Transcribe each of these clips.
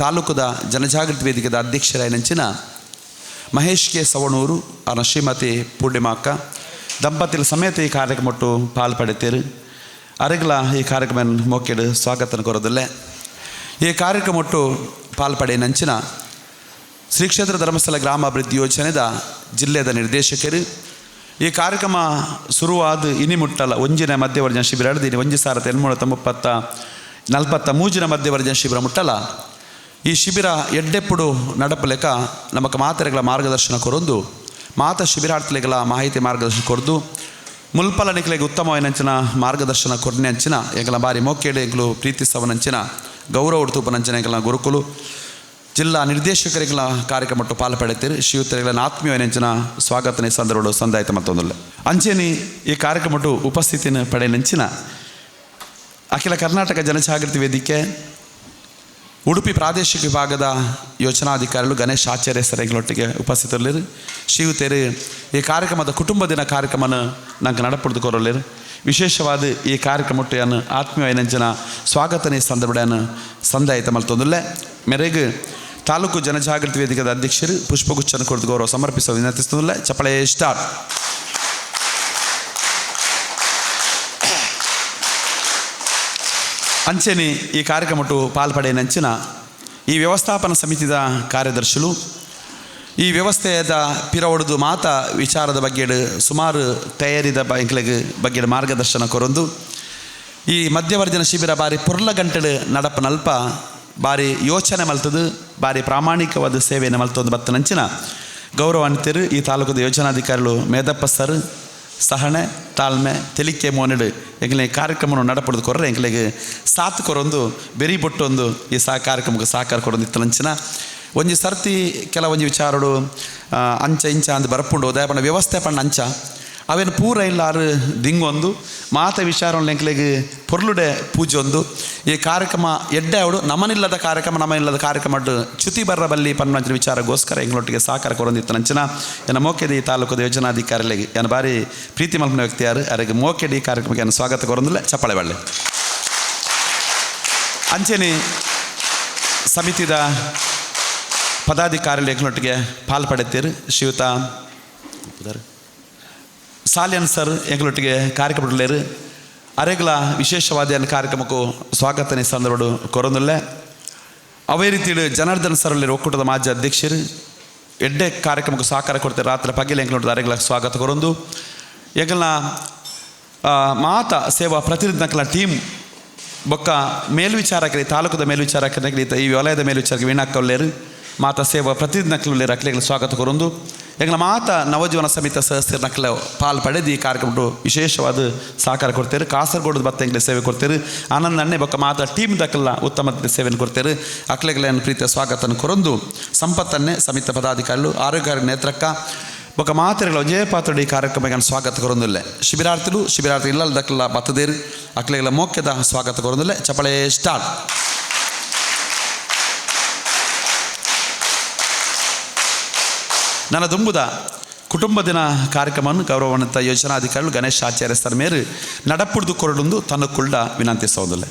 ತಾಲೂಕುದ ಜನಜಾಗೃತಿ ವೇದಿಕೆದ ಅಧ್ಯಕ್ಷರಾಯಿನಂಚಿನ ಮಹೇಶ್ ಕೆ ಸವಣೂರು ಅನ ಶ್ರೀಮತಿ ಪೂರ್ಣಿಮಾಕ್ಕ ದಂಪತಿల ಸಮೇತ ಈ ಕಾರ್ಯಕ್ರಮಟ್ಟು ಪಾಲ್ ಪಡೆತೇರು. ಅರೆಗ್ಲ ಈ ಕಾರ್ಯಕ್ರಮ ಮೋಕೆಡು ಸ್ವಾಗತನ ಕೊರೋದಿಲ್ಲ. ಈ ಕಾರ್ಯಕ್ರಮಟ್ಟು ಪಾಲ್ ಪಡೆಯನಂಚಿನ ಶ್ರೀ ಕ್ಷೇತ್ರ ಧರ್ಮಸ್ಥಳ ಗ್ರಾಮ ಅಭಿವೃದ್ಧಿ ಯೋಜನೆದ ಜಿಲ್ಲೆದ ನಿರ್ದೇಶಕರು ಈ ಕಾರ್ಯಕ್ರಮ ಶುರುವಾದ ಇನಿ ಮುಟ್ಟಲ ಒಂಜಿನ ಮಧ್ಯವರ್ಜನ ಶಿಬಿರ ಹಿಡ್ದು ಒಂಜಿ ಸಾವಿರದ ಎಣ್ಮೂರ ತೊಂಬತ್ತ ನಲ್ಪತ್ತ ಮೂಜಿನ ಮಧ್ಯವರ್ಜನ ಶಿಬಿರ ಮುಟ್ಟಲ. ಈ ಶಿಬಿರ ಎಡ್ಡೆಪ್ಪುಡು ನಡಪಲೆಕ ನಮಕ್ ಮಾತೆರೆಗಳ ಮಾರ್ಗದರ್ಶನ ಕೊರೊಂದು, ಮಾತ ಶಿಬಿರಾರ್ಥಿಗಳ ಮಾಹಿತಿ ಮಾರ್ಗದರ್ಶನ ಕೊರ್ದು, ಮುಲ್ಪಲ ನಿಕ್ಲೆಗ್ ಉತ್ತಮವಾಯಿನಂಚಿನ ಮಾರ್ಗದರ್ಶನ ಕೊರ್ನೆ ಅಂಚಿನ ಎಂಕಲ ಬಾರಿ ಮೋಕೆಡ್ ಎಂಕಲು ಪ್ರೀತಿಸವನಂಚಿನ ಗೌರವ ಉಡುತೂಪನಂಚಿನ ಎಂಕಲ ಗುರುಕುಲು ಜಿಲ್ಲಾ ನಿರ್ದೇಶಕರಿಗಳ ಕಾರ್ಯಕ್ರಮಟ್ಟು ಪಾಲು ಪಡೆತೀರಿ. ಶ್ರೀಯುತರಿಗಳ ಆತ್ಮೀಯನೆಂಚಿನ ಸ್ವಾಗತನೆ ಸಂದರ್ಭ ಸಂದಾಯಿತ ಮತ್ತೊಂದಿಲ್ಲ. ಅಂಚೆನಿ ಈ ಕಾರ್ಯಕ್ರಮಟ್ಟು ಉಪಸ್ಥಿತಿನ ಪಡೆಯನಂಚಿನ ಅಖಿಲ ಕರ್ನಾಟಕ ಜನಜಾಗೃತಿ ವೇದಿಕೆ ಉಡುಪಿ ಪ್ರಾದೇಶಿಕ ವಿಭಾಗದ ಯೋಜನಾಧಿಕಾರಿಗಳು ಗಣೇಶ್ ಆಚಾರ್ಯ ಸರ್ ಎಂಗಳೊಟ್ಟಿಗೆ ಉಪಸ್ಥಿತರಿರಲಿ. ಶ್ರೀಯುತರು ಈ ಕಾರ್ಯಕ್ರಮದ ಕುಟುಂಬ ದಿನ ಕಾರ್ಯಕ್ರಮನ ನಂಗೆ ನಡಪಡ್ದು ಕೊರಲಿರು. ವಿಶೇಷವಾದ ಈ ಕಾರ್ಯಕ್ರಮಟ್ಟು ಆತ್ಮೀಯ ಸ್ವಾಗತನೆ ಸಂದರ್ಭ ಸಂದಾಯಿತ ಮಲ್ತೊಂದಿಲ್ಲ. ಮೇರೆಗೆ ತಾಲೂಕು ಜನಜಾಗೃತಿ ವೇದಿಕೆದ ಅಧ್ಯಕ್ಷರು ಪುಷ್ಪಗುಚ್ಛನ ಕೊರತು ಗೌರವ ಸಮರ್ಪಿಸುವ ವಿನಂತಿಸುತ್ತಿಲ್ಲ. ಚಪ್ಪಳೆ ಸ್ಟಾರ್ಟ್. ಅಂಚೆನಿ ಈ ಕಾರ್ಯಕ್ರಮಟ್ಟು ಪಾಲ್ಪಡೆಯನಂಚಿನ ಈ ವ್ಯವಸ್ಥಾಪನಾ ಸಮಿತಿದ ಕಾರ್ಯದರ್ಶಿಲು, ಈ ವ್ಯವಸ್ಥೆಯದ ಪಿರವೊಡುದು ಮಾತ ವಿಚಾರದ ಬಗ್ಗೆ ಸುಮಾರು ತಯಾರಿದ ಎಂಕ್ಲೆಗ್ ಬಗ್ಗೆ ಮಾರ್ಗದರ್ಶನ ಕೊರೊಂದು, ಈ ಮಧ್ಯವರ್ಜನ ಶಿಬಿರ ಬಾರಿ ಪೊರ್ಲ ಗಂಟೆಡು ನಡಪನಲ್ಪ ಬಾರಿ ಯೋಚನೆ ಮಲ್ತದು, ಬಾರಿ ಪ್ರಾಮಾಣಿಕವಾದ ಸೇವೆಯನ್ನು ಮಲ್ತೊಂದು ಬತ್ತನಂಚಿನ ಗೌರವಾನ್ವಿತರು ಈ ತಾಲೂಕದ ಯೋಜನಾಧಿಕಾರಿಗಳು ಮೇದಪ್ಪ ಸರ್, ಸಹನೆ ತಾಳ್ಮೆ ತೆಲಿಕೆ ಮೋನೆಡು ಎಂಕ್ಲೆ ಕಾರ್ಯಕ್ರಮವನ್ನು ನಡಪಡ್ದು ಕೊರ್ರೆ ಎಂಕ್ಲೆಗ್ ಸಾಥ್ ಕೊರೊಂದು ಬೆರಿ ಬೊಟ್ಟೊಂದು ಈ ಸಹ ಕಾರ್ಯಕ್ರಮಕ್ಕೆ ಸಹಕಾರ ಕೊರೊಂದು ಇತ್ತನಂಚಿನ ಒಂಜಿ ಸರ್ತಿ ಕೆಲವೊಂಜಿ ವಿಚಾರಡು ಅಂಚ ಇಂಚ ಅಂದ್ ಬರಪುಂಡು. ಉದಯಪಣ ವ್ಯವಸ್ಥೆ ಪಂಡ ಅಂಚ ಅವೇನು ಪೂರ ಇಲ್ಲಾರು ದಿಂಗೊಂದು ಮಾತ ವಿಚಾರ ಎಂಕ್ಲೆಗ್ ಪೊರ್ಲುಡೆ ಪೂಜೊಂದು ಈ ಕಾರ್ಯಕ್ರಮ ಎಡ್ಡೆ ಅವಡು ನಮನಿಲ್ಲದ ಕಾರ್ಯಕ್ರಮ ನಮನಿಲ್ಲದ ಕಾರ್ಯಕ್ರಮ ಚ್ಯುತಿ ಬರ್ರ ಬಲ್ಲಿ ಪನ್ಪಂಚಿನ ವಿಚಾರಗೋಸ್ಕರ ಎಂಗ್ಲೊಟ್ಟಿಗೆ ಸಹಕಾರ ಕೊರೊಂದಿತ್ತು ನಂಚಿನ ಎನ್ನ ಮೋಕೆದಿ ತಾಲೂಕದ ಯೋಜನಾಧಿಕಾರಿಗಳಿಗೆ ಎನ್ನ ಬಾರಿ ಪ್ರೀತಿ ಮಲ್ಪನ ವ್ಯಕ್ತಿ ಯಾರು ಅರೆಗೆ ಮೋಕೆಡಿ ಕಾರ್ಯಕ್ರಮಕ್ಕೆ ಎನ್ನ ಸ್ವಾಗತ ಕೊರೊಂದಿಲ್ಲ. ಚಪ್ಪಾಳೆ ಬಳ್ಳಿ. ಅಂಚೆನಿ ಸಮಿತಿದ ಪದಾಧಿಕಾರಿಗಳು ಎಂಕ್ಲೊಟ್ಟಿಗೆ ಪಾಲ್ ಪಡೆತೀರು. ಶ್ರೀಯುತ ಸಾಲಿಯನ್ ಸರ್ ಎಂಗಳೊಟ್ಟಿಗೆ ಕಾರ್ಯಕ್ರಮ ಅರೆಗ್ಲ ವಿಶೇಷವಾದ ಕಾರ್ಯಕ್ರಮಕ್ಕೂ ಸ್ವಾಗತನೆ ಸಂದರ್ಭ ಕೊರೊಂದುಲ್ಲೆ. ಅವೇ ರೀತಿ ಜನಾರ್ದನ್ ಸರ್ ಒಕ್ಕೂಟದ ಮಾಜಿ ಅಧ್ಯಕ್ಷರು ಎಡ್ಡೆ ಕಾರ್ಯಕ್ರಮಕ್ಕೆ ಸಹಕಾರ ಕೊಡ್ತಾರೆ. ರಾತ್ರಿ ಪಗಿಲೆ ಎಂಗಳೊಟ್ಟಿಗೆ ಅರೆಗ್ಲ ಸ್ವಾಗತ ಕೊರೊಂದು, ಎಂಕಲ್ನ ಮಾತ ಸೇವಾ ಪ್ರತಿನಿಧಿನಕಲ ಟೀಮ್ ಬೊಕ್ಕ ಮೇಲ್ವಿಚಾರಕರಿ ತಾಲೂಕದ ಮೇಲ್ವಿಚಾರಕರಿಗೆ ಈ ವಲಯದ ಮೇಲ್ವಿಚಾರಕ ವೀಣಾಕಲ್ಲೇರು ಮಾತ ಸೇವಾ ಪ್ರತಿನಿಧಿನಕಲು ಅಕ್ಲೆಗಳ ಸ್ವಾಗತ ಕೊರೊಂದು, ಎಂಗಳ ಮಾತ ನವಜೀವನ ಸಮಿತಿ ಸದಸ್ಯರ ನಕಲ ಪಾಲ್ ಪಡೆದು ಈ ಕಾರ್ಯಕ್ರಮ ವಿಶೇಷವಾದ ಸಹಕಾರ ಕೊಡ್ತೇವೆ. ಕಾಸರಗೋಡು ಬತ್ತ ಎಂಗ್ಲೆ ಸೇವೆ ಕೊಡ್ತೇವೆ. ಆನಂದ ಅಣ್ಣೆ ಬೊಕ್ಕ ಮಾತ ಟೀಮ್ ದಕ್ಕಲ್ಲ ಉತ್ತಮ ಸೇವೆಯನ್ನು ಕೊಡ್ತೇವೆ. ಅಕ್ಲೆಗಳ ಪ್ರೀತಿಯ ಸ್ವಾಗತನ ಕೊರೊಂದು, ಸಂಪತ್ತನ್ನೇ ಸಮಿತಿ ಪದಾಧಿಕಾರಿಗಳು ಆರೋಗ್ಯ ನೇತ್ರಕ್ಕ ಬೊಕ್ಕ ಮಾತೆರೆಗಳ ಒಂಜೇ ಪಾತ್ರಡಿ ಈ ಕಾರ್ಯಕ್ರಮಕ್ಕೆ ಸ್ವಾಗತ ಕೊರೊಂದಿಲ್ಲ. ಶಿಬಿರಾರ್ಥಿಲು ಶಿಬಿರಾರ್ಥಿ ಇಲ್ಲ ದಕ್ಕಲ್ಲ ಬತ್ತದೇರು ಅಕ್ಲೆಗಳ ಮೋಕ್ಯದ ಸ್ವಾಗತ ಕೊರೊಂದಿಲ್ಲ. ಚಪಳೆ ಸ್ಟಾರ್ಟ್. ನನ್ನ ದುಂಬುದ ಕುಟುಂಬ ದಿನ ಕಾರ್ಯಕ್ರಮವನ್ನು ಗೌರವಾನ್ವಿತ ಯೋಜನಾಧಿಕಾರಿಗಳು ಗಣೇಶ್ ಆಚಾರ್ಯ ಸರ್ ಮೇರು ನಡಪುಡ್ದು ಕೊರಡೊಂದು ತನ್ನ ವಿನಂತಿಸೋದಿಲ್ಲ.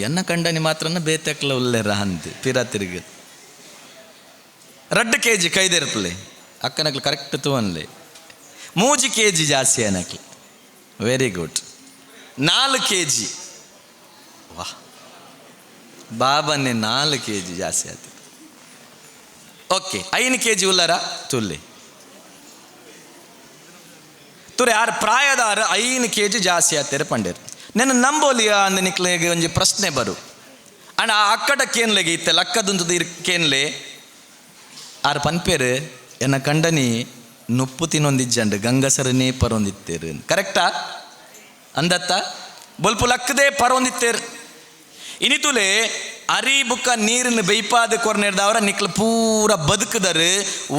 ಎನ್ನ ಕಂಡನಿ ಮಾತ್ರನ ಬೇತೆಕ್ಲ ಉಲ್ಲೆರ ಅಂದ್ ಪಿರ ತಿರುಗಿ 2 ಕೆಜಿ ಕೈದಿರ್ತಲೆ ಅಕ್ಕನಕ್ಲು ಕರೆಕ್ಟ್ ತೂವನ್ಲೆ 3 ಕೆಜಿ ಜಾಸ್ತಿ ಏನಕ್ಲು ವೆರಿ ಗುಡ್ 4 ಕೆಜಿ ವಾಹ್ ಬಾಬನ್ನೇ 4 ಕೆಜಿ ಜಾಸ್ತಿ ಆಯ್ತು. ಓಕೆ 5 ಕೆಜಿ ಉಲ್ಲರ ತುಲ್ಲಿ ತುರೆ ಆರು ಪ್ರಾಯದಾರ 5 ಕೆಜಿ ಜಾಸ್ತಿ ಆತೇರೆ ಪಂಡೇರು ನೆನ್ನ ನಂಬೋಲಿಯ ಅಂದ ನಿಕ್ಲೆಗೆ ಒಂಜಿ ಪ್ರಶ್ನೆ ಬರು ಅಣ್ಣ ಆ ಅಕ್ಕಡ ಕೇನ್ಲೆಗೆ ಇತ್ತೆ ಲಕ್ಕದುಂತದ ಇರ್ ಕೇನ್ಲೆ ಆರು ಪನ್ಪೇರು ಎನ್ನ ಕಂಡನಿ ನುಪ್ಪು ತಿನ್ನೊಂದಿಜ್ಜಂಡು ಗಂಗಸರನೇ ಪರೊಂದಿತ್ತೇರು ಕರೆಕ್ಟಾ ಅಂದತ್ತ ಬೊಲ್ಪು ಲಕ್ಕದೇ ಪರೊಂದಿತ್ತೇರು ಇನಿತುಲೆ ಅರಿ ಬುಕ್ಕ ನೀರಿನ ಬೇಯ್ಪಾದ ಕೊರ್ನೆಡ್ದವರ ನಿಕ್ಲ ಪೂರ ಬದುಕದರು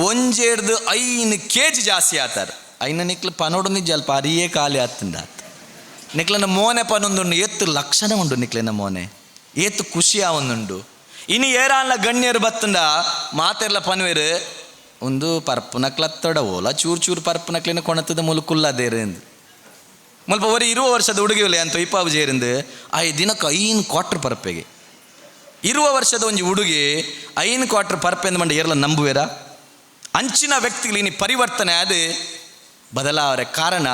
ಒಂಜೇಡ್ದು 5 ಕೆಜಿ ಜಾಸ್ತಿ ಆತಾರ ಐನ ನಿಕ್ಲ ಪನೋಡೊಂದಿಜ್ಜ ಅಲ್ಪ ಅರಿಯೇ ಖಾಲಿ ಆತಂದ ನಿಕ್ಲನ ಮೋನೆ ಪನೊಂದುಂಡು ಏತ್ತು ಲಕ್ಷಣ ಉಂಡು ನಿಕ್ಲೆನ ಮೋನೆ ಏತ್ತು ಖುಷಿ ಆವೊಂದುಂಡು ಇನಿ ಏರಾನ್ಲ ಗಣ್ಯರು ಬತ್ತಂಡ ಮಾತೆರ್ಲ ಪನ್ವೇರು ಒಂದು ಪರ್ಪುನಕ್ಲತ್ತಡ ಓಲ ಚೂರು ಚೂರು ಪರ್ಪುನಕ್ಲಿನ ಕೊಣತದ ಮುಲುಕುಲ್ಲದೇರು ಎಂದು ಮುಲ್ಪ ಒರಿ 20 ವರ್ಷದ ಹುಡುಗಿಲೆ ಅಂತ ಇಪ್ಪಾವು ಜೇರಿಂದು I ದಿನಕ್ಕೆ 5 ಕ್ವಾರ್ಟರ್ ಪರ್ಪೆಗೆ 20 ವರ್ಷದ ಒಂಜಿ ಹುಡುಗಿ 5 ಕ್ವಾರ್ಟರ್ ಪರ್ಪೆ ಎಂದು ಮಂಡ ಏರ್ಲ ನಂಬುವೇರ ಅಂಚಿನ ವ್ಯಕ್ತಿಗಳು ಇನಿ ಪರಿವರ್ತನೆ ಅದು ಬದಲಾವರೆ ಕಾರಣ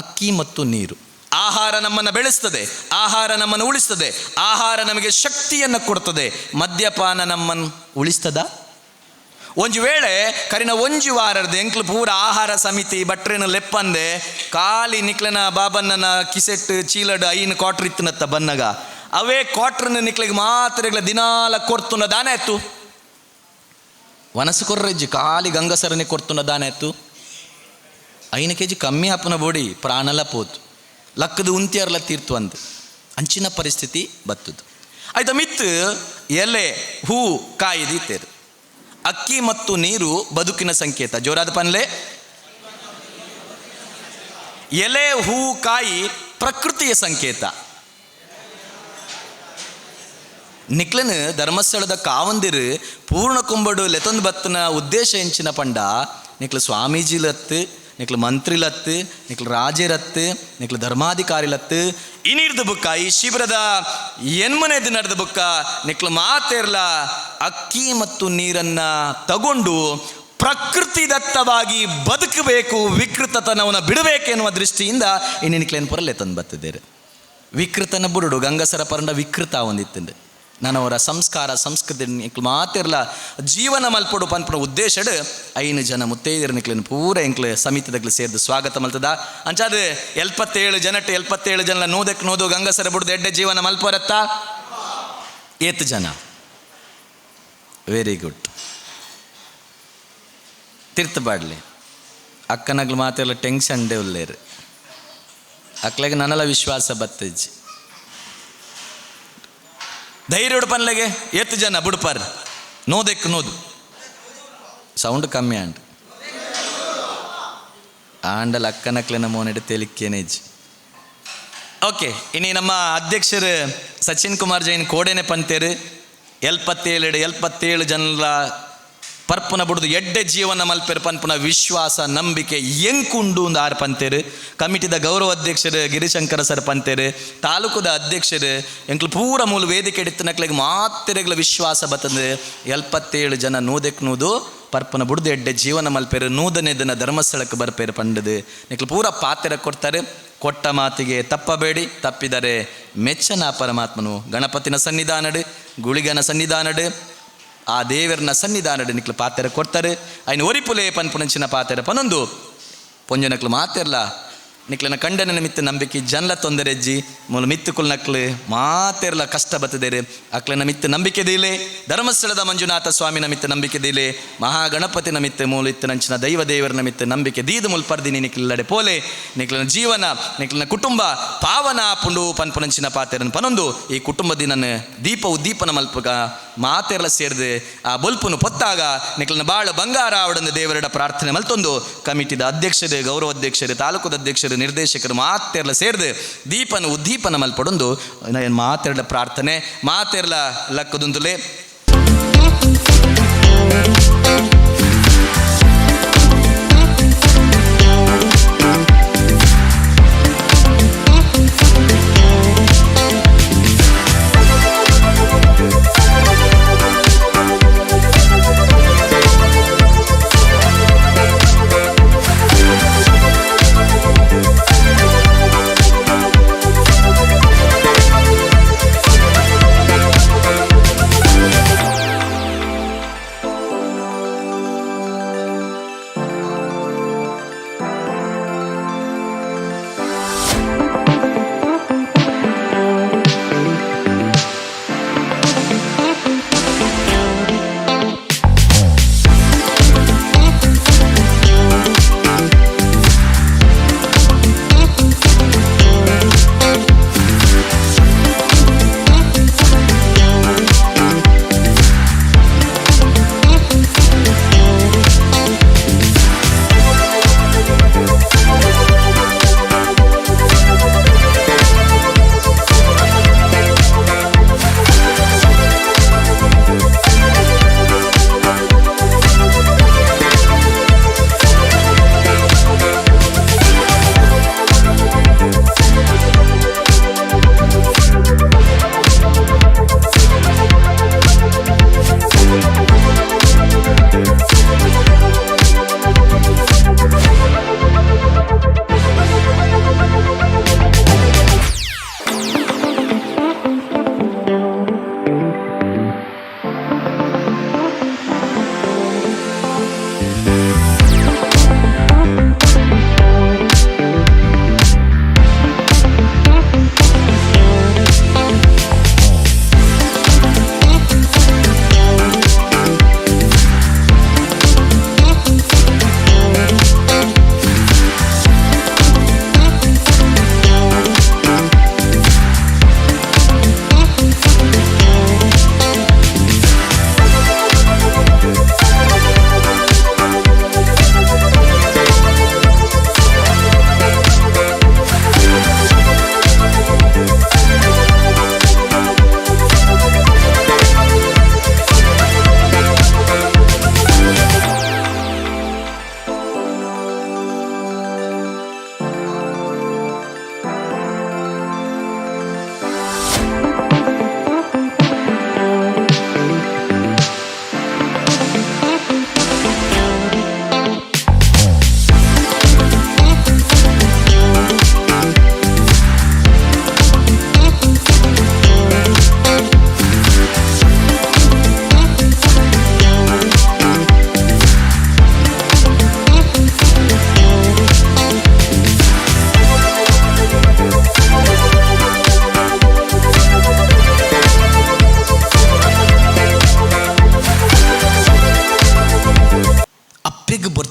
ಅಕ್ಕಿ ಮತ್ತು ನೀರು. ಆಹಾರ ನಮ್ಮನ್ನು ಬೆಳೆಸ್ತದೆ, ಆಹಾರ ನಮ್ಮನ್ನು ಉಳಿಸ್ತದೆ, ಆಹಾರ ನಮಗೆ ಶಕ್ತಿಯನ್ನು ಕೊಡ್ತದೆ. ಮದ್ಯಪಾನ ನಮ್ಮನ್ನು ಉಳಿಸ್ತದ? ಒಂಜಿ ವೇಳೆ ಕರಿನ ಒಂಜಿ ವಾರದ ಎಂಕ್ಲು ಪೂರ ಆಹಾರ ಸಮಿತಿ ಬಟ್ರೇನು ಲೆಪ್ಪಂದೆ ಖಾಲಿ ನಿಕ್ಲೆನ ಬಾಬಣ್ಣನ ಕಿಸೆಟ್ ಚೀಲಡ್ 5 ಕ್ವಾರ್ಟರ್ ಇತ್ತನತ್ತ ಬನ್ನಗ ಅವೇ ಕ್ವಾರ್ಟರ್ನ ನಿಕ್ಲೆಗೆ ಮಾತ್ರ ದಿನಾಲ ಕೊರ್ತುನ ದಾನೆ ಆಯ್ತು ವನಸು ಕೊರ್ರೆಜ್ಜಿ ಖಾಲಿ ಗಂಗಸರನೆ ಕೊರ್ತುನ ದಾನೆ ಆಯ್ತು 5 ಕೆಜಿ ಕಮ್ಮಿ ಆಪುನ ಬೋಡಿ ಪ್ರಾಣಲ ಪೋತು ಲಕ್ಕದ ಉಂತಿಯರ್ಲ ತೀರ್ತು ಅಂದು ಅಂಚಿನ ಪರಿಸ್ಥಿತಿ ಬತ್ತದು. ಆಯ್ತಾ ಮಿತ್ತು ಎಲೆ ಹೂ ಕಾಯಿ ದೀತೇರು ಅಕ್ಕಿ ಮತ್ತು ನೀರು ಬದುಕಿನ ಸಂಕೇತ. ಜೋರಾದ ಪನ್ಲೆ ಎಲೆ ಹೂ ಕಾಯಿ ಪ್ರಕೃತಿಯ ಸಂಕೇತ. ನಿಕ್ಲನ್ ಧರ್ಮಸ್ಥಳದ ಕಾವಂದಿರು ಪೂರ್ಣ ಕುಂಬಡು ಲೆತೊಂದು ಬತ್ತನ ಉದ್ದೇಶ ಎಂಚಿನ ಪಂಡ ನಿಕ್ಲು ಸ್ವಾಮೀಜಿಲತ್ತು ನಿಕ್ಲು ಮಂತ್ರಿಲತ್ತು ನಿಕ್ಲು ರಾಜರತ್ತು ನಿಕ್ಲು ಧರ್ಮಾಧಿಕಾರಿಲತ್ತು ಇನಿರ್ದು ಬುಕ್ಕ ಈ ಶಿಬಿರದ 8ನೇ ದಿನದ ಬುಕ್ಕ ನಿಕ್ಲು ಮಾತೇರ್ಲ ಅಕ್ಕಿ ಮತ್ತು ನೀರನ್ನ ತಗೊಂಡು ಪ್ರಕೃತಿ ದತ್ತವಾಗಿ ಬದುಕಬೇಕು, ವಿಕೃತತನವನ್ನು ಬಿಡಬೇಕೆನ್ನುವ ದೃಷ್ಟಿಯಿಂದ ಇನ್ನು ನಿಕ್ಲೇನ್ ಪುರಲ್ಲೇ ತಂದು ಬತ್ತಿದ್ದೇರೆ. ವಿಕೃತನ ಬುರುಡು ಗಂಗಸರ ಪರಂಡ ವಿಕೃತ ಒಂದಿತ್ತಂಡು ನಾನು ಅವರ ಸಂಸ್ಕಾರ ಸಂಸ್ಕೃತಿ ನಿಕ್ಲು ಮಾತಿರ್ಲ ಜೀವನ ಮಲ್ಪಡು ಪನ್ಪುನ ಉದ್ದೇಶಡ್ 5 ಜನ ಮುತ್ತೈದೆರ್ ನಿಕ್ಲೆನ್ ಪೂರ ಎಂಕ್ಲು ಸಮಿತಿದಕ್ಲು ಸೇರ್ದು ಸ್ವಾಗತ ಮಲ್ತದ. ಅಂಚಾದ 77 ಜನಟ್ 77 ಜನ ನೂದಕ್ಕೆ ನೂದು ಗಂಗಸರ ಬುಡ್ದು ಎಡ್ಡೆ ಜೀವನ ಮಲ್ಪರತ್ತ ಏತ್ ಜನ ವೆರಿ ಗುಡ್ ತಿರ್ತು ಬಾಡ್ಲಿ ಅಕ್ಕನಗ್ಲು ಮಾತೆಲ್ಲ ಟೆನ್ಷನ್ ಡೇ ಉಲ್ಲೇರು ಅಕ್ಲೆಗೆ ನನ್ನಲ ವಿಶ್ವಾಸ ಬತ್ತಜ್ಜಿ ಧೈರ್ಯ ಉಡುಪನ್ಲೆಗೆ ಏತ್ ಜನ ಬುಡುಪಾರ್ ನೋದೆಕ್ ನೋದು ಸೌಂಡ್ ಕಮ್ಮಿ ಆಂಡ್ ಆಂಡಲ್ ಅಕ್ಕನಕ್ಲೆನ ಮೋನೆಡ್ ತೇಲಿಕ್ಕೇನೇಜ್. ಓಕೆ ಇನಿ ನಮ್ಮ ಅಧ್ಯಕ್ಷರು ಸಚಿನ್ ಕುಮಾರ್ ಜೈನ್ ಕೋಡೆನೆ ಪಂತೇರು 77 77 ಜನರ ಪರ್ಪುನ ಬುಡ್ದು ಎಡ್ಡೆ ಜೀವನ ಮಲ್ಪೆರು ಪನ್ಪುನ ವಿಶ್ವಾಸ ನಂಬಿಕೆ ಎಂಕುಂಡು ಒಂದು ಆರು ಪಂತೇರು. ಕಮಿಟಿದ ಗೌರವ ಅಧ್ಯಕ್ಷರು ಗಿರಿಶಂಕರ ಸರ್ ಪಂತೇರು, ತಾಲೂಕುದ ಅಧ್ಯಕ್ಷರು ಎಂಕ್ಲು ಪೂರ ಮೂಲ ವೇದಿಕೆ ಎಡಿತ್ತನಕ್ಲೆಗೆ ಮಾತೆರೆಗಳ ವಿಶ್ವಾಸ ಬತ್ತಂದು 77 ಜನ ನೂದೆಕ್ ನೂದು ಪರ್ಪನ ಬುಡ್ದು ಎಡ್ಡೆ ಜೀವನ ಮಲ್ಪೆರು ನೂದನೇ ದಿನ ಧರ್ಮಸ್ಥಳಕ್ಕೆ ಬರ್ಪೇರು ಪಂಡದು ನಿಕ್ಲು ಪೂರ ಪಾತೆರ ಕೊಡ್ತಾರೆ. ಕೊಟ್ಟ ಮಾತಿಗೆ ತಪ್ಪಬೇಡಿ, ತಪ್ಪಿದರೆ ಮೆಚ್ಚನ ಪರಮಾತ್ಮನು. ಗಣಪತಿನ ಸನ್ನಿಧಾನಡು, ಗುಳಿಗನ ಸನ್ನಿಧಾನಡು, ಆ ದೇವರನ ಸನ್ನಿಧಾನಡು ನಿಕ್ಲು ಪಾತೆರ ಕೊಡ್ತಾರೆ. ಐನು ಒರಿಪುಲೆ ಪನ್ಪುನಂಚಿನ ಪಾತೆರ ಪನೊಂದು ಪೊಂಜನಕ್ಲು ಮಾತೆರ್ಲ ನಿಕ್ಲನ ಕಂಡನ ಮಿತ್ತ ನಂಬಿಕೆ ಜನಲ ತೊಂದರೆಜ್ಜಿ ಮೂಲ ಮಿತ್ತು ಕುಲ್ನಕ್ಲು ಮಾತೆರ್ಲ ಕಷ್ಟ ಬತ್ತದೇರೆ ಅಕ್ಲನ ಮಿತ್ತ ನಂಬಿಕೆ ದೀಲೆ ಧರ್ಮಸ್ಥಳದ ಮಂಜುನಾಥ ಸ್ವಾಮಿನ ಮಿತ್ತ ನಂಬಿಕೆ ದೀಲೆ ಮಹಾಗಣಪತಿನ ಮಿತ್ತ ಮೂಲ ಇತ್ತನಂಚಿನ ದೈವ ದೇವರನ ಮಿತ್ತ ನಂಬಿಕೆ ದೀದು ಮುಲ್ಪರ್ದಿನಿ ನಿಕ್ಲಡೆ ಪೋಲೆ ನಿಕ್ಲನ ಜೀವನ ನಿಕ್ಲನ ಕುಟುಂಬ ಪಾವನ ಪುಂಡು ಪನ್ಪುನಂಚಿನ ಪಾತೆರನ್ ಪನೊಂದು ಈ ಕುಟುಂಬ ದಿನನ ದೀಪ ಉದ್ದೀಪನ ಮಲ್ಪಗ ಮಾತೆರ್ಲ ಸೇರ್ದು ಆ ಬೊಲ್ಪುನು ಪೊತ್ತಾಗ ನಿಕ್ಲನ ಬಾಳ ಬಂಗಾರ ಅವಡಂದು ದೇವರಡ ಪ್ರಾರ್ಥನೆ ಮಲ್ತೊಂದು ಕಮಿಟಿದ ಅಧ್ಯಕ್ಷರು ಗೌರವ ಅಧ್ಯಕ್ಷರು ತಾಲೂಕದ ಅಧ್ಯಕ್ಷರು ನಿರ್ದೇಶಕರು ಮಾತೆರ್ಲ ಸೇರ್ದು ದೀಪನ ಉದ್ದೀಪನ ಮಲ್ಪಡೊಂದು ಮಾತೆರ್ಲ ಪ್ರಾರ್ಥನೆ ಮಾತೆರ್ಲ ಲಕ್ಕದುಂದುಲೆ.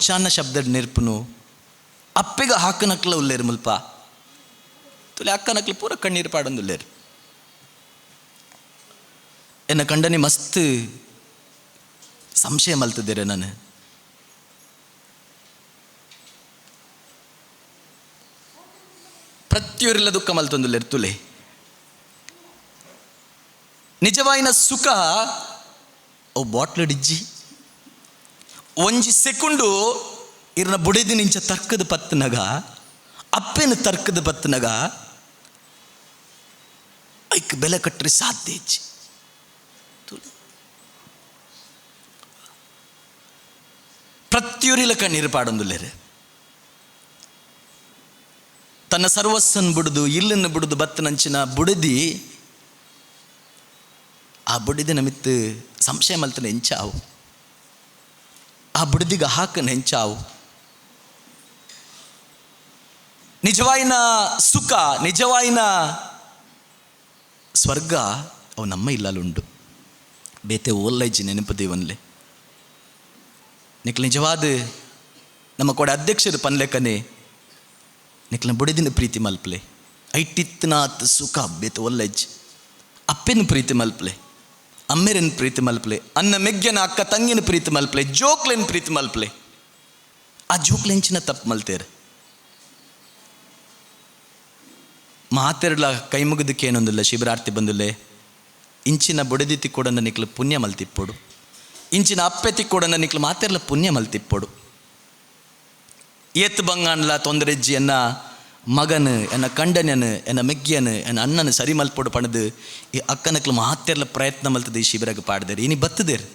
ಬೊರ್ಚಾನ ಶಬ್ದ ನೆರ್ಪುನು ಅಪ್ಪೆಗ ಹಾಕನಕ್ಲ ಉಲ್ಲೇರು ಮುಲ್ಪ ತುಲೆ ಅಕ್ಕನಕ್ಲು ಪೂರ ಕಣ್ಣೀರು ಪಾಡೊಂದುಲ್ಲೇರು. ಎನ್ನ ಕಂಡನೆ ಮಸ್ತ್ ಸಂಶಯ ಮಲ್ತದಿರೆ ನಾನು. ಪ್ರತಿಯೊರಿಲ್ಲ ದುಃಖ ಮಲ್ತೊಂದುಲ್ಲೇರು ತುಲೆ. ನಿಜವಾಯಿನ ಸುಖ ಅವು ಬಾಟ್ಲ್ ಡಿಜ್ಜಿ ಒಂಜಿ ಸೆಕುಂಡು ಇರ್ನ ಬುಡೆದಿ ನಿಂಚ ತರ್ಕದ ಪತ್ತನಗ ಅಪ್ಪೆನ ತರ್ಕದ ಪತ್ತನಗ ಐಕ್ ಬೆಲೆ ಕಟ್ಟರೆ ಸಾಧ್ಯ ಇಜ್ಜಿ. ಪ್ರತಿಯೊರಿಲ ಕಣ್ಣೀರು ಪಾಡೊಂದುಲ್ಲೇರು. ತನ್ನ ಸರ್ವಸ್ಸನ್ನು ಬಿಡುದು ಇಲ್ಲನ್ನು ಬಿಡುದು ಬತ್ತನಂಚಿನ ಬುಡದಿ ಆ ಬುಡದಿನ ಮಿತ್ತು ಸಂಶಯ ಮಲ್ತನ ಎಂಚಾವು, ಆ ಬುಡದಿಗೆ ಹಾಕನ ಹೆಂಚಾವು. ನಿಜವಾಯಿನ ಸುಖ ನಿಜವಾಯಿನ ಸ್ವರ್ಗ ಅವು ನಮ್ಮ ಇಲ್ಲಲುಂಡು. ಬೇತೆ ಓಲ್ಲೈಜಿ ನೆನಪು ದೇವನ್ಲೆ ನಿಕ್ಲ ನಿಜವಾದ ನಮ್ಮ ಕೊಡೆ ಅಧ್ಯಕ್ಷರು ಪನ್ಲೆಕ್ಕನೆ ನಿಕ್ಲ ಬುಡದಿನ ಪ್ರೀತಿ ಮಲ್ಪಲೆ ಐಟಿತ್ತನಾತ್ ಸುಖ ಬೇತೆ ಒಲ್ಲೈಜಿ. ಅಪ್ಪೆನ ಪ್ರೀತಿ ಮಲ್ಪಲೆ, ಅಮ್ಮೆರನ್ ಪ್ರೀತಿ ಮಲ್ಪಲೆ, ಅನ್ನ ಮೆಗ್ಗೆನ ಅಕ್ಕ ತಂಗಿನ ಪ್ರೀತಿ ಮಲ್ಪಲೆ, ಜೋಕ್ಲೆನ್ ಪ್ರೀತಿ ಮಲ್ಪಲೆ. ಆ ಜೋಕ್ಲೆಂಚಿನ ತಪ್ಪು ಮಲ್ತೇರು ಮಾತೆರ್ಲ ಕೈ ಮುಗಿದಕ್ಕೆ ಏನೊಂದಿಲ್ಲ. ಶಿಬಿರಾರ್ತಿ ಬಂದಿಲ್ಲ ಇಂಚಿನ ಬುಡದಿ ತಿಕ್ಕೊಡನ್ನ ನಿಕ್ಲು ಪುಣ್ಯ ಮಲ್ತಿಪ್ಪೊಡು, ಇಂಚಿನ ಅಪ್ಪೆ ತಿಕ್ಕೊಡನ್ನ ನಿಕ್ಲು ಮಾತೆರ್ಲ ಪುಣ್ಯ ಮಲ್ತಿಪ್ಪೊಡು. ಏತ್ ಬಂಗಾನ್ಲ ತೊಂದರೆಜ್ಜಿ ಎನ್ನ ಮಗನು ಎನ್ನ ಕಂಡನನು ಎನ್ನ ಮೆಗ್ಗಿಯನು ಎನ್ನ ಅಣ್ಣನ ಸರಿ ಮಲ್ಪೊಡು ಪಣದು ಈ ಅಕ್ಕನಕ್ಲು ಮಾತೆರ್ಲ ಪ್ರಯತ್ನ ಮಲ್ತದೆ ಈ ಶಿಬಿರಗೆ ಪಾಡ್ದೇರು. ಇನಿ ಬತ್ತದೇರು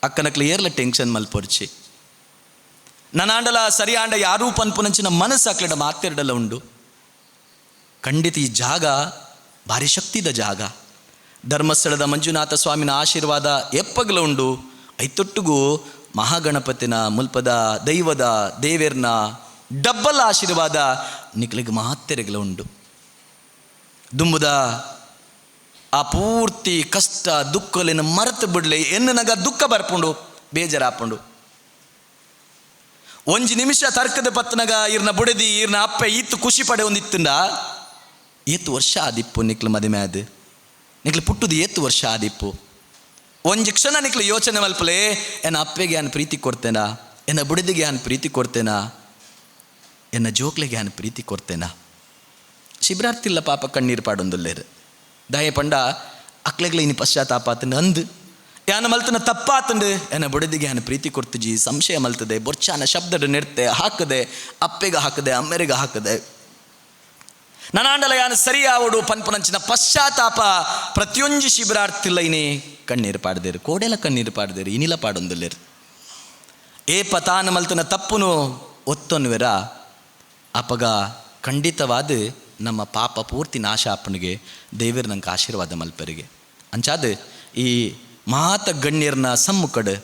ಅಕ್ಕನಕ್ಲು ಏರ್ಲ ಟೆನ್ಷನ್ ಮಲ್ಪೊರ್ಚಿ. ನನಾಂಡಲ ಸರಿಯಾಂಡ ಯಾರೂ ಪನ್ಪುನಂಚಿನ ಮನಸ್ಸು ಅಕ್ಲೆಡ ಮಾತೆರ್ಡಲ ಉಂಡು. ಖಂಡಿತ ಈ ಜಾಗ ಭಾರಿ ಶಕ್ತಿದ ಜಾಗ. ಧರ್ಮಸ್ಥಳದ ಮಂಜುನಾಥ ಸ್ವಾಮಿನ ಆಶೀರ್ವಾದ ಎಪ್ಪಗಲ ಉಂಡು. ಐತೊಟ್ಟುಗೂ ಮಹಾಗಣಪತಿನ ಮುಲ್ಪದ ದೈವದ ದೇವೇರ್ನ ಡಬ್ಬಲ್ ಆಶೀರ್ವಾದ ನಿಕ್ಲಿಗೆ ಮಾತೆರೆಗಲ ಉಂಡು. ದುಂಬುದ ಆ ಪೂರ್ತಿ ಕಷ್ಟ ದುಃಖಲಿನ ಮರೆತು ಬಿಡ್ಲಿ ಎನ್ನನಗ ದುಃಖ ಬರ್ಪುಂಡು ಬೇಜಾರಾಪುಂಡು. ಒಂಜಿ ನಿಮಿಷ ತರ್ಕದ ಪತ್ತನಗ ಇರ್ನ ಬುಡದಿ ಇರ್ನ ಅಪ್ಪೆ ಈತು ಖುಷಿ ಪಡೆ ಒಂದಿತ್ತುಂಡ ಏತು ವರ್ಷ ಆದಿಪ್ಪು ನಿಕ್ಲು ಮದುವೆ ಅದು ನಿಕ್ಲು ಪುಟ್ಟುದು ಏತು ವರ್ಷ ಆದಿಪ್ಪು. ಒಂಜಿ ಕ್ಷಣ ನಿಕ್ಲು ಯೋಚನೆ ಮಲ್ಪಲೆ ಎನ್ನ ಅಪ್ಪೆಗೆ ನಾನು ಪ್ರೀತಿ ಕೊಡ್ತೇನಾ, ಎನ್ನ ಬುಡದಿಗೆ ನಾನು ಪ್ರೀತಿ ಕೊಡ್ತೇನಾ, ಎನ್ನ ಜೋಕ್ಲೆಗೆ ನಾನು ಪ್ರೀತಿ ಕೊಡ್ತೇನಾ. ಶಿಬಿರಾರ್ತಿಲ್ಲ ಪಾಪ ಕಣ್ಣೀರು ಪಾಡೊಂದುಲ್ಲೇರು. ದಯ ಪಂಡ ಅಕ್ಲೆಗ್ಲ ಇನಿ ಪಶ್ಚಾತ್ತಾಪ ಆತಂಡು ಅಂದು ಯಾನ ಮಲ್ತನ ತಪ್ಪಾತಂಡು ಎನ್ನ ಬುಡದಿಗೆ ಯಾನ ಪ್ರೀತಿ ಕೊಡ್ತುಜಿ ಸಂಶಯ ಮಲ್ತದೆ ಬೊರ್ಚಾನ ಶಬ್ದಡು ನೆಡ್ತೆ ಹಾಕದೆ ಅಪ್ಪೆಗೆ ಹಾಕದೆ ಅಮ್ಮೆರಿಗೆ ಹಾಕದೆ ನನಾಂಡಲ ಯಾನ ಸರಿಯಾವಡು ಪನ್ಪುನಂಚಿನ ಪಶ್ಚಾತ್ತಾಪ ಪ್ರತಿಯೊಂಜಿ ಶಿಬಿರಾರ್ತಿಲ್ಲ ಇನಿ ಕಣ್ಣೀರು ಪಾಡ್ದೇರು, ಕೋಡೆಲ ಕಣ್ಣೀರು ಪಾಡ್ದೇರು, ಇನಿಲ ಪಾಡೊಂದುಲ್ಲೇರು. ಏ ಪತಾನ ಮಲ್ತನ ತಪ್ಪುನು ಒತ್ತೊನ್ವೆರ ಅಪಗ ಖಂಡಿತವಾದ ನಮ್ಮ ಪಾಪ ಪೂರ್ತಿ ನಾಶ ಅಪ್ಪನಿಗೆ ದೇವರು ನಂಗೆ ಆಶೀರ್ವಾದ ಮಲ್ಪರಿಗೆ. ಅಂಚಾದ ಈ ಮಾತ ಗಣ್ಯರ್ನ ಸಮ್ಮುಖಡು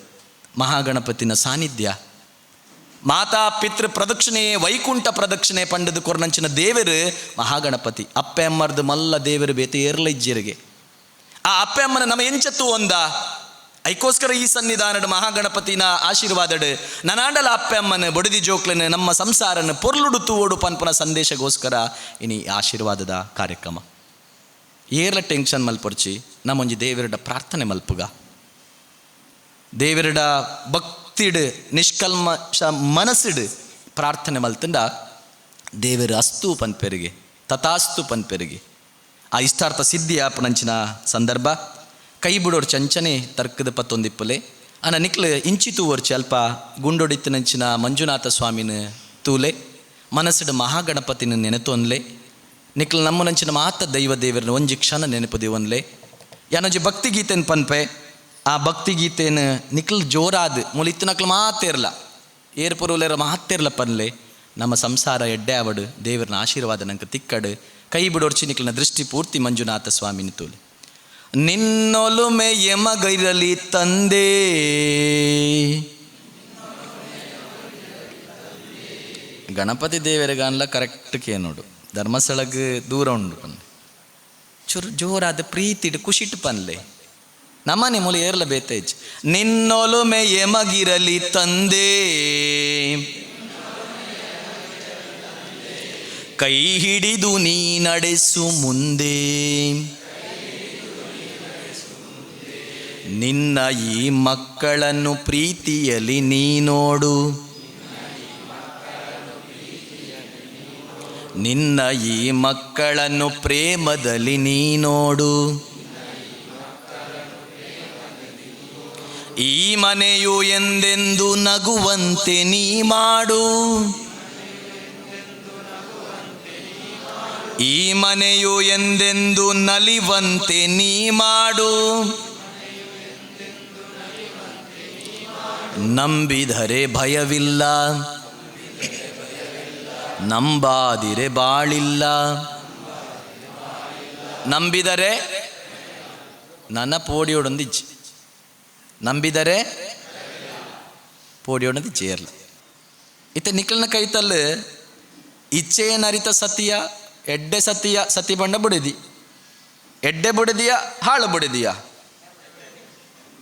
ಮಹಾಗಣಪತಿನ ಸಾನ್ನಿಧ್ಯ ಮಾತಾ ಪಿತೃ ಪ್ರದಕ್ಷಿಣೆ ವೈಕುಂಠ ಪ್ರದಕ್ಷಿಣೆ ಪಂಡದು ಕೊರ್ನಂಚಿನ ದೇವರು ಮಹಾಗಣಪತಿ. ಅಪ್ಪೆ ಅಮ್ಮರ್ದು ಮಲ್ಲ ದೇವರು ಬೇತೆ ಏರ್ಲ ಇಜ್ಜರಿಗೆ. ಆ ಅಪ್ಪೆ ಅಮ್ಮನ ನಮ್ಮ ಎಂಚತ್ತು ಒಂದ ಐಕೋಸ್ಕರ ಈ ಸನ್ನಿಧಾನಡು ಮಹಾಗಣಪತಿನ ಆಶೀರ್ವಾದಡು ನನಾಂಡಲ ಅಪ್ಪೆ ಅಮ್ಮನ ಬೊಡದಿ ಜೋಕ್ಲನ ನಮ್ಮ ಸಂಸಾರನ ಪೊರ್ಲುಡು ತೂವೋಡು ಪನ್ಪುನ ಸಂದೇಶಗೋಸ್ಕರ ಇನಿ ಆಶೀರ್ವಾದದ ಕಾರ್ಯಕ್ರಮ. ಏರ್ಲ ಟೆನ್ಷನ್ ಮಲ್ಪೊರ್ಚಿ ನಮ್ಮೊಂಜಿ ದೇವರಡ ಪ್ರಾರ್ಥನೆ ಮಲ್ಪುಗ, ದೇವರಡ ಭಕ್ತಿಡು ನಿಷ್ಕಲ್ಮಶ ಮನಸ್ಸಿಡು ಪ್ರಾರ್ಥನೆ ಮಲ್ತಂಡ ದೇವರು ಅಸ್ತು ಪನ್ಪೆರಿಗೆ ತಥಾಸ್ತು ಪನ್ಪೆರಿಗೆ ಆ ಇಷ್ಟಾರ್ಥ ಸಿದ್ಧಿ ಆಪನಂಚಿನ ಸಂದರ್ಭ. ಕೈ ಬಿಡೋರ್ ಚಂಚನೆ ತರ್ಕದ ಪತ್ತೊಂದಿಪ್ಪಲೆ ಅನ ನಿಕ್ಲು ಇಂಚಿ ತೂವರ್ಚಿ ಅಲ್ಪ ಗುಂಡೊಡಿತ್ತನಂಚಿನ ಮಂಜುನಾಥ ಸ್ವಾಮಿನ ತೂಲೆ ಮನಸ್ಸಿಡು ಮಹಾಗಣಪತಿನ ನೆನೆತೊನ್ಲೆ ನಿಕ್ಲು ನಮ್ಮನಂಚಿನ ಮಾತ ದೈವ ದೇವರನ್ನ ಒಂಜಿ ಕ್ಷಣ ನೆನಪು ದೇವನ್ಲೆ. ಯಾನೊಂಜಿ ಭಕ್ತಿಗೀತೆನ ಪನ್ಪೆ ಆ ಭಕ್ತಿಗೀತೆನ ನಿಕ್ಲು ಜೋರಾದ ಮುಲಿತ್ತಿನಕ್ಲು ಮಾತೇರ್ಲ ಏರ್ಪುರುಲೇರ ಮಾತೇರ್ಲ ಪನ್ಲೆ ನಮ್ಮ ಸಂಸಾರ ಎಡ್ಡೆ ಆವಡು ದೇವರನ್ನ ಆಶೀರ್ವಾದ ನಂಗೆ ತಿಕ್ಕಡು ಕೈ ಬಿಡೋರ್ಚಿ ನಿಕ್ಲಿನ ದೃಷ್ಟಿ ಪೂರ್ತಿ ಮಂಜುನಾಥ ಸ್ವಾಮಿನ ತೂಲೆ. ನಿನ್ನೊಲುಮೆ ಎಮಗೈರಲಿ ತಂದೆ ಗಣಪತಿ ದೇವರಿಗಾನ್ಲ ಕರೆಕ್ಟ್ ಕೇನೋಡು ಧರ್ಮಸ್ಥಳಕ್ಕೆ ದೂರ ಉಂಡು ಪನ್ಲೆ ಚೂರು ಜೋರಾದ ಪ್ರೀತಿಡು ಖುಷಿಟ್ಟು ಪನ್ಲೆ. ನಮ್ಮನೆ ಮೂಲ ಏರ್ಲ ಬೇತೇಜ್. ನಿನ್ನೊಲುಮೆಯೆ ಮಗಿರಲಿ ತಂದೆ, ಕೈ ಹಿಡಿದು ನೀ ನಡೆಸು ಮುಂದೆ, ನಿನ್ನ ಈ ಮಕ್ಕಳನ್ನು ಪ್ರೀತಿಯಲಿ ನೀ ನೋಡು, ನಿನ್ನ ಈ ಮಕ್ಕಳನ್ನು ಪ್ರೇಮದಲ್ಲಿ ನೀ ನೋಡು, ಈ ಮನೆಯು ಎಂದೆಂದು ನಗುವಂತೆ ನೀ ಮಾಡು, ಈ ಮನೆಯು ಎಂದೆಂದು ನಲಿವಂತೆ ನೀ ಮಾಡು, ನಂಬಿದರೆ ಭಯವಿಲ್ಲ, ನಂಬಾದಿರೆ ಬಾಳಿಲ್ಲ, ನಂಬಿದರೆ ನನ್ನ ಪೋಡಿಯೋಡೊಂದಿಜ್ಜಿ, ನಂಬಿದರೆ ಪೋಡಿಯೋಡೊಂದು ಚೇರ್ಲ. ಇತ್ತ ನಿಕ್ಕಲ್ನ ಕೈತಲ್ಲು ಇಚ್ಛೆಯನ್ನರಿತ ಸತಿಯ ಎಡ್ಡೆ ಸತಿಯ ಸತಿ ಬಂಡ ಬುಡಿದಿ, ಎಡ್ಡೆ ಬುಡಿದಿಯ ಹಾಳು ಬುಡಿದಿಯ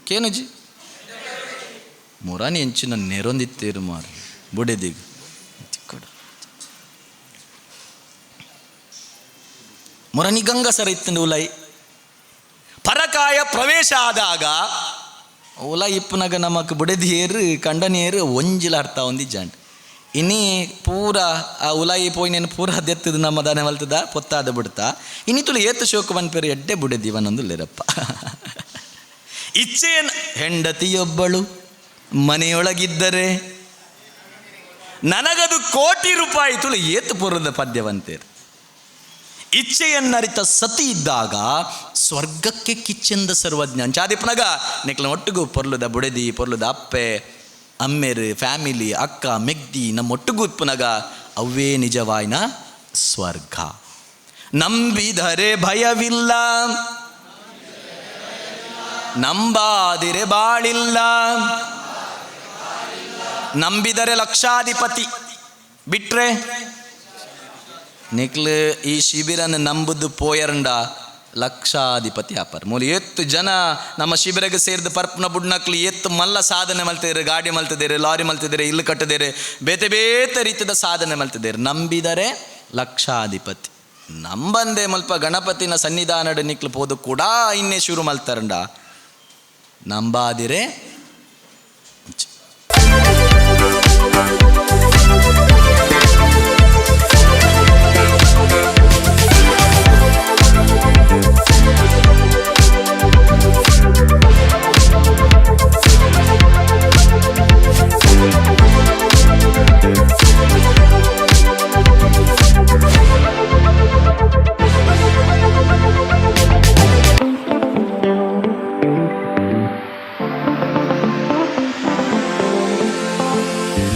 ಕೇನುಜಿ ಮುರಾನಿ ಎಂಚಿನ ನೆರೊಂದಿತ್ತೇರು ಮಾರು ಬುಡಿದಿಗ ತಿಕ್ಕಡು ಮುರನಿ ಗಂಗಸರ ಇತ್ತು ಉಲೈ ಪರಕಾಯ ಪ್ರವೇಶ ಆದಾಗ ಉಲ ಇಪ್ಪನಾಗ ನಮಕ್ ಬುಡದಿಯೇರು ಕಂಡನಿಯೇರು ಒಂಜಿಲ ಅರ್ಥ ಒಂದಿಜ್ಜಾಂಡ್. ಇನಿ ಪೂರ ಆ ಉಲಾಯಿ ಪೋಯಿನೇನು ಪೂರ ದೆತ್ತದ ನಮ್ಮ ದಾನೆ ಮಲ್ತದ ಪೊತ್ತಾದ ಬಿಡ್ತಾ ಇನಿ ತುಳು ಏತು ಶೋಕ ಪನ್ಪೇರು ಎಡ್ಡೆ ಬುಡದಿ ವನೊಂದುಲ್ಲೇರಪ್ಪ. ಇಚ್ಛೆಯನ್ನು ಹೆಂಡತಿಯೊಬ್ಬಳು ಮನೆಯೊಳಗಿದ್ದರೆ ನನಗದು ಕೋಟಿ ರೂಪಾಯಿ ತುಳು ಏತು ಪೂರ್ವದ ಪದ್ಯವಂತೇರು. ಇಚ್ಛೆಯನ್ನರಿತ ಸತಿ ಇದ್ದಾಗ ಸ್ವರ್ಗಕ್ಕೆ ಕಿಚ್ಚೆಂದ ಸರ್ವಜ್ಞ ಅಂಚಾದಿಪ್ಪನಾಗ ನಿಕ್ಲ ಒಟ್ಟಿಗೂ ಪೊರ್ಲುದ ಬುಡದಿ ಪೊರ್ಲುದ ಅಪ್ಪೆ ಅಮ್ಮೆರು ಫ್ಯಾಮಿಲಿ ಅಕ್ಕ ಮೆಗ್ದಿ ನಮ್ಮ ಒಟ್ಟಿಗೂ ಇಪ್ಪನಾಗ ಅವೇ ನಿಜವಾಯಿನ ಸ್ವರ್ಗ. ನಂಬಿದರೆ ಭಯವಿಲ್ಲ, ನಂಬಾದಿರೆ ಬಾಳಿಲ್ಲ, ನಂಬಿದರೆ ಲಕ್ಷಾಧಿಪತಿ ಬಿಟ್ರೆ ನಿಕ್ಲು ಈ ಶಿಬಿರನ ನಂಬುದು ಪೋಯರಂಡ ಲಕ್ಷಾಧಿಪತಿ ಆಪರ್. ಮೂಲ ಎತ್ತು ಜನ ನಮ್ಮ ಶಿಬಿರಗೆ ಸೇರಿದ ಪರ್ಪನ ಬುಡ್ನಕ್ಲು ಎತ್ತು ಮಲ್ಲ ಸಾಧನೆ ಮಲ್ತಿದ್ದಾರೆ, ಗಾಡಿ ಮಲ್ತಿದ್ದಾರೆ, ಲಾರಿ ಮಲ್ತಿದ್ದಾರೆ, ಇಲ್ಲು ಕಟ್ಟಿದ್ದಾರೆ, ಬೇತೆ ಬೇತೆ ರೀತಿಯ ಸಾಧನೆ ಮಲ್ತಿದ್ದಾರೆ. ನಂಬಿದರೆ ಲಕ್ಷಾಧಿಪತಿ. ನಂಬಂದೆ ಮಲ್ಪ ಗಣಪತಿನ ಸನ್ನಿಧಾನಡು ನಿಕ್ಲು ಪೋದು ಕೂಡ ಇನ್ನೇ ಶುರು ಮಲ್ತಾರಂಡ. ನಂಬಾದಿರೆ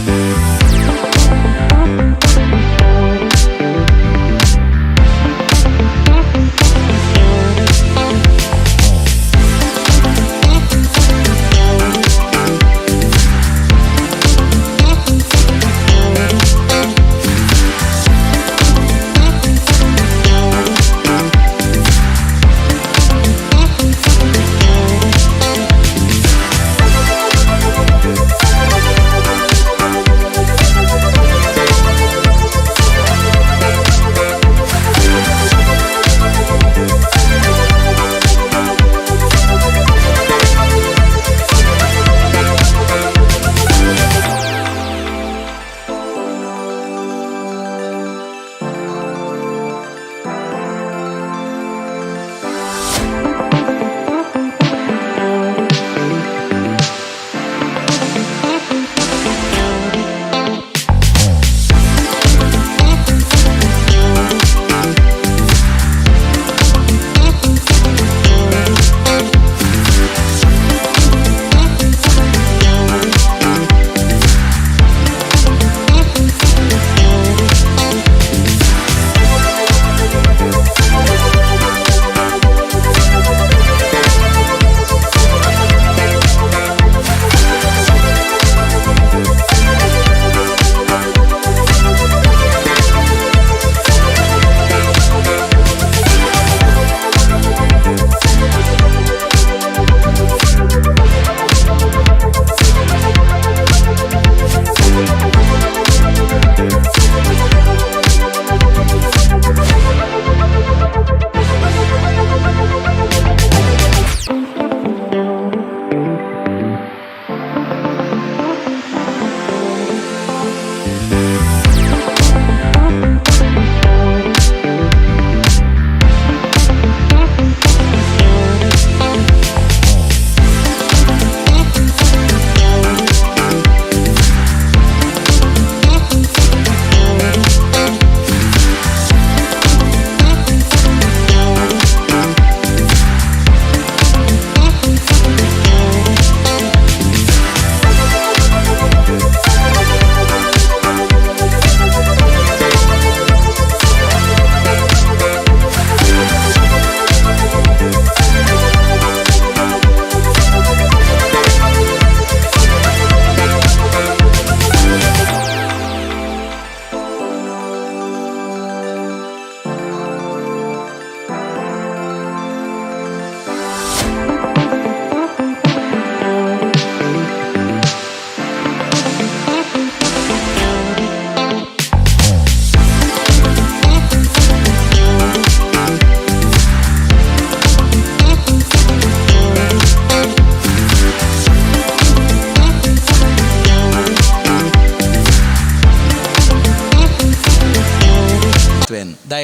Thank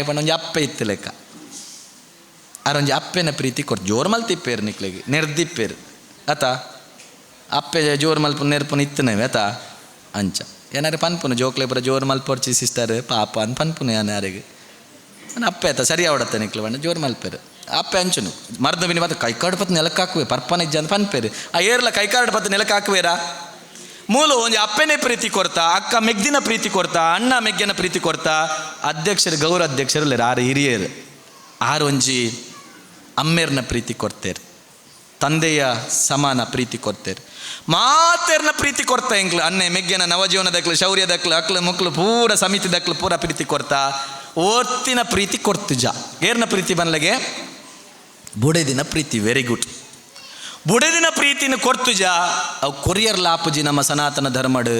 ದಾಯ ಪಂಡ ಒಂಜಿ ಅಪ್ಪೆ ಇತ್ತು ಲೆಕ್ಕ. ಆರೊಂಜಿ ಅಪ್ಪೆನ ಪ್ರೀತಿ ಕೊರ್ ಜೋರು ಮಲ್ತಿಪ್ಪೇರು ನಿಕ್ಲೆಗ್ ನೆರ್ದಿಪ್ಪೇರು ಅತ. ಅಪ್ಪೆ ಜೋರು ಮಲ್ಪು ನೆರ್ಪುನ ಇತ್ತನವೆ ಅತ ಅಂಚ ಏನಾರು ಪನ್ಪುನು ಜೋಕ್ಲೆ ಪೂರ ಜೋರು ಮಲ್ಪೊರ್ಚಿ ಸಿಸ್ಟರ್ ಪಾಪ ಅಂತ ಪನ್ಪುನು ಯಾನಾರಿಗೆ. ಅಪ್ಪೆ ಆತ ಸರಿ ಆವಡತ್ತೆ ನಿಕ್ಲೆ ಪಂಡ ಜೋರು ಮಲ್ಪೇರು. ಅಪ್ಪೆ ಅಂಚುನು ಮರ್ದ ಬಿನಿ ಮಾತ್ರ ಕೈಕಾಡು ಪತ್ತು ನೆಲಕ್ಕೆ ಹಾಕುವೆ ಪರ್ಪನ ಇಜ್ಜ ಅಂತ ಪನ್ಪೇರು. ಆ ಏರ್ಲ ಕೈಕಾಡು ಪತ್ತು ನೆಲಕ್ಕೆ ಹಾಕುವೇರಾ? ಮೂಲು ಒಂಜಿ ಅಪ್ಪೆನೇ ಪ್ರೀತಿ ಕೊರ್ತಾ, ಅಕ್ಕ ಮೆಗ್ದಿನ ಪ್ರೀತಿ ಕೊರ್ತಾ, ಅಣ್ಣ ಮೆಗ್ಗನ ಪ್ರೀತಿ ಕೊರ್ತಾ. ಅಧ್ಯಕ್ಷರು ಗೌರವ ಅಧ್ಯಕ್ಷರು ಆರು ಹಿರಿಯರು ಆರು ಒಂಜಿ ಅಮ್ಮೇರ್ನ ಪ್ರೀತಿ ಕೊಡ್ತೇರು, ತಂದೆಯ ಸಮಾನ ಪ್ರೀತಿ ಕೊಡ್ತೇರು, ಮಾತೆರ್ನ ಪ್ರೀತಿ ಕೊರ್ತಾ. ಎಂಕ್ಲು ಅನ್ನೆ ಮೆಗ್ಗೆನ ನವಜೀವನದಕ್ಲು ಶೌರ್ಯದಕ್ಲು ಅಕ್ಲು ಮುಕ್ಲು ಪೂರ ಸಮಿತಿದಕ್ಲು ಪೂರ ಪ್ರೀತಿ ಕೊರ್ತಾ. ಓರ್ತಿನ ಪ್ರೀತಿ ಕೊಡ್ತುಜ. ಏರ್ನ ಪ್ರೀತಿ ಬನ್ಲಗೆ? ಬುಡೆದಿನ ಪ್ರೀತಿ. Very good. ಬುಡೆದಿನ ಪ್ರೀತಿನ ಕೊಡ್ತುಜ ಅವು ಕೊರಿಯರ್ ಲಾಪುಜಿ ನಮ್ಮ ಸನಾತನ ಧರ್ಮಡು.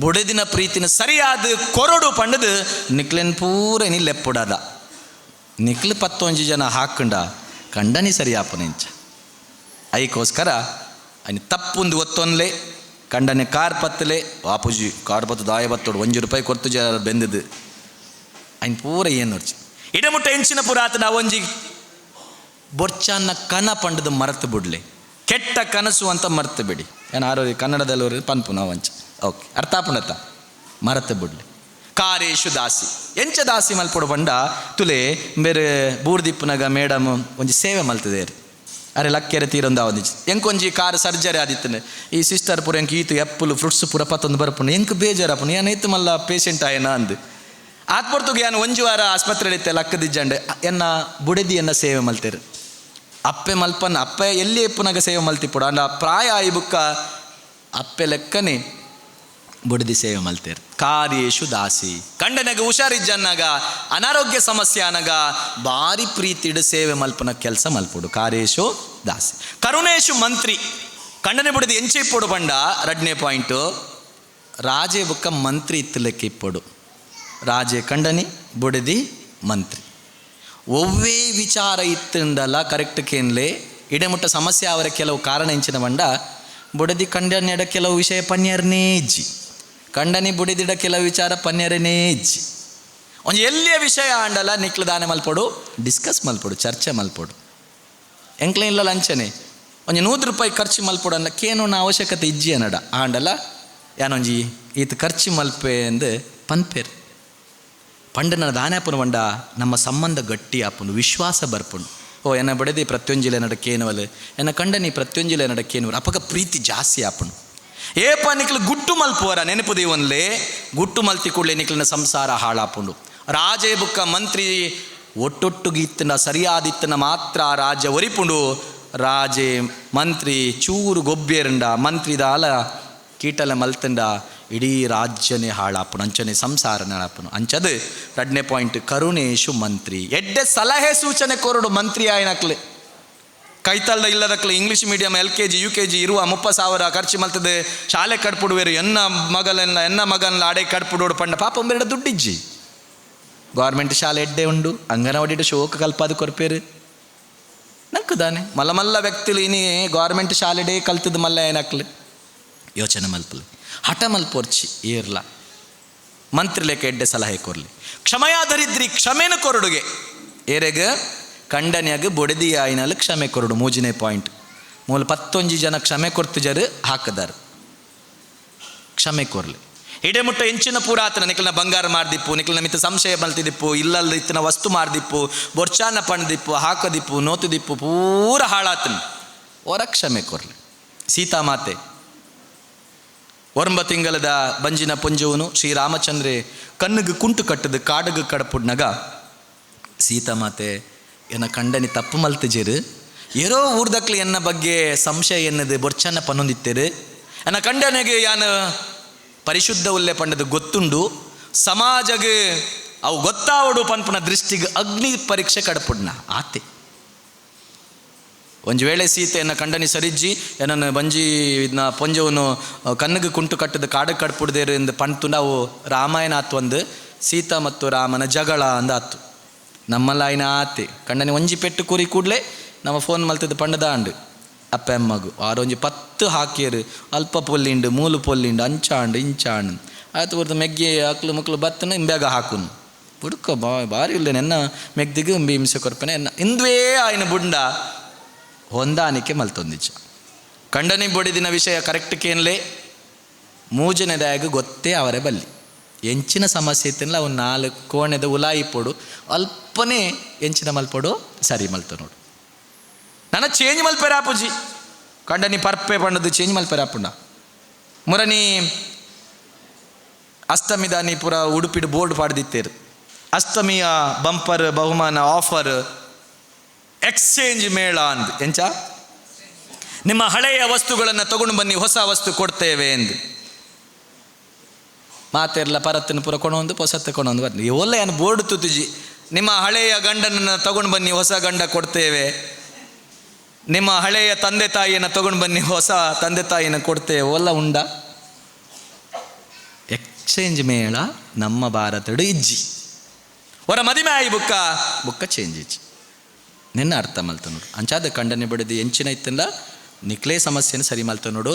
ಬುಡೆದಿನ ಪ್ರೀತಿನ ಸರಿಯಾದ ಕೊರಡು ಪಂಡದು ನಿಕ್ಲೆನ್ ಪೂರ ನೀ ಲೆಪ್ಪುಡಾದ ನಿಕ್ಲು ಪತ್ತೊಂಜಿ ಜನ ಹಾಕಂಡ ಕಂಡನಿ ಸರಿಯಾಪನ ಇಂಚ. ಐಕೋಸ್ಕರ ಅನಿ ತಪ್ಪುಂದು ಒತ್ತೊನ್ಲೆ ಕಂಡನೆ ಕಾರ್ ಪತ್ತಲೆ ವಾಪುಜಿ ಕಾರ್ ಪತ್ತು ದಾಯ ಬತ್ತೋಡು 1 ರೂಪಾಯಿ ಕೊರ್ತು ಜನ ಬೆಂದದು ಅಯ್ನ ಪೂರ ಏನು ನೋಡ್ಚಿ ಇಡಮುಟ್ಟ ಎಂಚಿನ ಪುರಾತನ ಒಂಜಿ ಬೊರ್ಚಾನ್ನ ಕನ ಪಂಡದು ಮರೆತು ಬಿಡ್ಲೆ, ಕೆಟ್ಟ ಕನಸು ಅಂತ ಮರೆತು ಬಿಡಿ. ಏನು ಆರೋ ಕನ್ನಡದಲ್ಲಿ ಪನ್ಪು ನಾವು ಅಂಚ ಓಕೆ ಅರ್ಥ ಆಪುಂಡತ್ತ ಮರೆತು ಬಿಡ್ಲೆ. ಕಾರೇಶು ದಾಸಿ ಎಂಚ ದಾಸಿ ಮಲ್ಪೊಡು ಪಂಡ ತುಲೆ ಬೇರೆ ಬೂರ್ದಿಪ್ಪುನಗ ಮೇಡಮ್ ಒಂಜಿ ಸೇವೆ ಮಲ್ತದೇರು ಅರೆ ಲಕ್ಕೆರೆ ತೀರೊಂದು ಒಂದಿಚ್ಚಿ ಎಂಕೊಂಜಿ ಕಾರ್ ಸರ್ಜರಿ ಆದಿತ್ತನೆ ಈ ಸಿಸ್ಟರ್ ಪೂರ ಎಂಕ್ ಈತು ಎಪ್ಪುಲು ಫ್ರೂಟ್ಸ್ ಪೂರ ಪತ್ತೊಂದು ಬರಪುಂಡು ಎಂಕ್ ಬೇಜಾರಪ್ಪುಂಡು ಏನಾಯ್ತು ಮಲ್ಲ ಪೇಷಂಟ್ ಆಯನ ಅಂದು ಆತ್ಪೊರ್ತುಗೆ ಯಾನು ಒಂಜಿ ವಾರ ಆಸ್ಪತ್ರೆ ಇತ್ತೆ ಲಕ್ಕದಿಜ್ಜಂಡೆ ಎನ್ನ ಬುಡೆದಿ ಎನ್ನ ಸೇವೆ ಮಲ್ತೇರು. ಅಪ್ಪೆ ಮಲ್ಪನ್ನ ಅಪ್ಪೆ ಎಲ್ಲಿ ಎಪ್ಪುನಗ ಸೇವೆ ಮಲ್ತಿಪ್ಪುಡು ಅಂಡ ಪ್ರಾಯ ಆಯಿ ಬುಕ್ಕ ಅಪ್ಪೆ ಲೆಕ್ಕನೆ ಬುಡದಿ ಸೇವೆ ಮಲ್ತೇರು. ಕಾರ್ಯೇಶು ದಾಸಿ ಕಂಡನಾಗ ಹುಷಾರಿಜ್ಜನ್ನಾಗ ಅನಾರೋಗ್ಯ ಸಮಸ್ಯೆ ಅನಗ ಭಾರಿ ಪ್ರೀತಿಡು ಸೇವೆ ಮಲ್ಪನ ಕೆಲಸ ಮಲ್ಪುಡು. ಕಾರ್ಯೇಶು ದಾಸಿ. ಕರುಣೇಶು ಮಂತ್ರಿ ಕಂಡನೆ ಬುಡದಿ ಎಂಚೆ ಇಪ್ಪೊಡು ಪಂಡ ರಡ್ನೇ ಪಾಯಿಂಟು ರಾಜೆ ಬುಕ್ಕ ಮಂತ್ರಿ ಇತ್ತು ಲೆಕ್ಕ ಇಪ್ಪೊಡು. ರಾಜೆ ಕಂಡನಿ ಬುಡದಿ ಮಂತ್ರಿ. ಒವ್ವೇ ವಿಚಾರ ಇತ್ತಂಡಲ್ಲ ಕರೆಕ್ಟ್ ಕೇನ್ಲೆ ಇಡೆಮುಟ್ಟ ಸಮಸ್ಯೆ ಅವರ ಕೆಲವು ಕಾರಣ ಎಂಚಿನ ಬಂಡ ಬುಡದಿ ಕಂಡನೆಡ ಕೆಲವು ವಿಷಯ ಪನ್ಯರ್ನೇ ಇಜ್ಜಿ ಕಂಡನಿ ಬುಡಿದಿಡ ಕೆಲವು ವಿಚಾರ ಪನ್ಯರನೇ ಇಜ್ಜಿ. ಒಂಜಿ ಎಲ್ಲಿಯ ವಿಷಯ ಆಂಡಲ ನಿಕ್ಲು ದಾನೆ ಮಲ್ಪೊಡು ಡಿಸ್ಕಸ್ ಮಲ್ಪೊಡು ಚರ್ಚೆ ಮಲ್ಪೊಡು. ಎಂಕ್ಲೆ ಇಲ್ಲ ಲಂಚನೆ ಒಂಜಿ 100 ರೂಪಾಯಿ ಖರ್ಚು ಮಲ್ಪೊಡು ಅಲ್ಲ ಕೇನೋನ ಅವಶ್ಯಕತೆ ಇಜ್ಜಿ ಅನ್ನಡ ಆಂಡಲ ಯಾನೊಂಜಿ ಈತ ಖರ್ಚು ಮಲ್ಪೆ ಅಂದು ಪನ್ಪೇರು. ಪಂಡನ ದಾನೆ ಆಪುನ ಪಂಡ ನಮ್ಮ ಸಂಬಂಧ ಗಟ್ಟಿ ಆಪುಂಡು ವಿಶ್ವಾಸ ಬರ್ಪುಂಡು. ಓ ಎನ್ನ ಬಡದಿ ಪ್ರತ್ಯೊಂಜಿಲೆ ನಡಕೇನವಲು ಎನ್ನ ಕಂಡನಿ ಪ್ರತ್ಯೊಂಜಿಲೆ ನಡಕೇನವಲು ಅಪಗ ಪ್ರೀತಿ ಜಾಸ್ತಿ ಆಪುಂಡು. ಏಪ ನಿಕ್ಲು ಗುಟ್ಟು ಮಲ್ಪುವರ ನೆನಪು ದೇವನ್ಲೇ ಗುಟ್ಟು ಮಲ್ತಿ ಕೂಡಲೇ ನಿಕ್ಲಿನ ಸಂಸಾರ ಹಾಳಾಪುಂಡು. ರಾಜೇ ಬುಕ್ಕ ಮಂತ್ರಿ ಒಟ್ಟೊಟ್ಟುಗಿತ್ತನ ಸರಿಯಾದಿತ್ತನ ಮಾತ್ರ ಆ ರಾಜ್ಯ ಒರಿಪುಂಡು. ರಾಜೆ ಮಂತ್ರಿ ಚೂರು ಗೊಬ್ಬೇರಂಡ ಮಂತ್ರಿದಾಲ ಕೀಟಲ ಮಲ್ತಂಡ ಇಡೀ ರಾಜ್ಯನೇ ಹಾಳಾಪುನು ಅಂಚನೆ ಸಂಸಾರನೇ ಹಾಳಾಪುನು. ಅಂಚದು ರಡ್ನೇ ಪಾಯಿಂಟ್ ಕರುಣೇಶು ಮಂತ್ರಿ. ಎಡ್ಡೆ ಸಲಹೆ ಸೂಚನೆ ಕೊರಡು ಮಂತ್ರಿ ಆಯ್ನಕ್ಲೆ ಕೈತಲ್ದ ಇಲ್ಲದಕ್ಲೆ English medium LKG UKG ಇರುವ 30,000 ಖರ್ಚು ಮಲ್ತದೆ ಶಾಲೆ ಕಟ್ಪುಡುವೆರು ಎನ್ನ ಮಗಲೆನ್ನ ಎನ್ನ ಮಗನ್ಲ ಆಡೆ ಕಟ್ಪುಡೋಡು ಪಂಡ ಪಾಪ ಒಂಬೆರಡ ದುಡ್ಡಿಜ್ಜಿ. ಗೌರ್ಮೆಂಟ್ ಶಾಲೆ ಎಡ್ಡೆ ಉಂಡು ಅಂಗನವಾಡಿ ಶೋಕ ಕಲ್ಪಾದು ಕೊರ್ಪೇರು ನಂಕುದಾನೆ ಮಲ್ಲ ಮಲ್ಲ ವ್ಯಕ್ತಿಲು ಇನಿ ಗೌರ್ಮೆಂಟ್ ಶಾಲೆಡೇ ಕಲ್ತದ ಮಲ್ಲ ಏನಕ್ಲೆ ಯೋಚನೆ ಮಲ್ಪಲು ಹಠ ಮಲ್ಪೊರ್ಚಿ ಏರ್ಲ ಮಂತ್ರಿ ಲೆಕ್ಕ ಎಡ್ಡೆ ಸಲಹೆ ಕೊರ್ಲಿ. ಕ್ಷಮಯಾಧರಿದ್ರಿ ಕ್ಷಮೆನ ಕೊರಡುಗೆ ಏರೆಗ ಕಂಡನ್ಯಾಗ ಬೊಡೆದಿ ಆಯ್ನಲ್ಲಿ ಕ್ಷಮೆ ಕೊರಡು. ಮೂಜನೇ ಪಾಯಿಂಟ್ ಮೂಲ ಪತ್ತೊಂಜಿ ಜನ ಕ್ಷಮೆ ಕೊರ್ತಿಜರು ಹಾಕದಾರ ಕ್ಷಮೆ ಕೊರ್ಲಿ. ಇಡೆಮುಟ್ಟ ಎಂಚಿನ ಪೂರಾತನ ನಿಕ್ಲನ ಬಂಗಾರ ಮಾರ್ದಿಪ್ಪು ನಿಕ್ಲನ ಮಿತ್ತ ಸಂಶಯ ಮಲ್ತಿದಿಪ್ಪು ಇಲ್ಲಲ್ಲ ಇತ್ತಿನ ವಸ್ತು ಮಾರ್ದಿಪ್ಪು ಬೊರ್ಚಾನ ಪಣ್ದಿಪ್ಪು ಹಾಕದಿಪ್ಪು ನೋತುದಿಪ್ಪು ಪೂರ ಹಾಳಾತನ ಹೊರ ಕ್ಷಮೆ ಕೊರ್ಲಿ. ಸೀತಾಮಾತೆ ಒರಂಬ ತಿಂಗಳದ ಬಂಜಿನ ಪುಂಜವನು ಶ್ರೀರಾಮಚಂದ್ರೆ ಕಣ್ಣಿಗೆ ಕುಂಟು ಕಟ್ಟದು ಕಾಡುಗೆ ಕಡಪುಡ್ನಗ ಸೀತಾಮಾತೆ ಎನ್ನ ಕಂಡನಿ ತಪ್ಪು ಮಲ್ತಿಜೇರು ಏರೋ ಊರ್ದಕ್ಲು ಎನ್ನ ಬಗ್ಗೆ ಸಂಶಯ ಎನ್ನದು ಬೊರ್ಚನ್ನ ಪನ್ನೊಂದಿತ್ತೇರು ಎನ್ನ ಕಂಡನಿಗೆ ಯಾನು ಪರಿಶುದ್ಧ ಉಲ್ಲೆ ಪಂಡದು ಗೊತ್ತುಂಡು ಸಮಾಜಗೆ ಅವು ಗೊತ್ತಾವಡು ಪನ್ಪುನ ದೃಷ್ಟಿಗೆ ಅಗ್ನಿ ಪರೀಕ್ಷೆ ಕಡಪುಡ್ನ ಆತೆ. ಒಂಜಿ ವೇಳೆ ಸೀತೆಯನ್ನು ಕಂಡನಿ ಸರಿಜ್ಜಿ ಎನ್ನನ್ನು ಬಂಜಿ ಇದನ್ನ ಪೊಂಜವನು ಕಣ್ಣಿಗೆ ಕುಂಟು ಕಟ್ಟದ ಕಾಡು ಕಡ್ಪುಡ್ದೇರು ಎಂದು ಪಂತು ನಾವು ರಾಮಾಯಣ ಆತು ಒಂದು ಸೀತಾ ಮತ್ತು ರಾಮನ ಜಗಳ ಅಂದ ಆತು. ನಮ್ಮಲ್ಲಾಯಿನ ಆತೆ ಕಂಡನಿ ಒಂಜಿ ಪೆಟ್ಟು ಕೂರಿ ಕೂಡಲೇ ನಮ್ಮ ಫೋನ್ ಮಲ್ತದ ಪಂಡದ ಅಂಡು ಅಪ್ಪ ಅಮ್ಮಗು ಆರೊಂಜಿ 10 ಹಾಕಿಯರು ಅಲ್ಪ ಪೊಲ್ಲಿಂಡು ಮೂಲು ಪೊಲ್ಲಿಂಡು ಅಂಚಾಂಡು ಇಂಚಾಂಡು ಆಯ್ತು ಹೊರ್ತು ಮೆಗ್ಗಿ ಅಕ್ಲು ಮಕ್ಳು ಬತ್ತನ ಇಂಬ್ಯಾಗ ಹಾಕುನು. ಬುಡ್ಕ ಬಾ ಬಾರಿ ಇಲ್ಲ ನೆನ್ನ ಮೆಗ್ದಿಗೆ ಉಂಬಿ ಹಿಂಸೆ ಕೊರ್ಪನೆ ಎನ್ನ ಇಂದುವೇ ಆಯ್ನ ಬುಂಡ ಹೊಂದಾಣಿಕೆ ಮಲ್ತೊಂದಿಚ್ಚ. ಕಂಡನಿ ಬೊಡಿದಿನ ವಿಷಯ ಕರೆಕ್ಟ್ ಕೇನ್ಲೆ ಮೂಜನೆದಾಗ ಗೊತ್ತೇ ಅವರೇ ಬಲ್ಲಿ ಎಂಚಿನ ಸಮಸ್ಯೆ ಇತ್ತಿಲ್ಲ ಅವು ನಾಲ್ಕು ಕೋಣೆದ ಉಲಾಯಿ ಪೊಡು ಅಲ್ಪನೇ ಎಂಚಿನ ಮಲ್ಪೊಡು ಸರಿ ಮಲ್ತ ನೋಡು. ನನ್ನ ಚೇಂಜ್ ಮಲ್ಪೆರ ಆಪುಜಿ ಕಂಡನಿ ಪರ್ಪೆ ಪಂಡದು ಚೇಂಜ್ ಮಲ್ಪೆರ ಆಪುಂಡ. ಮುರನಿ ಅಷ್ಟಮಿದಾನಿ ಪೂರ ಉಡುಪಿಡು ಬೋರ್ಡ್ ಪಾಡ್ದಿತ್ತೇರು ಅಷ್ಟಮಿಯ ಬಂಪರ್ ಬಹುಮಾನ ಆಫರ್ ಎಕ್ಸ್ಚೇಂಜ್ ಮೇಳ ಅಂದ್ ಎಂಚ ನಿಮ್ಮ ಹಳೆಯ ವಸ್ತುಗಳನ್ನು ತಗೊಂಡು ಬನ್ನಿ ಹೊಸ ವಸ್ತು ಕೊಡ್ತೇವೆ ಎಂದು. ಮಾತೆರ್ಲ ಪರತ್ತನ್ನು ಪೂರ ಕೊಣೊಂದು ಹೊಸತ್ತು ಕೊಣೊಂದು ಬರ್ಲಿ ಒಳ್ಳೆ ಏನು ಬೋರ್ಡ್ ತುತಿಜಿ ನಿಮ್ಮ ಹಳೆಯ ಗಂಡನನ್ನು ತಗೊಂಡು ಬನ್ನಿ ಹೊಸ ಗಂಡ ಕೊಡ್ತೇವೆ, ನಿಮ್ಮ ಹಳೆಯ ತಂದೆ ತಾಯಿಯನ್ನು ತಗೊಂಡು ಬನ್ನಿ ಹೊಸ ತಂದೆ ತಾಯಿಯನ್ನು ಕೊಡ್ತೇವೆ ಒಲ್ಲ ಉಂಡ. ಎಕ್ಸ್ಚೇಂಜ್ ಮೇಳ ನಮ್ಮ ಭಾರತಡು ಇಜ್ಜಿ ಹೊರ ಮದಿಮೆ ಆಯಿ ಬುಕ್ಕ ಬುಕ್ಕ ಚೇಂಜ್ ಇಜ್ಜಿ ನಿನ್ನ ಅರ್ಥ ಮಲ್ತ ನೋಡು. ಅಂಚಾದ ಕಂಡನೆ ಬಡಿದು ಎಂಚಿನ ಇತ್ತಲ್ಲ ನಿಕ್ಲೇ ಸಮಸ್ಯೆನ ಸರಿ ಮಲ್ತ ನೋಡು.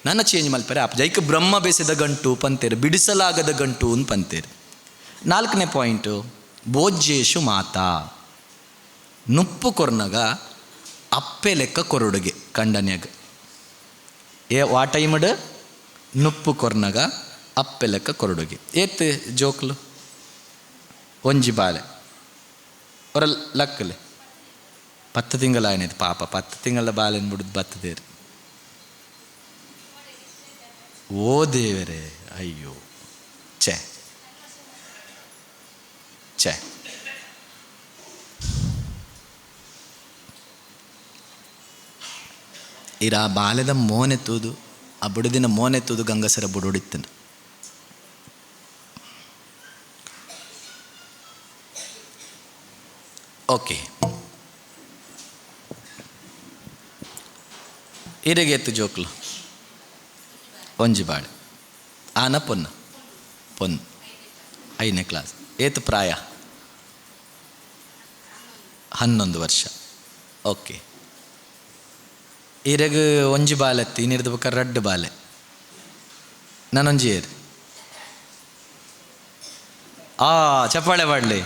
ನನ್ನ ಚೇಂಜ್ ಮಲ್ಪರೆ ಆಪ ಜೈಕ್ ಬ್ರಹ್ಮ ಬೇಸಿದ ಗಂಟು ಪಂತೇರು ಬಿಡಿಸಲಾಗದ ಗಂಟು ಅಂತ ಪಂತೇರು. ನಾಲ್ಕನೇ ಪಾಯಿಂಟು ಭೋಜ್ಯೇಶು ಮಾತಾ ನುಪ್ಪು ಕೊರ್ನಗ ಅಪ್ಪೆ ಲೆಕ್ಕ ಕೊರಡುಗೆ ಕಂಡನ್ಯಾಗ ಏ ವಾ ಟೈಮಡ್ ನುಪ್ಪು ಕೊರ್ನಗ ಅಪ್ಪೆ ಲೆಕ್ಕ ಕೊರಡುಗೆ ಏತ್ ಜೋಕ್ಲು ಒಂಜಿ ಬಾಲೆ ಹೊರ ಲಕ್ಕಲೆ 10 ತಿಂಗಳಾಯನಿದು ಪಾಪ 10 ತಿಂಗಳ ಬಾಲೆನ್ ಬಿಡುದು ಬತ್ತದೇರು. ಓ ದೇವರೇ ಅಯ್ಯೋ ಛೇ ಛೇ. ಇರ ಆ ಬಾಲೆದ ಮೋನೆತ್ತುವುದು ಆ ಬುಡದಿನ ಮೋನೆತ್ತುವುದು ಗಂಗಸರ ಬುಡೋಡಿತ್ತನು. ಓಕೆ ಇರೆಗೆ ಎತ್ತು ಜೋಕ್ಲು ಒಂಜಿ ಬಾಳೆ ಆನ ಪೊನ್ನ ಪೊನ್ನು 5ನೇ ಕ್ಲಾಸ್ ಏತು ಪ್ರಾಯ 11 ವರ್ಷ. ಓಕೆ ಇರೆಗ್ ಒಂಜಿ ಬಾಲೆ ಅತ್ತಿ ಇನ್ನಿರ್ದ ಬೊಕ್ಕ ರಡ್ಡು ಬಾಲೆ ನಾನೊಂಜಿ ಏರು ಆ ಚಪ್ಪಾಳೆ ಬಾಡ್ಲಿ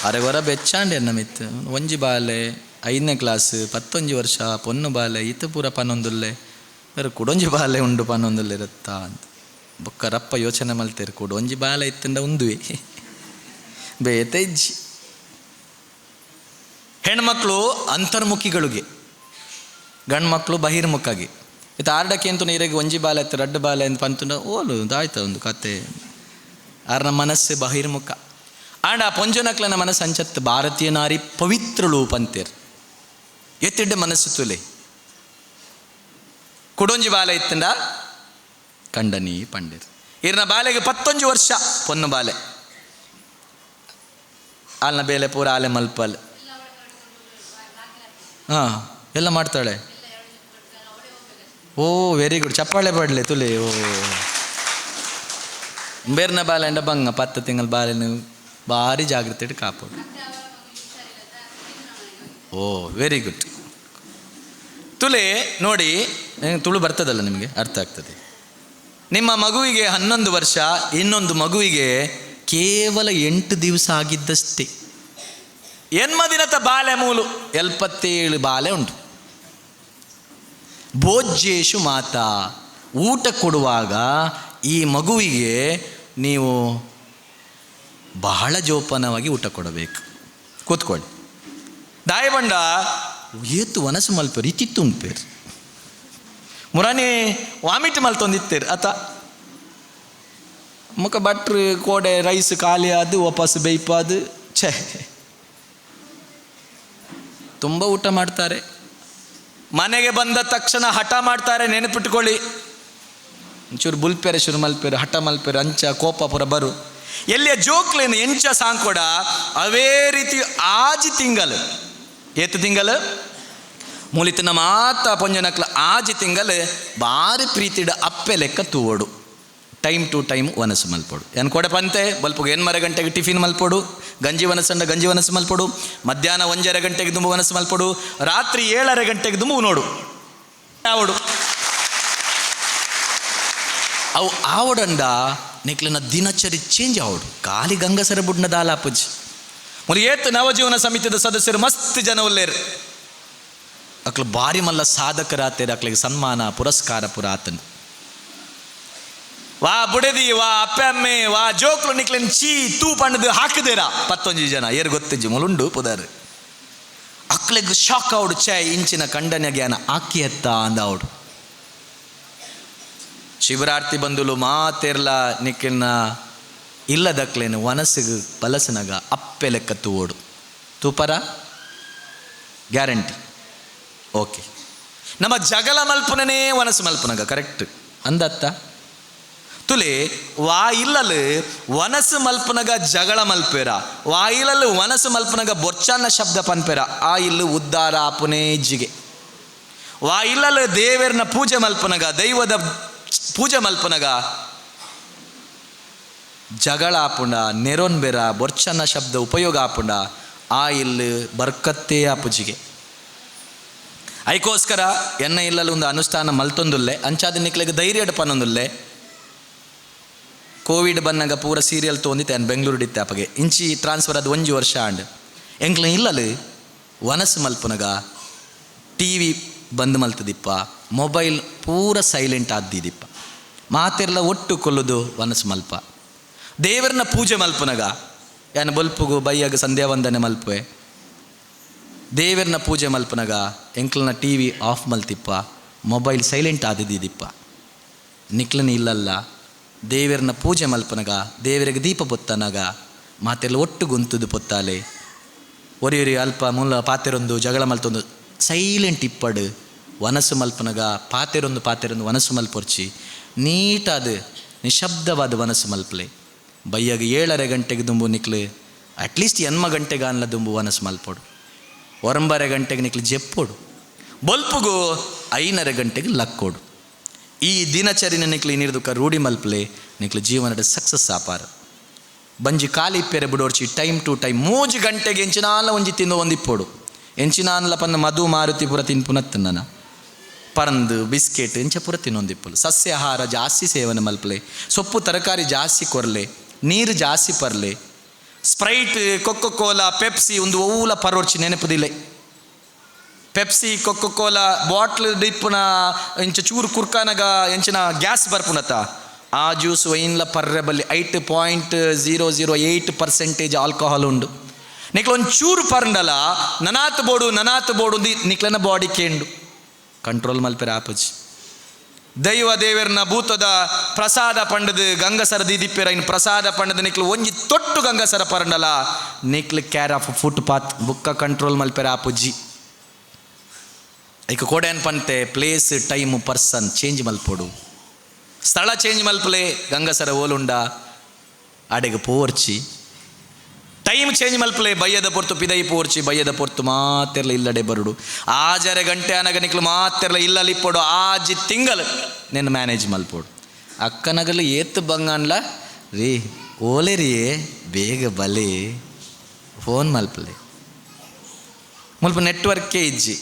ಅರೆ ಹೊರ ಬೆಚ್ಚಾಂಡೆ ನಮಿತ್ತು ಒಂಜಿ ಬಾಲೆ 5ನೇ ಕ್ಲಾಸ್ 11 ವರ್ಷ ಪೊನ್ನು ಬಾಲೆ ಈತ ಪೂರ ಪನ್ನೊಂದುಲ್ಲೆ ಬೇರೆ ಕುಡೊಂಜಿ ಬಾಲೆ ಉಂಡು ಪನ್ನೊಂದುಲ್ಲೆ ಇರುತ್ತಾ ಅಂತ ಬೊಕ್ಕ ರಪ್ಪ ಯೋಚನೆ ಮಲ್ತೇರು ಕುಡೊಂಜಿ ಬಾಲೆ ಇತ್ತಂಡ ಉಂದುವೆ ಬೇತೆ ಇಜ್ಜಿ. ಹೆಣ್ಮಕ್ಳು ಅಂತರ್ಮುಖಿಗಳಿಗೆ ಗಂಡ್ಮಕ್ಳು ಬಹಿರ್ಮುಖಾಗಿ ಇತ್ತು ಆರ್ಡಕ್ಕೆ ಅಂತ ನೀರಿಗೆ ಒಂಜಿ ಬಾಲೆ ಇತ್ತು ರಡ್ಡು ಬಾಲೆ ಅಂತ ಪಂತುಂಡ ಓಲು ಆಯ್ತು ಒಂದು ಕತೆ ಆರ್ನ ಮನಸ್ಸು ಬಹಿರ್ಮುಖ. ಆಂಡ ಆ ಪೊಂಜನಕ್ಲನ ಮನಸ್ಸು ಅಂಚತ್ತು ಭಾರತೀಯ ನಾರಿ ಪವಿತ್ರಳು ಪಂತೇರ್ ಎತ್ತಿಡ್ಡ ಮನಸ್ಸು ತುಲೆ ಕುಡೊಂಜಿ ಬಾಲೆ ಇತ್ತಂಡ ಕಂಡನಿ ಪಂಡೇರ್ ಇರ್ನ ಬಾಲೆಗೆ 11 ವರ್ಷ ಪೊನ್ನು ಬಾಲೆ ಆಲ್ನ ಬೇಲೆ ಪೂರ ಆಲೆ ಮಲ್ಪಲ್ ಹಾಂ ಎಲ್ಲ ಮಾಡ್ತಾಳೆ. ಓ ವೆರಿ ಗುಡ್ ಚಪ್ಪಾಳೆ ಪಡಲಿ ತುಲೆ. ಓ ಬೇರ್ನ ಬಾಲೆ ಅಂಡ ಬಂಗ 10 ತಿಂಗಳ ಬಾಲೆನು ಭಾರಿ ಜಾಗ್ರತೆ ಇಟ್ಟು ಕಾಪಾಡು. ಓ ವೆರಿ ಗುಡ್ ತುಲೆ. ನೋಡಿ ತುಳು ಬರ್ತದಲ್ಲ ನಿಮಗೆ ಅರ್ಥ ಆಗ್ತದೆ. ನಿಮ್ಮ ಮಗುವಿಗೆ 11 ವರ್ಷ, ಇನ್ನೊಂದು ಮಗುವಿಗೆ ಕೇವಲ 8 ದಿವಸ ಆಗಿದ್ದಷ್ಟೇ. ಎನ್ಮ ದಿನದ ಬಾಲೆ ಮೂಲು 77 ಬಾಲೆ ಉಂಟು. ಭೋಜ್ಯೇಶು ಮಾತಾ ಊಟ ಕೊಡುವಾಗ ಈ ಮಗುವಿಗೆ ನೀವು ಬಹಳ ಜೋಪಾನವಾಗಿ ಊಟ ಕೊಡಬೇಕು. ಕೂತ್ಕೊಳ್ಳಿ ದಾಯಬಂಡ ಏತು ವನಸು ಮಲ್ಪೇರು ಇತ್ತಿತ್ತು ಉಂಪೇರು ಮುರಾನಿ ವಾಮಿಟ್ ಮಲ್ತೊಂದಿತ್ತೇರು ಅತ ಮುಖ ಬಟ್ರು ಕೋಡೆ ರೈಸ್ ಖಾಲಿ ಅದು ವಾಪಸ್ ಬೇಯ್ಪಾದು ಛೇ ತುಂಬ ಊಟ ಮಾಡ್ತಾರೆ. ಮನೆಗೆ ಬಂದ ತಕ್ಷಣ ಹಠ ಮಾಡ್ತಾರೆ, ನೆನಪಿಟ್ಕೊಳ್ಳಿ. ಒಂಚೂರು ಬುಲ್ಪೇರೆ ಶುರು ಮಲ್ಪೇರು ಹಠ ಮಲ್ಪೇರು ಅಂಚ ಕೋಪ ಪುರ ಬರು ಎಲ್ಲಿಯ ಜೋಕ್ಲೇನು ಎಂಚ ಸಾಂಕೊಡ ಅವೇ ರೀತಿ ಆಜಿ ತಿಂಗಲ್ ಏತು ತಿಂಗಲ್ ಮೂಲಿತನ ಮಾತ ಪೊಂಜನಕ್ಲ ಆಜಿ ತಿಂಗಲ್ ಭಾರಿ ಪ್ರೀತಿಡ ಅಪ್ಪೆ ಲೆಕ್ಕ ತೂವಡು time to time ವನಸು ಮಲ್ಪೊಡು. ಏನು ಕೊಡೆ ಪಂತೆ ಬಲ್ಪುಗೆ 8:30 ಗಂಟೆಗೆ ಟಿಫಿನ್ ಮಲ್ಪೊಡು, ಗಂಜಿ ವನಸಂಡ ಗಂಜಿ ವನಸು ಮಲ್ಪೊಡು, ಮಧ್ಯಾಹ್ನ 1.5 ಗಂಟೆಗೆ ದುಂಬು ವನಸು ಮಲ್ಪೊಡು, ರಾತ್ರಿ 7.5 ಗಂಟೆಗೆ ದುಂಬು ನೋಡು ಆವಡು ಅವು ಆವಡಂಡ ನಿಕ್ಲೆನ ದಿನಚರಿ ಚೇಂಜ್ ಆವಡು. ಖಾಲಿ ಗಂಗಸರ ಬುಡ್ನ ದಾಲಾಪುಜಿ ಮುಲಿ ಏತ್ ನವಜೀವನ ಸಮಿತಿದ ಸದಸ್ಯರು ಮಸ್ತ್ ಜನ ಉಲ್ಲೇರು. ಅಕ್ಲು ಬಾರಿ ಮಲ್ಲ ಸಾಧಕರಾತೇರು, ಅಕ್ಲಿಗೆ ಸನ್ಮಾನ ಪುರಸ್ಕಾರ ಪುರ ಆತನು. ವಾ ಬುಡದಿ ವಾ ಅಪ್ಪಮ್ಮೆ ವಾ ಜೋಕ್ಲು ನಿಕ್ಲೆನ್ ಚೀ ತೂ ಪಂಡದು ಹಾಕದೇರ ಪತ್ತೊಂಜಿ ಜನ ಏರು ಗೊತ್ತಿಜ್ಜಿ ಮುಲುಂಡು ಪುದಾರು. ಅಕ್ಲೆಗ್ ಶಾಕ್ ಆವಡು, ಛೇ ಇಂಚಿನ ಕಂಡನ ಜ್ಞಾನ ಆಕಿ ಎತ್ತ ಅಂದ ಅವಡು. ಶಿವರಾತ್ರಿ ಬಂದುಲು ಮಾತೆರ್ಲ ನಿಕ್ಕಿನ ಇಲ್ಲದಕ್ಲೇನು ವನಸ್ಸಿಗೆ ಬಲಸನಗ ಅಪ್ಪೆ ಲೆಕ್ಕ ತೂವೋಡು ತೂಪರ ಗ್ಯಾರಂಟಿ. ಓಕೆ, ನಮ್ಮ ಜಗಲ ಮಲ್ಪುನನೇ ವನಸ್ಸು ಮಲ್ಪುನಗ ಕರೆಕ್ಟ್ ಅಂದತ್ತ ತುಲೆ. ವಾ ಇಲ್ಲಲು ವನಸ್ಸು ಮಲ್ಪನಗ ಜಗಳ ಮಲ್ಪೇರ, ವಾ ಇಲ್ಲಲು ವನಸ್ಸು ಮಲ್ಪನಗ ಬೊರ್ಚಾನ ಶಬ್ದ ಪನ್ಪೇರ, ಆ ಇಲ್ಲು ಉದ್ದಾರ ಆಪುನೇ ಇಜ್ಜಿಗೆ. ವಾ ಇಲ್ಲಲು ದೇವೆರ್ನ ಪೂಜೆ ಮಲ್ಪನಗ ದೈವದ ಪೂಜೆ ಮಲ್ಪನಗ ಜಗಳ ಆಪುಂಡ ನೆರೊನ್ ಬೇರ ಬೊರ್ಚನ ಶಬ್ದ ಉಪಯೋಗ ಆಪುಂಡ, ಆ ಇಲ್ಲು ಬರ್ಕತ್ತೇ ಆಪುಜಿಗೆ. ಐಕೋಸ್ಕರ ಎನ್ನ ಇಲ್ಲಲು ಒಂದು ಅನುಷ್ಠಾನ ಮಲ್ತೊಂದುಲ್ಲೆ ಅಂಚಾದ ನಿಕ್ಲೆಗ್ ಧೈರ್ಯ ಪನ್ನೊಂದುಲ್ಲೆ. ಕೋವಿಡ್ ಬನ್ನಗ ಪೂರ ಸೀರಿಯಲ್ ತೊಂದಿತ್ತೆ ನಾನು ಬೆಂಗಳೂರು ಇತ್ತೆ ಅಪ್ಪಗೆ ಇಂಚಿ ಟ್ರಾನ್ಸ್ಫರ್ ಅದು ಒಂಜಿ ವರ್ಷ ಆಂಡ್. ಎಂಕ್ಲ ಇಲ್ಲಲು ವನಸ್ಸು ಮಲ್ಪುನಗ ಟಿ ವಿ ಬಂದ್ ಮಲ್ತದಿಪ್ಪ, ಮೊಬೈಲ್ ಪೂರ ಸೈಲೆಂಟ್ ಆದ್ದಿದಿಪ್ಪ, ಮಾತೆರ್ಲ ಒಟ್ಟು ಕೊಲ್ಲುದು ವನಸ್ಸು ಮಲ್ಪ. ದೇವರನ್ನ ಪೂಜೆ ಮಲ್ಪುನಗ ಯಾನ್ ಬೊಲ್ಪುಗು ಬೈಯಾಗ ಸಂಧ್ಯಾ ವಂದನೆ ಮಲ್ಪುವೆ, ದೇವರನ್ನ ಪೂಜೆ ಮಲ್ಪುನಗ ಎಂಕ್ಲನ ಟಿ ವಿ ಆಫ್ ಮಲ್ತಿಪ್ಪ, ಮೊಬೈಲ್ ಸೈಲೆಂಟ್ ಆದಿದ್ದಿಪ್ಪ. ನಿಕ್ಲನ ಇಲ್ಲಲ್ಲ ದೇವರನ್ನ ಪೂಜೆ ಮಲ್ಪನಗ ದೇವರಿಗೆ ದೀಪ ಪೊತ್ತನಗ ಮಾತೆಲ್ಲ ಒಟ್ಟು ಗುಂತುದು ಪೊತ್ತಾಲೆ ಒರಿ ಒರಿ ಅಲ್ಪ ಮೂಲ ಪಾತೆರೊಂದು ಜಗಳ ಮಲ್ತೊಂದು ಸೈಲೆಂಟ್ ಇಪ್ಪಡು. ವನಸ್ಸು ಮಲ್ಪನಗ ಪಾತೆರೊಂದು ಪಾತೆರೊಂದು ವನಸ್ಸು ಮಲ್ಪೊರ್ಚಿ ನೀಟಾದ ನಿಶಬ್ದವಾದ ವನಸ್ಸು ಮಲ್ಪಲೆ. ಬಯ್ಯಾಗ 7:30 ಗಂಟೆಗೆ ದುಂಬು ನಿಕ್ಲು ಅಟ್ಲೀಸ್ಟ್ 8 ಗಂಟೆಗೆ ಅನ್ಲ ದುಂಬು ವನಸ್ಸು ಮಲ್ಪೊಡು. 9:30 ಗಂಟೆಗೆ ನಿಕ್ಲು ಜೆಪ್ಪೋಡು, ಬೊಲ್ಪುಗು 5:30 ಗಂಟೆಗೆ ಲಕ್ಕೋಡು. ಈ ದಿನಚರಿನ ನಿಕ್ಲು ಇನ್ನಿರ್ದುಕ ರೂಢಿ ಮಲ್ಪಲೆ ನಿಕ್ಲು ಜೀವನದ ಸಕ್ಸಸ್ ಆಪಾರ. ಬಂಜಿ ಖಾಲಿ ಇಪ್ಪೆರೆ ಬಿಡೋರ್ಚಿ ಟೈಮ್ ಟು ಟೈಮ್ 3 ಗಂಟೆಗೆ ಎಂಚಿನಾಲ ಒಂಜಿ ತಿಂದು ಒಂದಿಪ್ಪೋಡು. ಎಂಚಿನಾನ್ಲ ಪನ್ನ ಮಧು ಮಾರುತಿ ಪೂರ ತಿನ್ಪುನತ್ತು ನನ್ನ ಪರಂದು ಬಿಸ್ಕೆಟ್ ಎಂಚ ಪೂರ ತಿನ್ನೊಂದಿಪ್ಪಲು. ಸಸ್ಯಾಹಾರ ಜಾಸ್ತಿ ಸೇವನೆ ಮಲ್ಪಲೆ, ಸೊಪ್ಪು ತರಕಾರಿ ಜಾಸ್ತಿ ಕೊರಲೆ, ನೀರು ಜಾಸ್ತಿ ಪರ್ಲೆ, ಸ್ಪ್ರೈಟ್ ಕೊಕ್ಕೊ ಕೋಲಾ ಪೆಪ್ಸಿ ಒಂದು ಓಲ ಪರೋರ್ಚಿ ನೆನಪುದಿಲ್ಲ. ಪೆಪ್ಸಿ ಕೊಕ್ಕೊ ಕೋಲಾ ಬಾಟ್ಲ್ ಡಿಪ್ಪುನ ಎಂಚ ಚೂರು ಕುರ್ಕಾನಗ ಎಂಚಿನ ಗ್ಯಾಸ್ ಬರ್ಪುನತ ಆ ಜ್ಯೂಸ್ ವೈನ್ಲ ಪರ್ರೆ ಬಲ್ಲಿ 8.008% ಆಲ್ಕೋಹಾಲ್ ಉಂಡು. ನಿಕ್ಲ ಒಂದು ಚೂರು ಪರಂಡಲ ನನಾತ್ ಬೋಡು ನನಾತ್ ಬೋಡು ನಿಕ್ಲನ ಬಾಡಿ ಕೇಂಡು ಕಂಟ್ರೋಲ್ ಮಲ್ಪೆರ ಆಪುಜಿ. ದೈವ ದೇವರ್ನ ಭೂತದ ಪ್ರಸಾದ ಪಂಡದು ಗಂಗಸರ ದೀದಿಪ್ಪೆರ ಇನ್ನು ಪ್ರಸಾದ ಪಂಡದು ನಿಕ್ಲು ಒಂಜಿ ತೊಟ್ಟು ಗಂಗಸರ ಪರಂಡಲ ನಿಕ್ಲು ಕೇರ್ ಆಫ್ ಫುಟ್ ಪಾತ್ ಬುಕ್ಕ ಕಂಟ್ರೋಲ್ ಮಲ್ಪೆರ ಆಪುಜಿ. ಐಕ ಕೋಡೆನ್ ಪಂತೆ ಪ್ಲೇಸ್ ಟೈಮ್ ಪರ್ಸನ್ ಚೇಂಜ್ ಮಲ್ಪೊಡು, ಸ್ಥಳ ಚೇಂಜ್ ಮಲ್ಪಲೆ. ಗಂಗಸರ ಓಲುಂಡ ಆಡೆಗೆ ಪೋರ್ಚಿ, ಟೈಮ್ ಚೇಂಜ್ ಮಲ್ಪಲೆ. ಬಯ್ಯದ ಪೊರ್ತು ಪಿದೈ ಪೋರ್ಚಿ, ಬಯ್ಯದ ಪೊರ್ತು ಮಾತೆರ್ಲ ಇಲ್ಲಡೆ ಬರುಡು. ಆಜರೆ ಗಂಟೆ ಅನಗ ನಿಕ್ಲು ಮಾತೆರ್ಲ ಇಲ್ಲಲಿಪ್ಪೊಡು. ಆಜಿ ತಿಂಗಲ್ ನಿನ್ನ ಮ್ಯಾನೇಜ್ ಮಲ್ಪೊಡು. ಅಕ್ಕನಗಲು ಏತ್ ಬಂಗಾನ್ಲ ರೀ ಓಲೆ ರೀ ಬೇಗ ಬಲೆ ಫೋನ್ ಮಲ್ಪಲೆ ಮುಲ್ಪ ನೆಟ್ವರ್ಕೇ ಇಜ್ಜಿ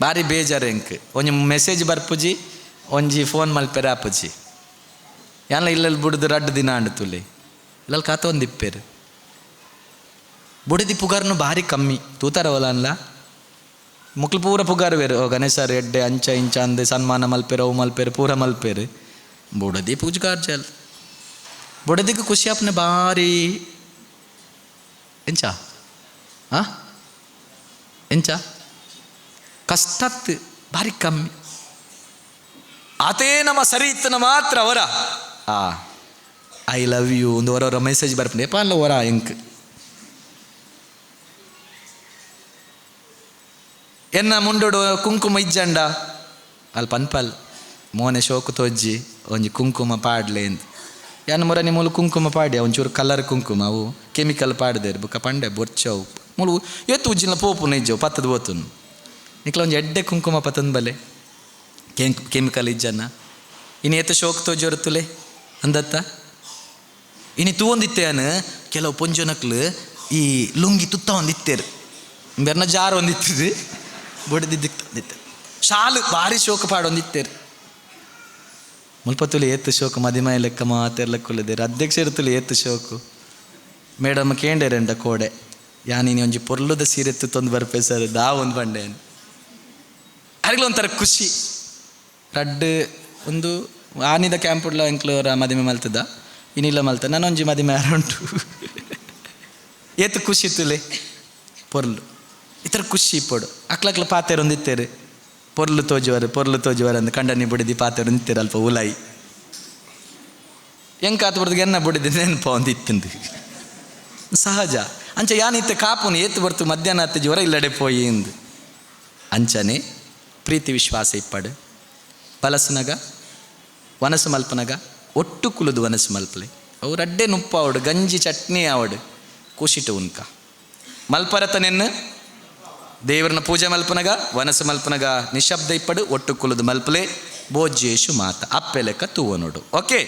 ಬಾರಿ ಬೇಜಾರು ಎಂಕ್. ಒಂಜಿ ಮೆಸೇಜ್ ಬರ್ಪುಜಿ, ಒಂಜಿ ಫೋನ್ ಮಲ್ಪೆರೆ ಆಪುಜಿ. ಯಾನ್ಲ ಇಲ್ಲಲ್ಲಿ ಬುಡ್ದು ರಡ್ಡು ದಿನ ಅಂಡು ತುಲೆ ಇಲ್ಲಲ್ಲಿ ಕಾತ ಒಂದು ಇಪ್ಪೇರು ಬುಡದಿ ಪುಗಾರ್ನು ಭಾರಿ ಕಮ್ಮಿ ತೂತಾರವಲ್ಲ ಅನ್ಲ ಮುಕ್ಲು ಪೂರ ಪುಗಾರು ಬೇರು. ಓ ಗಣೇಶ ಎಡ್ಡೆ ಅಂಚ ಇಂಚ ಅಂದೆ ಸನ್ಮಾನ ಮಲ್ಪೇರು ಅವು ಮಲ್ಪೇರು ಪೂರ ಮಲ್ಪೇರು. ಬುಡದಿ ಪೂಜಾರ್ ಜಲ್ ಬುಡದಿಗೆ ಖುಷಿ ಆಪ್ನೆ ಭಾರಿ ಎಂಚ ಆ ಎಂಚ ಕಷ್ಟತ್ತು ಭಾರಿ ಕಮ್ಮಿ. ಆತೇ ನಮ್ಮ ಸರಿ ಇತ್ತನ ಮಾತ್ರ ಅವರ ಆ I love you ಒಂದು ಹೊರ ಮೆಸೇಜ್ ಬರ್ಪುಂಡು ಏಪ ಅಲ್ಲ ಹೊರ ಎಂಕ್ ಎನ್ನ ಮುಂಡೋಡು ಕುಂಕುಮ ಇಜ್ಜಂಡ ಅಲ್ಲಿ ಪನ್ಪಲ್ ಮೋನೆ ಶೋಕು ತೋಜ್ಜಿ ಒಂಜಿ ಕುಂಕುಮ ಪಾಡ್ಲೆ ಎಂದ್ ಯಾನ್ ಮುರ ಮೂಲು ಕುಂಕುಮ ಪಾಡಿ ಒಂಚೂರು ಕಲರ್ ಕುಂಕುಮ ಅವು ಕೆಮಿಕಲ್ ಪಾಡ್ದೇರು ಬುಕ್ಕ ಪಂಡೆ ಬೊರ್ಚವು ಮೂಲು ಏತು ಉಜ್ಜಿನ ಪೋಪುನ ಇಜ್ಜವು ಪತ್ತದ ಪೋತುನು ನಿಕ್ಲ ಒಂಜಿ ಎಡ್ಡೆ ಕುಂಕುಮ ಪತ್ತಂದು ಬಲೆ ಕೆಮಿಕಲ್ ಇಜ್ಜನ್ನ ಇನ್ನು ಏತ ಶೋಕ್ ತೋಜೋರು ತುಲೆ ಅಂದತ್ತ ಇನಿ ತೂವೊಂದಿತ್ತೇನು ಕೆಲವು ಪೊಂಜನಕ್ಲು ಈ ಲುಂಗಿ ತುತ್ತ ಒಂದಿತ್ತೇರು ಬೆರ್ನ ಜಾರು ಒಂದಿತ್ತಿದ್ದು ಬೊಡ್ದಿದ್ದಿತ್ತು ಶಾಲು ಭಾರಿ ಶೋಕ ಪಾಡೊಂದಿತ್ತೇರು. ಮುಲ್ಪತ್ತುಲಿ ಏತ್ ಶೋಕು ಮದಿಮಯ ಲೆಕ್ಕ ಮಾತೆರ್ಲ ಕುಲ್ಲುದೇರು ಅಧ್ಯಕ್ಷರು ಏತ್ ಶೋಕು. ಮೇಡಮ್ ಕೇಂಡೇರೆಂಡ ಕೋಡೆ ಯಾನಿನಿ ಒಂಜಿ ಪೊರ್ಲುದ ಸೀರೆ ತೊಂದು ಬರ್ಪೆ ಸರ್ ದಾ ಒಂದು ಪಂಡೇನು. ಅರಿಗ್ಲ ಒಂಥರ ಖುಷಿ. ರಡ್ಡ್ ಒಂದು ಆನಿದ ಕ್ಯಾಂಪುಡ್ಲ ಎಂಕ್ಲೋರ ಮದಿಮೆ ಮಲ್ತದ ಇನ್ನಿಲ್ಲ ಮಲ್ತ ನಾನೊಂಜಿ ಮದಿಮೆ ಯಾರುಂಟು. ಏತ್ ಖುಷಿ ತುಲೆ ಪೊರ್ಲು ಈ ಥರ ಖುಷಿ ಇಪ್ಪಡು. ಅಕ್ಲಕ್ಲ ಪಾತೆರ ಒಂದಿತ್ತೇರು ಪೊರ್ಲು ತೋಜುವರು ಪೊರ್ಲು ತೋಜುವರು ಅಂದ್ ಕಂಡನಿ ಬುಡಿದಿ ಪಾತೆರ ಒಂದಿತ್ತೇರು ಅಲ್ಪ ಉಲಾಯಿ ಎಂಕಾತು ಬಡ್ದು ಎನ್ನ ಬುಡಿದಿ ನೆನಪ ಒಂದಿತ್ತಂದು ಸಹಜ. ಅಂಚ ಯಾನಿತ್ತೆ ಕಾಪುನು ಏತು ಬರ್ತು ಮಧ್ಯಾಹ್ನ ಹತ್ತು ಜ್ವರ ಇಲ್ಲಡೆ ಪೋಯಿ ಇಂದು. ಅಂಚನೆ ಪ್ರೀತಿ ವಿಶ್ವಾಸ ಇಪ್ಪಡು. ಬಲಸುನಗ ವನಸು ಮಲ್ಪನಗ ಒಟ್ಟು ಕುಲುದು ವನಸು ಮಲ್ಪಲೆ. ಅವು ರಡ್ಡೆ ನುಪ್ಪ ಅವಡು ಗಂಜಿ ಚಟ್ನಿ ಆವಡು ಕೂಸಿಟ್ಟು ಉನ್ಕ ಮಲ್ಪರತನೆನ್ನು ದೇವರನ್ನ ಪೂಜೆ ಮಲ್ಪನಗ ವನಸು ಮಲ್ಪನಗ ನಿಶಬ್ದ ಇಪ್ಪಡು ಒಟ್ಟು ಕುಲುದು ಮಲ್ಪಲೆ ಭೋಜ್ಯೇಶು ಮಾತ ಅಪ್ಪೆ ಲೆಕ್ಕ ತೂವ ನೋಡು. ಓಕೆ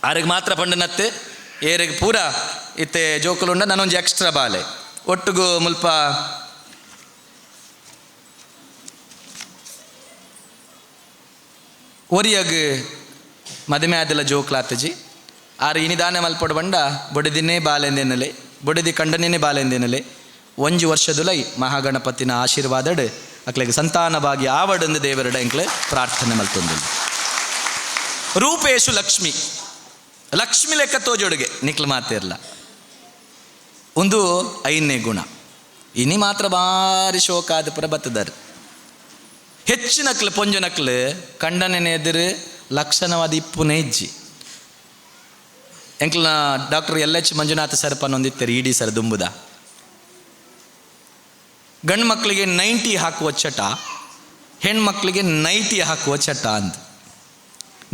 ಆರಿಗೆ ಮಾತ್ರ ಪಂಡನತ್ತೆ ಏರಿಗೆ ಪೂರ ಇತ್ತೆ ಜೋಕುಲುಂಡ ನಾನೊಂಜಿ ಎಕ್ಸ್ಟ್ರಾ ಬಾಲೆ ಒಟ್ಟುಗು ಮುಲ್ಪ ಒರಿಯಗ್ ಮದುವೆ ಆದೆಲ್ಲ ಜೋಕ್ಲಾತಜಿ ಆರು ಇನಿದಾನೆ ಮಲ್ಪಡು ಬಂಡ ಬೊಡೆದಿನೇ ಬಾಲೆಂದೆನಲೆ ಬೊಡೆದಿ ಕಂಡನೇ ಬಾಲೆಂದೆನಲೆ ಒಂಜಿ ವರ್ಷದುಲೈ ಮಹಾಗಣಪತಿನ ಆಶೀರ್ವಾದಡ್ ಅಕ್ಲೆಗ್ ಸಂತಾನ ಭಾಗಿ ಆವಡಂದು ದೇವರಡ ಎಂಕ್ಲೆ ಪ್ರಾರ್ಥನೆ ಮಲ್ತೊಂದು. ರೂಪೇಶು ಲಕ್ಷ್ಮಿ ಲಕ್ಷ್ಮಿ ಲೆಕ್ಕ ತೋಜೊಡುಗೆ ನಿಕ್ಲು ಮಾತಿರ್ಲ ಒಂದು ಐದನೇ ಗುಣ. ಇನಿ ಮಾತ್ರ ಭಾರಿ ಶೋಕಾದ ಪುರ ಬತ್ತದಾರ. ಹೆಚ್ಚಿನಕ್ಲು ಪೊಂಜನಕ್ಲು ಕಂಡನೇ ಎದುರು ಲಕ್ಷಣವಾದ ಇಪ್ಪುನೇ ಇಜ್ಜಿ. ಎಂಕ್ಲನ doctor L H Manjunatha sir ಪನ್ನೊಂದಿತ್ತಾರೆ ಇಡಿ ಸರ್ ದುಂಬುದ. ಗಂಡು ಮಕ್ಕಳಿಗೆ 90 ಹಾಕುವ ಚಟ, ಹೆಣ್ಮಕ್ಳಿಗೆ 90 ಹಾಕುವ ಚಟ ಅಂತ.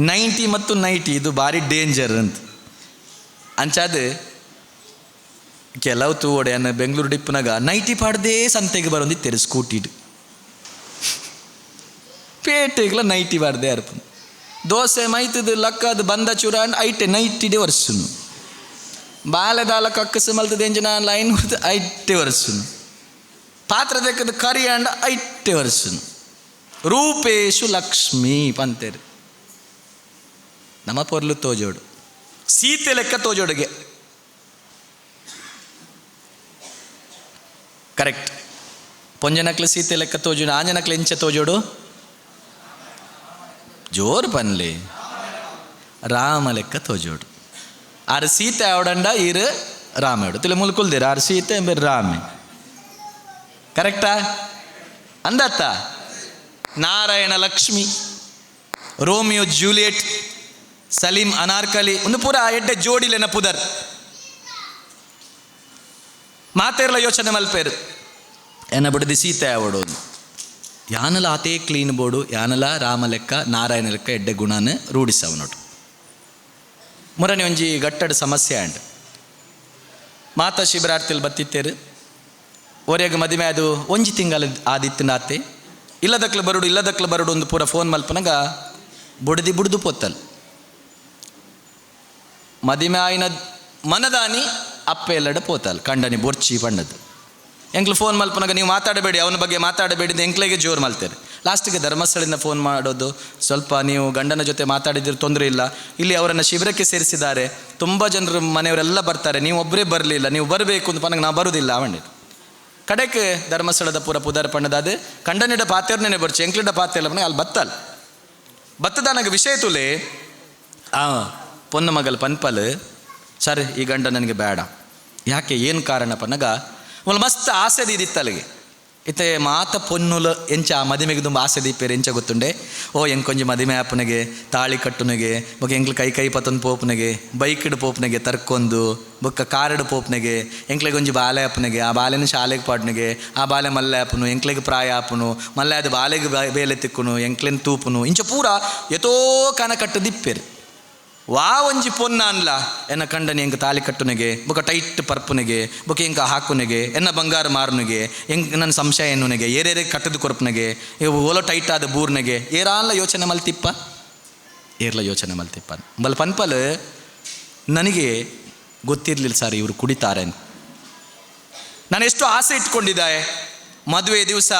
90 ಮತ್ತು 90 ಇದು ಭಾರಿ ಡೇಂಜರ್ ಅಂತ. ಅಂಚಾದ ಕೆಲವು ತೂವಡೆ ಬೆಂಗಳೂರು ಡಿಪ್ಪನಾಗ 90 ಪಾಡ್ದೇ ಸಂತೆಗೆ ಬರೋಂದಿತ್ತೇರು ಸ್ಕೂಟಿಡು ಪೇಟೆಗ್ಲ 90 ಪಾಡ್ದೇ ಅರ್ಪು ದೋಸೆ ಮೈತದು ಲಕ್ಕದು ಬಂದ ಚೂರ ಐಟೆ 90 ವರ್ಷನು ಬಾಲೆದಾಲ ಕಕ್ಕಸು ಮಲ್ತದ ಎಂಜಿನ ಲೈನ್ ಐಟೆ ವರ್ಷನು ಪಾತ್ರ ತೆಕ್ಕದ ಕರಿ ಅಂಡ ಐಟೆ ವರ್ಷನು. ರೂಪೇಶು ಲಕ್ಷ್ಮೀ ಪಂತೇರು ನಮ್ಮ ಪೊರ್ಲು ತೋಜೋಡು ಸೀತೆ ಲೆಕ್ಕ ತೋಜೋಡುಗೆ ಕರೆಕ್ಟ್. ಪೊಂಜನಕ್ಲು ಸೀತೆ ಲೆಕ್ಕ ತೋಜೋಡು ಆಂಜನಕ್ಲು ಎಂಚ ತೋಜೋಡು ಜೋರು ಪನ್ಲಿ ರಾಮ ಲೆಕ್ಕ ತೋಜೋಡು. ಆರು ಸೀತೆ ಆವಡಂಡ ಈರು ರಾಮೇಡು ತಿಳಿ ಮುಲ್ಕುಲ್ದಿರ ಆರು ಸೀತೆ ಬೇರೆ ರಾಮೆ ಕರೆಕ್ಟಾ ಅಂದತ್ತ. ನಾರಾಯಣ ಲಕ್ಷ್ಮಿ ರೋಮಿಯೋ ಜೂಲಿಯೆಟ್ ಸಲೀಂ ಅನಾರ್ಕಲಿ ಒಂದು ಪೂರ ಎಡ್ಡೆ ಜೋಡಿಲೆನ ಪುದರ್ ಮಾತೇರ್ಲ ಯೋಚನೆ ಮಲ್ಪೇರು ಎನ್ನ ಬಿಡದಿ ಸೀತೆ ಆವಡು ಯಾನಲ ಆತೇ ಕ್ಲೀನ್ ಬೋರ್ಡು ಯಾನಲ ರಾಮ ಲೆಕ್ಕ ನಾರಾಯಣ ಲೆಕ್ಕ ಎಡ್ಡೆ ಗುಣನ ರೂಢಿಸವ ನೋಡು. ಮುರನೆ ಒಂಜಿ ಗಟ್ಟಡ ಸಮಸ್ಯೆ ಅಂಡ್ ಮಾತಾ ಶಿಬಿರಾರ್ಥಿಲ್ ಬತ್ತಿತ್ತೇರು ಒರೆಯಾಗ ಮದುವೆ ಅದು ಒಂಜಿ ತಿಂಗಳ ಆದಿತ್ತು ನಾತೆ ಇಲ್ಲದಕ್ಲು ಬರುಡು ಇಲ್ಲದಕ್ಲು ಬರುಡು ಒಂದು ಪೂರ ಫೋನ್ ಮಲ್ಪನಾಗ ಬುಡದಿ ಬುಡ್ದು ಪೊತ್ತಲ್ ಮದಿಮೆ ಆಯಿನ ಮನದಾನಿ ಅಪ್ಪೆ ಎಲ್ಲಡ ಪೋತಲ್ ಕಂಡನಿ ಬೊರ್ಚಿ ಬಣ್ಣದ್ದು. ಎಂಕ್ಲು ಫೋನ್ ಮಲ್ಪನಾಗ ನೀವು ಮಾತಾಡಬೇಡಿ ಅವನ ಬಗ್ಗೆ ಮಾತಾಡಬೇಡಿ ಎಂಕ್ಲೆಗೆ ಜೋರು ಮಲ್ತೇವೆ. ಲಾಸ್ಟಿಗೆ ಧರ್ಮಸ್ಥಳದಿಂದ ಫೋನ್ ಮಾಡೋದು ಸ್ವಲ್ಪ ನೀವು ಗಂಡನ ಜೊತೆ ಮಾತಾಡಿದ್ರೆ ತೊಂದರೆ ಇಲ್ಲ, ಇಲ್ಲಿ ಅವರನ್ನು ಶಿಬಿರಕ್ಕೆ ಸೇರಿಸಿದ್ದಾರೆ, ತುಂಬ ಜನರು ಮನೆಯವರೆಲ್ಲ ಬರ್ತಾರೆ, ನೀವು ಒಬ್ಬರೇ ಬರಲಿಲ್ಲ, ನೀವು ಬರಬೇಕು ಅಂತ ಪನಗೆ ನಾವು ಬರುವುದಿಲ್ಲ ಅವಣ್ಣ. ಕಡೆಗೆ ಧರ್ಮಸ್ಥಳದ ಪೂರ ಪುದಾರ ಪಣ್ಣದಾದ ಕಂಡನಿಡ ಪಾತೇರ್ನೇ ಬರ್ಚು ಎಂಕ್ಲಿಡ ಪಾತೇರ್ಲ ಮನೆ ಅಲ್ಲಿ ಬತ್ತಲ್ ಬತ್ತದ ನನಗೆ ವಿಷಯ ತುಲೆ ಆ ಪೊನ್ನ ಮಗಲ್ ಪನ್ಪಲ್ ಸರ್ ಈ ಗಂಡ ನನಗೆ ಬೇಡ. ಯಾಕೆ ಏನು ಕಾರಣ ಪನ್ನಗ ಒಂದು ಮಸ್ತ್ ಆಸೆ ದೀದಿತ್ತಲ್ಲಿಗೆ ಇತ್ತೆ ಮಾತ ಪೊನ್ನುಲ ಎಂಚ ಆ ಮದಿಮೆಗೆ ತುಂಬ ಆಸೆ ದೀಪೇರು ಎಂಚ ಗೊತ್ತುಂಡೆ ಓ ಎಂಕೊಂಜಿ ಮದಿಮೆ ಆಪನಿಗೆ ತಾಳಿ ಕಟ್ಟುನಿಗೆ ಬೊಕ್ಕ ಎಂಕ್ಲು ಕೈ ಕೈ ಪತ್ತೊಂದು ಪೋಪನಿಗೆ ಬೈಕ್ಡ್ ಪೋಪನಿಗೆ ತರ್ಕೊಂದು ಬೊಕ್ಕ ಕಾರಡ್ ಪೋಪನಿಗೆ ಎಂಕ್ಲೆಗೆ ಒಂಜಿ ಬಾಲೆ ಆಪನಿಗೆ ಆ ಬಾಲೆನ ಶಾಲೆಗೆ ಪಾಡ್ನಿಗೆ ಆ ಬಾಲೆ ಮಲ್ಲೆ ಆಪನು ಎಂಕ್ಲೆಗೆ ಪ್ರಾಯ ಆಪನು ಮಲ್ಲೆ ಅದು ಬಾಲೆಗೆ ಬೇಲೆ ತಿಕ್ಕುನು ಎಂಕ್ಲೆನ್ ತೂಪುನು ಇಂಚ ಪೂರ ಎತೋ ಕನ ಕಟ್ಟು ದಿಪ್ಪೇರು ವಾ ಒಂಜಿ ಪೊನ್ನ ಅನ್ಲ ಎನ್ನ ಕಂಡನಿ ಎಂಕ ತಾಲಿ ಕಟ್ಟುನಿಗೆ ಬೊಕ ಟೈಟ್ ಪರ್ಪುನಿಗೆ ಬೊಕ ಎಂಕ ಹಾಕುನಿಗೆ ಎನ್ನ ಬಂಗಾರ ಮಾರುನಿಗೆ ಎಂಕ್ ನನ್ನ ಸಂಶಯ ಎನ್ನುನಿಗೆ ಏರೇರೆ ಕಟ್ಟದು ಕೊರ್ಪನಿಗೆ ಇವು ಓಲೋ ಟೈಟ್ ಆದ ಬೂರ್ನಿಗೆ ಏರಾನ್ಲ ಯೋಚನೆ ಮಲ್ತಿಪ್ಪ ಏರ್ಲ ಯೋಚನೆ ಮಲ್ತಿಪ್ಪ ಬಲ್ ಪನ್ಪಲ್ ನನಗೆ ಗೊತ್ತಿರಲಿಲ್ಲ ಸರ್ ಇವರು ಕುಡಿತಾರೆ ಅಂತ. ನಾನು ಎಷ್ಟು ಆಸೆ ಇಟ್ಕೊಂಡಿದ್ದೆ ಮದುವೆ ದಿವಸ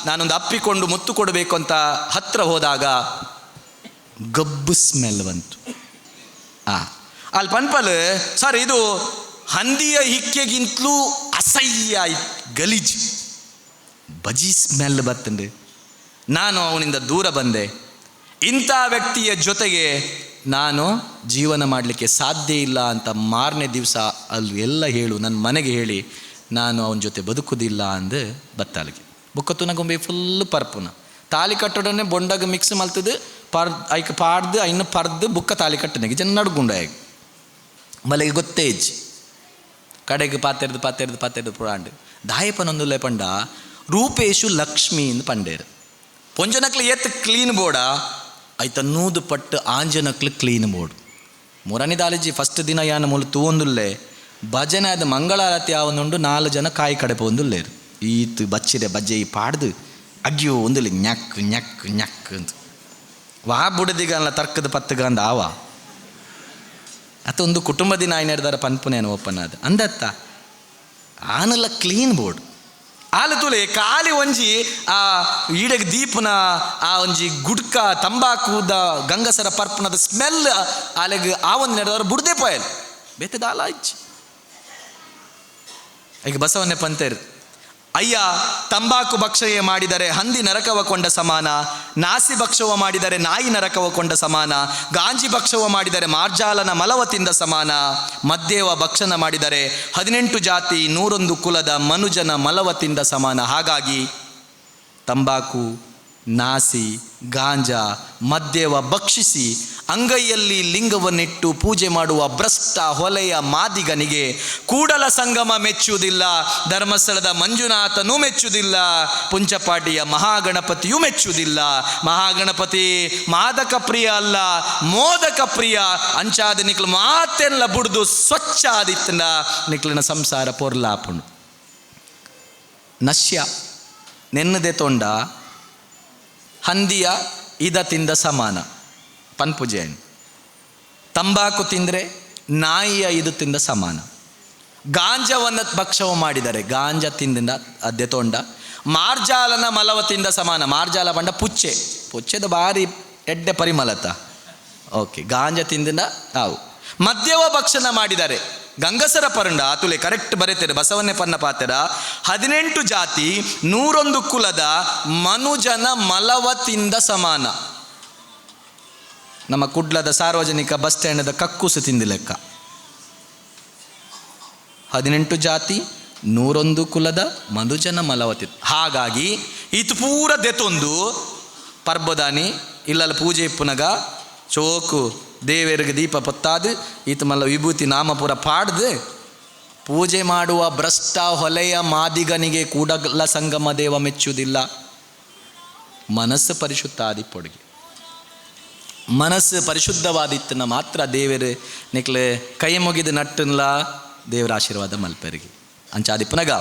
ನಾನೊಂದು ಅಪ್ಪಿಕೊಂಡು ಮುತ್ತು ಕೊಡಬೇಕು ಅಂತ ಹತ್ರ ಹೋದಾಗ ಗಬ್ಬು ಸ್ಮೆಲ್ ಬಂತು. ಆ ಅಲ್ಲಿ ಪನ್ಪಲ್ ಸರ್, ಇದು ಹಂದಿಯ ಹಿಕ್ಕೆಗಿಂತಲೂ ಅಸಹ್ಯ ಆಯ್ತು, ಗಲೀಜು ಬಜಿ ಸ್ಮೆಲ್ ಬತ್ತಂಡು. ನಾನು ಅವನಿಂದ ದೂರ ಬಂದೆ. ಇಂಥ ವ್ಯಕ್ತಿಯ ಜೊತೆಗೆ ನಾನು ಜೀವನ ಮಾಡಲಿಕ್ಕೆ ಸಾಧ್ಯ ಇಲ್ಲ ಅಂತ ಮಾರನೇ ದಿವಸ ಅಲ್ಲಿ ಎಲ್ಲ ಹೇಳು, ನನ್ನ ಮನೆಗೆ ಹೇಳಿ ನಾನು ಅವನ ಜೊತೆ ಬದುಕುವುದಿಲ್ಲ ಅಂದು ಬತ್ತಾಲಿಗೆ. ಬುಕ್ಕತ್ತುನ ಗೊಂಬೆ ಫುಲ್ ಪರ್ಪುನ ತಾಲಿ ಕಟ್ಟೋಡನೆ ಬೊಂಡಾಗ ಮಿಕ್ಸ್ ಮಲ್ತದು ಪರ್ ಐಕ್ ಪಾಡ್ದು ಐನು ಪರ್ದು ಬುಕ್ಕ ತಾಲಿ ಕಟ್ಟನೆಗೆ ಜನ ನಡ್ಗುಂಡ ಮಲೆಗೆ ಗೊತ್ತೇ ಇಜ್ಜಿ. ಕಡೆಗೆ ಪಾತೆರ್ದು ಪಾತೆರ್ದು ಪಾತೆರ್ದು ಪುರಾಂಡು ದಾಯಪನೊಂದುಲ್ಲೆ ಪಂಡ ರೂಪೇಶು ಲಕ್ಷ್ಮಿ ಎಂದು ಪಂಡೇರು. ಪೊಂಜನಕ್ಲು ಏತ್ ಕ್ಲೀನ್ ಬೋರ್ಡ ಐತ ನೂದು ಪಟ್ಟು ಆಂಜನಕ್ಲು ಕ್ಲೀನ್ ಬೋರ್ಡ್. ಮುರನಿ ದಾಲಿಜಿ ಫಸ್ಟ್ ದಿನ ಯಾನ ಮೂಲ ತೂವೊಂದುಲ್ಲೆ ಭಜನೆ ಆದ ಮಂಗಳಾರತಿ ಆವೊಂದುಂಡು, 4 ಜನ ಕಾಯಿ ಕಡೆಪ ಒಂದುಲ್ಲೇರು. ಈತ್ ಬಚ್ಚಿರೆ ಬಜ್ಜೆ ಈ ಪಾಡ್ದು ಅಗ್ಯೋ ಒಂದುಲ್ಲೆ ಞಕ್ ಞಕ್ ಞಕ್ ಅಂತ ವಾ ಬುಡದಿಗಲ್ಲ ತರ್ಕದ ಪತ್ತುಗಂದ ಆವ ಅತ್ತ ಒಂದು ಕುಟುಂಬ ದಿನ ಆಯ್ನೆಡ್ದಾರ ಪನ್ಪುನೇನು ಓಪನ್ ಆದ ಅಂದತ್ತ ಆನಲ್ಲ ಕ್ಲೀನ್ ಬೋರ್ಡ್. ಆಲು ತುಲೆ ಖಾಲಿ ಒಂಜಿ ಆ ಈಡೆಗ್ ದೀಪನ ಆ ಒಂಜಿ ಗುಡ್ಕ ತಂಬಾಕುದ ಗಂಗಸರ ಪರ್ಪನದ ಸ್ಮೆಲ್ ಆಲೆಗ್ ಆ ಒಂದು ನಡೆದವರು ಬುಡ್ದೆ ಪೋಯಲ್ ಬೇತೆ ದಾಲ ಇಚ್ಚಿ. ಈಗ ಬಸವನ್ನೇ ಪಂತೇರು, ಅಯ್ಯ ತಂಬಾಕು ಭಕ್ಷಯ ಮಾಡಿದರೆ ಹಂದಿ ನರಕವ ಕೊಂಡ ಸಮಾನ, ನಾಸಿ ಭಕ್ಷವ ಮಾಡಿದರೆ ನಾಯಿ ನರಕವ ಕೊಂಡ ಸಮಾನ, ಗಾಂಜಿ ಭಕ್ಷವ ಮಾಡಿದರೆ ಮಾರ್ಜಾಲನ ಮಲವ ತಿಂದ ಸಮಾನ, ಮದ್ಯವ ಭಕ್ಷಣ ಮಾಡಿದರೆ 18 ಜಾತಿ 101 ಕುಲದ ಮನುಜನ ಮಲವ ತಿಂದ ಸಮಾನ. ಹಾಗಾಗಿ ತಂಬಾಕು, ನಾಸಿ, ಗಾಂಜಾ, ಮದ್ಯವ ಭಕ್ಷಿಸಿ ಅಂಗೈಯಲ್ಲಿ ಲಿಂಗವನ್ನಿಟ್ಟು ಪೂಜೆ ಮಾಡುವ ಭ್ರಷ್ಟ ಹೊಲೆಯ ಮಾದಿಗನಿಗೆ ಕೂಡಲ ಸಂಗಮ ಮೆಚ್ಚುವುದಿಲ್ಲ, ಧರ್ಮಸ್ಥಳದ ಮಂಜುನಾಥನೂ ಮೆಚ್ಚುವುದಿಲ್ಲ, ಪುಂಚಪಾಟಿಯ ಮಹಾಗಣಪತಿಯೂ ಮೆಚ್ಚುವುದಿಲ್ಲ. ಮಹಾಗಣಪತಿ ಮಾದಕ ಪ್ರಿಯ ಅಲ್ಲ, ಮೋದಕ ಪ್ರಿಯ. ಅಂಚಾದ ನಿಕ್ಲು ಮಾತೆಲ್ಲ ಬುಡ್ದು ಸ್ವಚ್ಛ ಆದಿತ್ತನ ನಿಕ್ಲಿನ ಸಂಸಾರ ಪೊರ್ಲಾಪುಣು. ನಶ್ಯ ನೆನ್ನದೆ ತೊಂಡ ಹಂದಿಯ ಇದ ತಿಂದ ಸಮಾನ ಪನ್ಪುಜೆ. ತಂಬಾಕು ತಿಂದರೆ ನಾಯಿಯ ಇದು ತಿಂದ ಸಮಾನ. ಗಾಂಜವನ್ನು ಭಕ್ಷವ ಮಾಡಿದರೆ ಗಾಂಜಾ ತಿಂದಿಂದ ಅದ್ದೆ ತೊಂಡ ಮಾರ್ಜಾಲನ ಮಲವ ತಿಂದ ಸಮಾನ. ಮಾರ್ಜಾಲ ಪಂಡ ಪುಚ್ಚೆ, ಪುಚ್ಚೆದ ಭಾರಿ ಎಡ್ಡೆ ಪರಿಮಳತ. ಓಕೆ, ಗಾಂಜಾ ತಿಂದಿಂದ ಆವು. ಮದ್ಯವ ಭಕ್ಷಣ ಮಾಡಿದರೆ ಗಂಗಸರ ಪರಂಡ ಆತುಲೆ ಕರೆಕ್ಟ್ ಬರೀತಾರೆ ಬಸವನ್ನೇ ಪನ್ನ ಪಾತೆರ 18 ಜಾತಿ 101 ಕುಲದ ಮನುಜನ ಮಲವ ತಿಂದ ಸಮಾನ. ನಮ್ಮ ಕುಡ್ಲದ ಸಾರ್ವಜನಿಕ ಬಸ್ ಸ್ಟ್ಯಾಂಡದ ಕಕ್ಕೂಸು ತಿಂದ ಲೆಕ್ಕ. 18 ಜಾತಿ 101 ಕುಲದ ಮನುಜನ ಮಲವ ತಿಂದ. ಹಾಗಾಗಿ ಇದು ಪೂರ ದೆತೊಂದು ಪರ್ಬದಾನಿ ಇಲ್ಲಲ್ಲ ಪೂಜೆ ಇಪ್ಪುನಗ ಚೋಕು ದೇವರಿಗೆ ದೀಪ ಪೊತ್ತಾದು ಈತ ಮಲ್ಲ ವಿಭೂತಿ ನಾಮಪುರ ಪಾಡ್ದು ಪೂಜೆ ಮಾಡುವ ಭ್ರಷ್ಟ ಹೊಲೆಯ ಮಾದಿಗನಿಗೆ ಕೂಡಲ ಸಂಗಮ ದೇವ ಮೆಚ್ಚುವುದಿಲ್ಲ. ಮನಸ್ಸು ಪರಿಶುದ್ಧ ಆದಿಪ್ಪೊಡುಗೆ ಮನಸ್ಸು ಪರಿಶುದ್ಧವಾದಿತ್ತನ ಮಾತ್ರ ದೇವರು ನಿಕ್ಲೆ ಕೈ ಮುಗಿದು ನಟ್ಟನ್ಲ ದೇವರ ಆಶೀರ್ವಾದ ಮಲ್ಪೆರಿಗೆ. ಅಂಚಾದಿಪ್ಪನಗ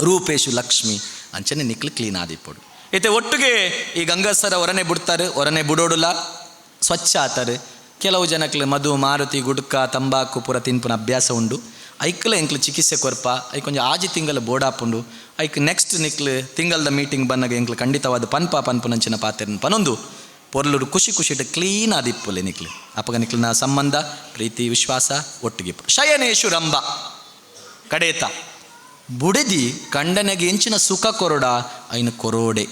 ರೂಪೇಶು ಲಕ್ಷ್ಮಿ ಅಂಚನೆ ನಿಕ್ಲು ಕ್ಲೀನ್ ಆದಿಪ್ಪೊಡು. ಇತ್ತೆ ಒಟ್ಟಿಗೆ ಈ ಗಂಗಸರ ಹೊರನೆ ಬಿಡ್ತಾರೆ, ಹೊರನೆ ಬಿಡೋಡುಲ ಸ್ವಚ್ಛ ಆತಾರೆ. ಕೆಲವು ಜನಕ್ಲೆ ಮಧು ಮಾರುತಿ ಗುಡ್ಕ ತಂಬಾಕು ಪೂರ ತಿನ್ಪುನ ಅಭ್ಯಾಸ ಉಂಡು. ಐಕ್ಲ ಎಂಕ್ಲು ಚಿಕಿತ್ಸೆ ಕೊರ್ಪ ಐಕ್ ಒಂಜಿ ಆಜಿ ತಿಂಗಳ ಬೋಡಾಪುಂಡು. ಐಕ್ ನೆಕ್ಸ್ಟ್ ನಿಕ್ಲು ತಿಂಗಳದ ಮೀಟಿಂಗ್ ಬನ್ನಗ ಎಂಕ್ಲು ಖಂಡಿತವಾದ ಪನ್ಪ ಪನ್ಪುನಂಚಿನ ಪಾತೆರನ್ ಪನೊಂದು ಪೊರ್ಲುಡು ಖುಷಿ ಖುಷಿಟ್ ಕ್ಲೀನ್ ಆದಿಪ್ಪುಲೆ ನಿಕ್ಲು. ಅಪಗ ನಿಕ್ಲಿನ ಸಂಬಂಧ ಪ್ರೀತಿ ವಿಶ್ವಾಸ ಒಟ್ಟಿಗೆ. ಶಯನೇಶು ರಂಬ ಕಡೇತ ಬುಡದಿ ಕಂಡನೆಗೆ ಎಂಚಿನ ಸುಖ ಕೊರಡ ಐನ ಕೊರೋಡೆ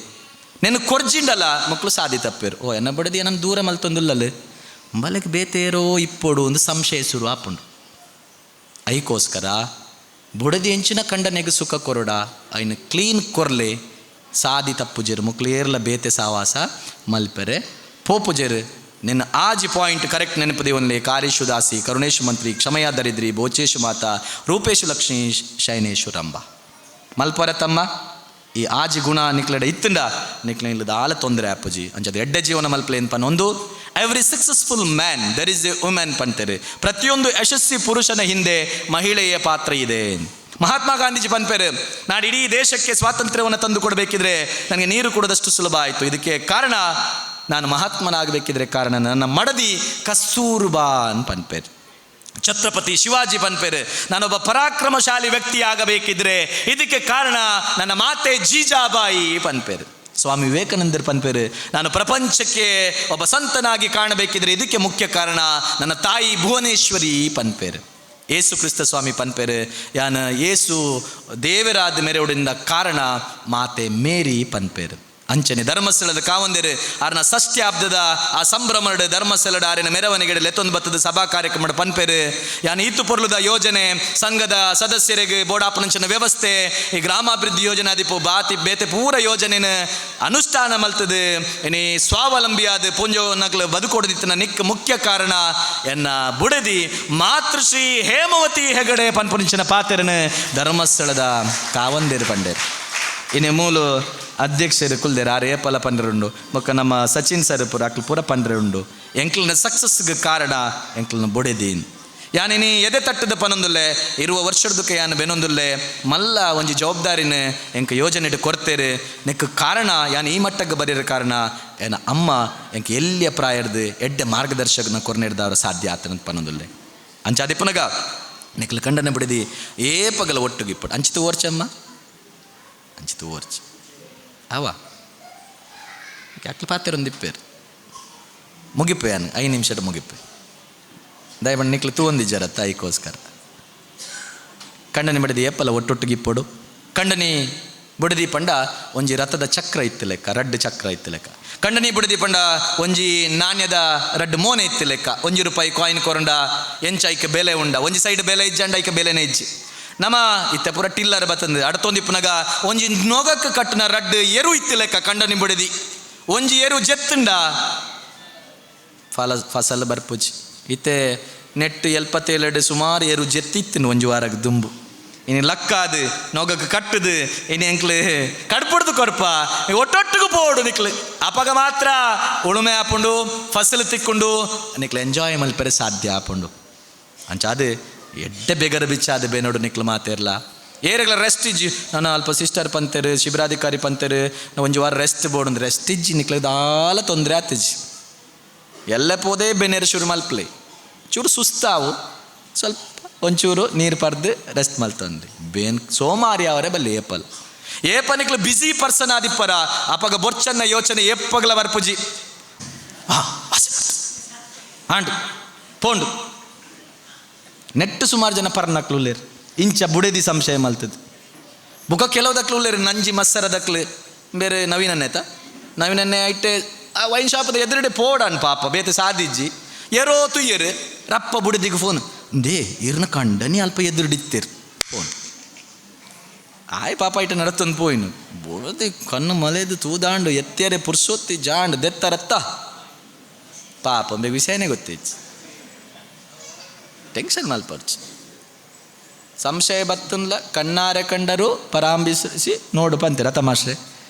ನೆನ್ ಕೊರ್ಜಿಂಡಲ್ಲ ಮಕ್ಕಳು ಸಾದಿ ತಪ್ಪೇರು. ಓ ಎನ್ನ ಬುಡದಿ ನನ್ನ ದೂರ ಮಲ್ತೊಂದುಲ್ಲಲ್ಲ ಬಲಕ್ಕೆ ಬೇತೇರೋ ಇಪ್ಪೊಡು ಒಂದು ಸಂಶಯ ಶುರು ಆಪುಂಡು. ಐಕೋಸ್ಕರ ಬುಡದಿ ಎಂಚಿನ ಕಂಡನೆಗೆ ಸುಖ ಕೊರಡ ಐನ ಕ್ಲೀನ್ ಕೊರ್ಲೆ ಸಾದಿ ತಪ್ಪುಜೆರು ಮಕ್ಕಳು ಏರ್ಲ ಬೇತೆ ಸಾವಾಸ ಮಲ್ಪೆರೆ ಪೋಪುಜೆರು. ನಿನ್ನ ಆಜಿ ಪಾಯಿಂಟ್ ಕರೆಕ್ಟ್ ನೆನಪು ದೇವನ್ಲೆ ಕಾರೇಶು ದಾಸಿ ಕರುಣೇಶು ಮಂತ್ರಿ ಕ್ಷಮಯ ದರಿದ್ರಿ ಬೋಚೇಶು ಮಾತಾ ರೂಪೇಶು ಲಕ್ಷ್ಮೀ ಶಯನೇಶು ರಂಬ ಮಲ್ಪರ ತಮ್ಮ ಈ ಆಜಿ ಗುಣ ನಿಕ್ಲಡೆ ಇತ್ತಂಡ ನಿಕ್ಲ ಇಲ್ಲದ ಆಲ ತೊಂದರೆ ಅಪ್ಪುಜಿ ಅಂಚದ ಎಡ್ಡೆ ಜೀವನ ಮಲ್ಪಲೆ ಏನ್ ಒಂದು every successful man there is a woman ಪಂತಾರೆ. ಪ್ರತಿಯೊಂದು ಯಶಸ್ವಿ ಪುರುಷನ ಹಿಂದೆ ಮಹಿಳೆಯ ಪಾತ್ರ ಇದೆ. ಮಹಾತ್ಮ ಗಾಂಧೀಜಿ ಪನ್ಪೇರು, ನಾನು ಇಡೀ ದೇಶಕ್ಕೆ ಸ್ವಾತಂತ್ರ್ಯವನ್ನು ತಂದು ಕೊಡಬೇಕಿದ್ರೆ ನನಗೆ ನೀರು ಕೊಡೋದಷ್ಟು ಸುಲಭ ಆಯಿತು, ಇದಕ್ಕೆ ಕಾರಣ ನಾನು ಮಹಾತ್ಮನಾಗಬೇಕಿದ್ರೆ ಕಾರಣ ನನ್ನ ಮಡದಿ ಕಸ್ತೂರ್ಬಾ ಅಂತ ಪನ್ಪೇರು. ಛತ್ರಪತಿ ಶಿವಾಜಿ ಪನ್ಪೇರು, ನಾನೊಬ್ಬ ಪರಾಕ್ರಮಶಾಲಿ ವ್ಯಕ್ತಿಯಾಗಬೇಕಿದ್ರೆ ಇದಕ್ಕೆ ಕಾರಣ ನನ್ನ ಮಾತೆ ಜೀಜಾಬಾಯಿ ಪನ್ಪೇರು. ಸ್ವಾಮಿ ವಿವೇಕಾನಂದರ ಪನ್ಪೇರು, ನಾನು ಪ್ರಪಂಚಕ್ಕೆ ಒಬ್ಬ ಸಂತನಾಗಿ ಕಾಣಬೇಕಿದ್ರೆ ಇದಕ್ಕೆ ಮುಖ್ಯ ಕಾರಣ ನನ್ನ ತಾಯಿ ಭುವನೇಶ್ವರಿ ಪನ್ಪೇರು. ಏಸು ಕ್ರಿಸ್ತ ಸ್ವಾಮಿ ಪನ್ಪೇರು, ಯಾನ ಏಸು ದೇವರಾದ ಮೆರೆಯುಡಿಂದ ಕಾರಣ ಮಾತೆ ಮೇರಿ ಪನ್ಪೇರು. ಅಂಚನೆ ಧರ್ಮಸ್ಥಳದ ಕಾವಂದಿರು ಆರ್ನ ಷಷ್ಠ್ಯಾಬ್ದದ ಆ ಸಂಭ್ರಮದ ಧರ್ಮಸ್ಥಳದ ಆರಿನ ಮೆರವಣಿಗೆ ಲೆತ್ತೊಂದು ಬತ್ತದ ಸಭಾ ಕಾರ್ಯಕ್ರಮ ಪನ್ಪೇರು. ಯಾನ್ ಈತು ಪೊರ್ಲುದ ಯೋಜನೆ ಸಂಘದ ಸದಸ್ಯರಿಗೆ ಬೋಡಾಪನಂಚಿನ ವ್ಯವಸ್ಥೆ ಈ ಗ್ರಾಮಾಭಿವೃದ್ಧಿ ಯೋಜನೆ ಆದಿಪ್ಪು ಬಾತಿ ಬೇತೆ ಪೂರ ಯೋಜನೆನ ಅನುಷ್ಠಾನ ಮಲ್ತದೆ. ಇನಿ ಸ್ವಾವಲಂಬಿಯಾದ ಪೂಂಜೋ ನಕ್ಲು ಬದುಕೊಡದಿತ್ತಿನ ನಿಕ್ ಮುಖ್ಯ ಕಾರಣ ಎನ್ನ ಬುಡದಿ ಮಾತೃಶ್ರೀ ಹೇಮವತಿ ಹೆಗಡೆ ಪನ್ಪುನಿಂಚಿನ ಪಾತೆರನು ಧರ್ಮಸ್ಥಳದ ಕಾವಂದಿರು ಪಂಡೇರು. ಇನ್ನು ಮೂಲು ಅಧ್ಯಕ್ಷರು ಕುಲ್ದೇರು ಆರು ಏಪಲ ಪಂಡ್ರೆ ಬೊಕ್ಕ ನಮ್ಮ ಸಚಿನ್ ಸರ್ ಪೂರ ಅಕ್ಲು ಪೂರ ಪಂಡ್ರೆ ಉಂಡು. ಎಂಕ್ಲನ ಸಕ್ಸಸ್ಗೆ ಕಾರಣ ಎಂಕ್ಲನ ಬೊಡೆದೀನ್. ಯಾನಿನಿ ಎದೆ ತಟ್ಟದ ಪನೊಂದುಲ್ಲೆ ಇರುವ ವರ್ಷದಕ್ಕೆ ಯಾನ್ ಬೆನೊಂದುಲ್ಲೆ ಮಲ್ಲ ಒಂಜಿ ಜವಾಬ್ದಾರಿನ ಎಂಕ್ ಯೋಜನೆ ಕೊರ್ತೇರು. ನೆಕ್ ಕಾರಣ ಯಾನ್ ಈ ಮಟ್ಟಕ್ಕೆ ಬರೀರ ಕಾರಣ ಏನ ಅಮ್ಮ ಎಂಕ್ ಎಲ್ಲಿಯ ಪ್ರಾಯರ್ದು ಎಡ್ಡೆ ಮಾರ್ಗದರ್ಶಕನ ಕೊರ್ನೆಡ್ದವ್ರ ಸಾಧ್ಯ ಆತನ ಪನೊಂದುಲ್ಲೆ. ಅಂಚಾದಿಪ್ಪನಗ ನೆಕ್ಲು ಕಂಡನೆ ಬಿಡಿದಿ ಏಪಗಲ ಒಟ್ಟುಗಿಪ್ಪಡು ಅಂಚಿತು ಓರ್ಚಮ್ಮ ಅಂಚಿತು ಓರ್ಚ್ ಅವ ಅಕ್ಲು ಪಾತೆರೊಂದಿಪ್ಪೇರು ಮುಗಿಪೆ ಯಾನು 5 ನಿಮಿಷದ ಮುಗಿಪೆ. ದಯಮಾಡಿ ನಿಕ್ಲು ತೂವೊಂದಿಜ್ಜಾರ ತಾಯಿಗೋಸ್ಕರ. ಕಂಡನಿ ಬಡಿದಿ ಏಪಲ ಒಟ್ಟೊಟ್ಟಿಗೆ ಇಪ್ಪೊಡು. ಕಂಡನಿ ಬುಡದಿ ಪಂಡ ಒಂಜಿ ರಥದ ಚಕ್ರ ಇತ್ತು ಲೆಕ್ಕ, ರಡ್ಡು ಚಕ್ರ ಇತ್ತು ಲೆಕ್ಕ. ಕಂಡನಿ ಬುಡದಿ ಪಂಡ ಒಂಜಿ ನಾಣ್ಯದ ರಡ್ಡು ಮೋನೆ ಇತ್ತು ಲೆಕ್ಕ. 1 ರೂಪಾಯಿ ಕಾಯಿನ್ ಕೊರಂಡ ಎಂಚ ಐಕೆ ಬೆಲೆ ಉಂಡ, ಒಂಜಿ ಸೈಡ್ ಬೆಲೆ ಇಜ್ಜಂಡ ಐಕೆ ಬೆಲೆನೇ ಇಜ್ಜಿ. ನಮ್ಮ ಇತ್ತ ಪೂರ ಟಿಲ್ಲರ್ ಬತ್ತಂದು ಅಡತೊಂದಿಪ್ಪುನಗ ಒಂಜಿ ನೊಗಕ್ಕೆ ಕಟ್ಟುನ ರಡ್ಡು ಎರು ಇತ್ತು ಲೆಕ್ಕ. ಕಂಡನಿ ಬುಡದಿ ಒಂಜಿ ಎರು ಜೆತ್ತುಂಡ ಫಲ ಫಸಲ್ ಬರ್ಪುಜಿ. ಇತ್ತೆ ನೆಟ್ಟು 77 ಸುಮಾರು ಎರು ಜೆತ್ತಿತ್ತು ಒಂಜಿ ವಾರಕ್ಕೆ ದುಂಬು. ಇನಿ ಲಕ್ಕಾದು ನೊಗಕ್ಕೆ ಕಟ್ಟುದು ಇನಿ ಎಂಕ್ಲು ಕಡ್ಪುಡ್ದು ಕೊರ್ಪ ಒಟ್ಟೊಟ್ಟಿಗೆ ಪೋಡು ನಿಕ್ಲು. ಅಪಗ ಮಾತ್ರ ಉಳುಮೆ ಆಪುಂಡು, ಫಸಲು ತಿಕ್ಕೊಂಡು ನಿಕ್ಲು ಎಂಜಾಯ್ ಮಲ್ಪೆರೆ ಸಾಧ್ಯ ಆಪುಂಡು. ಅಂಚಾದು ಎಡ್ಡೆ ಬೇಗರ ಬಿಚ್ಚಾದ ಬೇನೋಡು ನಿಕ್ಲು ಮಾತೇರ್ಲ ಏರೆಗ್ಲ ರೆಸ್ಟ್ ಇಜ್ಜಿ. ನಾನು ಅಲ್ಪ ಸಿಸ್ಟರ್ ಪಂತೇರು ಶಿಬಿರಾಧಿಕಾರಿ ಪಂತೇರು ಒಂಜಿ ವಾರ ರೆಸ್ಟ್ ಬೋಡು ರೆಸ್ಟ್ ಇಜ್ಜಿ ನಿಕ್ಲು ದಾಲ ತೊಂದರೆ ಆತಿಜ್ಜಿ. ಎಲ್ಲ ಪೋದೇ ಬೆನ್ನೇರು ಶುರು ಮಲ್ಪ್ಲೆ ಚೂರು ಸುಸ್ತಾವು ಸ್ವಲ್ಪ ಒಂಚೂರು ನೀರು ಪರ್ದು ರೆಸ್ಟ್ ಮಲ್ತಂದ್ರಿ. ಬೇನ್ ಸೋಮಾರಿ ಅವರೇ ಬಲ್ಲಿ ಏಪಲ್ ಏಪ ನಿಕ್ಲು ಬ್ಯುಸಿ ಪರ್ಸನ್ ಆದಿಪ್ಪರ ಅಪಗ ಬೊರ್ಚನ್ನ ಯೋಚನೆ ಏಪಗಲ ಬರ್ಪುಜಿ. ಆಂಡು ಪೋಂಡು ನೆಟ್ಟು ಸುಮಾರು ಜನ ಪರ್ನಕ್ಲು ಉಲ್ಲೇರು ಇಂಚ ಬುಡೆದಿ ಸಂಶಯ ಮಲ್ತದ. ಬುಕ ಕೆಲವು ದಕ್ಲು ಉಲ್ಲೇರು ನಂಜಿ ಮಸ್ಸರ ದಕ್ಲು ಬೇರೆ ನವೀನನ್ನೇತ ನವೀನನ್ನೇ ಐಟೆ ಆ ವೈನ್ ಶಾಪದ ಎದುರುಡೆ ಪೋಡನ್ ಪಾಪ ಬೇತೆ ಸಾದಿಜ್ಜಿ ಏರೋ ತುಯ್ಯರು ರಪ್ಪ ಬುಡದಿಗೆ ಫೋನ್ they ಇರ್ನ ಕಂಡನಿ ಅಲ್ಪ ಎದುರುಡಿತ್ತೇರು ಫೋನ್ ಆಯ್ ಪಾಪ ಇಟ್ಟ ನಡತಂದು ಪೋಯಿನು ಬುಡದಿ ಕಣ್ಣು ಮಲೆದು ತೂದಾಂಡು ಎತ್ತೇರೆ ಪುರ್ಸೊತ್ತಿ ಜಾಂಡು ದೆತ್ತರತ್ತ ಪಾಪ ಬೇಗ ವಿಷಯನೇ ಗೊತ್ತಿಜ್ಜಿ. ಟೆನ್ಷನ್ ಮಲ್ಪರ್ಚಿ ಸಂಶಯ ಬತ್ತನ್ಲ ಕಣ್ಣಾರೆ ಕಂಡರು ಪರಾಂಬಿಸಿ ನೋಡು ಪಂತೀರ ತಮಾಷೆ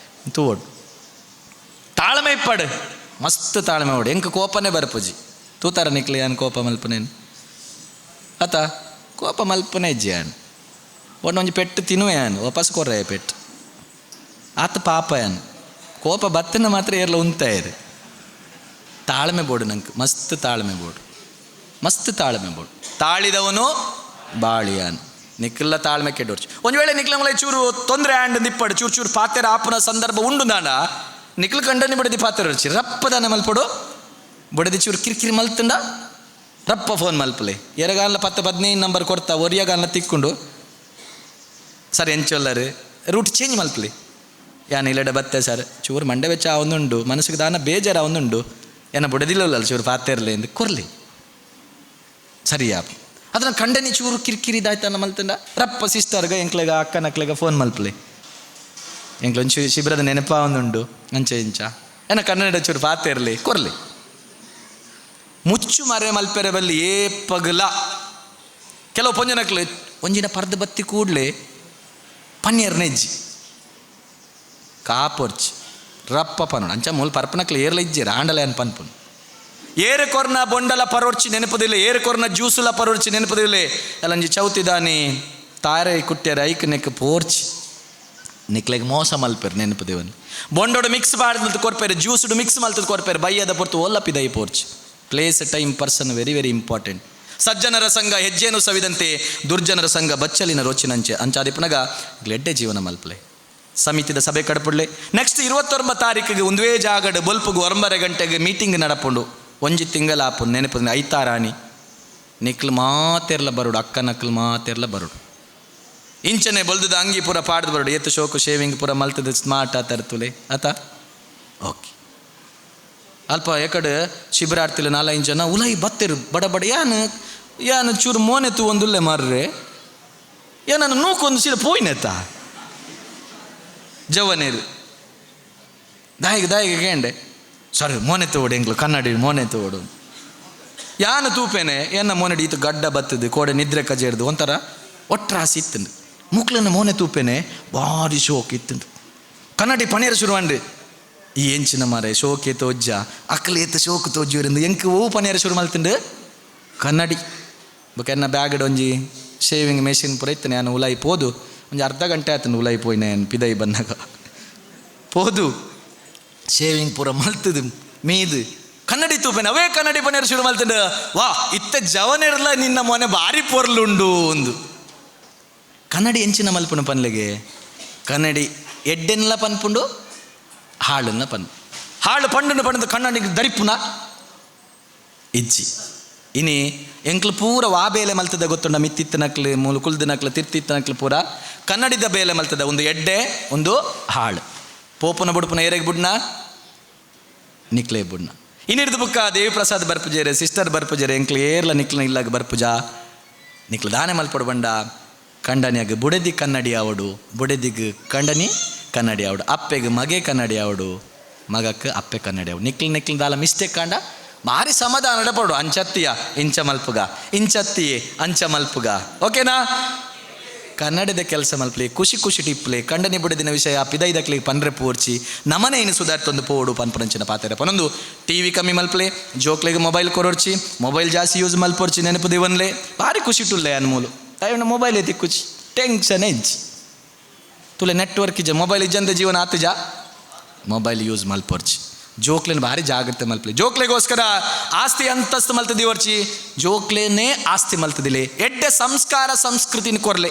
ತೂವೋಡು. ತಾಳ್ಮೆ ಇಪ್ಪಡು ಮಸ್ತ್ ತಾಳ್ಮೆ ಓಡು ಎಂಕ್ ಕೋಪನೇ ಬರ್ಪುಜಿ. ತೂತಾರ ನಿಕ್ಲಿ ಯಾನ್ ಕೋಪ ಮಲ್ಪನೇನು ಅತ ಕೋಪ ಮಲ್ಪನೆ ಇಜ್ಜಿ ಯಾನ್ ಒಂದೊಂಜಿ ಪೆಟ್ಟು ತಿನ್ನುವೆ ಯಾನ್ ವಾಪಸ್ ಕೊರ್ರೆ ಪೆಟ್ಟು ಆತ ಪಾಪ ಯಾನ್ ಕೋಪ ಬತ್ತನ ಮಾತ್ರ ಏರ್ಲ ಉಂತಾಯಿರು. ತಾಳ್ಮೆ ಬೋಡು ನಂಗೆ ಮಸ್ತ್ ತಾಳ್ಮೆ ಬೋಡು ಮಸ್ತ್ ತಾಳ್ಮೆ ಬೋಡು. ತಾಳಿದವನು ಬಾಳಿಯಾನ್ ನಿಕ್ಲ ತಾಳ್ಮೆ ಕೆಡೋರ್ಚು. ಒಂದು ವೇಳೆ ನಿಕ್ಲ ಚೂರು ತೊಂದರೆ ಆಂಡ್ ನಿಪ್ಪಡು ಚೂರು ಚೂರು ಪಾತೆರ ಆಪುನ ಸಂದರ್ಭ ಉಂಡು ದಾಂಡ ನಿಕ್ಲು ಕಂಡನಿ ಬಡದಿ ಪಾತೆರ ಒರ್ಚಿ ರಪ್ಪದಾನೆ ಮಲ್ಪಡು ಬಡದಿ ಚೂರು ಕಿರಿಕಿರಿ ಮಲ್ತುಂಡ ರಪ್ಪ ಫೋನ್ ಮಲ್ಪಲೆ ಎರಗಾಲ 10 15 ನಂಬರ್ ಕೊಡ್ತಾ ಒರಿಯಗಾಲ ತಿಕ್ಕೊಂಡು ಸರ್ ಎಂಚೊಲ್ಲರು ರೂಟ್ ಚೇಂಜ್ ಮಲ್ಪಲೆ ಯಾನ್ ಇಲ್ಲಡೆ ಬತ್ತೆ ಸರ್ ಚೂರು ಮಂಡೆ ವೆಚ್ಚ ಒಂದುಂಡು ಮನಸ್ಸಿಗೆ ದಾನ ಬೇಜಾರ ಒಂದುಂಡು ಏನ ಬುಡದಿಲ್ಲಲ್ಲ ಚೂರು ಪಾತೆರ್ಲೆ ಎಂದು ಕೊರ್ಲಿ ಸರಿಯಾ. ಅದನ್ನ ಕಂಡನಿ ಚೂರು ಕಿರಿಕಿರಿದಾಯ್ತಲ್ಲ ಮಲ್ತಂಡ ರಪ್ಪ ಸಿಸ್ಟರ್ಗ ಎಂಕ್ಲೆಗ ಅಕ್ಕನಕ್ಲೆಗ ಫೋನ್ ಮಲ್ಪಲೆ ಎಂಕ್ಲ ಒಂಚೂರು ಶಿಬಿರದ ನೆನಪ ಒಂದುಂಡು ಅಂಚೆ ಇಂಚ ಏನ ಕನ್ನಡ ಚೂರು ಪಾತೆರ್ಲಿ ಕೊರ್ಲಿ. ಮುಚ್ಚು ಮರೆ ಮಲ್ಪೆರೆ ಬಲ್ಲಿ ಏ ಪಗಲ ಕೆಲವು ಪೊಂಜನಕ್ಲು ಒಂಜಿನ ಪರ್ದ ಬತ್ತಿ ಕೂಡ್ಲೆ ಪನ್ನೀರ್ ನೆಜ್ಜಿ ಕಾಪೊರ್ಚಿ ರಪ್ಪ ಪನ್ನೋಡು ಅಂಚ ಮೂಲ ಪರ್ಪನಕ್ಲು ಏರ್ಲ ಇಜ್ಜಿ ರಾಂಡಲ ಏನ್ ಪನ್ಪುನು. ಏರು ಕೊರ್ನ ಬೊಂಡಲ ಪರೋರ್ಚಿ ನೆನಪದಿಲ್ಲ, ಏರು ಕೊರ್ನ ಜ್ಯೂಸುಲ ಪರೋರ್ಚಿ ನೆನಪದಿಲ್ಲ. ಅಲ್ಲಂಜಿ ಚೌತಿದಾನಿ ತಾರೆ ಕುಟ್ಟ್ಯಾರ ಐಕ್ ನೆಕ್ ಪೋರ್ಚಿ ನಿಕ್ಲೆಗ್ ಮೋಸ ಮಲ್ಪೆರ್ ನೆನಪದೇವನ್ ಬೊಂಡೋಡು ಮಿಕ್ಸ್ ಮಾಡಿದ್ ಕೊರ್ಪೇರು ಜ್ಯೂಸುಡು ಮಿಕ್ಸ್ ಮಲ್ತದ ಕೊರ್ಪೇರು ಬಯ್ಯದ ಪೊರ್ತು ಒಲ್ಲಪಿದೈ ಪೋರ್ಚಿ. Place time person very very important. ಸಜ್ಜನರ ಸಂಘ ಹೆಜ್ಜೆಯನ್ನು ಸವಿದಂತೆ ದುರ್ಜನರ ಸಂಘ ಬಚ್ಚಲಿನ ರೊಚ್ಚಿನಂಚೆ. ಅಂಚಾದಿಪ್ಪನಗ ಗ್ಲೆಡ್ಡೆ ಜೀವನ ಮಲ್ಪಲೆ. ಸಮಿತಿದ ಸಭೆ ಕಡಪುಡ್ಲೆ. ನೆಕ್ಸ್ಟ್ 29 ತಾರೀಕಿಗೆ ಒಂದುವೇ ಜಾಗಡ್ ಬೊಲ್ಪುಗು 9 ಗಂಟೆಗೆ ಮೀಟಿಂಗ್ ನಡಪುಂಡು. ಒಂಜಿ ತಿಂಗಳಾಪು ನೆನಪು ಐತಾರಾಣಿ ನಿಕ್ಲು ಮಾತೆರ್ಲ ಬರುಡು, ಅಕ್ಕನಕ್ಲು ಮಾತೆರ್ಲ ಬರುಡು. ಇಂಚನೆ ಬೊಲ್ದದ ಅಂಗಿ ಪೂರ ಪಾಡ್ದು ಬರುಡು, ಏತು ಶೋಕು ಶೇವಿಂಗ್ ಪೂರ ಮಲ್ತದ ಸ್ಮಾರ್ಟ್ ಆತರ್ತುಲೆ ಆತ. ಓಕೆ, ಅಲ್ಪ ಎಕಡೆ ಶಿಬಿರಾರ್ತಿಲ 4-5 ಜನ ಉಲೈ ಬತ್ತೆರು ಬಡ ಬಡ. ಯಾನು ಯಾನು ಚೂರು ಮೋನೆ ತೂವೊಂದುಲ್ಲೆ ಮಾರ್ರೆ, ಏನನ್ನು ನೂಕೊಂದು ಸೀದ ಪೋಯಿನೆತ್ತ ಜವನೇರು ದಾಯಿಗೆ ದಾಯಿಗೆ ಕೇಂಡೆ ಸರಿ ಮೋನೆ ತೋಡು ಎಂಕ್ಲು ಕನ್ನಡಿ ಮೋನೆ ತೋಡು. ಯಾನು ತೂಪೇನೆ ಎನ್ನ ಮೋನೆಡಿ ಈತ ಗಡ್ಡ ಬತ್ತದು ಕೋಡೆ ನಿದ್ರೆ ಕಜೇರ್ದು ಒಂಥರ ಒಟ್ರಾಸಿ ಇತ್ತಂದು. ಮುಕ್ಲನ್ನ ಮೋನೆ ತೂಪೇನೆ ಭಾರಿ ಶೋಕ್ ಇತ್ತಂದು. ಕನ್ನಡಿ ಪಣೇರು ಶುರುವಂಡ್ರಿ ಈ ಎಂಚಿನ ಮಾರೆ ಶೋಕೆ ತೋಜ್ಜ ಅಕ್ಕಲು ಏತ ಶೋಕು ತೋಜ್ಜೂರಿಂದ ಎಂಕ್ ಓ ಪನೇರ ಶುರು ಮಲ್ತಂಡು ಕನ್ನಡಿ. ಬೊಕ ಎನ್ನ ಬ್ಯಾಗಡ್ ಒಂಜಿ ಶೇವಿಂಗ್ ಮೆಷಿನ್ ಪೂರ ಇತ್ತು. ನಾನು ಉಲಾಯಿ ಪೋದು ಒಂಜಿ ಅರ್ಧ ಗಂಟೆ ಆಯ್ತು ಉಲಾಯಿ ಪೋಯಿನ ಪಿದೈ ಬಂದಾಗ ಪೋದು ಶೇವಿಂಗ್ ಪೂರ ಮಲ್ತದು ಮೀದು ಕನ್ನಡಿ ತೂಪೇನೆ ಅವೇ ಕನ್ನಡಿ ಪನೇರು ಶುರು ಮಲ್ತಂಡು. ವಾ ಇತ್ತ ಜವನಿರ್ಲ ನಿನ್ನ ಮೊನೆ ಭಾರಿ ಪೊರ್ಲುಂಡು ಒಂದು. ಕನ್ನಡಿ ಎಂಚಿನ ಮಲ್ಪುನ ಪನ್ಲೆಗೆ ಕನ್ನಡಿ ಎಡ್ಡೆನ್ಲ ಪನ್ಪುಂಡು ಹಾಳನ್ನ ಪನ್ ಹಾಳು ಪಂಡನ್ನು ಪಂಡದು ಕನ್ನಡಿಗೆ ದರಿಪುನ ಇಜ್ಜಿ. ಇನಿ ಎಂಕ್ಲು ಪೂರ ವಾ ಬೇಲೆ ಮಲ್ತದ ಗೊತ್ತುಂಡ, ಮಿತ್ತಿತ್ತ ನಕ್ಲು ಮೂಲು ಕುಲ್ದ ನಕ್ಲು ತಿರ್ತಿತ್ತ ನಕ್ಲು ಪೂರ ಕನ್ನಡಿದ ಬೇಲೆ ಮಲ್ತದ. ಒಂದು ಎಡ್ಡೆ ಒಂದು ಹಾಳು. ಪೋಪುನ ಬುಡುಪುನ ಏರೆಗ್ ಬುಡ್ನ ನಿಕ್ಲೆ ಬುಡ್ನ. ಇನ್ನಿರ್ದು ಬುಕ್ಕ ದೇವಿಪ್ರಸಾದ್ ಬರ್ಪುಜೇರೆ ಸಿಸ್ಟರ್ ಬರ್ಪುಜೇರೆ ಎಂಕ್ಲು ಏರ್ಲ ನಿಕ್ಲ ಇಲ್ಲಾಗ ಬರ್ಪುಜ ನಿಕ್ಲು ದಾನೆ ಮಲ್ಪಡು ಬಂಡ ಕಂಡನಿಯಾಗ ಬುಡೆದಿ ಕನ್ನಡಿ ಆವಡು, ಬುಡೆದಿಗ್ ಕಂಡನಿ ಕನ್ನಡಿ ಆವಡು, ಅಪ್ಪೆಗೆ ಮಗೆ ಕನ್ನಡಿ ಆವಡು, ಮಗಕ್ಕೆ ಅಪ್ಪೆ ಕನ್ನಡಿ ಆವಡು. ನಿಕ್ಲು ನಿಕ್ಲು ದಾಲ ಮಿಸ್ಟೇಕ್ ಕಂಡ ಭಾರಿ ಸಮಾಧಾನ ಪಡು. ಅಂಚತ್ತಿಯ ಇಂಚ ಮಲ್ಪುಗ, ಇಂಚತ್ತಿಯೇ ಅಂಚ ಮಲ್ಪುಗ. ಓಕೆನಾ? ಕನ್ನಡದ ಕೆಲಸ ಮಲ್ಪಲಿ, ಖುಷಿ ಖುಷಿ ಟಿಪ್ಲೆ ಕಂಡನಿ ಬುಡದಿನ ವಿಷಯ ಪಿದೈದಕ್ಲಿಗೆ ಪನ್ರೆ ಪೋರ್ಚಿ ನಮನೆ ಇನ್ನು ಸುಧಾರ್ತೊಂದು ಪೋಡು ಪನ್ಪುನಂಚಿನ ಪಾತೆರ ಪನೊಂದು. ಟಿ ವಿ ಕಮ್ಮಿ ಮಲ್ಪಲೆ, ಜೋಕ್ಲೆಗೆ ಮೊಬೈಲ್ ಕೊರೊರ್ಚಿ, ಮೊಬೈಲ್ ಜಾಸ್ತಿ ಯೂಸ್ ಮಲ್ಪೊರ್ಚಿ ನೆನಪು ದಿವನ್ಲೆ ಭಾರಿ ಖುಷಿ ಟುಲ್ಲೆ ಅನ್ಮೂಲು. ತಾಯಿನ ಮೊಬೈಲ್ ಐತಿ ಖುಷಿ ಟೆನ್ಷನ್ ಇಜ್ಜಿ ತುಲೆ ನೆಟ್ವರ್ಕ್ ಇಜ್ಜ ಮೊಬೈಲ್ ಇಜ್ಜಂದೆ ಜೀವನ ಆತಜ ಮೊಬೈಲ್ ಯೂಸ್ ಮಲ್ಪೊರ್ಚಿ. ಜೋಕ್ಲೇನ ಭಾರಿ ಜಾಗ್ರತೆ ಮಲ್ಪಲಿ. ಜೋಕ್ಲೆಗೋಸ್ಕರ ಆಸ್ತಿ ಅಂತಸ್ತು ಮಲ್ತದಿವರ್ಚಿ, ಜೋಕ್ಲೇನೇ ಆಸ್ತಿ ಮಲ್ತದಿಲೆ. ಎಡ್ಡೆ ಸಂಸ್ಕಾರ ಸಂಸ್ಕೃತಿನ ಕೊರ್ಲೆ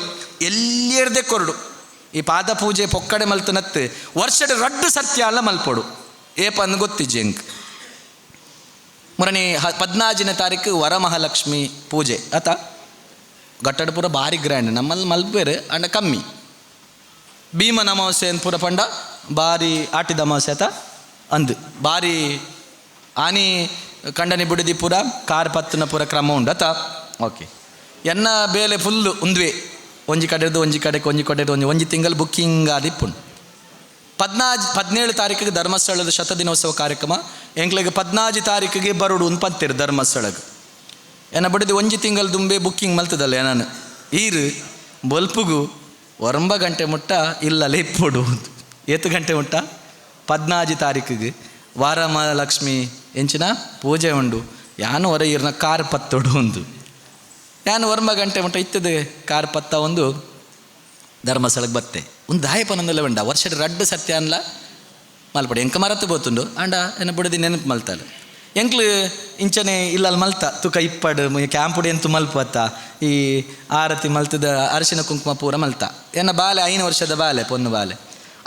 ಎಲ್ಲಿಯರ್ದೆ ಕೊರಡು. ಈ ಪಾದ ಪೂಜೆ ಪೊಕ್ಕಡೆ ಮಲ್ತನತ್ತು ವರ್ಷದ ರಡ್ಡು ಸತ್ಯ ಅಲ್ಲ ಮಲ್ಪೊಡು ಏಪಂದು ಗೊತ್ತಿಜ್ಜಿ ಎಂಕ್. ಮುರಣಿ 14ನೇ ತಾರೀಕು ವರಮಹಾಲಕ್ಷ್ಮಿ ಪೂಜೆ ಆತ. ಗಟ್ಟಡ ಪೂರ ಭಾರಿ ಗ್ರ್ಯಾಂಡ್ ನಮ್ಮಲ್ಲಿ ಮಲ್ಪೇರು ಅಂಡ ಕಮ್ಮಿ. ಭೀಮನ ಅಮಾವಾಸ್ಯೆ ಅಂತ ಪೂರ ಪಂಡ ಭಾರಿ ಆಟಿದ ಅಮಾವಾಸ್ಯೆ ಆತ ಅಂದು ಭಾರಿ ಆನಿ ಕಂಡನಿ ಬುಡದಿ ಪೂರ ಕಾರ್ ಪತ್ತನ ಪೂರ ಕ್ರಮ ಉಂಡು ಆತ. ಓಕೆ, ಎನ್ನ ಬೇಲೆ ಫುಲ್ಲು ಉಂದ್ವೆ ಒಂಜಿ ಕಡೆದು ಒಂಜಿ ಕಡೆಗೆ ಒಂಜಿ ಕಡೆದು ಒಂಜಿ ಒಂಜಿ ತಿಂಗಳು ಬುಕ್ಕಿಂಗ್ ಆದಿಪ್ಪುಂಡು. 17 ತಾರೀಕಿಗೆ ಧರ್ಮಸ್ಥಳದ ಶತದಿನೋತ್ಸವ ಕಾರ್ಯಕ್ರಮ. ಎಂಕ್ಲೆಗೆ 14 ತಾರೀಕಿಗೆ ಬರುಡು ಒಂದು ಪಂತೇರು ಧರ್ಮಸ್ಥಳಕ್ಕೆ. ಎನ್ನ ಬಡಿದು ಒಂಜಿ ತಿಂಗಳು ದುಂಬೆ ಬುಕ್ಕಿಂಗ್ ಮಲ್ತದಲ್ಲ ನಾನು ಈರು ಬೊಲ್ಪುಗು 9 ಗಂಟೆ ಮುಟ್ಟ ಇಲ್ಲಲೇ ಇಪ್ಪೊಡು. ಏತು ಗಂಟೆ ಮುಟ್ಟ 14 ತಾರೀಕಿಗೆ ವಾರಮಹಾಲಕ್ಷ್ಮಿ ಎಂಚಿನ ಪೂಜೆ ಉಂಡು. ಯಾನು ಹೊರ ಈರ್ನ ಕಾರ್ ಪತ್ತೊಡು ಒಂದು ಯಾನು 9 ಗಂಟೆ ಮುಟ್ಟ ಇತ್ತದ ಕಾರ್ ಪತ್ತ ಒಂದು ಧರ್ಮಸ್ಥಳಕ್ಕೆ ಬತ್ತೆ. ಒಂದು ದಾಯಪನಂದಲ್ಲ ಉಂಡ ವರ್ಷದ ರಡ್ಡು ಸತ್ಯ ಅನ್ಲ ಮಲ್ಪಡಿ ಎಂಕ ಮರತ್ತು ಬೋತುಂಡು ಅಂಡ ಎನ್ನ ಬುಡದಿ ನೆನಪು ಮಲ್ತಾಳೆ. ಎಂಕ್ಲು ಇಂಚನೆ ಇಲ್ಲಲ್ಲಿ ಮಲ್ತ ತುಕ ಇಪ್ಪಡು ಕ್ಯಾಂಪುಡಿ ಎಂತು ಮಲ್ಪತ್ತ ಈ ಆರತಿ ಮಲ್ತದ ಅರಿಶಿನ ಕುಂಕುಮ ಪೂರ ಮಲ್ತ. ಎನ್ನ ಬಾಲೆ 5 ವರ್ಷದ ಬಾಲೆ ಪೊನ್ನು ಬಾಲೆ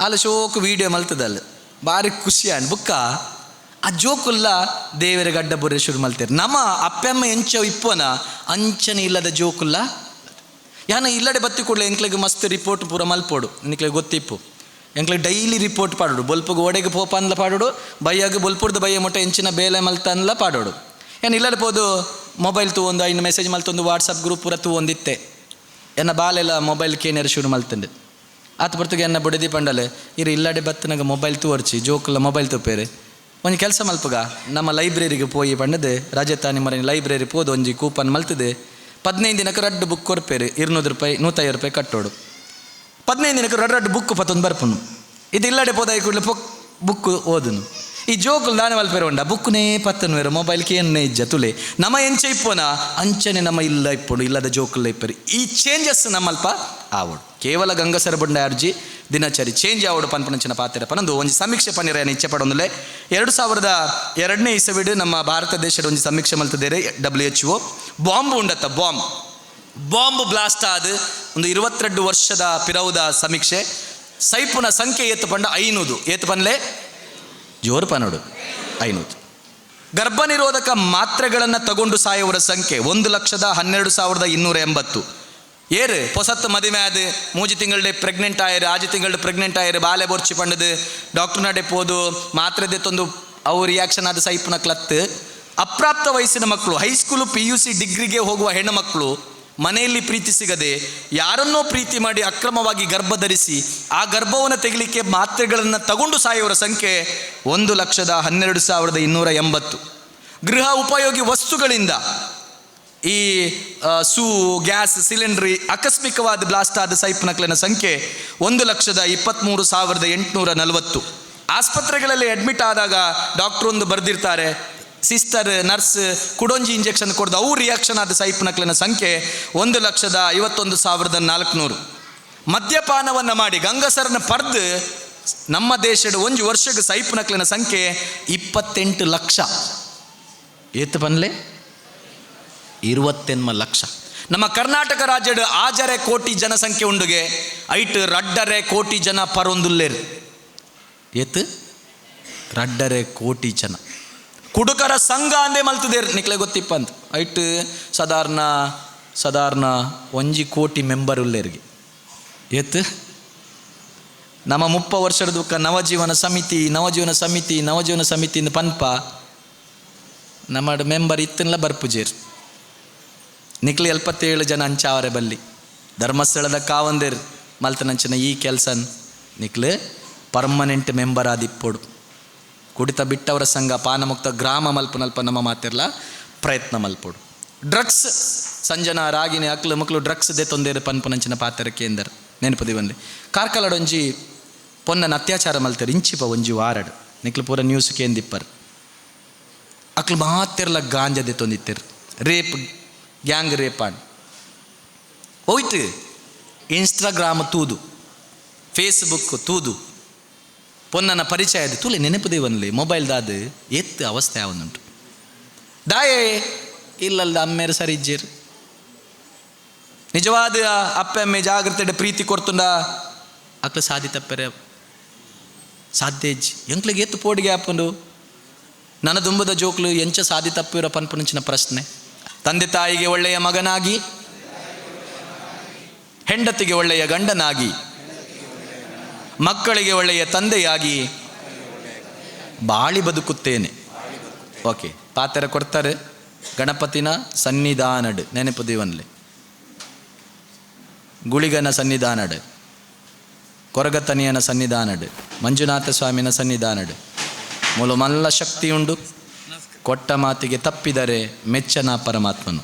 ಅಲ್ಲ ಶೋಕು ವೀಡಿಯೋ ಮಲ್ತದಲ್ಲ ಭಾರಿ ಖುಷಿ ಅಂಡ್ ಬುಕ್ಕ ಆ ಜೋಕುಲ್ಲ ದೇವರ ಗಡ್ಡ ಬುರ್ರೆ ಶುರು ಮಲ್ತೇರು. ನಮ್ಮ ಅಪ್ಪಮ್ಮ ಎಂಚ ಇಪ್ಪನ ಅಂಚನೆ ಇಲ್ಲದ ಜೋಕುಲ್ಲ ಯಾನ ಇಲ್ಲಡೆ ಬತ್ತಿ ಕೂಡಲೇ ಎಂಕ್ಲೆಗೆ ಮಸ್ತ್ ರಿಪೋರ್ಟ್ ಪೂರ ಮಲ್ಪೋಡು. ನಿಕ್ಲೆಗೆ ಗೊತ್ತಿಪ್ಪು ಎಂಕ್ಲೆಗೆ ಡೈಲಿ ರಿಪೋರ್ಟ್ ಪಾಡೋಡು. ಬೊಲ್ಪುಗು ಓಡೆಗೆ ಪೋಪ ಅನ್ಲ ಪಾಡೋಡು, ಬೈಯಾಗ ಬೊಲ್ಪುಡ್ದು ಬಯ್ಯ ಮುಟ್ಟ ಎಂಚಿನ ಬೇಲೆ ಮಲ್ತ ಅನ್ಲ ಪಾಡೋಡು. ಏನು ಇಲ್ಲಡೆ ಪೋದು ಮೊಬೈಲ್ ತೂವೊಂದು ಐನು ಮೆಸೇಜ್ ಮಲ್ತೊಂದು ವಾಟ್ಸಪ್ ಗ್ರೂಪ್ ಪೂರ ತೂವೊಂದಿತ್ತೆ. ಎನ್ನ ಬಾಲೆಲ್ಲ ಮೊಬೈಲ್ ಕೇನೇರು ಶುರು ಮಲ್ತಂಡು. ಆತ ಪೊರ್ತುಗೆ ಎನ್ನ ಬುಡದಿ ಪಂಡಲೆ ಇರು ಇಲ್ಲಡೆ ಬತ್ತನಾಗ ಮೊಬೈಲ್ ತೂವರ್ಚಿ ಜೋಕುಲ್ಲ ಮೊಬೈಲ್ ತೂಪೇರು ಒಂಜಿ ಕೆಲಸ ಮಲ್ಪುಗ ನಮ್ಮ ಲೈಬ್ರರಿಗೆ ಪೋಯಿ ಪಂಡದೆ ರಜತಾನಿ ಮರ ಲೈಬ್ರರಿ ಪೋದು ಒಂಜಿ ಕೂಪನ್ ಮಲ್ತದೆ. 15 ದಿನಕ್ಕೆ ರಡ್ಡು ಬುಕ್ ಕೊರ್ಪೇರು 200 ರೂಪಾಯಿ 150 ರೂಪಾಯಿ ಕಟ್ಟೋಡು. 15 ದಿನಕ್ಕೆ ರಡ್ಡು ರಡ್ಡು ಬುಕ್ ಪತ್ತೊಂದು ಬರ್ಪುನು. ಇದು ಇಲ್ಲಡೆ ಪೋದಾಯಿ ಕೂಡಲೇ ಪೊಕ್ ಬುಕ್ ಓದುನು. ಈ ಜೋಕುಲು ದಾನೆ ಮಲ್ಪೇರು ಉಂಡ ಬುಕ್ನೇ ಪತ್ತನು ಮೊಬೈಲ್ ಕೇನ್ನೇ ಇಜ್ಜ ತುಲೆ ನಮ್ಮ ಎಂಚ ಇಪ್ಪೋನ ಅಂಚನೆ ನಮ್ಮ ಇಲ್ಲ ಇಪ್ಪೋಡು ಇಲ್ಲದ ಜೋಕುಲ್ಲ ಇಪ್ಪರು. ಈ ಚೇಂಜಸ್ ನಮ್ಮಲ್ಪ ಆವಡು ಕೇವಲ ಗಂಗಸರ ಬುಂಡ ಅರ್ಜಿ ದಿನಚರಿ ಚೇಂಜ್ ಆವಡು ಪನ್ಪನಂಚಿನ ಪಾತ್ರ ಪನೊಂದು ಒಂಜಿ ಸಮೀಕ್ಷೆ ಪನ್ನಿರ ಇಚ್ಛೆ ಪಡೊಂದುಲೆ. 2002ನೇ ಇಸವಿಡು ನಮ್ಮ ಭಾರತ ದೇಶದ ಒಂಜಿ ಸಮೀಕ್ಷೆ ಮಲ್ತದೇರೆ WHO. Bomb ಉಂಡತ್ತ ಬಾಂಬ್ ಬಾಂಬ್ ಬ್ಲಾಸ್ಟ್ ಆದ ಒಂದು 22 ವರ್ಷದ ಪಿರವುದ ಸಮೀಕ್ಷೆ. ಸೈಪುನ ಸಂಖ್ಯೆ ಏತು ಪಂಡ 500. ಏತು ಪನ್ಲೆ ಜೋರು ಪನೋಡು 500. ಗರ್ಭ ನಿರೋಧಕ ಮಾತ್ರೆಗಳನ್ನು ತಗೊಂಡು ಸಾಯುವವರ ಸಂಖ್ಯೆ 1,12,280. ಏರು ಪೊಸತ್ತು ಮದಿಮೆ ಆದ 3 ತಿಂಗಳೇ ಪ್ರೆಗ್ನೆಂಟ್ ಆಯರು, 6 ತಿಂಗಳು ಪ್ರೆಗ್ನೆಂಟ್ ಆಯರು, ಬಾಲೆ ಬೊರ್ಚಿ ಪಂಡದು ಡಾಕ್ಟರ್ ನಡೆ ಪೋದು ಮಾತ್ರೆ ತಂದು ಅವು ರಿಯಾಕ್ಷನ್ ಆದ ಸೈಪುನ ಕ್ಲತ್ತು. ಅಪ್ರಾಪ್ತ ವಯಸ್ಸಿನ ಮಕ್ಕಳು, ಹೈಸ್ಕೂಲು PUC ಡಿಗ್ರಿಗೆ ಹೋಗುವ ಹೆಣ್ಣು ಮಕ್ಕಳು ಮನೆಯಲ್ಲಿ ಪ್ರೀತಿ ಸಿಗದೆ ಯಾರನ್ನೋ ಪ್ರೀತಿ ಮಾಡಿ ಅಕ್ರಮವಾಗಿ ಗರ್ಭ ಧರಿಸಿ ಆ ಗರ್ಭವನ್ನು ತೆಗಿಲಿಕ್ಕೆ ಮಾತ್ರೆಗಳನ್ನು ತಗೊಂಡು ಸಾಯುವವರ ಸಂಖ್ಯೆ 1,12,280. ಗೃಹ ಉಪಯೋಗಿ ವಸ್ತುಗಳಿಂದ ಈ ಸೂ ಗ್ಯಾಸ್ ಸಿಲಿಂಡ್ರಿ ಆಕಸ್ಮಿಕವಾದ ಬ್ಲಾಸ್ಟ್ ಆದ ಸೈಪ್ನಕ್ಲಿನ ಸಂಖ್ಯೆ 1,23,840. ಆಸ್ಪತ್ರೆಗಳಲ್ಲಿ ಅಡ್ಮಿಟ್ ಆದಾಗ ಡಾಕ್ಟ್ರ್ ಒಂದು ಬರೆದಿರ್ತಾರೆ, ಸಿಸ್ಟರ್ ನರ್ಸ್ ಕುಡೊಂಜಿ ಇಂಜೆಕ್ಷನ್ ಕೊಡ್ದು ಅವು ರಿಯಾಕ್ಷನ್ ಆದ ಸೈಪ್ನಕ್ಲಿನ ಸಂಖ್ಯೆ 1,51,400. ಮದ್ಯಪಾನವನ್ನು ಮಾಡಿ ಗಂಗಸರನ ಪರ್ದು ನಮ್ಮ ದೇಶದ ಒಂದು ವರ್ಷಕ್ಕೆ ಸೈಪ್ನಕ್ಲಿನ ಸಂಖ್ಯೆ 28 ಲಕ್ಷ. ಏತು ಪನ್ಲೆ 28 ಲಕ್ಷ. ನಮ್ಮ ಕರ್ನಾಟಕ ರಾಜ್ಯದ 6.5 ಕೋಟಿ ಜನಸಂಖ್ಯೆ ಉಂಡುಗೆ ಐಟ್ 2.5 ಕೋಟಿ ಜನ ಪರೊಂದುಲ್ಲೇರು. ಏತು 2.5 ಕೋಟಿ ಜನ ಕುಡುಕರ ಸಂಘ ಅಂದೇ ಮಲ್ತದೇರು ನಿಕ್ಲೆ ಗೊತ್ತಿಪ್ಪ ಅಂತ. ಐಟ್ ಸಾಧಾರಣ ಸಾಧಾರಣ 1 ಕೋಟಿ ಮೆಂಬರ್ ಉಲ್ಲೇರಿಗೆ. ಏತು ನಮ್ಮ 30 ವರ್ಷದ ದುಃಖ ನವಜೀವನ ಸಮಿತಿ ನವಜೀವನ ಸಮಿತಿ ನವಜೀವನ ಸಮಿತಿ ಪನ್ಪ ನಮ್ಮ ಮೆಂಬರ್ ಇತ್ತನ್ಲ ಬರ್ಪುಜೇರು. ನಿಕ್ಲಿ 77 ಜನ ಅಂಚಾವರೆ ಬಲ್ಲಿ ಧರ್ಮಸ್ಥಳದ ಕಾವಂದೇರ್ ಮಲ್ತನಂಚಿನ ಈ ಕೆಲಸ ನಿಕ್ಲು ಪರ್ಮನೆಂಟ್ ಮೆಂಬರ್ ಆದಿಪ್ಪೋಡು. ಕುಡಿತ ಬಿಟ್ಟವರ ಸಂಘ ಪಾನಮುಕ್ತ ಗ್ರಾಮ ಮಲ್ಪನಲ್ಪ ನಮ್ಮ ಮಾತಿರ್ಲ ಪ್ರಯತ್ನ ಮಲ್ಪೋಡು. ಡ್ರಗ್ಸ್ ಸಂಜನಾ ರಾಗಿಣಿ ಅಕ್ಲು ಮಕ್ಕಳು ಡ್ರಗ್ಸ್ they ತೊಂದರೆ ಪನ್ಪನಂಚಿನ ಪಾತ್ರ ಕೇಂದ್ರ ನೆನಪದಿ ಬಂದು ಕಾರ್ಕಳಡೊಂಜಿ ಪೊನ್ನನ ಅತ್ಯಾಚಾರ ಮಲ್ತಾರೆ ಇಂಚಿಪ ಒಂಜಿ ವಾರಡ್ ನಿಕ್ಲು ಪೂರ ನ್ಯೂಸ್ ಕೇಂದಿಪ್ಪರ್. ಅಕ್ಲು ಮಾತಿರ್ಲ ಗಾಂಜದೆ ತೊಂದಿತ್ತೇರು ರೇಪ್ ಗ್ಯಾಂಗ್ ರೇಪ್ ಆಂಡ್ ಹೋಯ್ತು. ಇನ್ಸ್ಟಾಗ್ರಾಮ್ ತೂದು ಫೇಸ್ಬುಕ್ ತೂದು ಪೊನ್ನನ ಪರಿಚಯ ಅದು ತೂಲೆ ನೆನಪುದೇವನ್ಲಿ ಮೊಬೈಲ್ ದಾದು ಎತ್ತು ಅವಸ್ಥೆ ಆವೊಂದುಂಟು. ದಾಯೆ ಇಲ್ಲಲ್ದ ಅಮ್ಮೇರು ಸರಿ ಇಜ್ಜೇರು ನಿಜವಾದ ಅಪ್ಪೆ ಅಮ್ಮೆ ಜಾಗ್ರತೆ ಪ್ರೀತಿ ಕೊಡ್ತುಂಡ ಅಕ್ಲು ಸಾಧಿ ತಪ್ಪರೆ ಸಾಧ್ಯ ಇಜ್ಜಿ. ಎಂಕ್ಲಿಗೆ ಎತ್ತು ಪೋಡಿಗೆ ಆಪುಂಡು ನನ್ನ ದುಂಬದ ಜೋಕ್ಲು ಎಂಚ ಸಾಧಿ ತಪ್ಪಿರೋ ಪನ್ಪುನಂಚಿನ ಪ್ರಶ್ನೆ. ತಂದೆ ತಾಯಿಗೆ ಒಳ್ಳೆಯ ಮಗನಾಗಿ, ಹೆಂಡತಿಗೆ ಒಳ್ಳೆಯ ಗಂಡನಾಗಿ, ಮಕ್ಕಳಿಗೆ ಒಳ್ಳೆಯ ತಂದೆಯಾಗಿ ಬಾಳಿ ಬದುಕುತ್ತೇನೆ. ಓಕೆ ಪಾತೆರ ಕೊಡ್ತಾರೆ ಗಣಪತಿನ ಸನ್ನಿಧಾನಡ್ ನೆನಪು ದೇವನ್ಲೆ ಗುಳಿಗನ ಸನ್ನಿಧಾನಡ್ ಕೊರಗತನಿಯನ ಸನ್ನಿಧಾನಡ್ ಮಂಜುನಾಥ ಸ್ವಾಮಿನ ಸನ್ನಿಧಾನಡ್ ಮೂಲ ಮಲ್ಲ ಶಕ್ತಿಯುಂಡು. ಕೊಟ್ಟ ಮಾತಿಗೆ ತಪ್ಪಿದರೆ ಮೆಚ್ಚನ ಪರಮಾತ್ಮನು.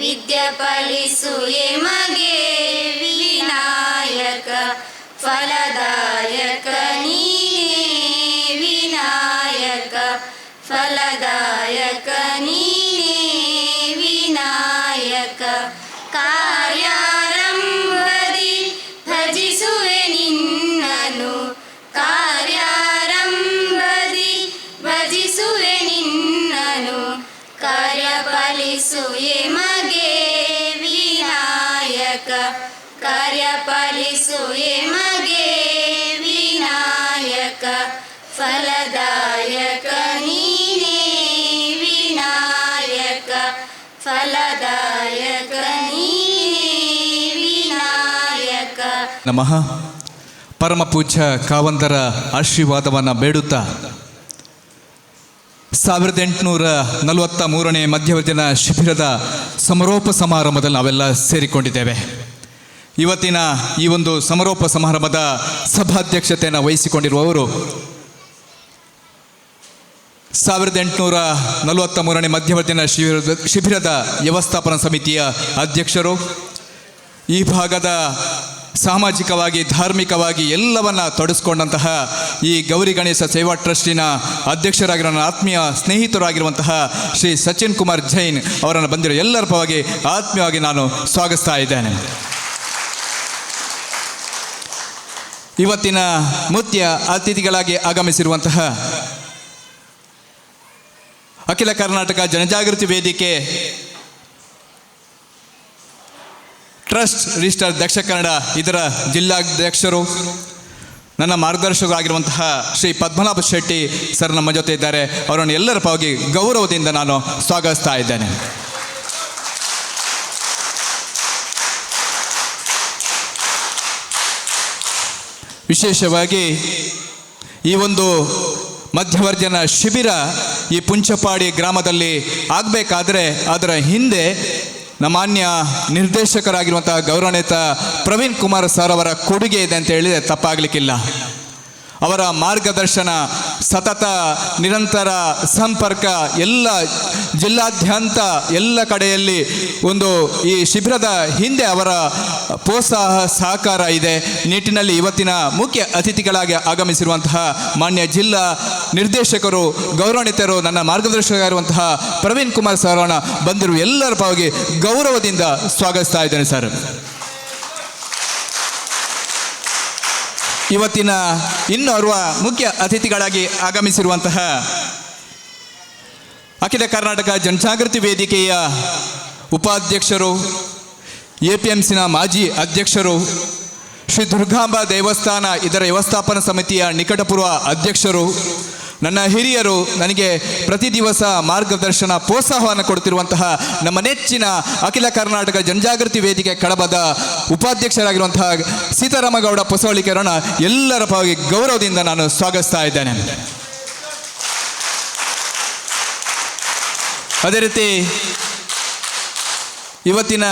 ವಿದ್ಯೆ ಫಲಿಸುವೆ ಮಗೆ ವಿನಾಯಕ ಫಲದಾಯಕ ನೀನೇ ವಿನಾಯಕ ಫಲದಾಯಕ ನೀನೇ ವಿನಾಯಕ ಕಾರ್ಯಾರಂಭದಿ ಭಜಿಸುವೆ ನಿನ್ನನು ಕಾರ್ಯಾರಂಭದಿ ಭಜಿಸುವೆ ನಿನ್ನನು ಕಾರ್ಯ ಫಲಿಸುವೆ ಮಗೆ ವಿನಾಯಕ ಕಾರ್ಯ ಫಲಿಸುವೆ ಮಗೆ ವಿನಾಯಕ ಫಲದಾಯಕ ನೀನೇ ವಿನಾಯಕ ಫಲದಾಯಕ ನೀನೇ ವಿನಾಯಕ. ನಮಃ. ಪರಮ ಪೂಜ್ಯ ಕಾವಂದರ ಆಶೀರ್ವಾದವನ್ನು ಬೇಡುತ್ತಾ 1843ನೇ ಮಧ್ಯವರ್ಜನ ಶಿಬಿರದ ಸಮಾರೋಪ ಸಮಾರಂಭದಲ್ಲಿ ನಾವೆಲ್ಲ ಸೇರಿಕೊಂಡಿದ್ದೇವೆ. ಇವತ್ತಿನ ಈ ಒಂದು ಸಮಾರೋಪ ಸಮಾರಂಭದ ಸಭಾಧ್ಯಕ್ಷತೆಯನ್ನು ವಹಿಸಿಕೊಂಡಿರುವವರು 1843ನೇ ಮಧ್ಯವರ್ಜನ ಶಿಬಿರದ ವ್ಯವಸ್ಥಾಪನಾ ಸಮಿತಿಯ ಅಧ್ಯಕ್ಷರು, ಈ ಭಾಗದ ಸಾಮಾಜಿಕವಾಗಿ ಧಾರ್ಮಿಕವಾಗಿ ಎಲ್ಲವನ್ನ ತೊಡಗಿಸಿಕೊಂಡಂತಹ ಈ ಗೌರಿ ಗಣೇಶ ಸೇವಾ ಟ್ರಸ್ಟಿನ ಅಧ್ಯಕ್ಷರಾಗಿರೋ ನನ್ನ ಆತ್ಮೀಯ ಸ್ನೇಹಿತರಾಗಿರುವಂತಹ ಶ್ರೀ ಸಚಿನ್ ಕುಮಾರ್ ಜೈನ್ ಅವರನ್ನು ಬಂದಿರೋ ಎಲ್ಲರ ಪರವಾಗಿ ಆತ್ಮೀಯವಾಗಿ ನಾನು ಸ್ವಾಗತಿಸ್ತಾ ಇದ್ದೇನೆ. ಇವತ್ತಿನ ಮುಖ್ಯ ಅತಿಥಿಗಳಾಗಿ ಆಗಮಿಸಿರುವಂತಹ ಅಖಿಲ ಕರ್ನಾಟಕ ಜನಜಾಗೃತಿ ವೇದಿಕೆ ಟ್ರಸ್ಟ್ ರಿಜಿಸ್ಟರ್ ದಕ್ಷಿಣ ಕನ್ನಡ ಇದರ ಜಿಲ್ಲಾಧ್ಯಕ್ಷರು, ನನ್ನ ಮಾರ್ಗದರ್ಶಕರಾಗಿರುವಂತಹ ಶ್ರೀ ಪದ್ಮನಾಭ ಶೆಟ್ಟಿ ಸರ್ ನಮ್ಮ ಜೊತೆ ಇದ್ದಾರೆ. ಅವರನ್ನು ಎಲ್ಲರ ಪರವಾಗಿ ಗೌರವದಿಂದ ನಾನು ಸ್ವಾಗತಿಸ್ತಾ ಇದ್ದೇನೆ. ವಿಶೇಷವಾಗಿ ಈ ಒಂದು ಮಧ್ಯವರ್ಜನ ಶಿಬಿರ ಈ ಪುಂಚಪಾಡಿ ಗ್ರಾಮದಲ್ಲಿ ಆಗಬೇಕಾದ್ರೆ ಅದರ ಹಿಂದೆ ಮಾನ್ಯ ನಿರ್ದೇಶಕರಾಗಿರುವಂತಹ ಗೌರವಾನ್ವಿತ ಪ್ರವೀಣ್ ಕುಮಾರ್ ಸರ್ ಅವರ ಕೊಡುಗೆ ಇದೆ ಅಂತ ಹೇಳಿದರೆ ತಪ್ಪಾಗಲಿಕ್ಕಿಲ್ಲ. ಅವರ ಮಾರ್ಗದರ್ಶನ, ಸತತ ನಿರಂತರ ಸಂಪರ್ಕ, ಎಲ್ಲ ಜಿಲ್ಲಾದ್ಯಂತ ಎಲ್ಲ ಕಡೆಯಲ್ಲಿ ಒಂದು ಈ ಶಿಬಿರದ ಹಿಂದೆ ಅವರ ಪ್ರೋತ್ಸಾಹ ಸಹಕಾರ ಇದೆ. ನಿಟ್ಟಿನಲ್ಲಿ ಇವತ್ತಿನ ಮುಖ್ಯ ಅತಿಥಿಗಳಾಗಿ ಆಗಮಿಸಿರುವಂತಹ ಮಾನ್ಯ ಜಿಲ್ಲಾ ನಿರ್ದೇಶಕರು, ಗೌರವಾನ್ವಿತರು, ನನ್ನ ಮಾರ್ಗದರ್ಶಕರಾಗಿರುವಂತಹ ಪ್ರವೀಣ್ ಕುಮಾರ್ ಸರ್ ಅವರನ್ನ ಬಂದಿರುವ ಎಲ್ಲರ ಪರವಾಗಿ ಗೌರವದಿಂದ ಸ್ವಾಗತಿಸ್ತಾ ಇದ್ದೇನೆ ಸರ್. ಇವತ್ತಿನ ಇನ್ನೋರ್ವ ಮುಖ್ಯ ಅತಿಥಿಗಳಾಗಿ ಆಗಮಿಸಿರುವಂತಹ ಅಖಿಲ ಕರ್ನಾಟಕ ಜನಜಾಗೃತಿ ವೇದಿಕೆಯ ಉಪಾಧ್ಯಕ್ಷರು, ಎ ಪಿ ಎಂ ಸಿನ ಮಾಜಿ ಅಧ್ಯಕ್ಷರು, ಶ್ರೀ ದುರ್ಗಾಂಬಾ ದೇವಸ್ಥಾನ ಇದರ ವ್ಯವಸ್ಥಾಪನಾ ಸಮಿತಿಯ ನಿಕಟಪೂರ್ವ ಅಧ್ಯಕ್ಷರು, ನನ್ನ ಹಿರಿಯರು, ನನಗೆ ಪ್ರತಿ ದಿವಸ ಮಾರ್ಗದರ್ಶನ ಪ್ರೋತ್ಸಾಹವನ್ನು ಕೊಡುತ್ತಿರುವಂತಹ ನಮ್ಮ ನೆಚ್ಚಿನ ಅಖಿಲ ಕರ್ನಾಟಕ ಜನಜಾಗೃತಿ ವೇದಿಕೆ ಕಡಬದ ಉಪಾಧ್ಯಕ್ಷರಾಗಿರುವಂತಹ ಸೀತಾರಾಮಗೌಡ ಪೊಸವಳಿಕೆರನ್ನ ಎಲ್ಲರ ಪರವಾಗಿ ಗೌರವದಿಂದ ನಾನು ಸ್ವಾಗತಿಸ್ತಾ ಇದ್ದೇನೆ. ಅದೇ ರೀತಿ ಇವತ್ತಿನ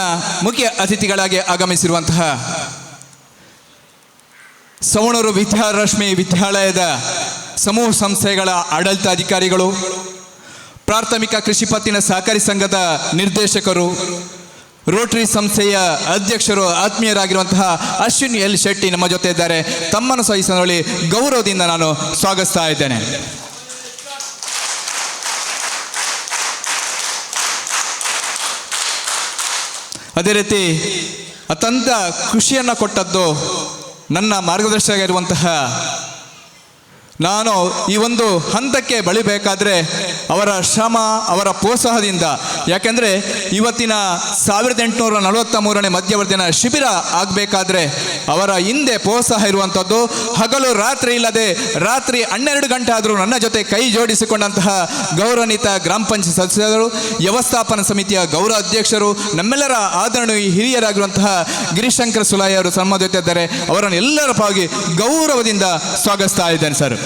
ಮುಖ್ಯ ಅತಿಥಿಗಳಾಗಿ ಆಗಮಿಸಿರುವಂತಹ ಸವಣೂರು ವಿದ್ಯಾರಶ್ಮಿ ವಿದ್ಯಾಲಯದ ಸಮೂಹ ಸಂಸ್ಥೆಗಳ ಆಡಳಿತಾಧಿಕಾರಿಗಳು, ಪ್ರಾಥಮಿಕ ಕೃಷಿ ಪತ್ತಿನ ಸಹಕಾರಿ ಸಂಘದ ನಿರ್ದೇಶಕರು, ರೋಟರಿ ಸಂಸ್ಥೆಯ ಅಧ್ಯಕ್ಷರು, ಆತ್ಮೀಯರಾಗಿರುವಂತಹ ಅಶ್ವಿನ್ ಎಲ್ ಶೆಟ್ಟಿ ನಮ್ಮ ಜೊತೆ ಇದ್ದಾರೆ. ತಮ್ಮನ್ನು ಸಹ ಈ ಸಂದರ್ಭದಲ್ಲಿ ಗೌರವದಿಂದ ನಾನು ಸ್ವಾಗತಿಸ್ತಾ ಇದ್ದೇನೆ. ಅದೇ ರೀತಿ ಅತ್ಯಂತ ಖುಷಿಯನ್ನು ಕೊಟ್ಟದ್ದು ನನ್ನ ಮಾರ್ಗದರ್ಶಕರಾಗಿರುವಂತಹ ನಾನು ಈ ಒಂದು ಹಂತಕ್ಕೆ ಬಳಿಬೇಕಾದ್ರೆ ಅವರ ಶ್ರಮ, ಅವರ ಪ್ರೋತ್ಸಾಹದಿಂದ. ಯಾಕೆಂದರೆ ಇವತ್ತಿನ 1843ನೇ ಮಧ್ಯವರ್ಜನ ಶಿಬಿರ ಆಗಬೇಕಾದ್ರೆ ಅವರ ಹಿಂದೆ ಪ್ರೋತ್ಸಾಹ ಇರುವಂಥದ್ದು. ಹಗಲು ರಾತ್ರಿ ಇಲ್ಲದೆ ರಾತ್ರಿ 12 ಗಂಟೆ ಆದರೂ ನನ್ನ ಜೊತೆ ಕೈ ಜೋಡಿಸಿಕೊಂಡಂತಹ ಗೌರವಾನ್ವಿತ ಗ್ರಾಮ ಪಂಚಾಯತ್ ಸದಸ್ಯರು, ವ್ಯವಸ್ಥಾಪನಾ ಸಮಿತಿಯ ಗೌರವ ಅಧ್ಯಕ್ಷರು, ನಮ್ಮೆಲ್ಲರ ಆದರಣೀಯ ಹಿರಿಯರಾಗಿರುವಂತಹ ಗಿರಿಶಂಕರ್ ಸುಲಾಯಿ ಅವರು ನಮ್ಮ ಜೊತೆ ಇದ್ದಾರೆ. ಅವರನ್ನು ಎಲ್ಲರ ಪರವಾಗಿ ಗೌರವದಿಂದ ಸ್ವಾಗತಿಸ್ತಾ ಇದ್ದೇನೆ ಸರ್.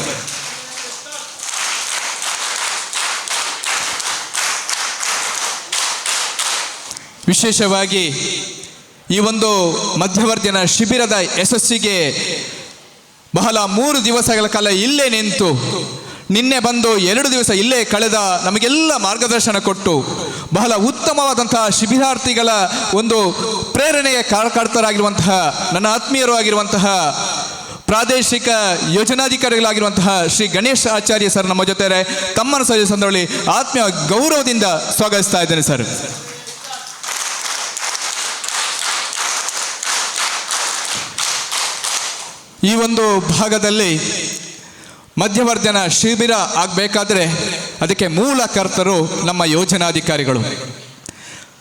ವಿಶೇಷವಾಗಿ ಈ ಒಂದು ಮಧ್ಯವರ್ಜನ ಶಿಬಿರದ ಯಶಸ್ಸಿಗೆ ಬಹಳ 3 ದಿವಸಗಳ ಕಾಲ ಇಲ್ಲೇ ನಿಂತು, ನಿನ್ನೆ ಬಂದು 2 ದಿವಸ ಇಲ್ಲೇ ಕಳೆದ ನಮಗೆಲ್ಲ ಮಾರ್ಗದರ್ಶನ ಕೊಟ್ಟು ಬಹಳ ಉತ್ತಮವಾದಂತಹ ಶಿಬಿರಾರ್ಥಿಗಳ ಒಂದು ಪ್ರೇರಣೆಯ ಕಾರಣಕರ್ತರಾಗಿರುವಂತಹ ನನ್ನ ಆತ್ಮೀಯರು ಆಗಿರುವಂತಹ ಪ್ರಾದೇಶಿಕ ಯೋಜನಾಧಿಕಾರಿಗಳಾಗಿರುವಂತಹ ಶ್ರೀ ಗಣೇಶ್ ಆಚಾರ್ಯ ಸರ್ ನಮ್ಮ ಜೊತೆ ತಮ್ಮನ್ನು ಸಹ ಸಂದರ್ಭದಲ್ಲಿ ಆತ್ಮೀಯ ಗೌರವದಿಂದ ಸ್ವಾಗತಿಸ್ತಾ ಇದ್ದೇನೆ ಸರ್. ಈ ಒಂದು ಭಾಗದಲ್ಲಿ ಮಧ್ಯವರ್ಜನ ಶಿಬಿರ ಆಗಬೇಕಾದ್ರೆ ಅದಕ್ಕೆ ಮೂಲ ಕರ್ತರು ನಮ್ಮ ಯೋಜನಾಧಿಕಾರಿಗಳು.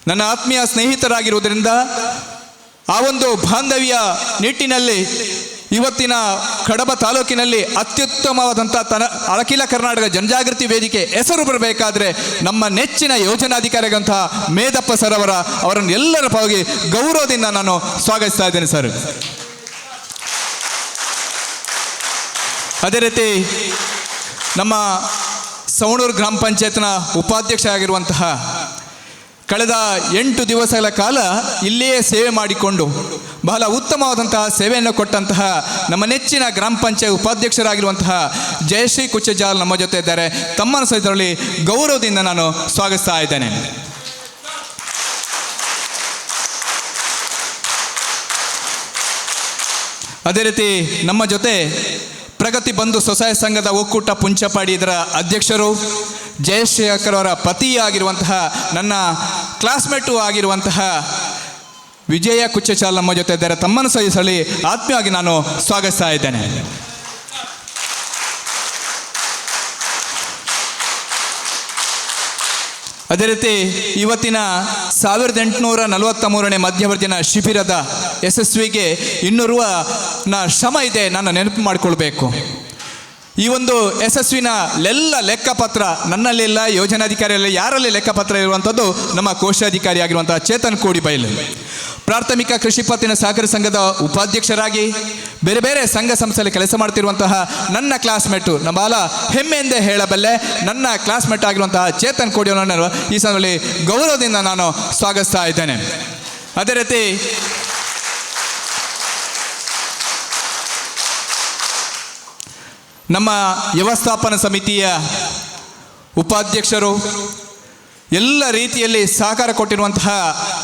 ನನ್ನ ಆತ್ಮೀಯ ಸ್ನೇಹಿತರಾಗಿರುವುದರಿಂದ ಆ ಒಂದು ಬಾಂಧವ್ಯ ನಿಟ್ಟಿನಲ್ಲಿ ಇವತ್ತಿನ ಕಡಬ ತಾಲೂಕಿನಲ್ಲಿ ಅತ್ಯುತ್ತಮವಾದಂಥ ಅಖಿಲ ಕರ್ನಾಟಕ ಜನಜಾಗೃತಿ ವೇದಿಕೆ ಹೆಸರು ಬರಬೇಕಾದ್ರೆ ನಮ್ಮ ನೆಚ್ಚಿನ ಯೋಜನಾಧಿಕಾರಿಗಂತಹ ಮೇದಪ್ಪ ಸರ್ ಅವರನ್ನು ಎಲ್ಲರ ಪರವಾಗಿ ಗೌರವದಿಂದ ನಾನು ಸ್ವಾಗತಿಸ್ತಾ ಇದ್ದೇನೆ ಸರ್. ಅದೇ ರೀತಿ ನಮ್ಮ ಸವಣೂರು ಗ್ರಾಮ ಪಂಚಾಯತ್ನ ಉಪಾಧ್ಯಕ್ಷ ಆಗಿರುವಂತಹ ಕಳೆದ 8 ದಿವಸಗಳ ಕಾಲ ಇಲ್ಲಿಯೇ ಸೇವೆ ಮಾಡಿಕೊಂಡು ಬಹಳ ಉತ್ತಮವಾದಂತಹ ಸೇವೆಯನ್ನು ಕೊಟ್ಟಂತಹ ನಮ್ಮ ನೆಚ್ಚಿನ ಗ್ರಾಮ ಪಂಚಾಯತ್ ಉಪಾಧ್ಯಕ್ಷರಾಗಿರುವಂತಹ ಜಯಶ್ರೀ ಕುಚ್ಚಜಾಲ್ ನಮ್ಮ ಜೊತೆ ಇದ್ದಾರೆ. ತಮ್ಮನ್ನು ಸಹಿತರಲ್ಲಿ ಗೌರವದಿಂದ ನಾನು ಸ್ವಾಗತಿಸ್ತಾ ಇದ್ದೇನೆ. ಅದೇ ರೀತಿ ನಮ್ಮ ಜೊತೆ ಪ್ರಗತಿ ಬಂಧು ಸ್ವಸಹಾಯ ಸಂಘದ ಒಕ್ಕೂಟ ಪುಂಚಪಾಡಿ ಇದರ ಅಧ್ಯಕ್ಷರು ಜಯಶೇಖರ್ ಅವರ ಪತಿಯಾಗಿರುವಂತಹ ನನ್ನ ಕ್ಲಾಸ್ಮೇಟು ಆಗಿರುವಂತಹ ವಿಜಯ ಕುಚ್ಚಚಾಲ್ ನಮ್ಮ ಜೊತೆ ಇದ್ದಾರೆ. ತಮ್ಮನ್ನು ಸಹಿಸಲಿ ಆತ್ಮೀಯವಾಗಿ ನಾನು ಸ್ವಾಗತಿಸ್ತಾ ಇದ್ದೇನೆ. ಅದೇ ರೀತಿ ಇವತ್ತಿನ 1843ನೇ ಮಧ್ಯವರ್ಜನ ಶಿಬಿರದ ಯಶಸ್ವಿಗೆ ಇನ್ನೋರ್ವ ಶ್ರಮ ಇದೆ, ನಾನು ನೆನಪು ಮಾಡಿಕೊಳ್ಬೇಕು. ಈ ಒಂದು ಯಶಸ್ವಿನ ಎಲ್ಲ ಲೆಕ್ಕಪತ್ರ ನನ್ನಲ್ಲಿಲ್ಲ, ಯೋಜನಾಧಿಕಾರಿಯಲ್ಲಿ ಯಾರಲ್ಲಿ ಲೆಕ್ಕಪತ್ರ ಇರುವಂಥದ್ದು ನಮ್ಮ ಕೋಶಾಧಿಕಾರಿ ಆಗಿರುವಂತಹ ಚೇತನ್ ಕೋಡಿಬೈಲ್. ಪ್ರಾಥಮಿಕ ಕೃಷಿ ಪತ್ತಿನ ಸಹಕಾರಿ ಸಂಘದ ಉಪಾಧ್ಯಕ್ಷರಾಗಿ ಬೇರೆ ಬೇರೆ ಸಂಘ ಸಂಸ್ಥೆಯಲ್ಲಿ ಕೆಲಸ ಮಾಡ್ತಿರುವಂತಹ ನನ್ನ ಕ್ಲಾಸ್ಮೇಟು, ನಮ್ಮ ಬಹಳ ಹೆಮ್ಮೆಯಿಂದ ಹೇಳಬಲ್ಲೆ, ನನ್ನ ಕ್ಲಾಸ್ಮೇಟ್ ಆಗಿರುವಂತಹ ಚೇತನ್ ಕೋಡಿಯವರನ್ನು ಈ ಸಂದರ್ಭದಲ್ಲಿ ಗೌರವದಿಂದ ನಾನು ಸ್ವಾಗತಿಸ್ತಾ ಇದ್ದೇನೆ. ಅದೇ ರೀತಿ ನಮ್ಮ ವ್ಯವಸ್ಥಾಪನಾ ಸಮಿತಿಯ ಉಪಾಧ್ಯಕ್ಷರು, ಎಲ್ಲ ರೀತಿಯಲ್ಲಿ ಸಹಕಾರ ಕೊಟ್ಟಿರುವಂತಹ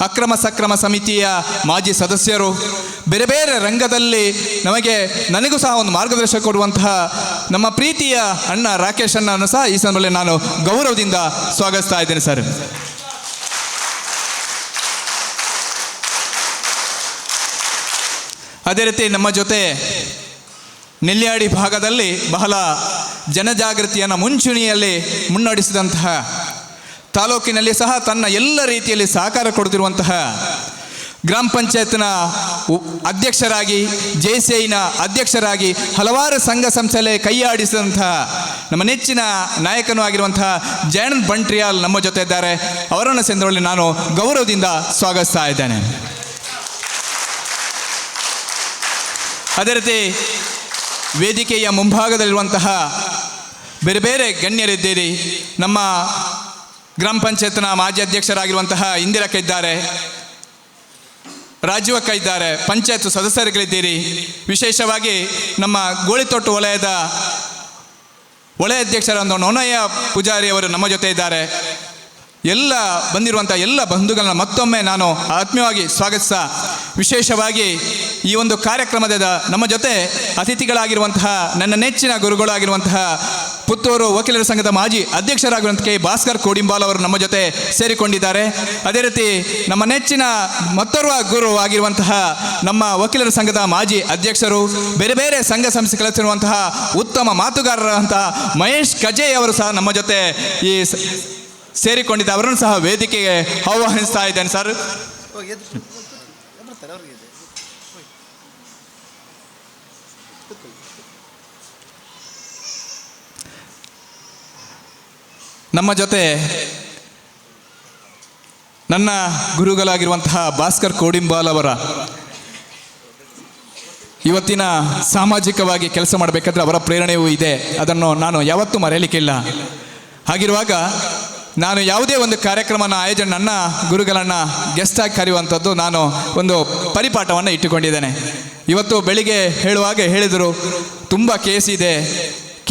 ಅಕ್ರಮ ಸಕ್ರಮ ಸಮಿತಿಯ ಮಾಜಿ ಸದಸ್ಯರು, ಬೇರೆ ಬೇರೆ ರಂಗದಲ್ಲಿ ನನಗೂ ಸಹ ಒಂದು ಮಾರ್ಗದರ್ಶನ ಕೊಡುವಂತಹ ನಮ್ಮ ಪ್ರೀತಿಯ ಅಣ್ಣ ರಾಕೇಶ್ ಅಣ್ಣನನ್ನು ಸಹ ಈ ಸಂದರ್ಭದಲ್ಲಿ ನಾನು ಗೌರವದಿಂದ ಸ್ವಾಗತಿಸ್ತಾ ಇದ್ದೇನೆ ಸರ್. ಅದೇ ರೀತಿ ನಮ್ಮ ಜೊತೆ ನೆಲ್ಯಾಡಿ ಭಾಗದಲ್ಲಿ ಬಹಳ ಜನಜಾಗೃತಿಯನ್ನು ಮುಂಚೂಣಿಯಲ್ಲಿ ಮುನ್ನಡೆಸಿದಂತಹ, ತಾಲೂಕಿನಲ್ಲಿ ಸಹ ತನ್ನ ಎಲ್ಲ ರೀತಿಯಲ್ಲಿ ಸಹಕಾರ ಕೊಡುತ್ತಿರುವಂತಹ ಗ್ರಾಮ ಪಂಚಾಯತ್ನ ಅಧ್ಯಕ್ಷರಾಗಿ, ಜೆ ಸಿ ಐನ ಅಧ್ಯಕ್ಷರಾಗಿ ಹಲವಾರು ಸಂಘ ಸಂಸ್ಥೆಯಲ್ಲಿ ಕೈಯಾಡಿಸಿದಂತಹ ನಮ್ಮ ನೆಚ್ಚಿನ ನಾಯಕನೂ ಆಗಿರುವಂತಹ ಜಯನಂದ್ ಬಂಟ್ರಿಯಾಲ್ ನಮ್ಮ ಜೊತೆ ಇದ್ದಾರೆ. ಅವರನ್ನು ಸಂದರ್ಭದಲ್ಲಿ ನಾನು ಗೌರವದಿಂದ ಸ್ವಾಗತಿಸ್ತಾ ಇದ್ದೇನೆ. ಅದೇ ರೀತಿ ವೇದಿಕೆಯ ಮುಂಭಾಗದಲ್ಲಿರುವಂತಹ ಬೇರೆ ಬೇರೆ ಗಣ್ಯರಿದ್ದೀರಿ. ನಮ್ಮ ಗ್ರಾಮ ಪಂಚಾಯತ್ನ ಮಾಜಿ ಅಧ್ಯಕ್ಷರಾಗಿರುವಂತಹ ಇಂದಿರಕ್ಕ ಇದ್ದಾರೆ, ರಾಜೀವಕ್ಕ ಇದ್ದಾರೆ, ಪಂಚಾಯತ್ ಸದಸ್ಯರುಗಳಿದ್ದೀರಿ. ವಿಶೇಷವಾಗಿ ನಮ್ಮ ಗೋಳಿತೊಟ್ಟು ವಲಯದ ವಲಯ ಅಧ್ಯಕ್ಷರಾದ ನೊನಯ್ಯ ಪೂಜಾರಿ ಅವರು ನಮ್ಮ ಜೊತೆ ಇದ್ದಾರೆ. ಎಲ್ಲ ಬಂದಿರುವಂಥ ಎಲ್ಲ ಬಂಧುಗಳನ್ನ ಮತ್ತೊಮ್ಮೆ ನಾನು ಆತ್ಮೀಯವಾಗಿ ಸ್ವಾಗತಿಸ್ತಾ, ವಿಶೇಷವಾಗಿ ಈ ಒಂದು ಕಾರ್ಯಕ್ರಮದ ನಮ್ಮ ಜೊತೆ ಅತಿಥಿಗಳಾಗಿರುವಂತಹ ನನ್ನ ನೆಚ್ಚಿನ ಗುರುಗಳಾಗಿರುವಂತಹ ಪುತ್ತೂರು ವಕೀಲರ ಸಂಘದ ಮಾಜಿ ಅಧ್ಯಕ್ಷರಾಗಿರುವಂಥ ಕೆ ಭಾಸ್ಕರ್ ಕೋಡಿಂಬಾಲ್ ಅವರು ನಮ್ಮ ಜೊತೆ ಸೇರಿಕೊಂಡಿದ್ದಾರೆ. ಅದೇ ರೀತಿ ನಮ್ಮ ನೆಚ್ಚಿನ ಮತ್ತೋರ್ವ ಗುರು ಆಗಿರುವಂತಹ ನಮ್ಮ ವಕೀಲರ ಸಂಘದ ಮಾಜಿ ಅಧ್ಯಕ್ಷರು, ಬೇರೆ ಬೇರೆ ಸಂಘ ಸಂಸ್ಥೆ ಕೆಲಸಿರುವಂತಹ ಉತ್ತಮ ಮಾತುಗಾರರಂತಹ ಮಹೇಶ್ ಕಜೆ ಅವರು ಸಹ ನಮ್ಮ ಜೊತೆ ಈ ಸೇರಿಕೊಂಡಿದ್ದ ಅವರನ್ನು ಸಹ ವೇದಿಕೆಗೆ ಆಹ್ವಾನಿಸ್ತಾ ಇದ್ದೇನೆ ಸರ್. ನಮ್ಮ ಜೊತೆ ನನ್ನ ಗುರುಗಳಾಗಿರುವಂತಹ ಭಾಸ್ಕರ್ ಕೋಡಿಂಬಾಲ್ ಅವರ ಇವತ್ತಿನ ಸಾಮಾಜಿಕವಾಗಿ ಕೆಲಸ ಮಾಡಬೇಕಾದ್ರೆ ಅವರ ಪ್ರೇರಣೆಯೂ ಇದೆ, ಅದನ್ನು ನಾನು ಯಾವತ್ತೂ ಮರೆಯಲಿಕ್ಕಿಲ್ಲ. ಹಾಗಿರುವಾಗ ನಾನು ಯಾವುದೇ ಒಂದು ಕಾರ್ಯಕ್ರಮನ ಆಯೋಜನೆ ನನ್ನ ಗುರುಗಳನ್ನು ಗೆಸ್ಟಾಗಿ ಕರೆಯುವಂಥದ್ದು ನಾನು ಒಂದು ಪರಿಪಾಠವನ್ನು ಇಟ್ಟುಕೊಂಡಿದ್ದೇನೆ. ಇವತ್ತು ಬೆಳಿಗ್ಗೆ ಹೇಳುವಾಗ ಹೇಳಿದರು, ತುಂಬ ಕೇಸ್ ಇದೆ,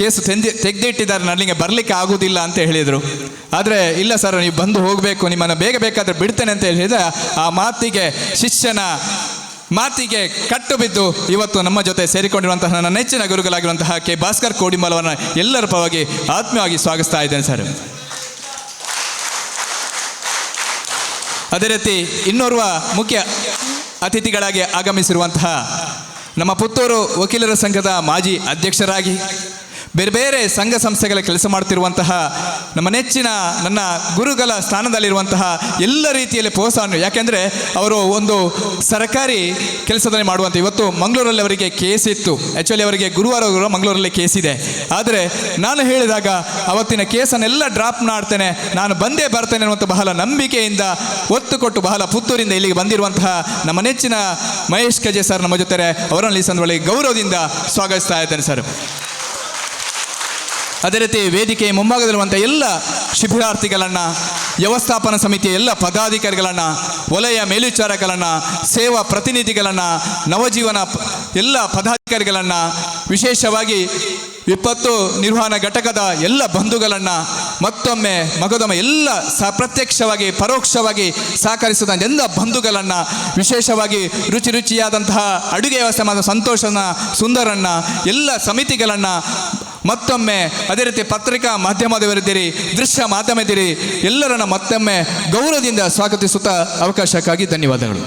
ಕೇಸು ತೆಗೆದಿಟ್ಟಿದ್ದಾರೆ, ನನಗೆ ಬರಲಿಕ್ಕೆ ಆಗುವುದಿಲ್ಲ ಅಂತ ಹೇಳಿದರು. ಆದರೆ ಇಲ್ಲ ಸರ್, ನೀವು ಬಂದು ಹೋಗಬೇಕು, ನಿಮ್ಮನ್ನು ಬೇಗ ಬೇಕಾದರೆ ಬಿಡ್ತೇನೆ ಅಂತ ಹೇಳಿದ ಆ ಮಾತಿಗೆ, ಶಿಷ್ಯನ ಮಾತಿಗೆ ಕಟ್ಟು ಬಿದ್ದು ಇವತ್ತು ನಮ್ಮ ಜೊತೆ ಸೇರಿಕೊಂಡಿರುವಂತಹ ನನ್ನ ನೆಚ್ಚಿನ ಗುರುಗಳಾಗಿರುವಂತಹ ಕೆ ಭಾಸ್ಕರ್ ಕೋಡಿಂಬಲವನ್ನು ಎಲ್ಲರ ಪರವಾಗಿ ಆತ್ಮೀಯವಾಗಿ ಸ್ವಾಗತಿಸ್ತಾ ಇದ್ದೇನೆ ಸರ್. ಅದೇ ರೀತಿ ಇನ್ನೋರ್ವ ಮುಖ್ಯ ಅತಿಥಿಗಳಾಗಿ ಆಗಮಿಸಿರುವಂತಹ ನಮ್ಮ ಪುತ್ತೂರು ವಕೀಲರ ಸಂಘದ ಮಾಜಿ ಅಧ್ಯಕ್ಷರಾಗಿ ಬೇರೆ ಬೇರೆ ಸಂಘ ಸಂಸ್ಥೆಗಳ ಕೆಲಸ ಮಾಡ್ತಿರುವಂತಹ ನಮ್ಮ ನೆಚ್ಚಿನ ನನ್ನ ಗುರುಗಳ ಸ್ಥಾನದಲ್ಲಿರುವಂತಹ ಎಲ್ಲ ರೀತಿಯಲ್ಲಿ ಪ್ರೋತ್ಸಾಹ, ಯಾಕೆಂದರೆ ಅವರು ಒಂದು ಸರ್ಕಾರಿ ಕೆಲಸದಲ್ಲಿ ಮಾಡುವಂಥ, ಇವತ್ತು ಮಂಗಳೂರಲ್ಲಿ ಅವರಿಗೆ ಕೇಸ್ ಇತ್ತು, ಆ್ಯಕ್ಚುಲಿ ಅವರಿಗೆ ಗುರುವಾರ ಮಂಗಳೂರಲ್ಲಿ ಕೇಸಿದೆ. ಆದರೆ ನಾನು ಹೇಳಿದಾಗ ಅವತ್ತಿನ ಕೇಸನ್ನೆಲ್ಲ ಡ್ರಾಪ್ ಮಾಡ್ತೇನೆ, ನಾನು ಬಂದೇ ಬರ್ತೇನೆ ಅನ್ನುವಂಥ ಬಹಳ ನಂಬಿಕೆಯಿಂದ ಒತ್ತು ಕೊಟ್ಟು ಬಹಳ ಪುತ್ತೂರಿಂದ ಇಲ್ಲಿಗೆ ಬಂದಿರುವಂತಹ ನಮ್ಮ ನೆಚ್ಚಿನ ಮಹೇಶ್ ಕಜೆ ಸರ್ ನಮ್ಮ ಜೊತೆ, ಅವರನ್ನು ಈ ಸಂದರ್ಭದಲ್ಲಿ ಗೌರವದಿಂದ ಸ್ವಾಗತಿಸ್ತಾ ಇದ್ದೇನೆ ಸರ್. ಅದೇ ರೀತಿ ವೇದಿಕೆಯ ಮುಂಭಾಗದಲ್ಲಿರುವಂಥ ಎಲ್ಲ ಶಿಬಿರಾರ್ಥಿಗಳನ್ನು, ವ್ಯವಸ್ಥಾಪನಾ ಸಮಿತಿಯ ಎಲ್ಲ ಪದಾಧಿಕಾರಿಗಳನ್ನು, ವಲಯ ಮೇಲ್ವಿಚಾರಕಗಳನ್ನು, ಸೇವಾ ಪ್ರತಿನಿಧಿಗಳನ್ನು, ನವಜೀವನ ಎಲ್ಲ ಪದಾಧಿಕಾರಿಗಳನ್ನು, ವಿಶೇಷವಾಗಿ ವಿಪತ್ತು ನಿರ್ವಹಣಾ ಘಟಕದ ಎಲ್ಲ ಬಂಧುಗಳನ್ನು ಮತ್ತೊಮ್ಮೆ ಮಗದೊಮ್ಮೆ ಎಲ್ಲ ಪ್ರತ್ಯಕ್ಷವಾಗಿ ಪರೋಕ್ಷವಾಗಿ ಸಹಕರಿಸಿದ ಎಲ್ಲ ಬಂಧುಗಳನ್ನು, ವಿಶೇಷವಾಗಿ ರುಚಿ ರುಚಿಯಾದಂತಹ ಅಡುಗೆ ವ್ಯವಸ್ಥೆ ಮಾಡಿದ ಸಂತೋಷನ ಸುಂದರಣ್ಣ, ಎಲ್ಲ ಸಮಿತಿಗಳನ್ನು ಮತ್ತೊಮ್ಮೆ, ಅದೇ ರೀತಿ ಪತ್ರಿಕಾ ಮಾಧ್ಯಮದವರಿದ್ದೀರಿ, ದೃಶ್ಯ ಮಾಧ್ಯಮ ಇದ್ದೀರಿ, ಎಲ್ಲರನ್ನ ಮತ್ತೊಮ್ಮೆ ಗೌರವದಿಂದ ಸ್ವಾಗತಿಸುತ್ತಾ ಅವಕಾಶಕ್ಕಾಗಿ ಧನ್ಯವಾದಗಳು.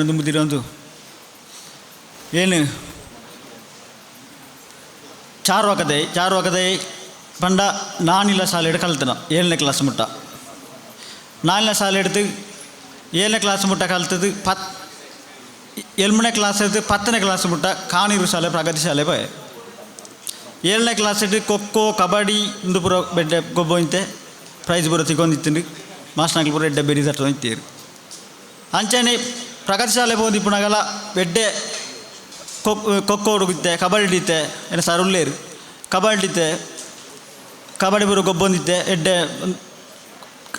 ದುಂಬುದಿರೋದು ಏನು ಚಾರ್ವಾಕದೆ ಪಂಡ ನಾನಿಲ್ಲ ಶಾಲೆ ಕಲ್ತನ 7ನೇ ಕ್ಲಾಸ್ ಮುಟ್ಟ, 4ನೇ ಶಾಲೆ எடுத்து 7ನೇ ಕ್ಲಾಸ್ ಮುಟ್ಟ ಕಲ್ತದ್ದು, 7ನೇ ಕ್ಲಾಸ್ எடுத்து 10ನೇ ಕ್ಲಾಸ್ ಮುಟ್ಟ ಕಾನೂರು ಶಾಲೆ ಪ್ರಗತಿ ಶಾಲೆ ಪೋಯೆ. 7ನೇ ಕ್ಲಾಸ್ ಇಟ್ಟು ಖೋಖೋ ಕಬಡ್ಡಿ ಇಂದು ಪೂರ ಬೆಡ್ಡೆ ಗೊಬ್ಬೊಂತೆ ಪ್ರೈಸ್ ಪೂರ ತಿಕ್ಕೊಂದಿತ್ತು, ಮಾಸ್ಟ್ನಾಗ್ಲು ಪೂರ ಎಡ್ಡೆ ಬೆರಿ ತಟ್ಟೊಂತೀರು. ಅಂಚನೆ ಪ್ರಗತಿ ಶಾಲೆ ಪೋದಿಪ್ಪುನಾಗಲ ಬೆಡ್ಡೆ ಖೋಖೋ ಹುಡುಗುತ್ತೆ, ಕಬಡ್ಡಿ ಇತ್ತೆ, ಏನ ಸರ್ ಉಲ್ಲೇರು ಕಬಡ್ಡಿ ಇತ್ತೆ, ಕಬಡ್ಡಿ ಪೂರ ಗೊಬ್ಬೊಂದಿತ್ತೆ, ಎಡ್ಡೆ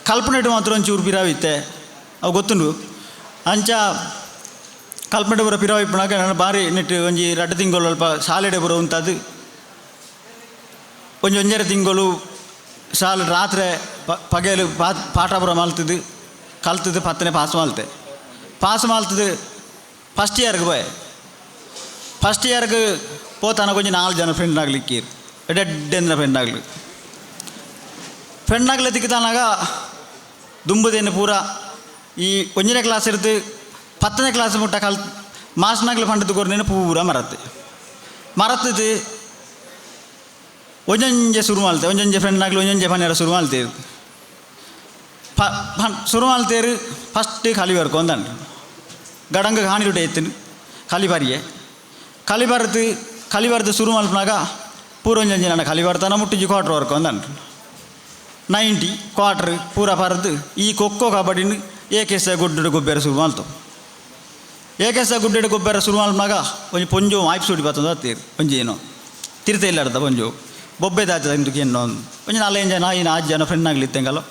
ಕಲ್ಪನೆಟ್ಟು ಮಾತ್ರ ಒಂಚೂರು ಪಿರಾವಿತ್ತೆ ಅವು ಗೊತ್ತುಂಡು. ಅಂಚ ಕಲ್ಪನೆ ಪೂರ ಪಿರಾವ್ ಇಪ್ಪುನಾಗ ನಾನು ಭಾರಿ ನೆಟ್ಟು ಒಂಜಿ 2 ತಿಂಗಳು ಅಲ್ಪ ಶಾಲೆಡೆ ಪೂರ ಉಂತದ್ದು, ಒಂಜಿ 1.5 ತಿಂಗಳು ಶಾಲೆ ರಾತ್ರಿ ಪಗೆಲು ಪಾಠ ಪೂರ ಮಲ್ತದ್ದು ಕಲ್ತದ್ದು 10ನೇ ಪಾಸ್ ಮಲ್ತೆ. ಪಾಸ್ ಮಲ್ತದ್ದು ಫಸ್ಟ್ ಇಯರ್ಗೆ ಪೋಯೆ. ಫಸ್ಟ್ ಇಯರ್ಗೆ ಪೋತಾನ ಕೊಂಚ 4 ಜನ ಫ್ರೆಂಡ್ ಆಗ್ಲಿಕ್ಕೆ ಎಡ್ಡೆಂದ್ರ ಫ್ರೆಂಡ್ ಆಗಲಿ ಫ್ರೆಂಡ್ ಆಗಲಿ ತಿಕ್ಕತಾನಾಗ ದುಂಬುದೇನು ಪೂರ ಈ 1ನೇ ಕ್ಲಾಸ್ ಇರ್ತು 10ನೇ ಕ್ಲಾಸ್ ಮುಟ್ಟ ಕಲ್ ಮಾಸ್ನಾಗ್ಲಿ ಪಂಡದ್ದು ಕೊರ್ನೇನು ಪೂರ ಮರತ್ತೆ ಮರತ್ತದು ಒಂಜೊಂಜೆ ಶುರು ಮಾಡ್ತೆ, ಒಂಜೊಂಜೆ ಫ್ರೆಂಡ್ ಆಗಲಿ ಒಂಜೊಂಜೆ ಪನ್ನೆರ ಶುರು ಮಾಡ್ತೇರು ಶುರು ಮಾಡ್ತೇರು. ಫಸ್ಟ್ ಕಲಿ ಬರ್ಕೊ ಅಂದಂಡು ಗಡಂಗ ಕಾಣಿರುಟೆ ಎತ್ತಿನ ಕಲಿ ಕಲಿ ಬರ್ದು ಕಲಿ ಬರ್ದು ಶುರು ಮಲ್ಪನಾಗ ಪೂರ ಒಂಜೊಂಜೆ ನನ್ನ ಕಲಿ ಬರ್ತಾನ ಮುಟ್ಟಿಜಿ ಕ್ವಾರ್ಟರ್ ವರ್ಕೊ ಅಂದಂಡು 90 ಕ್ವಾರ್ಟರ್ ಪೂರ ಬರೆದು ಈ ಖೋಖೋ ಕಬಡ್ಡಿನ ಏಕೆಸ ಗುಡ್ಡು ಗೊಬ್ಬರ ಶುರು ಮಾಡ್ತು. ಏಕೆಸ ಗುಡ್ಡೆ ಗೊಬ್ಬರ ಶುರು ಮಲ್ಪನಾಗ ಒಂಜಿ ಪೊಂಜು ಮಾಯ್ಪ್ ಸುಡಿ ಬರ್ತದ ತೀರು ಒಂಜಿ ಏನೋ ತಿರ್ತೆ ಇಲ್ಲ ಅರ್ಧ ಪೊಂಜು ಬೊಬ್ಬೆ ದಾಚದ ಇಂದು ಏನೋ ಒಂಜಿ 4-5 ಜನ 5 ಜನ ಫ್ರೆಂಡ್ ಆಗಲಿ ಇತ್ತೆಂಗಲ್ಲ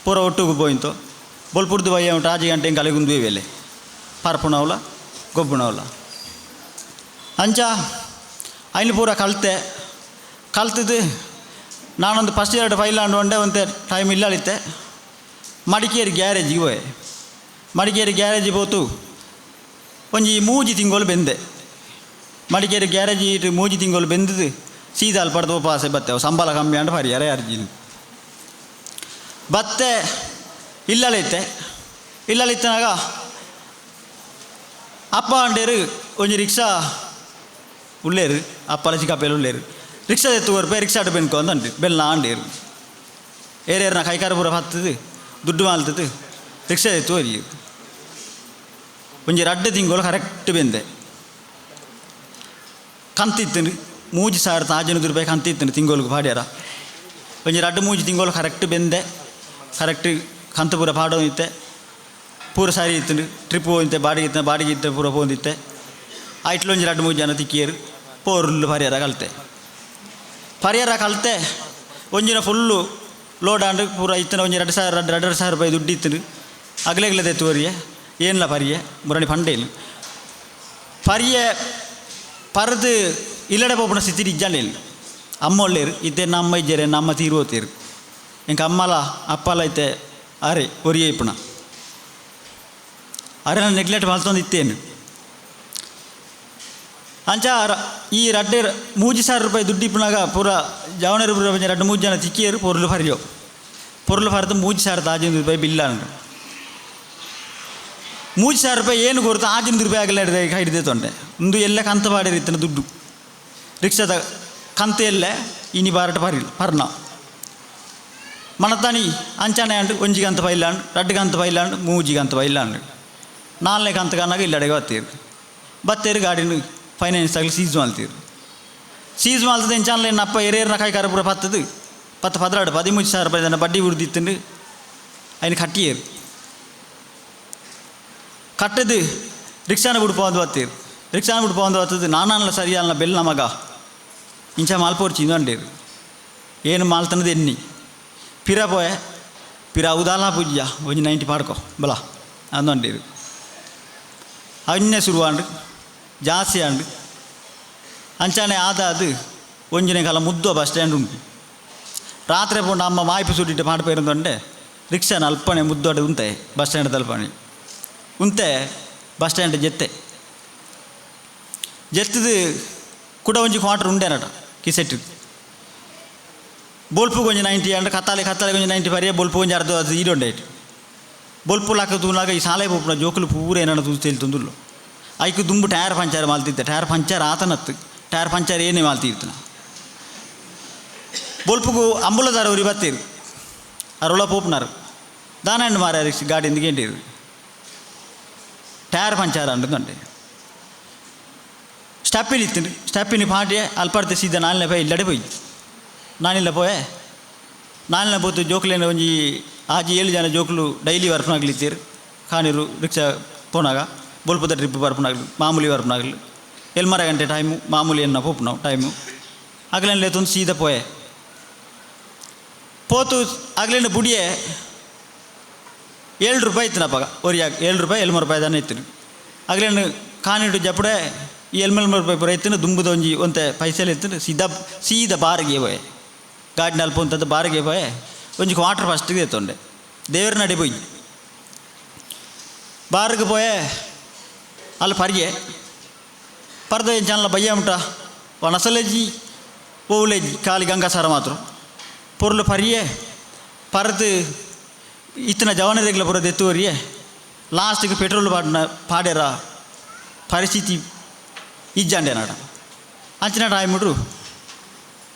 ಪೂರ ಒಟ್ಟುಗು ಪೋಯಿಂತು ಬೊಲ್ಪುರ್ದು ಬಯ್ಯ ಉಂಟು ಆಜಿ ಗಂಟೆ ಹಿಂಗೆ ಅಲೆಗುಂದು ವೇಲೆ ಪರ್ಪುನವಲ ಗೊಬ್ಬುನವಲ ಅಂಚ ಐನು ಪೂರ ಕಲ್ತೆ ಕಲ್ತದ್ದು ನಾನೊಂದು ಫಸ್ಟ್ ಇಯರ್ ಫೈಲ್ ಆಂಡ್ ಒಂಡೆ ಒಂತೆ ಟೈಮ್ ಇಲ್ಲಳಿತ್ತೆ ಮಡಿಕೇರಿ ಗ್ಯಾರೇಜಿಗೆ ಹೋಯೆ. ಮಡಿಕೇರಿ ಗ್ಯಾರೇಜ್ ಪೋತು ಒಂಜಿ ಮೂಜಿ ತಿಂಗಳು ಬೆಂದೆ. ಮಡಿಕೇರಿ ಗ್ಯಾರೇಜ್ ಇಟ್ಟು ಮೂಜಿ ತಿಂಗಳು ಬೆಂದದು ಸೀದಾ ಅಲ್ಲಿ ಪಡೆದು ಉಪವಾಸ ಬತ್ತೆ ಸಂಬಳ ಕಮ್ಮಿ ಅಂಡ್ ಪರಿಹಾರ ಅರ್ಜಿನ ಬತ್ತೆ ಇಲ್ಲಳಿತ್ತೆ. ಇಲ್ಲಳಿತ್ತನಾಗ ಅಪ್ಪ ಅಂಡೇರು ಒಂಜಿ ರಿಕ್ಷಾ ಉಳ್ಳೇರು ಅಪ್ಪಲ ಚಿಕ್ಕಪ್ಪೇಲು ಉಳ್ಳೇರು ರಿಕ್ಷಾ ಎತ್ತು ರೂಪಾಯಿ ರಿಕ್ಷಾಟ ಬೆನ್ಕೊ ಅಂತ ಅಂಡಿ ಬೆಲ್ಲ ಅಂಡೇರು ಏರೇರ್ನ ಕೈಕಾರ ಪೂರ ಹತ್ತದು ದುಡ್ಡು ಮಾಲ್ತದು ರಿಕ್ಷಾ ಎತ್ತು ಒರಿಯು ಒಂಜಿ ರಡ್ಡು ತಿಂಗಳು ಕರೆಕ್ಟ್ ಬೆಂದೆ. ಕಂತಿತ್ತು ಮೂಜಿ ಸಾವಿರದ ಆಜನೂರು ರೂಪಾಯಿ ಕಂತಿತ್ತು ತಿಂಗಳಿಗೆ ಪಾಡ್ಯಾರ. ಒಂಜಿ ರಡ್ಡು ಮೂಜಿ ತಿಂಗಳು ಕರೆಕ್ಟ್ ಬೆಂದೆ. ಕರೆಕ್ಟ್ ಕಂತು ಪೂರ ಪಾಡೋದಿತ್ತೆ ಪೂರ ಸಾರಿ ಇತ್ತು ಟ್ರಿಪ್ ಹೋಗಿತ್ತೆ ಬಾಡಿಗೆ ಇತ್ತು ಬಾಡಿಗೆ ಇತ್ತು ಪೂರ ಪೋಂದಿತ್ತೆ ಐಟ್ಲು ಒಂಜಿ ರಡ್ಡು ಮೂಜಿ ಜನ ತಿಕ್ಕಿಯರು ಪೋರ್ಲು ಪರಿಹಾರ ಕಲ್ತೆ. ಪರಿಹಾರ ಕಲ್ತೆ ಒಂಜಿನ ಫುಲ್ಲು ಲೋಡ್ ಆಂಡ್ ಪೂರ ಇತ್ತಿನ ಒಂಜಿ 2 ಸಾವಿರ 2.5 ಸಾವಿರ ರೂಪಾಯಿ ದುಡ್ಡು ಇತ್ತು ಅಗಲೆಗ್ಲದೆ ತೋರಿಯೆ ಏನ್ಲ ಪರಿಯೆ ಮುರಣಿ ಪಂಡೇನು ಪರಿಯೆ ಪರದು ಇಲ್ಲಡೆ ಪೋಪುನ ಸ್ಥಿತಿ ಇಜ್ಜಾಂಡೇನು ಅಮ್ಮ ಒಳ್ಳೇರು ಇತ್ತೆ ನಮ್ಮ ಇಜ್ಜರೆ ನಮ್ಮ ತೀರು ಹೋತೀರು ಇಂಕ ಅಮ್ಮಲ ಅಪ್ಪಲ ಐತೆ ಅರೆ ಒರಿಯೆ ಇಪ್ಪಣ ಅರೆ ನಾನು ನೆಗ್ಲೆಕ್ಟ್ ಮಲ್ತೊಂದು ಇತ್ತೇನು ಅಂಚ ಈ ರಡ್ಡೆ 3,000 ರೂಪಾಯಿ ದುಡ್ಡು ಇಪ್ಪನಾಗ ಪೂರ ಜವನರು ಪೂರ ರಡ್ಡು ಮೂಜಿ ಜನ ತಿಕ್ಕಿಯರು ಪೊರ್ಲು ಫರಿಯೋ ಪೊರ್ಲು ಫರಿದು 3,500 ರೂಪಾಯಿ ಬಿಲ್ ಅಂಡು 3,000 ರೂಪಾಯಿ ಏನು ಕೊಡ್ತು 500 ರೂಪಾಯಿ ಆಗಲ್ಲ ಹಿಡಿದೆ ತೊಂಡೆ ಒಂದು ಎಲ್ಲ ಕಂತ ಪಾಡಿರಿತ್ತನ ದುಡ್ಡು ರಿಕ್ಷಾದ ಕಂತ ಎಲ್ಲ ಇನಿ ಬಾರಟ ಪರಿಲ್ಲ ಪರ್ನ ಮನತಾನಿ ಅಂಚಾನೆ ಅಂಡು ಒಂಜಿ ಕಂತ ಪೈಲಾಂಡು ರಡ್ಡು ಕಂತ ಪೈಲಾಂಡು ಮೂಜಿ ಕಂತ ಪೈಲಾಂಡು ನಾಲ್ನೇ ಕಂತ ಕನ್ನಾಗ ಇಲ್ಲಡೆಗೆ ಬತ್ತೀರು ಬತ್ತೇರು ಗಾಡಿನ ಫೈನಾನ್ಸ್ ಆಗಲಿ ಸೀಸ್ ಮಾಡ್ತೀರು. ಸೀಸ್ ಮಾಡ್ತದೆ ಎಂಚಾನ್ಲೆ ಅಪ್ಪ ಎರೇರ್ನ ಕೈ ಕರಪುರ ಪತ್ತದು ಪತ್ತು ಪದ್ರಾಡು 13,000 ರೂಪಾಯಿ దాని ಬಡ್ಡಿ ಉಡ್ದಿತ್ತಂಡು ఆయన ಕಟ್ಟಿಯರು ಕಟ್ಟದು ರಿಕ್ಷಾನ ಬಿಡ್ಪೋಂದು ಬತ್ತೀರು ರಿಕ್ಷಾನ ಬಿಡ್ಪೋಂದು ಬತ್ತದು ನಾನಾನ್ಲ ಸರಿಯಾಲ್ನ ಬೆಲ್ಲ ಮಗ ಇಂಚ ಮಾಲ್ಪೋರ್ಚಿ ಅಂಡೇರು ಏನು ಮಾಲ್ತನದು ಎನ್ನಿ ಪಿರ ಪೋಯೆ ಪಿರ ಉದಾಲ ಪೂಜ್ಯ ಒಂಜಿ 90 ಪಾಡ್ಕೊ ಬಲ ಅಂದು ಅಂಡೇರು ಅವನ್ನೇ ಶುರುವಾಂಡು ಜಾಸ್ತಿ ಆಂಡು ಅಂಚಾನೆ ಆದ ಅದು ಒಂಜಿನ ಕಾಲ ಮುದ್ದು ಬಸ್ ಸ್ಟ್ಯಾಂಡ್ ಉಂಟು ರಾತ್ರಿ ಪೋಂಡು ಅಮ್ಮ ಮಾಯ್ಪು ಸುಟ್ಟಿಟ್ಟು ಪಾಡ್ಪೇರಂದೊಂಡೆ ರಿಕ್ಷಾನ ಅಲ್ಪನೆ ಮುದ್ದೋಡೆ ಉಂತೆ ಬಸ್ ಸ್ಟ್ಯಾಂಡ್ ತಲ್ಪನೆ ಉಂತೆ ಬಸ್ ಸ್ಟ್ಯಾಂಡ್ ಜೆತ್ತೆ ಜೆತ್ತದು ಕೂಡ ಒಂಜಿ ಕ್ವಾರ್ಟರ್ ಉಂಡೇನಟ ಕಿಸೆಟ್ ಬೋಲ್ಪು ಕೊಂಚ 90 ಅಂಡ ಕತ್ತಾಲೆ ಕತ್ತಾಲೆ ಕೊಂಚ 90 ಪರಿಯ ಬೊಲ್ಪು ಒಂಜಿ ಅರ್ಧ ಅದು ಈಡೊಂಡೈಟ್ ಬೊಲ್ಪು ಲಾಕ ತೂನಾಗ ಈ ಸಾಲೆ ಪೋಪುನ ಜೋಕುಲು ಪೂರ ಏನನ್ನ ತೂದು ತೇಲ್ತುಂದುಲ್ಲು ಐಕು ದುಂಬು ಟೈರ್ ಪಂಚರ್ ಮಾಲ್ತಿದ್ದೆ ಟೈರ್ ಪಂಚರ್ ಆತನತ್ತು ಟೈರ್ ಪಂಚರ್ ಏನೇ ಮಾಲ್ತಿರ್ತನ ಬೊಲ್ಪುಗು ಅಂಬುಲದಾರ ಉರಿ ಬತ್ತೀರು ಅರುಳ ಪೋಪುನಾರು ದಾನಂಡು ಮಾರ ಗಾಡಿ ఎందుకేంటిరు ಟೈರ್ ಪಂಚರ್ ಅಂటుందండి ಸ್ಟೆಪ್ಪಿನ ಇತ್ತು ಸ್ಟೆಪ್ಪಿನ ಪಾಟಿ ಅಲ್ಪಡ್ತೆ ಸೀದಾ ನಾಲ್ನೇ ಪೋಯಿ ಇಲ್ಲಡೆ ಪೋಯಿ ನಾನಿಲ್ಲ ಪೋಯೆ ನಾಲ್ನೇ ಪೋತು ಜೋಕ್ಲೇನ ಒಂಜಿ ಆಜಿ ಏಳು ಜನ ಜೋಕ್ಲು ಡೈಲಿ ಬರ್ಪನಾಗ್ಲಿತ್ತೀರು ಕಾನಿರು ರಿಕ್ಷಾ ಪೋನಾಗ ಬೊಲ್ಪದ ಟ್ರಿಪ್ ಬರ್ಪನಾಗ್ಲು ಮಾಮೂಲಿ ಬರ್ಪನಾಗ್ಲು ಎಲ್ಮರ ಗಂಟೆ ಟೈಮು ಮಾಮೂಲಿ ಎನ್ನ ಪೋಪುನವು ಟೈಮು ಅಗಲೇನು ಲೇತೊಂದು ಸೀದಾ ಪೋಯೆ ಪೋತು ಅಗಲೇನು ಬುಡಿಯೆ 7 ರೂಪಾಯಿ ಇತ್ತು ಒರಿಯಾಗ 7 ರೂಪಾಯಿ 7 ರೂಪಾಯಿ ದಾನೆ ಇತ್ತು ಅಗಲೇನು ಕಾನಿಟ್ಟು ಜಪಡೆ ಈ 7 ರೂಪಾಯಿ ಪೂರ ಇತ್ತು ದುಂಬುದ ಒಂಜಿ ಒಂತೆ ಪೈಸೆಲ್ ಇತ್ತು ಸೀದಾ ಸೀದಾ ಬಾರಿಗೆ ಪೋಯೆ ಗಾಡಿನ ಅಲ್ಪ ಉಂತದ್ದು ಬಾರಿಗೆ ಪೋಯೆ ಒಂಜಿ ಕ್ವಾರ್ಟರ್ ಫಸ್ಟಿಗೆ ಎತ್ತೊಂಡೆ ದೇವ್ರ ನಡಿ ಪೋಯಿ ಬಾರಿಗೆ ಪೋಯೆ ಅಲ್ಲಿ ಪರಿಗೆ ಪರ್ದ ಎಂಚಾನ್ಲ ಬಯ್ಯ ಉಂಟ ವನಸಲೆಜಿ ಓವುಲೆಜಿ ಖಾಲಿ ಗಂಗಾಸಾರ ಮಾತ್ರ ಪೊರ್ಲು ಪರಿಯೆ ಪರದು ಇತ್ತಿನ ಜವನರೆಗ್ಲ ಪೂರ ದೆತ್ತುವರಿಯೆ ಲಾಸ್ಟಿಗೆ ಪೆಟ್ರೋಲ್ ಪಾಡಿನ ಪಾಡ್ಯರ ಪರಿಸ್ಥಿತಿ ಇಜ್ಜಾಂಡೆ ನಾಡ ಅಂಚಿನ ಟೈಮ್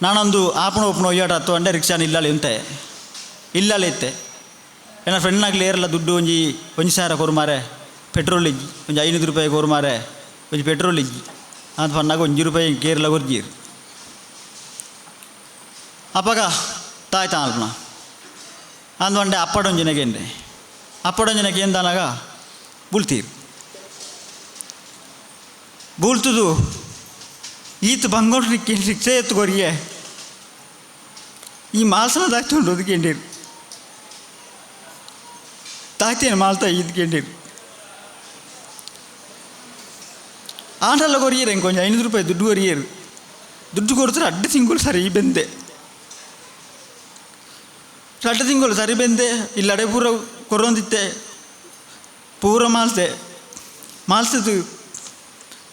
ನಾನೊಂದು ಆಪಣ ಒಪ್ಪಣ ಒಯ್ಯಾಟ ಹತ್ತು ಅಂಡೆ ರಿಕ್ಷಾನ ಇಲ್ಲಲ್ಲಿ ಉಂತೆ ಇಲ್ಲಲ್ಲಿ ಇತ್ತೆ ಏನ ಫ್ರೆಂಡ್ನಾಗ್ಲಿ ಏರಲ್ಲ ದುಡ್ಡು ಒಂಜಿ ಒಂಜಿ ಸಾವಿರ ಕೊರು ಮಾರೆ ಪೆಟ್ರೋಲ್ ಇಜ್ಜಿ ಒಂಜಿ 500 ರೂಪಾಯಿ ಕೊರು ಮಾರೆ ಒಂಜಿ ಪೆಟ್ರೋಲ್ ಇಜ್ಜಿ ಅಂತ ಪನ್ನಾಗ ಒಂಜಿ ರೂಪಾಯಿ ಕೇರಳ ಕೊರ್ಜೀರು ಅಪ್ಪಗ ತಾಯ್ ತಾಲ್ಪನ ಅಂದ್ವಂಡೆ ಅಪ್ಪಡೊಂಜಿನಗೆಂಡೆ ಅಪ್ಪಡೊಂಜಿನಗೆ ಎಂದನಾಗ ಬುಲ್ತೀರು ಬುಲ್ತುದು ಈತ ಬಂಗೋಡು ರಿಕ್ಷೆ ಎತ್ತುಕೊರಿಯೆ ಈ ಮಾಲ್ಸನ ದಾಕ್ತುಂಡು ಅದಕ್ಕೆ ದಾತೇನು ಮಾಲ್ತಾ ಇದ್ಕೊಂಡಿರು ಆಂಡಲ್ಲ ಕೊರಿಯರ್ ಎಂಕೊಂಚ 500 ರೂಪಾಯಿ ದುಡ್ಡು ಕೊರಿಯರು ದುಡ್ಡು ಕೊಡ್ತಾರೆ ಅಡ್ಡ ತಿಂಗಳು ಸರಿ ಬೆಂದೆ ಅಡ್ಡ ತಿಂಗಳು ಸರಿ ಬೆಂದೆ ಇಲ್ಲಡೆ ಪೂರ ಕೊರೊಂದಿತ್ತೆ ಪೂರ ಮಾಲ್ತೆ ಮಾಲ್ತದು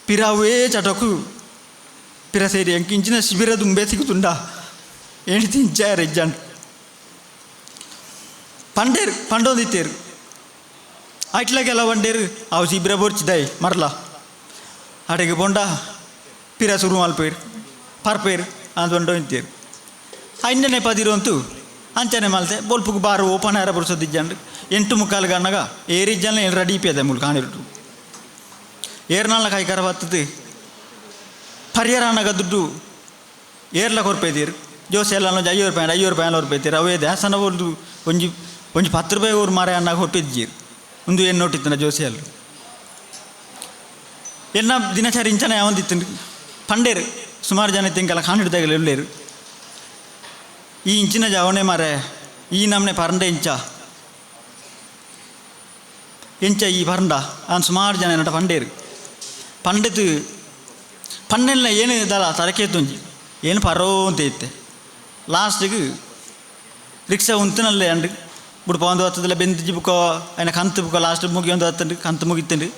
ಪಿರಾವೇ ಚಟಕು ಪಿರ ಸೇರಿ ಎಂಕಿಂಚಿನ ಶಿಬಿರ ದುಂಬೆ ಸಿಗುತ್ತುಂಡ ಏಣಿ ತಿಂಚಾರ ಇಜ್ಜಂಡು ಪಂಡೇರು ಪಂಡೊಂದಿತ್ತೇರು ಅಟ್ಲಗೆಲ್ಲ ಬಂಡೇರು ಅವು ಶಿಬಿರ ಬೋರ್ಚಿದಾಯಿ ಮರಲ ಅಡೆಗೆ ಪೋಂಡ ಪಿರ ಸುರು ಮಲ್ಪೇರು ಪರ್ಪೇರು ಅಂತ ಬಂಡೊಂದಿತ್ತೇರು ಐದನೇ ಪದಿರೋಂತು ಅಂಚನೆ ಮಲ್ತೆ ಬೊಲ್ಪುಗು ಬಾರು ಓಪನ್ ಆರ ಬುರ್ಸೋದಿಜ್ಜಂಡು 8:45 ಗಣ್ಣಗ ಏರಿಜ್ಜನ ಏನು ರೆಡಿ ಪೇದೆ ಮುಲ್ ಕಾಣಿರು ಏರ್ನಾಳ ಕೈಕರ ಬತ್ತದು ಪರಿಹಾರ ಅನ್ನಗ ದುಡ್ಡು ಏರ್ಲ ಕೊರ್ಪೇತೀರು ಜೋಸೆ ಎಲ್ಲ 5 ರೂಪಾಯಿ 5 ರೂಪಾಯಿ ಕೊರ್ಪೇತೀರು ಅವೇ ದೇವಸ್ಥಾನ ಒಂದು ಒಂಜಿ ಒಂಜಿ 10 ರೂಪಾಯಿ ಊರು ಮಾರ ಅನ್ನಾಗ ಹೊಟ್ಟಿದ್ದೀರು ಒಂದು ಏನು ನೋಟಿತ್ತನ ಜೋಸೆಯಲ್ಲಿ ಎನ್ನ ದಿನಚಾರಿ ಇಂಚನ ಯಾವಂದಿತ್ತು ಪಂಡೇರು ಸುಮಾರು ಜನ ತಿಂಕಲ ಕಾಣಿಡ್ದಾಗಲ ಉಳ್ಳೇರು ಈ ಇಂಚಿನ ಜಾವನೆ ಮಾರೆ ಈ ನಮ್ಮನೆ ಪರಂಡೆ ಇಂಚ ಎಂಚ ಈ ಪರಂಡ ಆನ್ ಸುಮಾರು ಜನ ಏನಟ ಪಂಡೇರು ಪಂಡೆತು ಪಂಡೆಲ್ಲ ಏನು ದಲ ತರಕೆ ತುಂಜಿ ಏನು ಪರೋ ಅಂತ ಇತ್ತೆ ಲಾಸ್ಟಿಗೆ ರಿಕ್ಷಾ ಉಂತನಲ್ಲೇ ಅಂಡು ಬುಡ್ಪ ಒಂದು ಹತ್ತದಲ್ಲ ಬೆಂದಿಜಿ ಬುಕ್ಕೋ ఆయన ಕಂತು ಬುಕ್ಕೋ ಲಾಸ್ಟ್ ಮುಗಿ ಒಂದು ಹತ್ತಂಡು ಕಂತು ಮುಗಿತ್ತಂಡು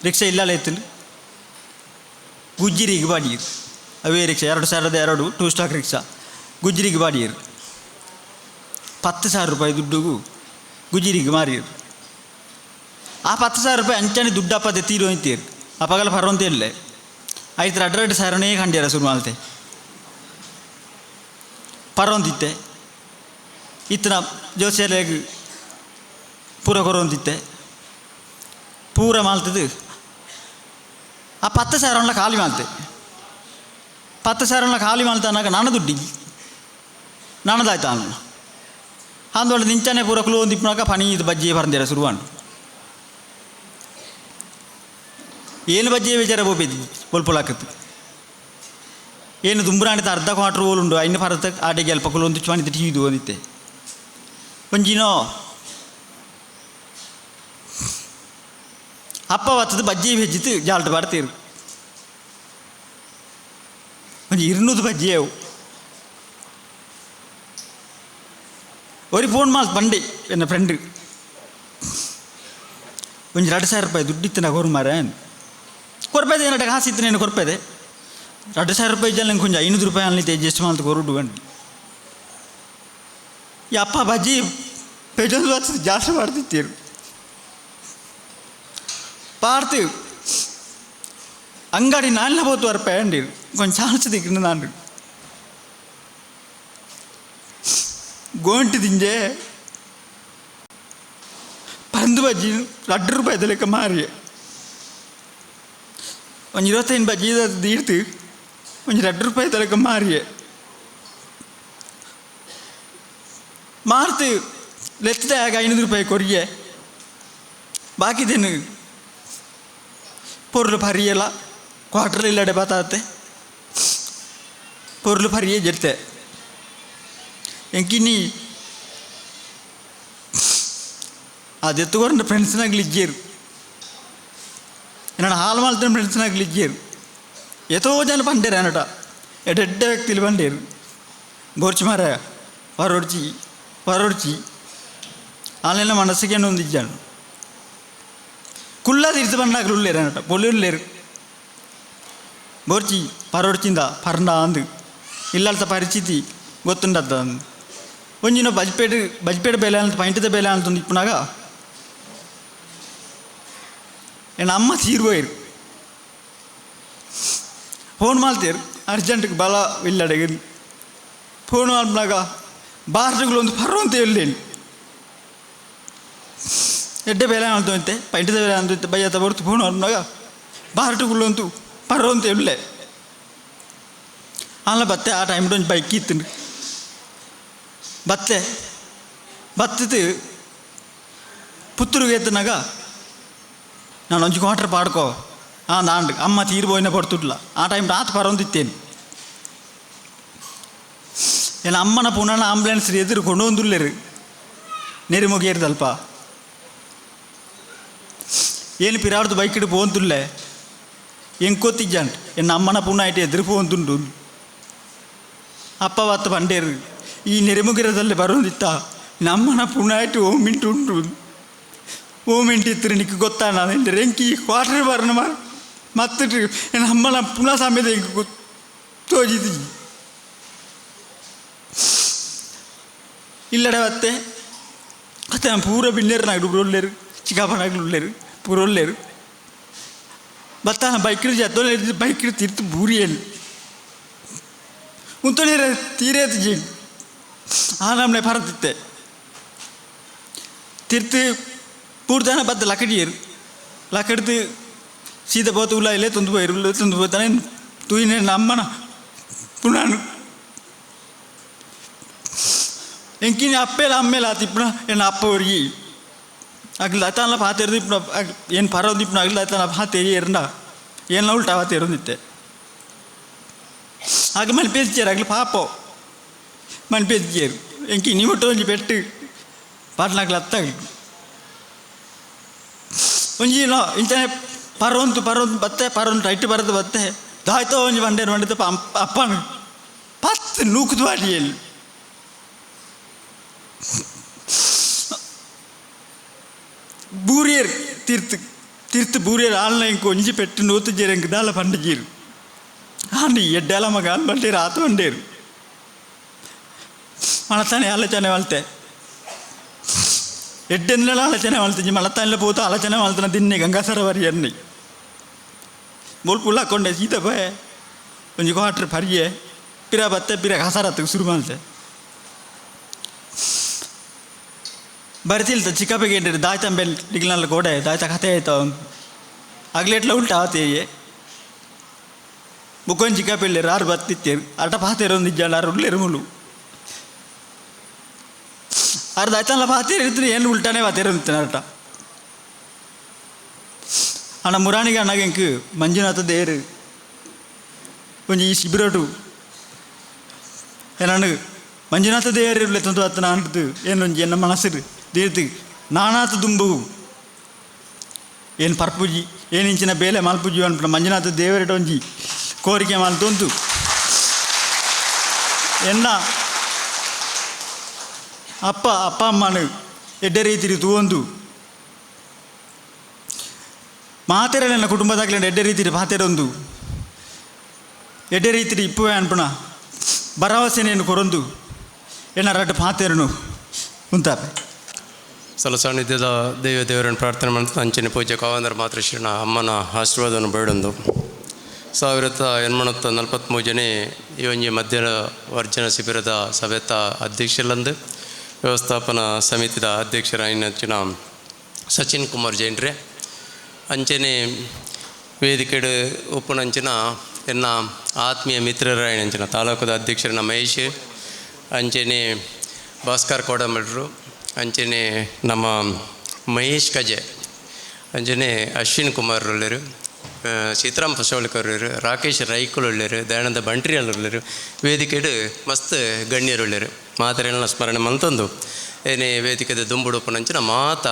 ರಿಕ್ಷಾ ಇಲ್ಲಲ್ಲ ಎತ್ತಂಡು ಗುಜ್ಜಿರಿಗೆ ಬಾಡಿಯರು ಅವೇ ರಿಕ್ಷಾ 2002 2 ಸ್ಟಾಕ್ ರಿಕ್ಷಾ ಗುಜ್ಜಿರಿಗೆ ಬಾಡಿಯರು 10,000 ರೂಪಾಯಿ ದುಡ್ಡುಗೂ ಗುಜ್ಜಿರಿಗೆ ಮಾರಿಯರು ಆ 10,000 ರೂಪಾಯಿ ಅಂಚನೆ ದುಡ್ಡಪ್ಪದೆ ತೀರು ಅಂತೀರು ಅಪ್ಪಗಲ ಪರ್ವಂತ ಇಲ್ಲೇ ಐತ್ರ 2.5 ಸಾವಿರನೇ ಕಂಡ್ಯಾರ ಶುರು ಮಾಡ್ತೆ ಪರ್ವಂತಿತ್ತೆ ಇತ್ತನ ಜೋಸಿಯಲ್ಲಾಗ ಪೂರ ಕೊರವಂತಿತ್ತೆ ಪೂರ ಮಾಲ್ತದು ಆ 10,000 ಖಾಲಿ ಮಾಲ್ತೆ 10,000 ಖಾಲಿ ಮಾಲ್ತ ಅನ್ನಾಗ ನಾನು ದುಡ್ಡಿಗೆ ನಾನದಾಯ್ತು ಅನ್ನ ಅಂದೊಳ್ಳೆ ನಿಂಚನೆ ಪೂರ ಕ್ಲೋ ಒಂದಿಪ್ಪನಾಗ ಪನಿ ಇದು ಬಜ್ಜಿ ಪರಂದಿರ ಶುರುವಾಂಡು ಏನು ಬಜ್ಜಿ ವಿಚಾರ ಬೋಪೇದಿ ಬೊಲ್ಪೊಲಾಕತ್ತು ಏನು ದುಂಬುರಾಣಿತ ಅರ್ಧ ಕ್ವಾರ್ಟರ್ ಓಲುಂಡು ಐನ ಪರತ ಆಟೆಗೆ ಅಲ್ಪ ಕುಲೊಂದು ಚುವಾಣಿತ ಟೀದು ಒಂದಿತ್ತೆ ಒಂಜಿನೋ ಅಪ್ಪ ಬತ್ತದು ಬಜ್ಜಿ ಬೆಜ್ಜಿತ್ತು ಜಾಲ್ಟ್ ಬಾಡ್ತೀರು ಒಂಜಿ 200 ಬಜ್ಜಿ ಅವು ஒரு ಫೋನ್ ಮಾಲ್ ಬಂಡಿ ಎನ್ನ ಫ್ರೆಂಡ್ ಒಂಜಿ 2,000 ರೂಪಾಯಿ ದುಡ್ಡಿತ್ತು ನಾ ಕೊರು ಮಾರೆ ಕೊರ್ಪೇದೆ ಏನಟ ಕಾಸು ಇತ್ತು నేను ಕೊರ್ಪೇದೆ 2,000 ರೂಪಾಯಿ ಇಜ್ಜಲ್ಲ ನಂಗೆ ಕೊಂಚ 500 ರೂಪಾಯಿ ಅನ್ಲಿತ್ತೆ ಅಡ್ಜಸ್ಟ್ ಮಾಡ್ತು ಕೊರುಡು ಬಂಡಿ ಈ ಅಪ್ಪ ಬಜ್ಜಿ ಪೆಜೊಂದು ಬರ್ತದೆ ಜಾಸ್ತಿ ಮಾಡ್ತಿತ್ತೀರು ಪಾಡ್ತು ಅಂಗಡಿ ನಾಲ್ನ పోతు ರೂಪಾಯಿ ಅಂಡಿರು కొంచెం ఛాన్స్ దిగిన దాండు ಗೋಂಟಿ ತಿಂಜೆ ಪಂದು ಬಜ್ಜಿ 2 ರೂಪಾಯಿ ಲೆಕ್ಕ ಮಾರಿ ಒಂಜಿ 25 ಬಜ್ಜಿ ದೀಡ್ತು ಒಂಜಿ 2 ರೂಪಾಯಿ ಲೆಕ್ಕ ಮಾರಿ ಮಾರ್ತು ಲೆತ್ತದಾಗ 500 ರೂಪಾಯಿ ಕೊರಿಯೆ ಬಾಕಿದೇನು ಪೊರ್ಲು ಪರಿಯಲ್ಲ ಕ್ವಾರ್ಟರ್ ಇಲ್ಲಡೆ ಬತ್ತಾತೆ ಪೊರ್ಲು ಪರಿಯೇ ಜೆತ್ತೆ ಎಂಕಿನಿ ಅದೆತ್ತುಕೊಂಡು ಫ್ರೆಂಡ್ಸ್ನಾಗ್ಲಿ ಇಜ್ಜೇರು ನನ್ನ ಹಾಲು ಮಾಲ್ತಿನ ಫ್ರೆಂಡ್ಸ್ನಾಗ್ಲಿ ಇಜ್ಜೇರು ಎತೋ ಜನ ಪಂಡೇರು ಅನ್ನಟ ಎಡ್ಡೆಡ್ಡ ವ್ಯಕ್ತಿಲಿ ಪಂಡೇರು ಬೋರ್ಚಿ ಮಾರ ಪರೊಡ್ಚಿ ಪರೊಡ್ಚಿ ಆನ್ಲೈನ್ ಮನಸ್ಸಿಗೆ ಒಂದು ಇಜ್ಜಾನು ಕುಲ್ಲ ತಿರ್ತು ಬಂಡಾಗ್ಲು ಉಳ್ಳೇರು ಅನ್ನಟ ಪೊಲಿ ಉಳ್ಳೇರು ಬೋರ್ಚಿ ಪರೊಡ್ಚಿಂದ ಪರ್ಂಡ ಅಂದು ಇಲ್ಲಲ್ತ ಪರಿಚಿತಿ ಗೊತ್ತುಂಡತ್ತ ಒಂಜಿನ ಬಜ್ಪೇಟೆ ಬಜ್ಪೇಟೆ ಬೇಲೆ ಅಂತ ಪೈಂಟದ ಬೇಲೆ ಅಂತ ಇಪ್ಪನಾಗ ಎನ್ನ ಅಮ್ಮ ತೀರ್ಬೋಯಿರು ಫೋನ್ ಮಾಡ್ತೀರು ಅರ್ಜೆಂಟ್ಗೆ ಬಲ ಇಲ್ಲಡೆಗೆ ಫೋನ್ ಮಾಡಿದಾಗ ಬಾರ್ಟುಗಳು ಒಂದು ಪರ್ವಂತ ಹೇಳಿ ಎಡ್ಡೆ ಬೇಲೆ ಅಂತೆ ಪೈಂಟದ ಬೇಲೆ ಅಂತ ಬಯ್ಯತ ಬರ್ತು ಫೋನ್ ಮಾಡಿದಾಗ ಬಾರ್ಟುಗಳು ಅಂತೂ ಪರ್ವಂತ ಹೇಳಲೆ ಅಲ್ಲ ಬತ್ತೆ ಆ ಟೈಮ್ ಒಂಜಿ ಬೈಕ್ ಇತ್ತು ಬತ್ತೆ ಬತ್ತದು ಪುತ್ತೂರಿಗೆ ಎತ್ತನಾಗ ನಾನು ಒಂಜಿ ಕ್ವಾರ್ಟರ್ ಪಾಡ್ಕೋ ಆ ನಾಂಡ್ ಅಮ್ಮ ತೀರ್ಬೋಯಿನ ಪಡ್ತುಡ್ಲ ಆ ಟೈಮ್ ರಾತ್ ಪರೊಂದಿತ್ತೇನೆ ಏನ ಅಮ್ಮನ ಪುನಃ ಆಂಬುಲೆನ್ಸ್ ಎದುರು ಕೊಂಡೊಂದುಲ್ಲೇರು ನೆರಿ ಮುಗಿಯರ್ದಲ್ಪ ಏನು ಪಿರಾಡ್ದು ಬೈಕಿಡು ಪೋಂತುಲ್ಲೆ ಎಂಕೊತ್ತಿಜ್ಜಾಂಟ್ ಎನ್ನ ಅಮ್ಮನ ಪುಣ ಆಯ್ತು ಎದುರು ಪೋಂತುಂಡು ಅಪ್ಪ ಬತ್ತ ಪಂಡೇರು ಈ ನೆರೆಮುಗಿರದಲ್ಲಿ ಬರೋದಿತ್ತ ನಮ್ಮನ ಪುಣ ಆಯ್ತು ಓಮಿಂಟು ಉಂಟು ಓಮಿಂಟು ಇತ್ತು ನಿಕ್ಕು ಗೊತ್ತಾ ನಾನು ರೆಂಕಿ ಕ್ವಾರ್ಟರ್ ಬರಣ ಮತ್ತಿಟ್ಟು ಎನ್ನ ಅಮ್ಮನ ಪುನಃ ಸಮೇತ ಎಂಕ್ ತೋಜಿದ್ದು ಇಲ್ಲಡೆ ಬತ್ತೆ ಅತ್ತೆ ಪೂರ ಬಿನ್ನೇರು ನಾಗಡು ಪೂರ ಚಿಕ್ಕಪ್ಪನಾಗಲು ಉಳ್ಳೇರು ಪೂರ ಉಳ್ಳೇರು ಬತ್ತ ಬೈಕ್ ಜತ್ತೋಲೆ ಬೈಕ್ ತಿರ್ತು ಬೂರಿಯಲ್ಲಿ ಉಂತೊಳಿರ ತೀರೇತು ಜಿ ಆ ನಮ್ಮನೆ ಪರತಿತ್ತೆ ತಿರ್ತು ಪೂರ್ತಾನ ಬತ್ತ ಲಕಡಿಯರು ಲಕಡ್ದು ಸೀದಾ ಪೋತು ಉಲ್ಲ ಇಲ್ಲೇ ತುಂದು ಪೋಯಿರು ಉಲ್ಲ ತುಂದು ಪೋತಾನೆ ತೂಯಿನ ನಮ್ಮನ ಪುಣಾನು ಎಂಕಿನ ಅಪ್ಪೇಲ ಅಮ್ಮೇಲ ಆತಿಪ್ಪಣ ಎನ್ನ ಅಪ್ಪ ಒರಿಗಿ ಅಗ್ಲ ಅತ್ತಾನ ಪಾತೆರ್ದು ಇಪ್ಪಣ ಏನು ಪರೋದು ಇಪ್ಪಣ ಅಗ್ಲ ಅತ್ತಾನ ಪಾತೇರಿ ಎರಂಡ ಏನ ಉಲ್ಟಾ ಪಾತೆರೊಂದಿತ್ತೆ ಆಗ ಮಲ್ಪೇಸ್ಚಾರು ಅಗ್ಲ ಪಾಪೋ ಮಲ್ಪೇಸ್ಚಾರು ಎಂಕಿ ನೀವು ಒಂಜಿ ಪೆಟ್ಟು ಪಾಟ್ನಾಗ್ಲ ಅತ್ತಾಗ ಒಂಜಿ ನೋ ಇಂಚನೆ ಪರೋಂತು ಪರೋಂತು ಬತ್ತೆ ಪರೋಂತು ಟೈಟ್ ಬರದು ಬತ್ತೆ ದಾಯ್ತೋ ಒಂಜಿ ಬಂಡೇರು ಬಂಡಿತ ಅಪ್ಪನು ಪತ್ತು ನೂಕುದು ಅಡಿಯಲ್ಲಿ ಬೂರಿಯರ್ ತೀರ್ತು ತೀರ್ತು ಬೂರಿಯರ್ ಆಲ್ನ ಇಂಕ ಒಂಜಿ ಪೆಟ್ಟು ನೂತು ಜೇರು ಎಂಕ್ ದಾಲ ಪಂಡಿಜೀರು ಆಂಡಿ ಎಡ್ಡಾಲ ಮಗ ಆಲ್ ಬಂಡೇರು ಆತ ಬಂಡೇರು ಮಳತಾನೆ ಆಲೋಚನೆ ಮಲ್ತೆ ಎಡ್ಡೆಂದ್ಲ ಆಲೋಚನೆ ಮಲ್ತಿಜಿ ಮಳತಾನಿಲ ಪೋತು ಆಲೋಚನೆ ಮಲ್ತನ ದಿನ್ನೆ ಗಂಗಾಸರ ಎನ್ನಿ ಬೋಲ್ ಹಾಕೊಂಡೆ ಸೀತ ಪೋಯೆ ಒಂಜಿ ಕ್ವಾಟ್ರ್ ಪರಿಯೆ ಪಿರ ಬತ್ತೆ ಪಿರ ಕಸರತ್ತು ಶುರು ಮಲ್ತೆ ಬರ್ತಿಲ್ತ ಚಿಕ್ಕಪ್ಪಗೆ ದಾಯ್ತಂಬೆಲ್ ನಿಗ್ಲಲ್ಲ ಕೋಡೆ ದಾಯ್ತ ಕತೆ ಆಯ್ತು ಅಗ್ಲೆಟ್ಲ ಉಲ್ಟ ಆತೇಯೆ ಬುಕ್ಕೊಂದು ಚಿಕ್ಕಪ್ಪೆಲ್ಲೇರು ಆರು ಬತ್ತಿತ್ತೇರು ಅಟ ಪಾತೇರು ಒಂದು ಇಜ್ಜಾಂಡ ಆರು ಉಳ್ಳೇರು ಮುಳು ಆರು ದಾಯ್ತಲ್ಲ ಪಾತೇರು ಇರ್ತೀನಿ ಏನು ಉಲ್ಟಾನೆ ಪಾತೇರು ಅಂತಾನೆ ಅರ್ಟ ಅಣ್ಣ ಮುರಾಣಿಗೆ ಅಣ್ಣಗೆ ಎಂಕ್ ಮಂಜುನಾಥ ದೇರು ಒಂಜಿ ಈ ಶಿಬಿರಟು ಏನಾನು ಮಂಜುನಾಥ ದೇವರು ತಂದು ಅತ್ತನ ಅಂಟು ಏನೊಂಜಿ ಎನ್ನ ಮನಸ್ಸು ದೇರ್ತು ನಾನಾತ ದುಂಬು ಏನು ಪರ್ಪುಜಿ ಏನು ಇಂಚಿನ ಬೇಲೆ ಮಲ್ಪುಜಿ ಅನ್ಪುನ ಮಂಜುನಾಥ ದೇವರಟ ಒಂಜಿ ಕೋರಿಕೆ ಮಲ್ತೊಂತು ಎನ್ನ ಅಪ್ಪ ಅಪ್ಪ ಅಮ್ಮನು ಎಡ್ಡೆ ರೀತಿರಿ ತೂವೊಂದು ಮಾತೆರ ನನ್ನ ಕುಟುಂಬದಾಗ್ಲೆ ಎಡ್ಡೆ ರೀತಿರಿ ಪಾತೆರೊಂದು ಎಡ್ಡೆ ರೀತಿರಿ ಇಪ್ಪುವೆ ಅನ್ಪುಣ ಭರವಸೆನೇನು ಕೊರೊಂದು ಎನ್ನ ರಡ್ಡು ಪಾತೆರನು ಉಂತಾಪೆ. ಸಲ ಸಾನ್ನಿಧ್ಯದ ದೈವ ದೇವರನ್ನು ಪ್ರಾರ್ಥನೆ ಮಾಡ್ತಾ ಅಂಚಿನ ಪೂಜೆ ಕಾವಂದರ ಮಾತೃಶ್ರೀನ ಅಮ್ಮನ ಆಶೀರ್ವಾದವನ್ನು ಬೇಡೊಂದು. 1843 ಈ ಒಂಜಿ ಮಧ್ಯ ವರ್ಜನ ಶಿಬಿರದ ಸಭೆತ ಅಧ್ಯಕ್ಷರಲ್ಲಂದು ವ್ಯವಸ್ಥಾಪನಾ ಸಮಿತಿದ ಅಧ್ಯಕ್ಷರಾಯಿನಂಚಿನ ಸಚಿನ್ ಕುಮಾರ್ ಜೈನ್ರೆ, ಅಂಚನೆ ವೇದಿಕೆಡು ಉಪ್ಪುನಂಚಿನ ಎನ್ನ ಆತ್ಮೀಯ ಮಿತ್ರರಾಯಿನಂಚಿನ ತಾಲೂಕದ ಅಧ್ಯಕ್ಷರನ್ನ ಮಹೇಶ್, ಅಂಚನೆ ಭಾಸ್ಕರ್ ಕೋಡಂಬಡ್ರು, ಅಂಚನೆ ನಮ್ಮ ಮಹೇಶ್ ಕಜೆ, ಅಂಚನೆ ಅಶ್ವಿನ್ ಕುಮಾರ್ ಉಳ್ಳೇರು, ಸೀತಾರಾಮ್ ಪಸವಳಿಕರ್, ರಾಕೇಶ್ ರೈಕುಲ್ ಉಳ್ಳೇರು, ದಯಾನಂದ ಬಂಟ್ರಿಯಲ್ ಉಳ್ಳೇರು, ವೇದಿಕೆಡು ಮಸ್ತ್ ಗಣ್ಯರು ಉಳ್ಳೇರು. ಮಾತ್ರೆಲ್ಲ ಸ್ಮರಣೆ ಮಂತೊಂದು ಏನೇ ವೇದಿಕೆದ ದುಂಬುಡುಪನಂಚಿನ ಮಾತ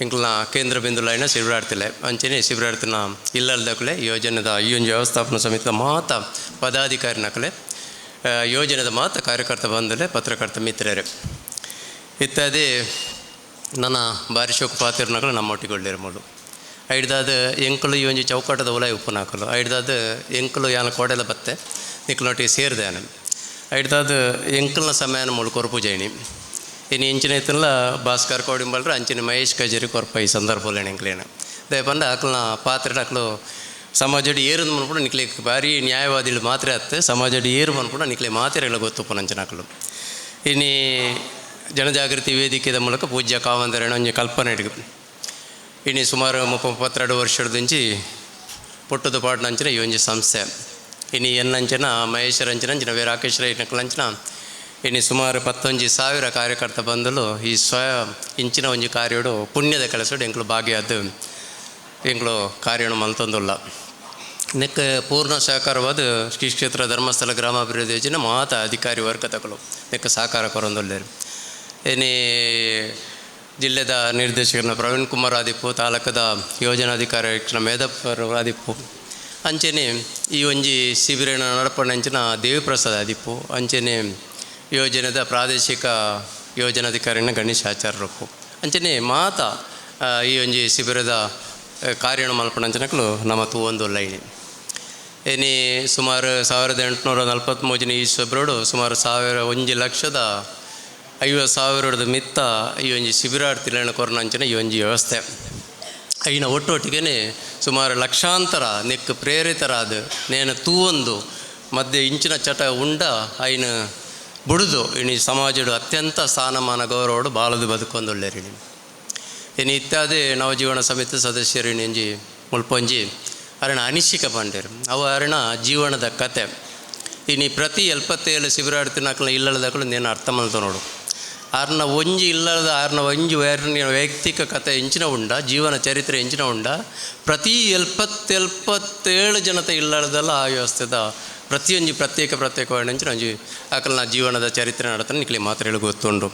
ಎಂಕ್ಲನ ಕೇಂದ್ರ ಬಿಂದು ಲೈನ ಶಿಬಿರಾಡ್ತಿಲ್ಲ ಅಂಚನೆ ಶಿಬಿರಾಡ್ತಿನ ಇಲ್ಲಲ್ದಕಲೆ ಯೋಜನೆದ ಈ ಒಂದು ವ್ಯವಸ್ಥಾಪನಾ ಸಮಿತಿದ ಮಾತ ಪದಾಧಿಕಾರಿನಕಲೆ ಯೋಜನೆದ ಮಾತ ಕಾರ್ಯಕರ್ತ ಬಂದಲೆ ಪತ್ರಕರ್ತ ಮಿತ್ರರೇ ಇತ್ಯಾದಿ ನನ್ನ ಬಾರಿ ಶೋಕ ಪಾತಿರ್ನಕಲು ನಮ್ಮೊಟ್ಟಿಗೊಳ್ಳಿರ ಮೂಲು ಐಡ್ದಾದ ಎಂಕುಲು ಈ ಒಂಜಿ ಚೌಕಾಟದ ಉಲಾಯಿ ಉಪ್ಪುನಾಕಲು ಐಡ್ದಾದ ಎಂಕುಲು ಯಾನ ಕೋಡೆಲ ಬತ್ತೆ ನಿಕ್ಲೊಟ್ಟಿಗೆ ಸೇರಿದೆ ಯಾನು ಐಡ್ದಾದ ಎಂಕಲ್ನ ಸಮಯನ ಮೂಲು ಕೊರಪು ಜೈನಿ ಇನ್ನು ಇಂಚಿನ ಇತ್ತಲ್ಲ ಭಾಸ್ಕರ್ ಕೋಡಿಂಬಲ್ರ ಅಂಚಿನ ಮಹೇಶ್ ಕಜೇರಿ ಕೊರಪ ಈ ಸಂದರ್ಭದಲ್ಲಿ ಎಂಕ್ಲೇನ ದಯಪಂಡ ಅಕ್ಲನ ಪಾತ್ರೆ ಅಕ್ಲು ಸಮಾಜಡಿ ಏರು ಮನ್ಪುಡ ನಿಕ್ಲೆ ಭಾರಿ ನ್ಯಾಯವಾದಿಗಳು ಮಾತ್ರ ಅತ್ತೆ ಸಮಾಜಡಿ ಏರು ಮನ್ಪುಡ ನಿಕ್ಲೆ ಮಾತ್ರೆಗಳ ಗೊತ್ತುಪ್ಪು ನಂಚಿನ ಅಕ್ಲು ಇನ್ನು ಜನಜಾಗೃತಿ ವೇದಿಕೆದ ಮೂಲಕ ಪೂಜ್ಯ ಕಾವಂದರೇಣ ಒಂಜಿ ಕಲ್ಪನೆ ಇಡ್ಕು ಇನ್ನು ಸುಮಾರು 32 ವರ್ಷದಿಂಚಿ ಪುಟ್ಟದ ಪಾಟ್ನಂಚಿನ ಈ ಒಂಜಿ ಸಂಸ್ಥೆ ಇನ್ನು ಎನ್ನಂಚಿನ ಮಹೇಶರಂಚಿನ ಅಂಚಿನ ವಿ ರಾಕೇಶ್ ರೈನಕ್ಲಂಚಿನ ಇನ್ನು ಸುಮಾರು 11,000 ಕಾರ್ಯಕರ್ತ ಬಂದಲು ಈ ಸ್ವಯ ಇಂಚಿನ ಒಂಜಿ ಕಾರ್ಯಡು ಪುಣ್ಯದ ಕೆಲಸಡು ಎಂಕ್ಲು ಭಾಗ್ಯದ್ದು ಎಂಕ್ಲು ಕಾರ್ಯನು ಮಲ್ತೊಂದುಲ್ಲ ನೆಕ್ ಪೂರ್ಣ ಸಹಕಾರವಾದ ಶ್ರೀ ಕ್ಷೇತ್ರ ಧರ್ಮಸ್ಥಳ ಗ್ರಾಮಾಭಿವೃದ್ಧಿ ಯೋಜನೆ ಮಾತ ಅಧಿಕಾರಿ ವರ್ಗ ತಕಲು ನೆಕ್ ಸಹಕಾರ ಕೊರೊಂದುಲ್ಲೇರು ಇನಿ ಜಿಲ್ಲೆದ ನಿರ್ದೇಶಕನ ಪ್ರವೀಣ್ ಕುಮಾರ್ ಆದಿಪ್ಪು, ತಾಲೂಕದ ಯೋಜನಾಧಿಕಾರಿ ಮೇಧಪ್ಪರ್ ಆದಿಪ್ಪು, ಅಂಚೆನೆ ಈ ಒಂಜಿ ಶಿಬಿರನ ನಡಪಣಂಚಿನ ದೇವಿಪ್ರಸಾದ್ ಆದಿಪ್ಪು, ಅಂಚೆನೆ ಯೋಜನೆದ ಪ್ರಾದೇಶಿಕ ಯೋಜನಾಧಿಕಾರಿನ ಗಣೇಶ್ ಆಚಾರ್ಯರಪ್ಪು, ಅಂಚೆನೆ ಮಾತ ಈ ಒಂಜಿ ಶಿಬಿರದ ಕಾರ್ಯಣ ಮಲ್ಪಣಂಚಿನಕಲು ನಮ್ಮ ತೂವೊಂದು ಲೈನಿ. ಇನಿ ಸುಮಾರು 1843ನೇ ಈ ಶಿಬಿರಡು ಸುಮಾರು 1,50,000 ಮಿತ್ತ ಈ ಒಂಜಿ ಶಿಬಿರಾರ್ಥಿಗಳನ್ನ ಕೊರನಂಚಿನ ಈ ಒಂಜಿ ವ್ಯವಸ್ಥೆ. ಐನ ಒಟ್ಟೊಟ್ಟಿಗೆ ಸುಮಾರು ಲಕ್ಷಾಂತರ ನೆಕ್ ಪ್ರೇರಿತರಾದ ನೇನ ತೂವೊಂದು ಮಧ್ಯೆ ಇಂಚಿನ ಚಟ ಉಂಡ ಐನ ಬುಡುದು ಇನಿ ಸಮಾಜಡು ಅತ್ಯಂತ ಸ್ಥಾನಮಾನ ಗೌರವಡು ಬಾಳದು ಬದುಕೊಂದುಳ್ಳೇರಿ. ಇನ್ನು ಇತ್ಯಾದಿ ನವಜೀವನ ಸಮಿತಿ ಸದಸ್ಯರು ಇನ್ನೊಂಜಿ ಮುಲ್ಪೊಂಜಿ ಅರಣ ಅನಿಶಿಕ ಪಂಡೇರು ಅವು ಅರಣ ಜೀವನದ ಕತೆ. ಇನಿ ಪ್ರತಿ 77 ಶಿಬಿರಾರ್ಥಿನಕ್ಲ ಇಲ್ಲದಕ್ಕಲು ನೇನು ಅರ್ಥ ಮಲ್ತ ನೋಡು. ಆರ್ನ ಒಂಜಿ ಇಲ್ಲದ ಆರ್ನ ಒಂಜಿ ವೈಯಕ್ತಿಕ ಕತೆ ಎಂಚಿನ ಉಂಡ, ಜೀವನ ಚರಿತ್ರೆ ಎಂಚಿನ ಉಂಡ, ಪ್ರತಿ 77 ಜನತೆ ಇಲ್ಲದಲ್ಲ ಆ ವ್ಯವಸ್ಥೆದ ಪ್ರತಿಯೊಂಜಿ ಪ್ರತ್ಯೇಕ ಪ್ರತ್ಯೇಕವಾದ ಅಂಚಿನ ಒಂಜಿ ಆಕಲ್ನ ಜೀವನದ ಚರಿತ್ರೆ ನಡತನ ನಿಕ್ಲೆ ಮಾತ್ರ ಹೇಳಿ ಗೊತ್ತುಂಡು.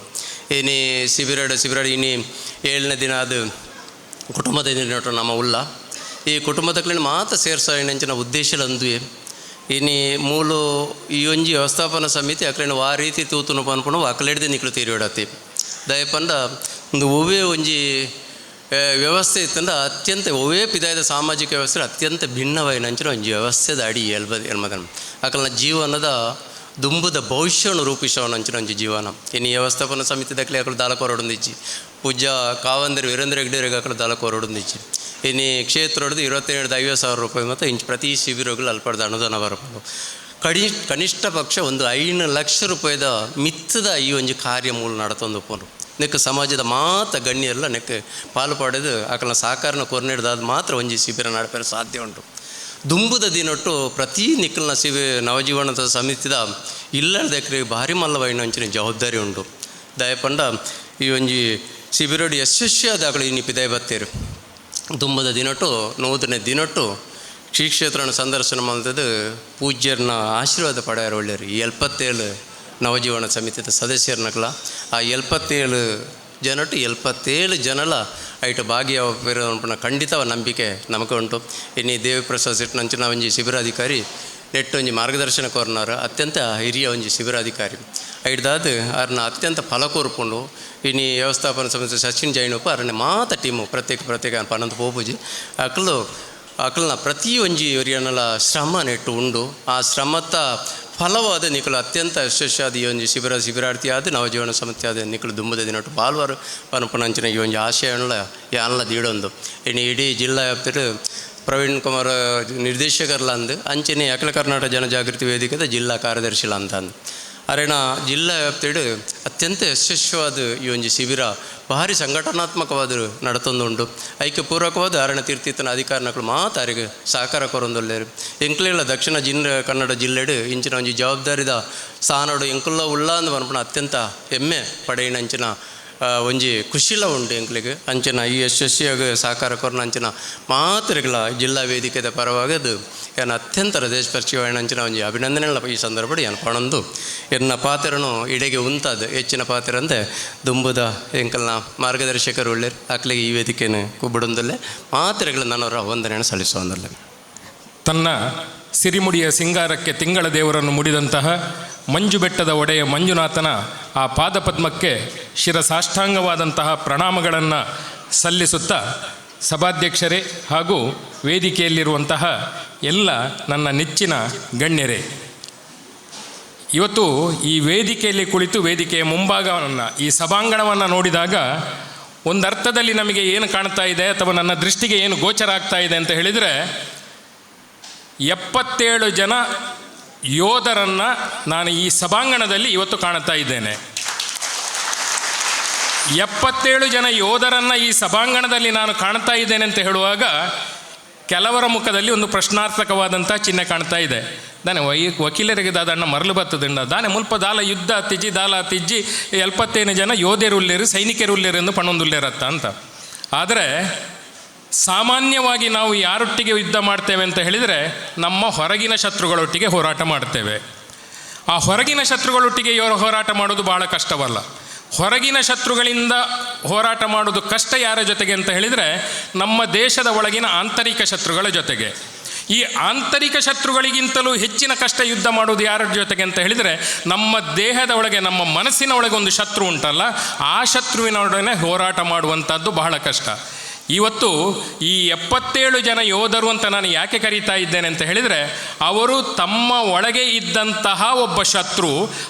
ಇನಿ ಶಿಬಿರಡು ಶಿಬಿರಡು ಇನಿ 7ನೇ ದಿನ ಅದು ಕುಟುಂಬದ ದಿನ ನಮ್ಮ ಉಲ್ಲ ಈ ಕುಟುಂಬದ ಮಾತ್ರ ಸೇರ್ಸೋ ಅಂಚಿನ ಉದ್ದೇಶಲಂದುವೆ. ಇನಿ ಮೂಲು ಈ ಒಂಜಿ ವ್ಯವಸ್ಥಾಪನಾ ಸಮಿತಿ ಅಕ್ಲೇನ ವಾ ರೀತಿ ತೂತುನು ಪನ್ಪುನು ಅಕ್ಲೆಡ್ದು ನಿಕ್ಲು ತೀರಿಡತಿ ದಯಪಂಡ ಒಂದು ಒವ್ವೇ ಒಂಜಿ ವ್ಯವಸ್ಥೆ ಇತ್ತಂದ್ರೆ ಅತ್ಯಂತ ಒವ್ವೇ ಪಿದಾಯದ ಸಾಮಾಜಿಕ ವ್ಯವಸ್ಥೆ ಅತ್ಯಂತ ಭಿನ್ನವಾಯಿನಂಚಿನ ಒಂಜಿ ವ್ಯವಸ್ಥೆದ ಅಡಿ ಎಲ್ಮದನ ಅಕಲ್ನ ಜೀವನದ ದುಂಬುದ ಭವಿಷ್ಯವನ್ನು ರೂಪಿಸೋಣಂಚಿನ ಒಂಜಿ ಜೀವನ. ಇನ್ನು ವ್ಯವಸ್ಥಾಪನಾ ಸಮಿತಿ ದಕ್ಲೆ ಅಕಲು ದಾಲಕೋರೊಡೊಂದಿಜ್ಜಿ, ಪೂಜ್ಯ ಕಾವಂದರೆ ವೀರೇಂದ್ರ ಹೆಗ್ಡೆರಿಗೆ ಅಕಲು ದಾಲಕೋರೊಡೊಂದಿಜ್ಜಿ. ಇನ್ನು ಕ್ಷೇತ್ರೊಡ್ದು 27,50,000 ರೂಪಾಯಿ ಮತ್ತು ಇಂಚ್ ಪ್ರತಿ ಶಿಬಿರಗಳು ಅಲ್ಪಡ್ದ ಅನುದಾನ ಬರಬಹುದು. ಕನಿಷ್ಠ ಪಕ್ಷ ಒಂದು 5 ಲಕ್ಷ ರೂಪಾಯಿದ ಮಿತ್ತದ ಈ ಒಂಜಿ ಕಾರ್ಯ ಮೂಲ ನಡತೊಂದು ಪೋನು ನೆಕ್ ಸಮಾಜದ ಮಾತ ಗಣ್ಯರೆಲ್ಲ ನೆಕ್ ಪಾಲು ಪಡೆದು ಆಕಲ್ನ ಸಹಕಾರನ ಕೊರ್ನೆಡ್ದಾದ ಮಾತ್ರ ಒಂಜಿ ಶಿಬಿರ ನಡಪೆರೆ ಸಾಧ್ಯ ಉಂಟು. ದುಂಬುದ ದಿನೊಟ್ಟು ಪ್ರತಿ ನಿಕ್ಕಲ್ನ ನವಜೀವನದ ಸಮಿತಿದ ಇಲ್ಲದಕ್ಕೆ ಭಾರಿ ಮಲ್ಲವೈನ ಅಂಚಿನ ಜವಾಬ್ದಾರಿ ಉಂಟು. ದಯಪಂಡ ಈ ಒಂಜಿ ಶಿಬಿರಡು ಯಶಸ್ವಿಯಾದ ಆಕಳು ಇನ್ನಿ ಪಿದಾಯ ಬತ್ತೇರು. ದುಂಬದ ದಿನೊಟ್ಟು 100ನೇ ದಿನೊಟ್ಟು ಶ್ರೀ ಕ್ಷೇತ್ರನ ಸಂದರ್ಶನ ಮಾಡಿದ್ದು ಪೂಜ್ಯರನ್ನ ಆಶೀರ್ವಾದ ಪಡೆಯಾರ ಒಳ್ಳೆಯರು. ಈ 77 ನವಜೀವನ ಸಮಿತಿದ ಸದಸ್ಯರನ್ನಕಲ ಆ 77 ಜನಟ್ಟು 77 ಜನಲ ಐಟು ಭಾಗಿಯಾಗ ಖಂಡಿತ ನಂಬಿಕೆ ನಮಗೆ ಉಂಟು. ಇನ್ನು ದೇವಿಪ್ರಸಾದ್ ಸಿಟ್ನಂಚಿನ ಒಂಜಿ ಶಿಬಿರಾಧಿಕಾರಿ ನೆಟ್ಟು ಒಂಜಿ ಮಾರ್ಗದರ್ಶನ ಕೋರ್ನಾರು ಅತ್ಯಂತ ಹಿರಿಯ ಒಂಜಿ ಶಿಬಿರಾಧಿಕಾರಿ ಐಡ್ದಾದ ಅರ್ನ ಅತ್ಯಂತ ಫಲ ಕೋರ್ಪುಂಡು. ಇನ್ನು ವ್ಯವಸ್ಥಾಪನಾ ಸಮಿತಿ ಸಚಿನ್ ಜೈನಪ್ಪ ಅರಣ್ಯ ಮಾತ ಟೀಮು ಪ್ರತ್ಯೇಕ ಪ್ರತ್ಯೇಕ ಪನ್ನೊಂದು ಪೋಪುಜಿ ಅಕ್ಲು ಅಕ್ಲನ ಪ್ರತಿ ಒಂಜಿ ಒರಿಯನಲ ಶ್ರಮ ನೆಟ್ಟು ಉಂಡು. ಆ ಶ್ರಮದ ಫಲವಾದ ನಿಕಲು ಅತ್ಯಂತ ಯಶಸ್ವಿಯಾದ ಈ ಒಂಜಿ ಶಿಬಿರಾರ್ಥಿ ಆದ ನವಜೀವನ ಸಮಿತಿ ಆದ ನಿಕಲು ದುಂಬದ ದಿನಟ್ಟು ಪಾಲ್ವಾರು ಪನಪನಂಚಿನ ಈ ಒಂಜಿ ಆಶಯನ್ಲ ಯಾನ್ಲ ದೀಡೊಂದು. ಇನ್ನು ಇಡೀ ಜಿಲ್ಲಾ ವ್ಯಾಪ್ತಿಡು ಪ್ರವೀಣ್ ಕುಮಾರ್ ನಿರ್ದೇಶಕರ್ಲಂದು ಅಂಚನೆ ಅಖಿಲ ಕರ್ನಾಟಕ ಜನಜಾಗೃತಿ ವೇದಿಕೆದ ಜಿಲ್ಲಾ ಕಾರ್ಯದರ್ಶಿಲ ಅಂತಂದು ಅರೆನ ಜಿಲ್ಲಾ ವ್ಯಾಪ್ತಿಡು ಅತ್ಯಂತ ಯಶಸ್ವಿಯಾದ ಈ ಒಂಜಿ ಶಿಬಿರ ಭಾರಿ ಸಂಘಟನಾತ್ಮಕವಾದ ನಡತೊಂದುಂಡು. ಐಕ್ಯ ಪೂರ್ವಕವಾದ ಅರಣ್ಯ ತೀರ್ಥಿತನ ಅಧಿಕಾರಿನಕಲು ಮಾತ ಅರಿಗೆ ಸಹಕಾರ ಕೊರೊಂದುಲ್ಲೇರು. ಎಂಕ್ಲೆಲ ದಕ್ಷಿಣ ಕನ್ನಡ ಜಿಲ್ಲೆಡು ಇಂಚಿನ ಒಂಜಿ ಜವಾಬ್ದಾರಿದ ಸ್ಥಾನಡು ಎಂಕುಲ್ಲ ಉಳ್ಳ ಅಂದ್ ಪನ್ಪುನ ಅತ್ಯಂತ ಹೆಮ್ಮೆ ಪಡೆಯಿನ ಅಂಚಿನ ಒಂಜಿ ಖುಷಿಲ ಉಂಟು ಎಂಕ್ಲೆಗ್. ಅಂಚಿನ ಈ ಯಶಸ್ವಿಯಾಗ ಸಹಕಾರ ಕೊರ್ನ ಅಂಚಿನ ಮಾತ್ರೆಗಳ ಜಿಲ್ಲಾ ವೇದಿಕೆದ ಪರವಾಗದು ಏನ ಅತ್ಯಂತ ಹೃದಯಸ್ಪರ್ಶಿಯಾಯಿನ ಅಂಚಿನ ಒಂಜಿ ಅಭಿನಂದನೆಗಳ ಈ ಸಂದರ್ಭಡ್ ಏನ್ ಪಣೊಂದು ಎನ್ನ ಪಾತ್ರನು ಇಡೆಗೆ ಉಂತಾದ ಹೆಚ್ಚಿನ ಪಾತ್ರ ಅಂದೆ ದುಂಬುದ ಎಂಕಲ್ನ ಮಾರ್ಗದರ್ಶಕರು ಉಳ್ಳೇರು ಅಕ್ಲೆಗೆ ಈ ವೇದಿಕೆಯನ್ನು ಕುಬ್ಬಡೊಂದಲ್ಲೇ ಮಾತ್ರೆಗಳ ನನ್ನವರ ವಂದನೆಯನ್ನು ಸಲ್ಲಿಸುವಂದಲ್ಲೇ. ತನ್ನ ಸಿರಿಮುಡಿಯ ಸಿಂಗಾರಕ್ಕೆ ತಿಂಗಳ ದೇವರನ್ನು ಮುಡಿದಂತಹ ಮಂಜು ಬೆಟ್ಟದ ಒಡೆಯ ಮಂಜುನಾಥನ ಆ ಪಾದಪದ್ಮಕ್ಕೆ ಶಿರಸಾಷ್ಟಾಂಗವಾದಂತಹ ಪ್ರಣಾಮಗಳನ್ನು ಸಲ್ಲಿಸುತ್ತಾ ಸಭಾಧ್ಯಕ್ಷರೇ ಹಾಗೂ ವೇದಿಕೆಯಲ್ಲಿರುವಂತಹ ಎಲ್ಲ ನನ್ನ ನೆಚ್ಚಿನ ಗಣ್ಯರೇ, ಇವತ್ತು ಈ ವೇದಿಕೆಯಲ್ಲಿ ಕುಳಿತು ವೇದಿಕೆಯ ಮುಂಭಾಗವನ್ನು ಈ ಸಭಾಂಗಣವನ್ನು ನೋಡಿದಾಗ ಒಂದರ್ಥದಲ್ಲಿ ನಮಗೆ ಏನು ಕಾಣ್ತಾ ಇದೆ ಅಥವಾ ನನ್ನ ದೃಷ್ಟಿಗೆ ಏನು ಗೋಚರ ಆಗ್ತಾ ಇದೆ ಅಂತ ಹೇಳಿದರೆ, 77 ಜನ ಯೋಧರನ್ನು ನಾನು ಈ ಸಭಾಂಗಣದಲ್ಲಿ ಇವತ್ತು ಕಾಣುತ್ತಾ ಇದ್ದೇನೆ. 77 ಜನ ಯೋಧರನ್ನು ಈ ಸಭಾಂಗಣದಲ್ಲಿ ನಾನು ಕಾಣ್ತಾ ಇದ್ದೇನೆ ಅಂತ ಹೇಳುವಾಗ ಕೆಲವರ ಮುಖದಲ್ಲಿ ಒಂದು ಪ್ರಶ್ನಾರ್ಥಕವಾದಂಥ ಚಿಹ್ನೆ ಕಾಣ್ತಾ ಇದೆ. ದಾನೆ ವಕೀಲರಿಗೆ ದಾದಣ್ಣ ಮರಳು ಬತ್ತದಂಡ ದಾನೆ ಮುಲ್ಪ ದಾಲ ಯುದ್ಧ ತಿಜ್ಜಿ ದಾಲ ತಿಜ್ಜಿ 77 ಜನ ಯೋಧರುಲ್ಲೇರು ಸೈನಿಕರುಲ್ಲೇರು ಎಂದು ಪಣೊಂದುಲ್ಲೇರತ್ತ ಅಂತ. ಆದರೆ ಸಾಮಾನ್ಯವಾಗಿ ನಾವು ಯಾರೊಟ್ಟಿಗೆ ಯುದ್ಧ ಮಾಡ್ತೇವೆ ಅಂತ ಹೇಳಿದರೆ ನಮ್ಮ ಹೊರಗಿನ ಶತ್ರುಗಳೊಟ್ಟಿಗೆ ಹೋರಾಟ ಮಾಡ್ತೇವೆ. ಆ ಹೊರಗಿನ ಶತ್ರುಗಳೊಟ್ಟಿಗೆ ಹೋರಾಟ ಮಾಡೋದು ಭಾಳ ಕಷ್ಟವಲ್ಲ. ಹೊರಗಿನ ಶತ್ರುಗಳಿಂದ ಹೋರಾಟ ಮಾಡೋದು ಕಷ್ಟ ಯಾರ ಜೊತೆಗೆ ಅಂತ ಹೇಳಿದರೆ ನಮ್ಮ ದೇಶದ ಒಳಗಿನ ಆಂತರಿಕ ಶತ್ರುಗಳ ಜೊತೆಗೆ. ಈ ಆಂತರಿಕ ಶತ್ರುಗಳಿಗಿಂತಲೂ ಹೆಚ್ಚಿನ ಕಷ್ಟ ಯುದ್ಧ ಮಾಡೋದು ಯಾರ ಜೊತೆಗೆ ಅಂತ ಹೇಳಿದರೆ ನಮ್ಮ ದೇಹದ ಒಳಗೆ, ನಮ್ಮ ಮನಸ್ಸಿನ ಒಳಗೆ ಒಂದು ಶತ್ರು ಉಂಟಲ್ಲ, ಆ ಶತ್ರುವಿನೊಡನೆ ಹೋರಾಟ ಮಾಡುವಂಥದ್ದು ಬಹಳ ಕಷ್ಟ. ಇವತ್ತು ಈ 77 ಜನ ಯೋಧರು ಅಂತ ನಾನು ಯಾಕೆ ಕರೀತಾ ಇದ್ದೇನೆ ಅಂತ ಹೇಳಿದರೆ, ಅವರು ತಮ್ಮ ಒಳಗೆ ಇದ್ದಂತಹ ಒಬ್ಬ ಶತ್ರು,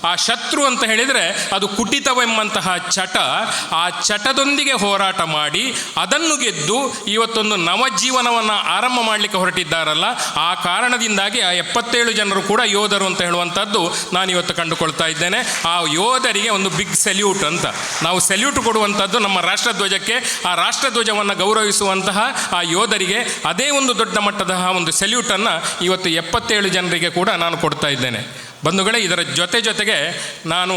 ಆ ಶತ್ರು ಅಂತ ಹೇಳಿದರೆ ಅದು ಕುಟಿತವೆಂಬಂತಹ ಚಟ, ಆ ಚಟದೊಂದಿಗೆ ಹೋರಾಟ ಮಾಡಿ ಅದನ್ನು ಗೆದ್ದು ಇವತ್ತೊಂದು ನವಜೀವನವನ್ನು ಆರಂಭ ಮಾಡಲಿಕ್ಕೆ ಹೊರಟಿದ್ದಾರಲ್ಲ, ಆ ಕಾರಣದಿಂದಾಗಿ ಆ 77 ಜನರು ಕೂಡ ಯೋಧರು ಅಂತ ಹೇಳುವಂಥದ್ದು ನಾನಿವತ್ತು ಕಂಡುಕೊಳ್ತಾ ಇದ್ದೇನೆ. ಆ ಯೋಧರಿಗೆ ಒಂದು ಬಿಗ್ ಸೆಲ್ಯೂಟ್ ಅಂತ ನಾವು ಸೆಲ್ಯೂಟ್ ಕೊಡುವಂಥದ್ದು ನಮ್ಮ ರಾಷ್ಟ್ರಧ್ವಜಕ್ಕೆ, ಆ ರಾಷ್ಟ್ರಧ್ವಜವನ್ನು ಗೌರವಿಸುವಂತಹ ಆ ಯೋಧರಿಗೆ ಅದೇ ಒಂದು ದೊಡ್ಡ ಮಟ್ಟದ ಒಂದು ಸೆಲ್ಯೂಟನ್ನು ಇವತ್ತು 77 ಜನರಿಗೆ ಕೂಡ ನಾನು ಕೊಡ್ತಾ ಇದ್ದೇನೆ. ಬಂಧುಗಳೇ, ಇದರ ಜೊತೆ ಜೊತೆಗೆ ನಾನು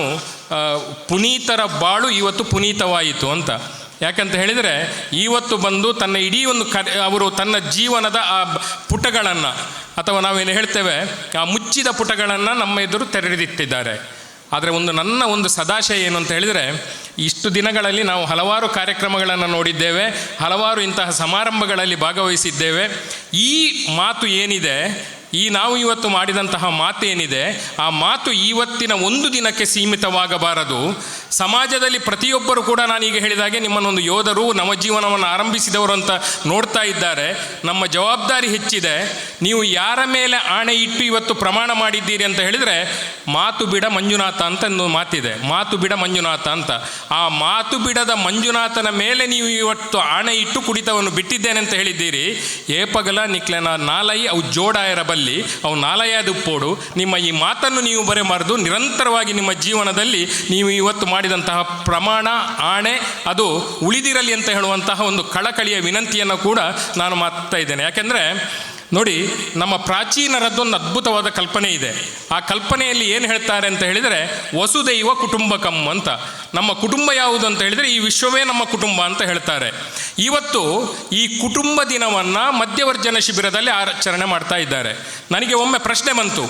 ಪುನೀತರ ಬಾಳು ಇವತ್ತು ಪುನೀತವಾಯಿತು ಅಂತ. ಯಾಕಂತ ಹೇಳಿದರೆ ಇವತ್ತು ಬಂದು ತನ್ನ ಇಡೀ ಒಂದು ಅವರು ತನ್ನ ಜೀವನದ ಆ ಪುಟಗಳನ್ನು, ಅಥವಾ ನಾವೇನು ಹೇಳ್ತೇವೆ ಆ ಮುಚ್ಚಿದ ಪುಟಗಳನ್ನು ನಮ್ಮ ಎದುರು ತೆರೆದಿಟ್ಟಿದ್ದಾರೆ. ಆದರೆ ಒಂದು ನನ್ನ ಒಂದು ಸದಾಶಯ ಏನು ಅಂತ ಹೇಳಿದರೆ, ಇಷ್ಟು ದಿನಗಳಲ್ಲಿ ನಾವು ಹಲವಾರು ಕಾರ್ಯಕ್ರಮಗಳನ್ನು ನೋಡಿದ್ದೇವೆ, ಹಲವಾರು ಇಂತಹ ಸಮಾರಂಭಗಳಲ್ಲಿ ಭಾಗವಹಿಸಿದ್ದೇವೆ. ಈ ಮಾತು ಏನಿದೆ, ಈ ನಾವು ಇವತ್ತು ಮಾಡಿದಂತಹ ಮಾತೇನಿದೆ, ಆ ಮಾತು ಇವತ್ತಿನ ಒಂದು ದಿನಕ್ಕೆ ಸೀಮಿತವಾಗಬಾರದು. ಸಮಾಜದಲ್ಲಿ ಪ್ರತಿಯೊಬ್ಬರು ಕೂಡ ನಾನೀಗ ಹೇಳಿದಾಗೆ ನಿಮ್ಮನ್ನೊಂದು ಯೋಧರು, ನವಜೀವನವನ್ನು ಆರಂಭಿಸಿದವರು ಅಂತ ನೋಡ್ತಾ ಇದ್ದಾರೆ. ನಮ್ಮ ಜವಾಬ್ದಾರಿ ಹೆಚ್ಚಿದೆ. ನೀವು ಯಾರ ಮೇಲೆ ಆಣೆ ಇಟ್ಟು ಇವತ್ತು ಪ್ರಮಾಣ ಮಾಡಿದ್ದೀರಿ ಅಂತ ಹೇಳಿದರೆ, ಮಾತು ಬಿಡ ಮಂಜುನಾಥ ಅಂತ ಒಂದು ಮಾತಿದೆ, ಮಾತು ಬಿಡ ಮಂಜುನಾಥ ಅಂತ. ಆ ಮಾತು ಬಿಡದ ಮಂಜುನಾಥನ ಮೇಲೆ ನೀವು ಇವತ್ತು ಆಣೆ ಇಟ್ಟು ಕುಡಿತವನ್ನು ಬಿಟ್ಟಿದ್ದೇನೆ ಅಂತ ಹೇಳಿದ್ದೀರಿ. ಏಪಗಲ ನಿಕ್ಲೆನ ನಾಲೈ ಅವು ಜೋಡಾಯರ ಬಲ್ಲಿ ಅವು ನಾಲಯಾದುಪ್ಪೋಡು. ನಿಮ್ಮ ಈ ಮಾತನ್ನು ನೀವು ಬರೆಬಾರದು. ನಿರಂತರವಾಗಿ ನಿಮ್ಮ ಜೀವನದಲ್ಲಿ ನೀವು ಇವತ್ತು ಮಾಡಿದಂತಹ ಪ್ರಮಾಣ ಆಣೆ ಅದು ಉಳಿದಿರಲಿ ಅಂತ ಹೇಳುವಂತಹ ಒಂದು ಕಳಕಳಿಯ ವಿನಂತಿಯನ್ನು ಕೂಡ ನಾನು ಮಾಡ್ತಾ ಇದ್ದೇನೆ. ಯಾಕೆಂದರೆ ನೋಡಿ, ನಮ್ಮ ಪ್ರಾಚೀನರದ್ದೊಂದು ಅದ್ಭುತವಾದ ಕಲ್ಪನೆ ಇದೆ. ಆ ಕಲ್ಪನೆಯಲ್ಲಿ ಏನು ಹೇಳ್ತಾರೆ ಅಂತ ಹೇಳಿದರೆ, ವಸುದೈವ ಕುಟುಂಬಕಂ ಅಂತ. ನಮ್ಮ ಕುಟುಂಬ ಯಾವುದು ಅಂತ ಹೇಳಿದರೆ ಈ ವಿಶ್ವವೇ ನಮ್ಮ ಕುಟುಂಬ ಅಂತ ಹೇಳ್ತಾರೆ. ಇವತ್ತು ಈ ಕುಟುಂಬ ದಿನವನ್ನು ಮಧ್ಯವರ್ಜನ ಶಿಬಿರದಲ್ಲಿ ಆಚರಣೆ ಮಾಡ್ತಾ ಇದ್ದಾರೆ. ನನಗೆ ಒಮ್ಮೆ ಪ್ರಶ್ನೆ ಬಂತು,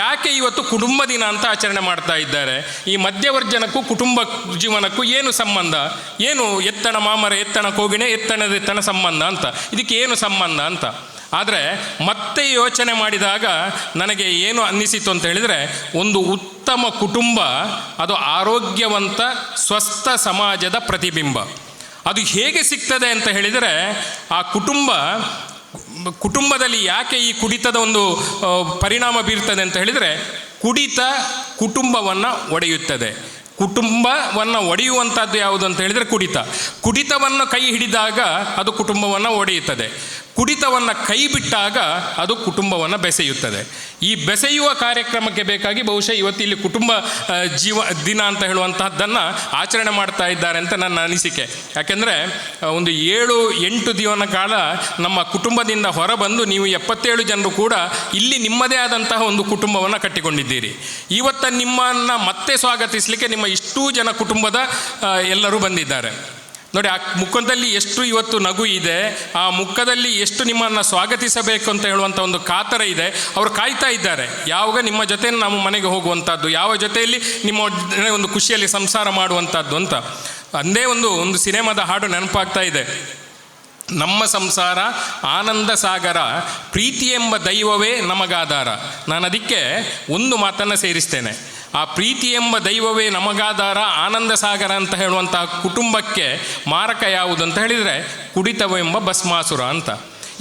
ಯಾಕೆ ಇವತ್ತು ಕುಟುಂಬ ದಿನ ಅಂತ ಆಚರಣೆ ಮಾಡ್ತಾ ಇದ್ದಾರೆ? ಈ ಮಧ್ಯವರ್ಜನಕ್ಕೂ ಕುಟುಂಬ ಜೀವನಕ್ಕೂ ಏನು ಸಂಬಂಧ? ಏನು ಎತ್ತಣ ಮಾಮರ ಎತ್ತಣ ಕೋಗಿಣೆ ಎತ್ತಣದೆತ್ತಣ ಸಂಬಂಧ ಅಂತ, ಇದಕ್ಕೆ ಏನು ಸಂಬಂಧ ಅಂತ. ಆದರೆ ಮತ್ತೆ ಯೋಚನೆ ಮಾಡಿದಾಗ ನನಗೆ ಏನು ಅನ್ನಿಸಿತು ಅಂತ ಹೇಳಿದರೆ, ಒಂದು ಉತ್ತಮ ಕುಟುಂಬ ಅದು ಆರೋಗ್ಯವಂತ ಸ್ವಸ್ಥ ಸಮಾಜದ ಪ್ರತಿಬಿಂಬ. ಅದು ಹೇಗೆ ಸಿಗ್ತದೆ ಅಂತ ಹೇಳಿದರೆ, ಆ ಕುಟುಂಬದಲ್ಲಿ ಯಾಕೆ ಈ ಕುಡಿತದ ಒಂದು ಪರಿಣಾಮ ಬೀರ್ತದೆ ಅಂತ ಹೇಳಿದರೆ, ಕುಡಿತ ಕುಟುಂಬವನ್ನು ಒಡೆಯುತ್ತದೆ. ಕುಟುಂಬವನ್ನು ಒಡೆಯುವಂಥದ್ದು ಯಾವುದು ಅಂತ ಹೇಳಿದರೆ ಕುಡಿತ. ಕುಡಿತವನ್ನು ಕೈ ಹಿಡಿದಾಗ ಅದು ಕುಟುಂಬವನ್ನು ಒಡೆಯುತ್ತದೆ. ಕುಡಿತವನ್ನು ಕೈ ಬಿಟ್ಟಾಗ ಅದು ಕುಟುಂಬವನ್ನು ಬೆಸೆಯುತ್ತದೆ. ಈ ಬೆಸೆಯುವ ಕಾರ್ಯಕ್ರಮಕ್ಕೆ ಬೇಕಾಗಿ ಬಹುಶಃ ಇವತ್ತು ಇಲ್ಲಿ ಕುಟುಂಬ ಜೀವ ದಿನ ಅಂತ ಹೇಳುವಂತಹದ್ದನ್ನು ಆಚರಣೆ ಮಾಡ್ತಾ ಇದ್ದಾರೆ ಅಂತ ನನ್ನ ಅನಿಸಿಕೆ. ಯಾಕೆಂದರೆ ಒಂದು 7-8 ದಿವನ ಕಾಲ ನಮ್ಮ ಕುಟುಂಬದಿಂದ ಹೊರಬಂದು ನೀವು 77 ಜನರು ಕೂಡ ಇಲ್ಲಿ ನಿಮ್ಮದೇ ಆದಂತಹ ಒಂದು ಕುಟುಂಬವನ್ನು ಕಟ್ಟಿಕೊಂಡಿದ್ದೀರಿ. ಇವತ್ತ ನಿಮ್ಮನ್ನು ಮತ್ತೆ ಸ್ವಾಗತಿಸಲಿಕ್ಕೆ ನಿಮ್ಮ ಇಷ್ಟೂ ಜನ ಕುಟುಂಬದ ಎಲ್ಲರೂ ಬಂದಿದ್ದಾರೆ. ನೋಡಿ, ಆ ಮುಖದಲ್ಲಿ ಎಷ್ಟು ಇವತ್ತು ನಗು ಇದೆ, ಆ ಮುಖದಲ್ಲಿ ಎಷ್ಟು ನಿಮ್ಮನ್ನು ಸ್ವಾಗತಿಸಬೇಕು ಅಂತ ಹೇಳುವಂಥ ಒಂದು ಕಾತರ ಇದೆ. ಅವರು ಕಾಯ್ತಾ ಇದ್ದಾರೆ, ಯಾವಾಗ ನಿಮ್ಮ ಜೊತೆ ನಾವು ಮನೆಗೆ ಹೋಗುವಂಥದ್ದು, ಯಾವ ಜೊತೆಯಲ್ಲಿ ನಿಮ್ಮ ಒಂದು ಖುಷಿಯಲ್ಲಿ ಸಂಸಾರ ಮಾಡುವಂಥದ್ದು ಅಂತ. ಅಂದೇ ಒಂದು ಒಂದು ಸಿನಿಮಾದ ಹಾಡು ನೆನಪಾಗ್ತಾ ಇದೆ, ನಮ್ಮ ಸಂಸಾರ ಆನಂದ ಸಾಗರ, ಪ್ರೀತಿ ಎಂಬ ದೈವವೇ ನಮಗಾಧಾರ. ನಾನು ಅದಕ್ಕೆ ಒಂದು ಮಾತನ್ನು ಸೇರಿಸ್ತೇನೆ, ಆ ಪ್ರೀತಿ ಎಂಬ ದೈವವೇ ನಮಗಾಧಾರ ಆನಂದ ಸಾಗರ ಅಂತ ಹೇಳುವಂತಹ ಕುಟುಂಬಕ್ಕೆ ಮಾರಕ ಯಾವುದು ಅಂತ ಹೇಳಿದರೆ ಕುಡಿತವೆಂಬ ಭಸ್ಮಾಸುರ ಅಂತ.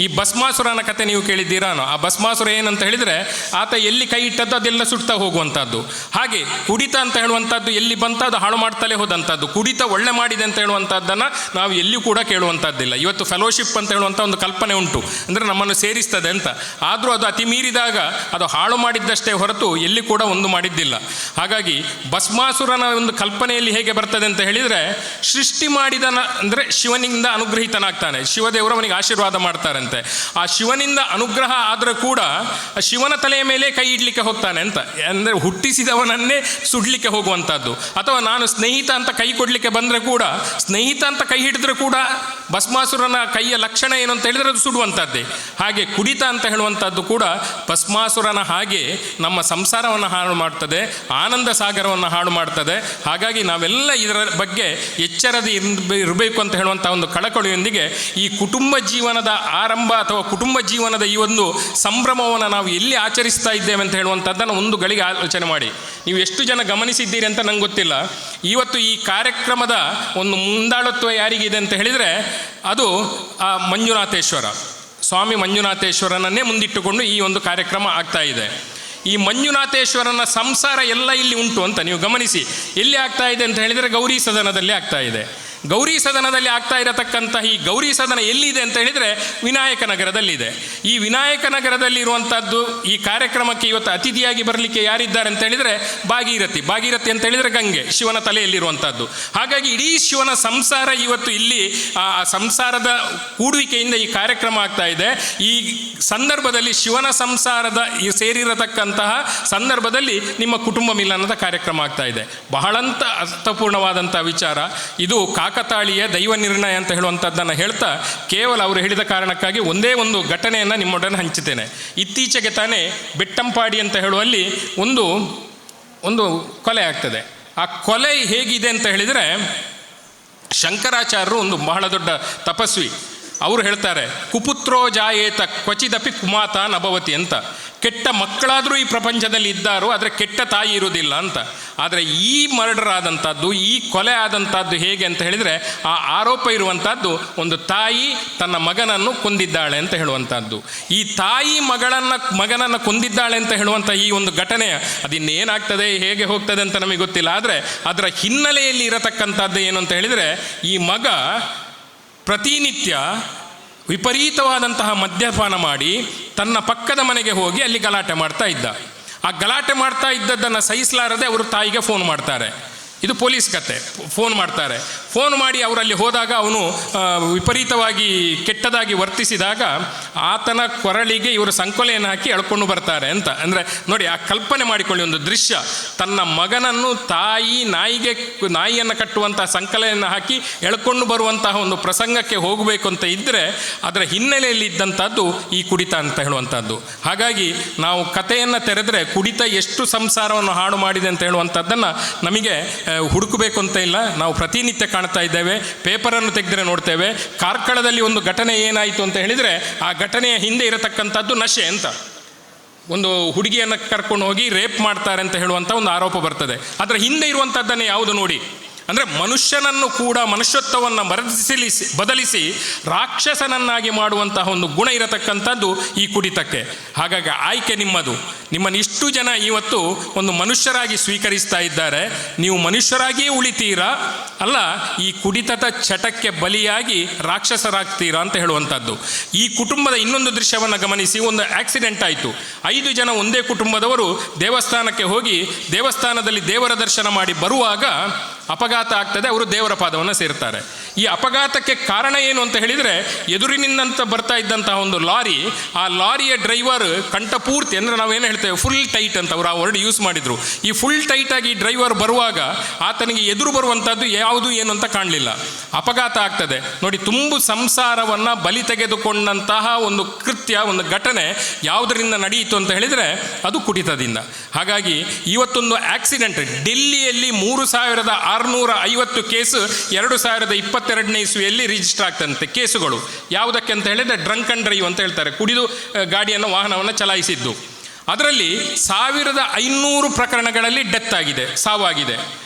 ಈ ಭಸ್ಮಾಸುರನ ಕತೆ ನೀವು ಕೇಳಿದ್ದೀರಾನೋ? ಆ ಭಸ್ಮಾಸುರ ಏನಂತ ಹೇಳಿದರೆ, ಆತ ಎಲ್ಲಿ ಕೈ ಇಟ್ಟದ್ದು ಅದೆಲ್ಲ ಸುಡ್ತಾ ಹೋಗುವಂಥದ್ದು. ಹಾಗೆ ಕುಡಿತ ಅಂತ ಹೇಳುವಂಥದ್ದು ಎಲ್ಲಿ ಬಂತ ಅದು ಹಾಳು ಮಾಡ್ತಲೇ ಹೋದಂಥದ್ದು. ಕುಡಿತ ಒಳ್ಳೆ ಮಾಡಿದೆ ಅಂತ ಹೇಳುವಂಥದ್ದನ್ನು ನಾವು ಎಲ್ಲಿಯೂ ಕೂಡ ಕೇಳುವಂಥದ್ದಿಲ್ಲ. ಇವತ್ತು ಫೆಲೋಶಿಪ್ ಅಂತ ಹೇಳುವಂಥ ಒಂದು ಕಲ್ಪನೆ ಉಂಟು, ಅಂದರೆ ನಮ್ಮನ್ನು ಸೇರಿಸ್ತದೆ ಅಂತ. ಆದರೂ ಅದು ಅತಿ ಮೀರಿದಾಗ ಅದು ಹಾಳು ಮಾಡಿದ್ದಷ್ಟೇ ಹೊರತು ಎಲ್ಲಿ ಕೂಡ ಒಂದು ಮಾಡಿದ್ದಿಲ್ಲ. ಹಾಗಾಗಿ ಭಸ್ಮಾಸುರನ ಒಂದು ಕಲ್ಪನೆಯಲ್ಲಿ ಹೇಗೆ ಬರ್ತದೆ ಅಂತ ಹೇಳಿದರೆ, ಸೃಷ್ಟಿ ಮಾಡಿದನ ಅಂದರೆ ಶಿವನಿಂದ ಅನುಗ್ರಹಿತನಾಗ್ತಾನೆ, ಶಿವದೇವರು ಅವನಿಗೆ ಆಶೀರ್ವಾದ ಮಾಡ್ತಾರೆ. ಆ ಶಿವನಿಂದ ಅನುಗ್ರಹ ಆದರೆ ಕೂಡ ಶಿವನ ತಲೆಯ ಮೇಲೆ ಕೈ ಇಡ್ಲಿಕ್ಕೆ ಹೋಗ್ತಾನೆ ಅಂತ, ಅಂದರೆ ಹುಟ್ಟಿಸಿದವನನ್ನೇ ಸುಡ್ಲಿಕ್ಕೆ ಹೋಗುವಂಥದ್ದು. ಅಥವಾ ನಾನು ಸ್ನೇಹಿತ ಅಂತ ಕೈ ಕೊಡಲಿಕ್ಕೆ ಬಂದರೆ ಕೂಡ, ಸ್ನೇಹಿತ ಅಂತ ಕೈ ಹಿಡಿದ್ರೆ ಕೂಡ ಭಸ್ಮಾಸುರನ ಕೈಯ ಲಕ್ಷಣ ಏನು ಅಂತ ಹೇಳಿದರೆ ಅದು ಸುಡುವಂಥದ್ದೇ. ಹಾಗೆ ಕುಡಿತ ಅಂತ ಹೇಳುವಂಥದ್ದು ಕೂಡ ಭಸ್ಮಾಸುರನ ಹಾಗೆ ನಮ್ಮ ಸಂಸಾರವನ್ನು ಹಾಳು ಮಾಡ್ತದೆ, ಆನಂದ ಸಾಗರವನ್ನು ಹಾಳು ಮಾಡ್ತದೆ. ಹಾಗಾಗಿ ನಾವೆಲ್ಲ ಇದರ ಬಗ್ಗೆ ಎಚ್ಚರದಿ ಇರಬೇಕು ಅಂತ ಹೇಳುವಂಥ ಒಂದು ಕಳಕಳಿಯೊಂದಿಗೆ ಈ ಕುಟುಂಬ ಜೀವನದ ಆರಂಭ ಅಥವಾ ಕುಟುಂಬ ಜೀವನದ ಈ ಒಂದು ಸಂಭ್ರಮವನ್ನು ನಾವು ಎಲ್ಲಿ ಆಚರಿಸ್ತಾ ಇದ್ದೇವೆ ಅಂತ ಹೇಳುವಂಥದ್ದನ್ನು ಒಂದು ಗಳಿಗೆ ಆಲೋಚನೆ ಮಾಡಿ. ನೀವು ಎಷ್ಟು ಜನ ಗಮನಿಸಿದ್ದೀರಿ ಅಂತ ನಂಗೆ ಗೊತ್ತಿಲ್ಲ. ಇವತ್ತು ಈ ಕಾರ್ಯಕ್ರಮದ ಒಂದು ಮುಂದಾಳತ್ವ ಯಾರಿಗಿದೆ ಅಂತ ಹೇಳಿದರೆ ಅದು ಆ ಮಂಜುನಾಥೇಶ್ವರ ಸ್ವಾಮಿ ಮಂಜುನಾಥೇಶ್ವರನನ್ನೇ ಮುಂದಿಟ್ಟುಕೊಂಡು ಈ ಒಂದು ಕಾರ್ಯಕ್ರಮ ಆಗ್ತಾ ಇದೆ. ಈ ಮಂಜುನಾಥೇಶ್ವರನ ಸಂಸಾರ ಎಲ್ಲ ಇಲ್ಲಿ ಉಂಟು ಅಂತ ನೀವು ಗಮನಿಸಿ. ಎಲ್ಲಿ ಆಗ್ತಾ ಇದೆ ಅಂತ ಹೇಳಿದರೆ ಗೌರಿ ಸದನದಲ್ಲಿ ಆಗ್ತಾ ಇದೆ. ಗೌರಿ ಸದನದಲ್ಲಿ ಆಗ್ತಾ ಇರತಕ್ಕಂತಹ ಈ ಗೌರಿ ಸದನ ಎಲ್ಲಿದೆ ಅಂತ ಹೇಳಿದರೆ ವಿನಾಯಕ ನಗರದಲ್ಲಿದೆ. ಈ ವಿನಾಯಕ ನಗರದಲ್ಲಿ ಇರುವಂಥದ್ದು ಈ ಕಾರ್ಯಕ್ರಮಕ್ಕೆ ಇವತ್ತು ಅತಿಥಿಯಾಗಿ ಬರಲಿಕ್ಕೆ ಯಾರಿದ್ದಾರೆ ಅಂತ ಹೇಳಿದರೆ ಭಾಗೀರಥಿ. ಭಾಗೀರಥಿ ಅಂತ ಹೇಳಿದರೆ ಗಂಗೆ, ಶಿವನ ತಲೆಯಲ್ಲಿರುವಂಥದ್ದು. ಹಾಗಾಗಿ ಇಡೀ ಶಿವನ ಸಂಸಾರ ಇವತ್ತು ಇಲ್ಲಿ ಆ ಸಂಸಾರದ ಕೂಡುವಿಕೆಯಿಂದ ಈ ಕಾರ್ಯಕ್ರಮ ಆಗ್ತಾ ಇದೆ. ಈ ಸಂದರ್ಭದಲ್ಲಿ ಶಿವನ ಸಂಸಾರದ ಈ ಸೇರಿರತಕ್ಕಂತಹ ಸಂದರ್ಭದಲ್ಲಿ ನಿಮ್ಮ ಕುಟುಂಬ ಮಿಲನದ ಕಾರ್ಯಕ್ರಮ ಆಗ್ತಾ ಇದೆ. ಬಹಳಂತ ಅರ್ಥಪೂರ್ಣವಾದಂಥ ವಿಚಾರ ಇದು. ಕಾಕತಾಳೀಯ ದೈವ ನಿರ್ಣಯ ಅಂತ ಹೇಳುವಂಥದ್ದನ್ನು ಹೇಳ್ತಾ ಕೇವಲ ಅವರು ಹೇಳಿದ ಕಾರಣಕ್ಕಾಗಿ ಒಂದೇ ಒಂದು ಘಟನೆಯನ್ನು ನಿಮ್ಮೊಡನೆ ಹಂಚುತ್ತೇನೆ. ಇತ್ತೀಚೆಗೆ ತಾನೇ ಬೆಟ್ಟಂಪಾಡಿ ಅಂತ ಹೇಳುವಲ್ಲಿ ಒಂದು ಒಂದು ಕೊಲೆ ಆಗ್ತದೆ. ಆ ಕೊಲೆ ಹೇಗಿದೆ ಅಂತ ಹೇಳಿದರೆ, ಶಂಕರಾಚಾರ್ಯರು ಒಂದು ಬಹಳ ದೊಡ್ಡ ತಪಸ್ವಿ, ಅವರು ಹೇಳ್ತಾರೆ ಕುಪುತ್ರೋ ಜಾಯೇತ ಕ್ವಚಿದಪಿ ಕುಮಾತ ನಭವತಿ ಅಂತ. ಕೆಟ್ಟ ಮಕ್ಕಳಾದರೂ ಈ ಪ್ರಪಂಚದಲ್ಲಿ ಇದ್ದಾರೋ, ಆದರೆ ಕೆಟ್ಟ ತಾಯಿ ಇರುವುದಿಲ್ಲ ಅಂತ. ಆದರೆ ಈ ಮರ್ಡರ್ ಆದಂಥದ್ದು, ಈ ಕೊಲೆ ಆದಂಥದ್ದು ಹೇಗೆ ಅಂತ ಹೇಳಿದರೆ, ಆ ಆರೋಪ ಇರುವಂಥದ್ದು ಒಂದು ತಾಯಿ ತನ್ನ ಮಗನನ್ನು ಕೊಂದಿದ್ದಾಳೆ ಅಂತ ಹೇಳುವಂಥದ್ದು. ಈ ತಾಯಿ ಮಗನನ್ನು ಕೊಂದಿದ್ದಾಳೆ ಅಂತ ಹೇಳುವಂಥ ಈ ಒಂದು ಘಟನೆ ಅದಿನ್ನೇನಾಗ್ತದೆ, ಹೇಗೆ ಹೋಗ್ತದೆ ಅಂತ ನಮಗೆ ಗೊತ್ತಿಲ್ಲ. ಆದರೆ ಅದರ ಹಿನ್ನೆಲೆಯಲ್ಲಿ ಇರತಕ್ಕಂಥದ್ದು ಏನು ಅಂತ ಹೇಳಿದರೆ, ಈ ಮಗ ಪ್ರತಿನಿತ್ಯ ವಿಪರೀತವಾದಂತಹ ಮದ್ಯಪಾನ ಮಾಡಿ ತನ್ನ ಪಕ್ಕದ ಮನೆಗೆ ಹೋಗಿ ಅಲ್ಲಿ ಗಲಾಟೆ ಮಾಡ್ತಾ ಇದ್ದ. ಆ ಗಲಾಟೆ ಮಾಡ್ತಾ ಇದ್ದದ್ದನ್ನು ಸಹಿಸಲಾರದೆ ಅವರು ತಾಯಿಗೆ ಫೋನ್ ಮಾಡ್ತಾರೆ. ಇದು ಪೊಲೀಸ್ ಕತೆ. ಫೋನ್ ಮಾಡ್ತಾರೆ. ಫೋನ್ ಮಾಡಿ ಅವರಲ್ಲಿ ಹೋದಾಗ ಅವನು ವಿಪರೀತವಾಗಿ ಕೆಟ್ಟದಾಗಿ ವರ್ತಿಸಿದಾಗ ಆತನ ಕೊರಳಿಗೆ ಇವರು ಸಂಕೋಲೆಯನ್ನು ಹಾಕಿ ಎಳ್ಕೊಂಡು ಬರ್ತಾರೆ ಅಂತ. ಅಂದರೆ ನೋಡಿ, ಆ ಕಲ್ಪನೆ ಮಾಡಿಕೊಳ್ಳಿ ಒಂದು ದೃಶ್ಯ. ತನ್ನ ಮಗನನ್ನು ತಾಯಿ ನಾಯಿಯನ್ನು ಕಟ್ಟುವಂತಹ ಸಂಕೋಲೆಯನ್ನು ಹಾಕಿ ಎಳ್ಕೊಂಡು ಬರುವಂತಹ ಒಂದು ಪ್ರಸಂಗಕ್ಕೆ ಹೋಗಬೇಕು ಅಂತ ಇದ್ದರೆ ಅದರ ಹಿನ್ನೆಲೆಯಲ್ಲಿ ಇದ್ದಂಥದ್ದು ಈ ಕುಡಿತ ಅಂತ ಹೇಳುವಂಥದ್ದು. ಹಾಗಾಗಿ ನಾವು ಕಥೆಯನ್ನು ತೆರೆದರೆ ಕುಡಿತ ಎಷ್ಟು ಸಂಸಾರವನ್ನು ಹಾಳು ಮಾಡಿದೆ ಅಂತ ಹೇಳುವಂಥದ್ದನ್ನು ನಮಗೆ ಹುಡುಕಬೇಕು ಅಂತ ಇಲ್ಲ. ನಾವು ಪ್ರತಿನಿತ್ಯ ಕಾಣ್ತಾ ಇದ್ದೇವೆ. ಪೇಪರನ್ನು ತೆಗೆದರೆ ನೋಡ್ತೇವೆ. ಕಾರ್ಕಳದಲ್ಲಿ ಒಂದು ಘಟನೆ ಏನಾಯಿತು ಅಂತ ಹೇಳಿದರೆ, ಆ ಘಟನೆಯ ಹಿಂದೆ ಇರತಕ್ಕಂಥದ್ದು ನಶೆ ಅಂತ. ಒಂದು ಹುಡುಗಿಯನ್ನು ಕರ್ಕೊಂಡು ಹೋಗಿ ರೇಪ್ ಮಾಡ್ತಾರೆ ಅಂತ ಹೇಳುವಂಥ ಒಂದು ಆರೋಪ ಬರ್ತದೆ. ಅದರ ಹಿಂದೆ ಇರುವಂಥದ್ದನ್ನೇ ಯಾವುದು ನೋಡಿ ಅಂದರೆ, ಮನುಷ್ಯನನ್ನು ಕೂಡ ಮನುಷ್ಯತ್ವವನ್ನು ಬದಲಿಸಿ ರಾಕ್ಷಸನನ್ನಾಗಿ ಮಾಡುವಂತಹ ಒಂದು ಗುಣ ಇರತಕ್ಕಂಥದ್ದು ಈ ಕುಡಿತಕ್ಕೆ. ಹಾಗಾಗಿ ಆಯ್ಕೆ ನಿಮ್ಮದು. ನಿಮ್ಮನ್ನು ಇಷ್ಟು ಜನ ಇವತ್ತು ಒಂದು ಮನುಷ್ಯರಾಗಿ ಸ್ವೀಕರಿಸ್ತಾ ಇದ್ದಾರೆ. ನೀವು ಮನುಷ್ಯರಾಗಿಯೇ ಉಳಿತೀರಾ, ಅಲ್ಲ ಈ ಕುಡಿತದ ಚಟಕ್ಕೆ ಬಲಿಯಾಗಿ ರಾಕ್ಷಸರಾಗ್ತೀರಾ ಅಂತ ಹೇಳುವಂಥದ್ದು. ಈ ಕುಟುಂಬದ ಇನ್ನೊಂದು ದೃಶ್ಯವನ್ನು ಗಮನಿಸಿ. ಒಂದು ಆಕ್ಸಿಡೆಂಟ್ ಆಯಿತು. 5 ಜನ ಒಂದೇ ಕುಟುಂಬದವರು ದೇವಸ್ಥಾನಕ್ಕೆ ಹೋಗಿ ದೇವಸ್ಥಾನದಲ್ಲಿ ದೇವರ ದರ್ಶನ ಮಾಡಿ ಬರುವಾಗ ಅಪಘಾತ ಆಗ್ತದೆ. ಅವರು ದೇವರ ಪಾದವನ್ನು ಸೇರ್ತಾರೆ. ಈ ಅಪಘಾತಕ್ಕೆ ಕಾರಣ ಏನು ಅಂತ ಹೇಳಿದರೆ, ಎದುರಿನಿಂದಂತ ಬರ್ತಾ ಇದ್ದಂತಹ ಒಂದು ಲಾರಿ, ಆ ಲಾರಿಯ ಡ್ರೈವರ್ ಕಂಠಪೂರ್ತಿ, ಅಂದರೆ ನಾವೇನು ಹೇಳ್ತೇವೆ ಫುಲ್ ಟೈಟ್ ಅಂತ ಅವರು ಆ ವರ್ಡ್ ಯೂಸ್ ಮಾಡಿದರು. ಈ ಫುಲ್ ಟೈಟಾಗಿ ಡ್ರೈವರ್ ಬರುವಾಗ ಆತನಿಗೆ ಎದುರು ಬರುವಂಥದ್ದು ಯಾವುದು ಏನು ಅಂತ ಕಾಣಲಿಲ್ಲ. ಅಪಘಾತ ಆಗ್ತದೆ. ನೋಡಿ, ತುಂಬು ಸಂಸಾರವನ್ನು ಬಲಿ ತೆಗೆದುಕೊಂಡಂತಹ ಒಂದು ಕೃತ್ಯ, ಒಂದು ಘಟನೆ ಯಾವುದರಿಂದ ನಡೆಯಿತು ಅಂತ ಹೇಳಿದರೆ ಅದು ಕುಡಿತದಿಂದ. ಹಾಗಾಗಿ ಇವತ್ತೊಂದು ಆಕ್ಸಿಡೆಂಟ್ ಡೆಲ್ಲಿಯಲ್ಲಿ 3650 ಕೇಸು 2022ನೇ ಇಸ್ವಿಯಲ್ಲಿ ರಿಜಿಸ್ಟರ್ ಆಗ್ತಂತೆ ಕೇಸುಗಳು. ಯಾವುದಕ್ಕೆ ಅಂತ ಹೇಳಿದರೆ ಡ್ರಂಕ್ ಅಂಡ್ ಡ್ರೈವ್ ಅಂತ ಹೇಳ್ತಾರೆ, ಕುಡಿದು ಗಾಡಿಯನ್ನು ವಾಹನವನ್ನು ಚಲಾಯಿಸಿದ್ದು. ಅದರಲ್ಲಿ 1500 ಪ್ರಕರಣಗಳಲ್ಲಿ ಡೆತ್ ಆಗಿದೆ, ಸಾವಾಗಿದೆ.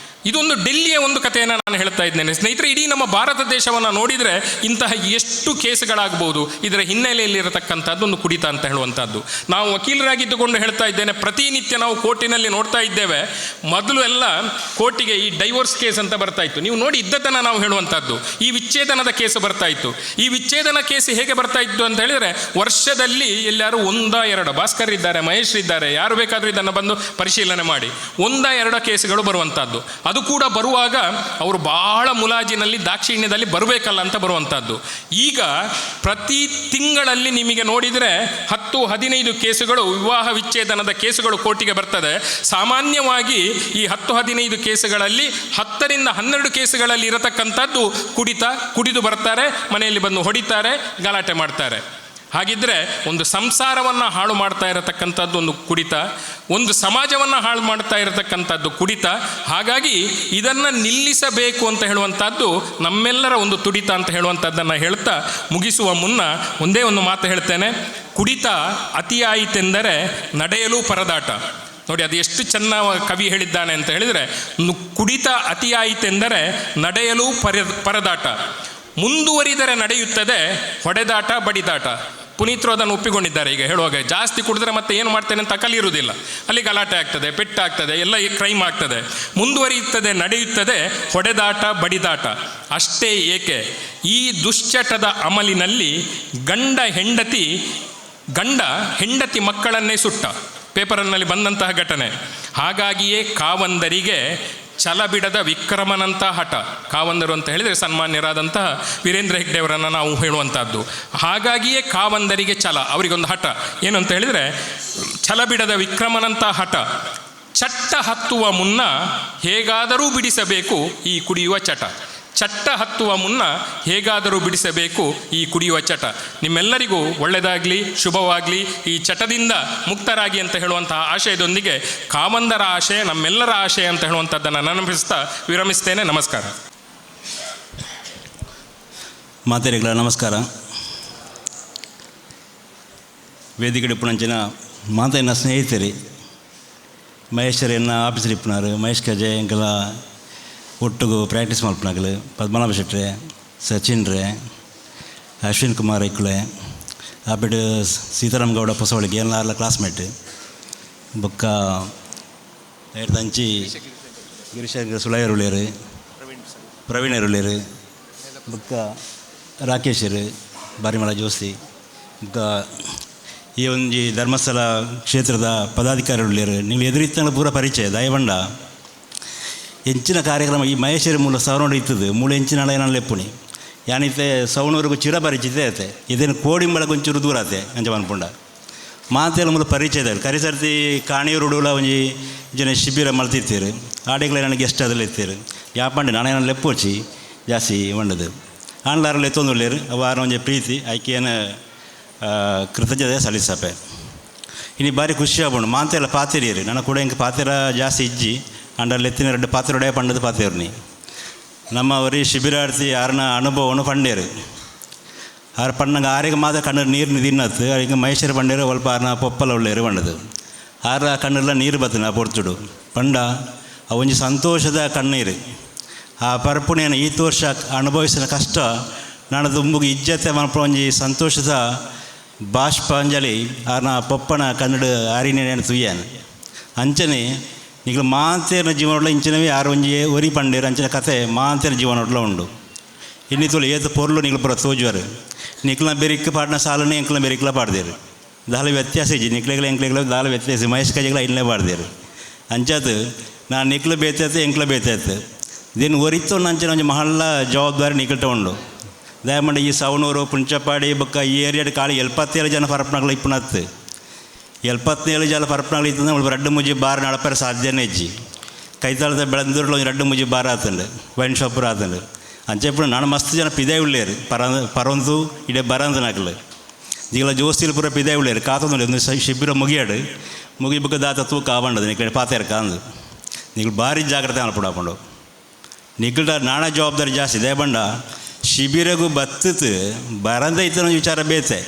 ಇದೊಂದು ಡೆಲ್ಲಿಯ ಒಂದು ಕಥೆಯನ್ನು ನಾನು ಹೇಳ್ತಾ ಇದ್ದೇನೆ ಸ್ನೇಹಿತರೆ. ಇಡೀ ನಮ್ಮ ಭಾರತ ದೇಶವನ್ನು ನೋಡಿದರೆ ಇಂತಹ ಎಷ್ಟು ಕೇಸುಗಳಾಗ್ಬೋದು. ಇದರ ಹಿನ್ನೆಲೆಯಲ್ಲಿರತಕ್ಕಂಥದ್ದು ಒಂದು ಕುಡಿತ ಅಂತ ಹೇಳುವಂಥದ್ದು. ನಾವು ವಕೀಲರಾಗಿದ್ದುಕೊಂಡು ಹೇಳ್ತಾ ಇದ್ದೇನೆ, ಪ್ರತಿನಿತ್ಯ ನಾವು ಕೋರ್ಟಿನಲ್ಲಿ ನೋಡ್ತಾ ಇದ್ದೇವೆ. ಮೊದಲು ಎಲ್ಲ ಕೋರ್ಟಿಗೆ ಈ ಡೈವೋರ್ಸ್ ಕೇಸ್ ಅಂತ ಬರ್ತಾ ಇತ್ತು. ನೀವು ನೋಡಿ, ಇದ್ದದ್ದನ್ನು ನಾವು ಹೇಳುವಂಥದ್ದು. ಈ ವಿಚ್ಛೇದನದ ಕೇಸು ಬರ್ತಾ ಇತ್ತು. ಈ ವಿಚ್ಛೇದನ ಕೇಸ್ ಹೇಗೆ ಬರ್ತಾ ಇತ್ತು ಅಂತ ಹೇಳಿದರೆ, ವರ್ಷದಲ್ಲಿ ಎಲ್ಲರೂ 1 2, ಭಾಸ್ಕರ್ ಇದ್ದಾರೆ, ಮಹೇಶ್ ಇದ್ದಾರೆ, ಯಾರು ಬೇಕಾದರೂ ಇದನ್ನು ಬಂದು ಪರಿಶೀಲನೆ ಮಾಡಿ, 1 2 ಕೇಸುಗಳು ಬರುವಂಥದ್ದು. ಅದು ಕೂಡ ಬರುವಾಗ ಅವರು ಬಹಳ ಮುಲಾಜಿನಲ್ಲಿ ದಾಕ್ಷಿಣ್ಯದಲ್ಲಿ ಬರಬೇಕಲ್ಲ ಅಂತ ಬರುವಂಥದ್ದು. ಈಗ ಪ್ರತಿ ತಿಂಗಳಲ್ಲಿ ನಿಮಗೆ ನೋಡಿದರೆ 10-15 ಕೇಸುಗಳು ವಿವಾಹ ವಿಚ್ಛೇದನದ ಕೇಸುಗಳು ಕೋರ್ಟಿಗೆ ಬರ್ತದೆ. ಸಾಮಾನ್ಯವಾಗಿ ಈ 10-15 ಕೇಸುಗಳಲ್ಲಿ 10 ರಿಂದ 12 ಕೇಸುಗಳಲ್ಲಿ ಇರತಕ್ಕಂಥದ್ದು ಕುಡಿತ, ಕುಡಿದು ಬರ್ತಾರೆ, ಮನೆಯಲ್ಲಿ ಬಂದು ಹೊಡಿತಾರೆ, ಗಲಾಟೆ ಮಾಡ್ತಾರೆ. ಹಾಗಿದ್ದರೆ ಒಂದು ಸಂಸಾರವನ್ನು ಹಾಳು ಮಾಡ್ತಾ ಇರತಕ್ಕಂಥದ್ದು ಒಂದು ಕುಡಿತ, ಒಂದು ಸಮಾಜವನ್ನು ಹಾಳು ಮಾಡ್ತಾ ಇರತಕ್ಕಂಥದ್ದು ಕುಡಿತ. ಹಾಗಾಗಿ ಇದನ್ನು ನಿಲ್ಲಿಸಬೇಕು ಅಂತ ಹೇಳುವಂಥದ್ದು ನಮ್ಮೆಲ್ಲರ ಒಂದು ತುಡಿತ ಅಂತ ಹೇಳುವಂಥದ್ದನ್ನು ಹೇಳ್ತಾ ಮುಗಿಸುವ ಮುನ್ನ ಒಂದೇ ಒಂದು ಮಾತು ಹೇಳ್ತೇನೆ. ಕುಡಿತ ಅತಿಯಾಯಿತೆಂದರೆ ನಡೆಯಲು ಪರದಾಟ. ನೋಡಿ, ಅದು ಎಷ್ಟು ಚೆನ್ನ ಕವಿ ಹೇಳಿದ್ದಾನೆ ಅಂತ ಹೇಳಿದರೆ, ಕುಡಿತ ಅತಿಯಾಯಿತೆಂದರೆ ನಡೆಯಲು ಪರದಾಟ, ಮುಂದುವರಿದರೆ ನಡೆಯುತ್ತದೆ ಹೊಡೆದಾಟ ಬಡಿದಾಟ. ಪುನೀತರು ಅದನ್ನು ಒಪ್ಪಿಕೊಂಡಿದ್ದಾರೆ. ಈಗ ಹೇಳುವಾಗ ಜಾಸ್ತಿ ಕುಡಿದ್ರೆ ಮತ್ತೆ ಏನು ಮಾಡ್ತೇನೆ ಅಂತ ಕಲಿಯಿರುವುದಿಲ್ಲ, ಅಲ್ಲಿ ಗಲಾಟೆ ಆಗ್ತದೆ, ಪೆಟ್ಟಾಗ್ತದೆ, ಎಲ್ಲ ಈ ಕ್ರೈಮ್ ಆಗ್ತದೆ. ಮುಂದುವರಿಯುತ್ತದೆ ನಡೆಯುತ್ತದೆ ಹೊಡೆದಾಟ ಬಡಿದಾಟ. ಅಷ್ಟೇ ಏಕೆ, ಈ ದುಶ್ಚಟದ ಅಮಲಿನಲ್ಲಿ ಗಂಡ ಹೆಂಡತಿ ಮಕ್ಕಳನ್ನೇ ಸುಟ್ಟ, ಪೇಪರ್ನಲ್ಲಿ ಬಂದಂತಹ ಘಟನೆ. ಹಾಗಾಗಿಯೇ ಕಾವಂದರಿಗೆ ಛಲ ಬಿಡದ ವಿಕ್ರಮನಂತಹ ಹಠ. ಕಾವಂದರು ಅಂತ ಹೇಳಿದರೆ ಸನ್ಮಾನ್ಯರಾದಂತಹ ವೀರೇಂದ್ರ ಹೆಗ್ಡೆಯವರನ್ನು ನಾವು ಹೇಳುವಂಥದ್ದು. ಹಾಗಾಗಿಯೇ ಕಾವಂದರಿಗೆ ಛಲ, ಅವರಿಗೊಂದು ಹಠ ಏನು ಅಂತ ಹೇಳಿದರೆ ಛಲ ಬಿಡದ ವಿಕ್ರಮನಂತಹ ಹಠ. ಚಟ್ಟ ಹತ್ತುವ ಮುನ್ನ ಹೇಗಾದರೂ ಬಿಡಿಸಬೇಕು ಈ ಕುಡಿಯುವ ಚಟ. ಚಟ್ಟ ಹತ್ತುವ ಮುನ್ನ ಹೇಗಾದರೂ ಬಿಡಿಸಬೇಕು ಈ ಕುಡಿಯುವ ಚಟ. ನಿಮ್ಮೆಲ್ಲರಿಗೂ ಒಳ್ಳೆಯದಾಗಲಿ, ಶುಭವಾಗಲಿ, ಈ ಚಟದಿಂದ ಮುಕ್ತರಾಗಿ ಅಂತ ಹೇಳುವಂತಹ ಆಶಯದೊಂದಿಗೆ ಕಾವಂದರ ಆಶಯ ನಮ್ಮೆಲ್ಲರ ಆಶಯ ಅಂತ ಹೇಳುವಂಥದ್ದನ್ನು ನೆನಪಿಸ್ತಾ ವಿರಮಿಸ್ತೇನೆ. ನಮಸ್ಕಾರ. ಮಾತೆರೆಗಳ ನಮಸ್ಕಾರ. ವೇದಿಕೆ ಪುಣಂಚಿನ ಮಾತೆಯನ್ನ ಸ್ನೇಹಿತರಿ ಮಹೇಶ್ವರಿಯನ್ನ ಆಫೀಸರ್ ಇಪ್ಪನಾರು ಮಹೇಶ್ ಕಜೆ ಎಂಕಲ ಒಟ್ಟುಗು ಪ್ರಾಕ್ಟೀಸ್ ಮಲ್ಪನಾಗಲು ಪದ್ಮನಾಭ ಶೆಟ್ರೆ, ಸಚಿನ್ ರೇ, ಅಶ್ವಿನ್ ಕುಮಾರ್ ಐಕುಳೆ, ಆಪಿಡ್ ಸೀತಾರಾಮ್ ಗೌಡ ಪೊಸವಳಿಗೆ ಎಲ್ಲ ಕ್ಲಾಸ್ಮೇಟ್ ಬೊಕ್ಕ ಅಂಚಿ ಗಿರಿಶಂಕರ್ ಸುಳಯರುಳ್ಳೇರು, ಪ್ರವೀಣ್ ಎರುಳ್ಳೇರು, ಬೊಕ್ಕ ರಾಕೇಶರು, ಬಾರಿಮಳ ಜೋಶಿ, ಬೊಕ್ಕ ಈ ಒಂಜಿ ಧರ್ಮಸ್ಥಳ ಕ್ಷೇತ್ರದ ಪದಾಧಿಕಾರಿಗಳು ನೀವು ಎದುರಿತ್ತಂಗಳ ಪೂರ ಪರಿಚಯ ದಯವಂಡ ಎಂಚಿನ ಕಾರ್ಯಕ್ರಮ ಈ ಮಹೇಶ್ವರಿ ಮೂಲ ಸವರ್ಣ ಇತ್ತದು ಮೂಲ ಎಂಚಿನ ನಾನು ಲೆಪ್ಪುಣಿ ಯಾನಿತೆ ಸವಣೂರಿಗೂ ಚಿರ ಪರಿಚಿತ ಐತೆ ಇದೇನು ಕೋಡಿಂಬಳ ಒಂಚೂರು ದೂರ ಆತೆ ಅಂಚ ಮನ್ಪುಂಡ ಮಾತೆಲ್ಲ ಮೂಲ ಪರಿಚಯ ಕರಿಸರ್ತಿ ಕಾಣಿಯೂರುಡುಲ ಒಂಜಿ ಜನ ಶಿಬಿರ ಮಲ್ತಿತ್ತೀರು ಆಡಿಗಳ ನನಗೆ ಗೆಸ್ಟ್ ಅದೆಲ್ಲ ಇತ್ತೀರು ಯಾಪಂಡೆ ನಾನೇನು ಲೆಪ್ಪೋಚಿ ಜಾಸ್ತಿ వంಡದು ಆನ್ಲಾರಲ್ಲಿ ಎತ್ತೊಂದುಳ್ಳೇರು ಅವ ಒಂಜಿ ಪ್ರೀತಿ ಆಯ್ಕೆಯನ್ನು ಕೃತಜ್ಞತೆ ಸಲ್ಲಿಸಪೆ. ಇನಿ ಬಾರಿ ಖುಷಿ ಆಪುಂಡು ಮಾಂತೆಲ್ಲ ಪಾತೆರಿಯರು ನನ್ನ ಕೂಡ ಇಂಕ ಪಾತೆರ ಜಾಸ್ತಿ ಇಜ್ಜಿ ಅಂಡಲ್ಲಿ ಎತ್ತಿನ ಎರಡು ಪಾತ್ರೆ ಪಂಡದ ಪಾತೆರ್ನಿ ನಮ್ಮ ಅವರಿ ಶಿಬಿರಾರ್ಥಿ ಯಾರನ್ನ ಅನುಭವನು ಪಂಡೇರು ಆರು ಪಣ್ಣಂಗೆ ಆರಿಗೆ ಮಾತ್ರ ಕಣ್ಣು ನೀರು ತಿನ್ನತ್ತು ಈಗ ಮಹೇಶ್ವರ ಪಂಡೇರು ಒಲ್ಪ ಆರ್ನ ಪೊಪ್ಪಲ ಉಳ್ಳೇರು ಬಂಡದು ಆರ ಕಣ್ಣೆಲ್ಲ ನೀರು ಬತ್ತನ ಆ ಪೊರ್ತುಡು ಪಂಡ ಆ ಒಂಜಿ ಸಂತೋಷದ ಕಣ್ಣೀರು ಆ ಪರ್ಪುಣೆಯನ್ನು ಈತ ವರ್ಷ ಅನುಭವಿಸಿದ ಕಷ್ಟ ನಾನು ದುಂಬುಗೆ ಇಜ್ಜತೆ ಮನಪ ಒಂಜಿ ಸಂತೋಷದ ಬಾಷ್ಪಾಂಜಲಿ ಆರ್ನ ಪೊಪ್ಪನ ಕನ್ನಡ ಆರಿನೇನು ತುಯ್ಯಾನ ಅಂಚನೆ ನಿಗಳು ಮಾಂತೇನ ಜೀವನೊಡ್ಲ ಇಂಚಿನವೇ ಯಾರು ಒಂಜಿ ಒರಿ ಪಂಡೇರು ಅಂಚಿನ ಕತೆ ಮಾಂತೇನ ಜೀವನೊಡ್ಲ ಉಂಡು ಇನ್ನಿತುಲು ಏತು ಪೊರ್ಲು ನಿಗಳು ಪುರ ತೋಜುವರು ನಿಕ್ಲ ಬೆರಿಕ್ ಪಾಡಿನ ಸಾಲನೆ ಎಂಕ್ಲ ಬೆರಿಕ್ಲ ಪಾಡ್ದೇರು ದಾಲ ವ್ಯತ್ಯಾಸ ಇಜ್ಜಿ ನಿಕ್ಲೆಗಳ ಎಂಕ್ಲೆಗಳ ದಾಲ ವ್ಯತ್ಯಾಸ ಮಹೇಶ್ ಕಜೆಗಳ ಇನ್ನೇ ಪಾಡ್ದೇರು ಅಂಚಾತು ನಾನು ನಿಕ್ಲ ಬೇತಾಯ್ತು ಎಂಕ್ಲ ಬೇತಾಯ್ತು దీని ಒರಿತು ನಂಚಿನ ಒಂಜಿ ಮಹಲ್ಲ ಜವಾಬ್ದಾರಿ ನಿಕಲ್ಟ ಉಂಡು ದಯಮಾಡಿ ಈ ಸವಣೂರು ಪುಂಚಪಾಡಿ ಬೊಕ್ಕ ಈ ಏರಿಯಾಡ್ ಖಾಲಿ 77 ಜನ ಪರಪ್ನಗಳು ಇಪ್ಪುನತ್ತು 77 ಜನ ಪರಪ್ನಗಳು ಇತ್ತಂದ್ರೆ ಮುಲ್ಪ ರಡ್ಡು ಮುಜಿ ಬಾರ್ ನಡಪರೆ ಸಾಧ್ಯನೇ ಇಜ್ಜಿ ಕೈತಾಳದ ಬೆಳಂದೂರ್ಲ ಒಂಜಿ ರಡ್ಡು ಮುಜಿ ಬಾರ್ ಆತಂಡು ವೈನ್ ಶಾಪ್ ಆತಂಡು ಅಂಚೆ ಇಪ್ಪುನ ನಾನು ಮಸ್ತ್ ಜನ ಪಿದೆ ಉಳ್ಳೇರು ಪರ ಪರೊಂದು ಇಡೆ ಬರಂದನಕ್ಲು ಈಗಲ ಜೋಸ್ತಿಲ್ ಪೂರ ಪಿದೆ ಉಳ್ಳೇರು ಕಾತೊಂದು ಒಂದು ಶಿಬಿರ ಮುಗಿಯಾಡು ಮುಗಿ ಬೊಕ್ಕ ದಾತ ತೂಕ ಆವಂಡದು ನಿಕ್ಲೆ ಪಾತೆರ್ ಕಾಂದು ನೀವು ಭಾರಿ ಜಾಗ್ರತೆ ಅನ್ಪುಡಾಪುಂಡು ನಿಕ್ಕಲ್ಟ ನಾಣ ಜವಾಬ್ದಾರಿ ಜಾಸ್ತಿ ದಯಬಂಡ ಶಿಬಿರಗೂ ಬತ್ತತು ಬರಂದ ಇತ್ತನ ವಿಚಾರ ಬೇತೆ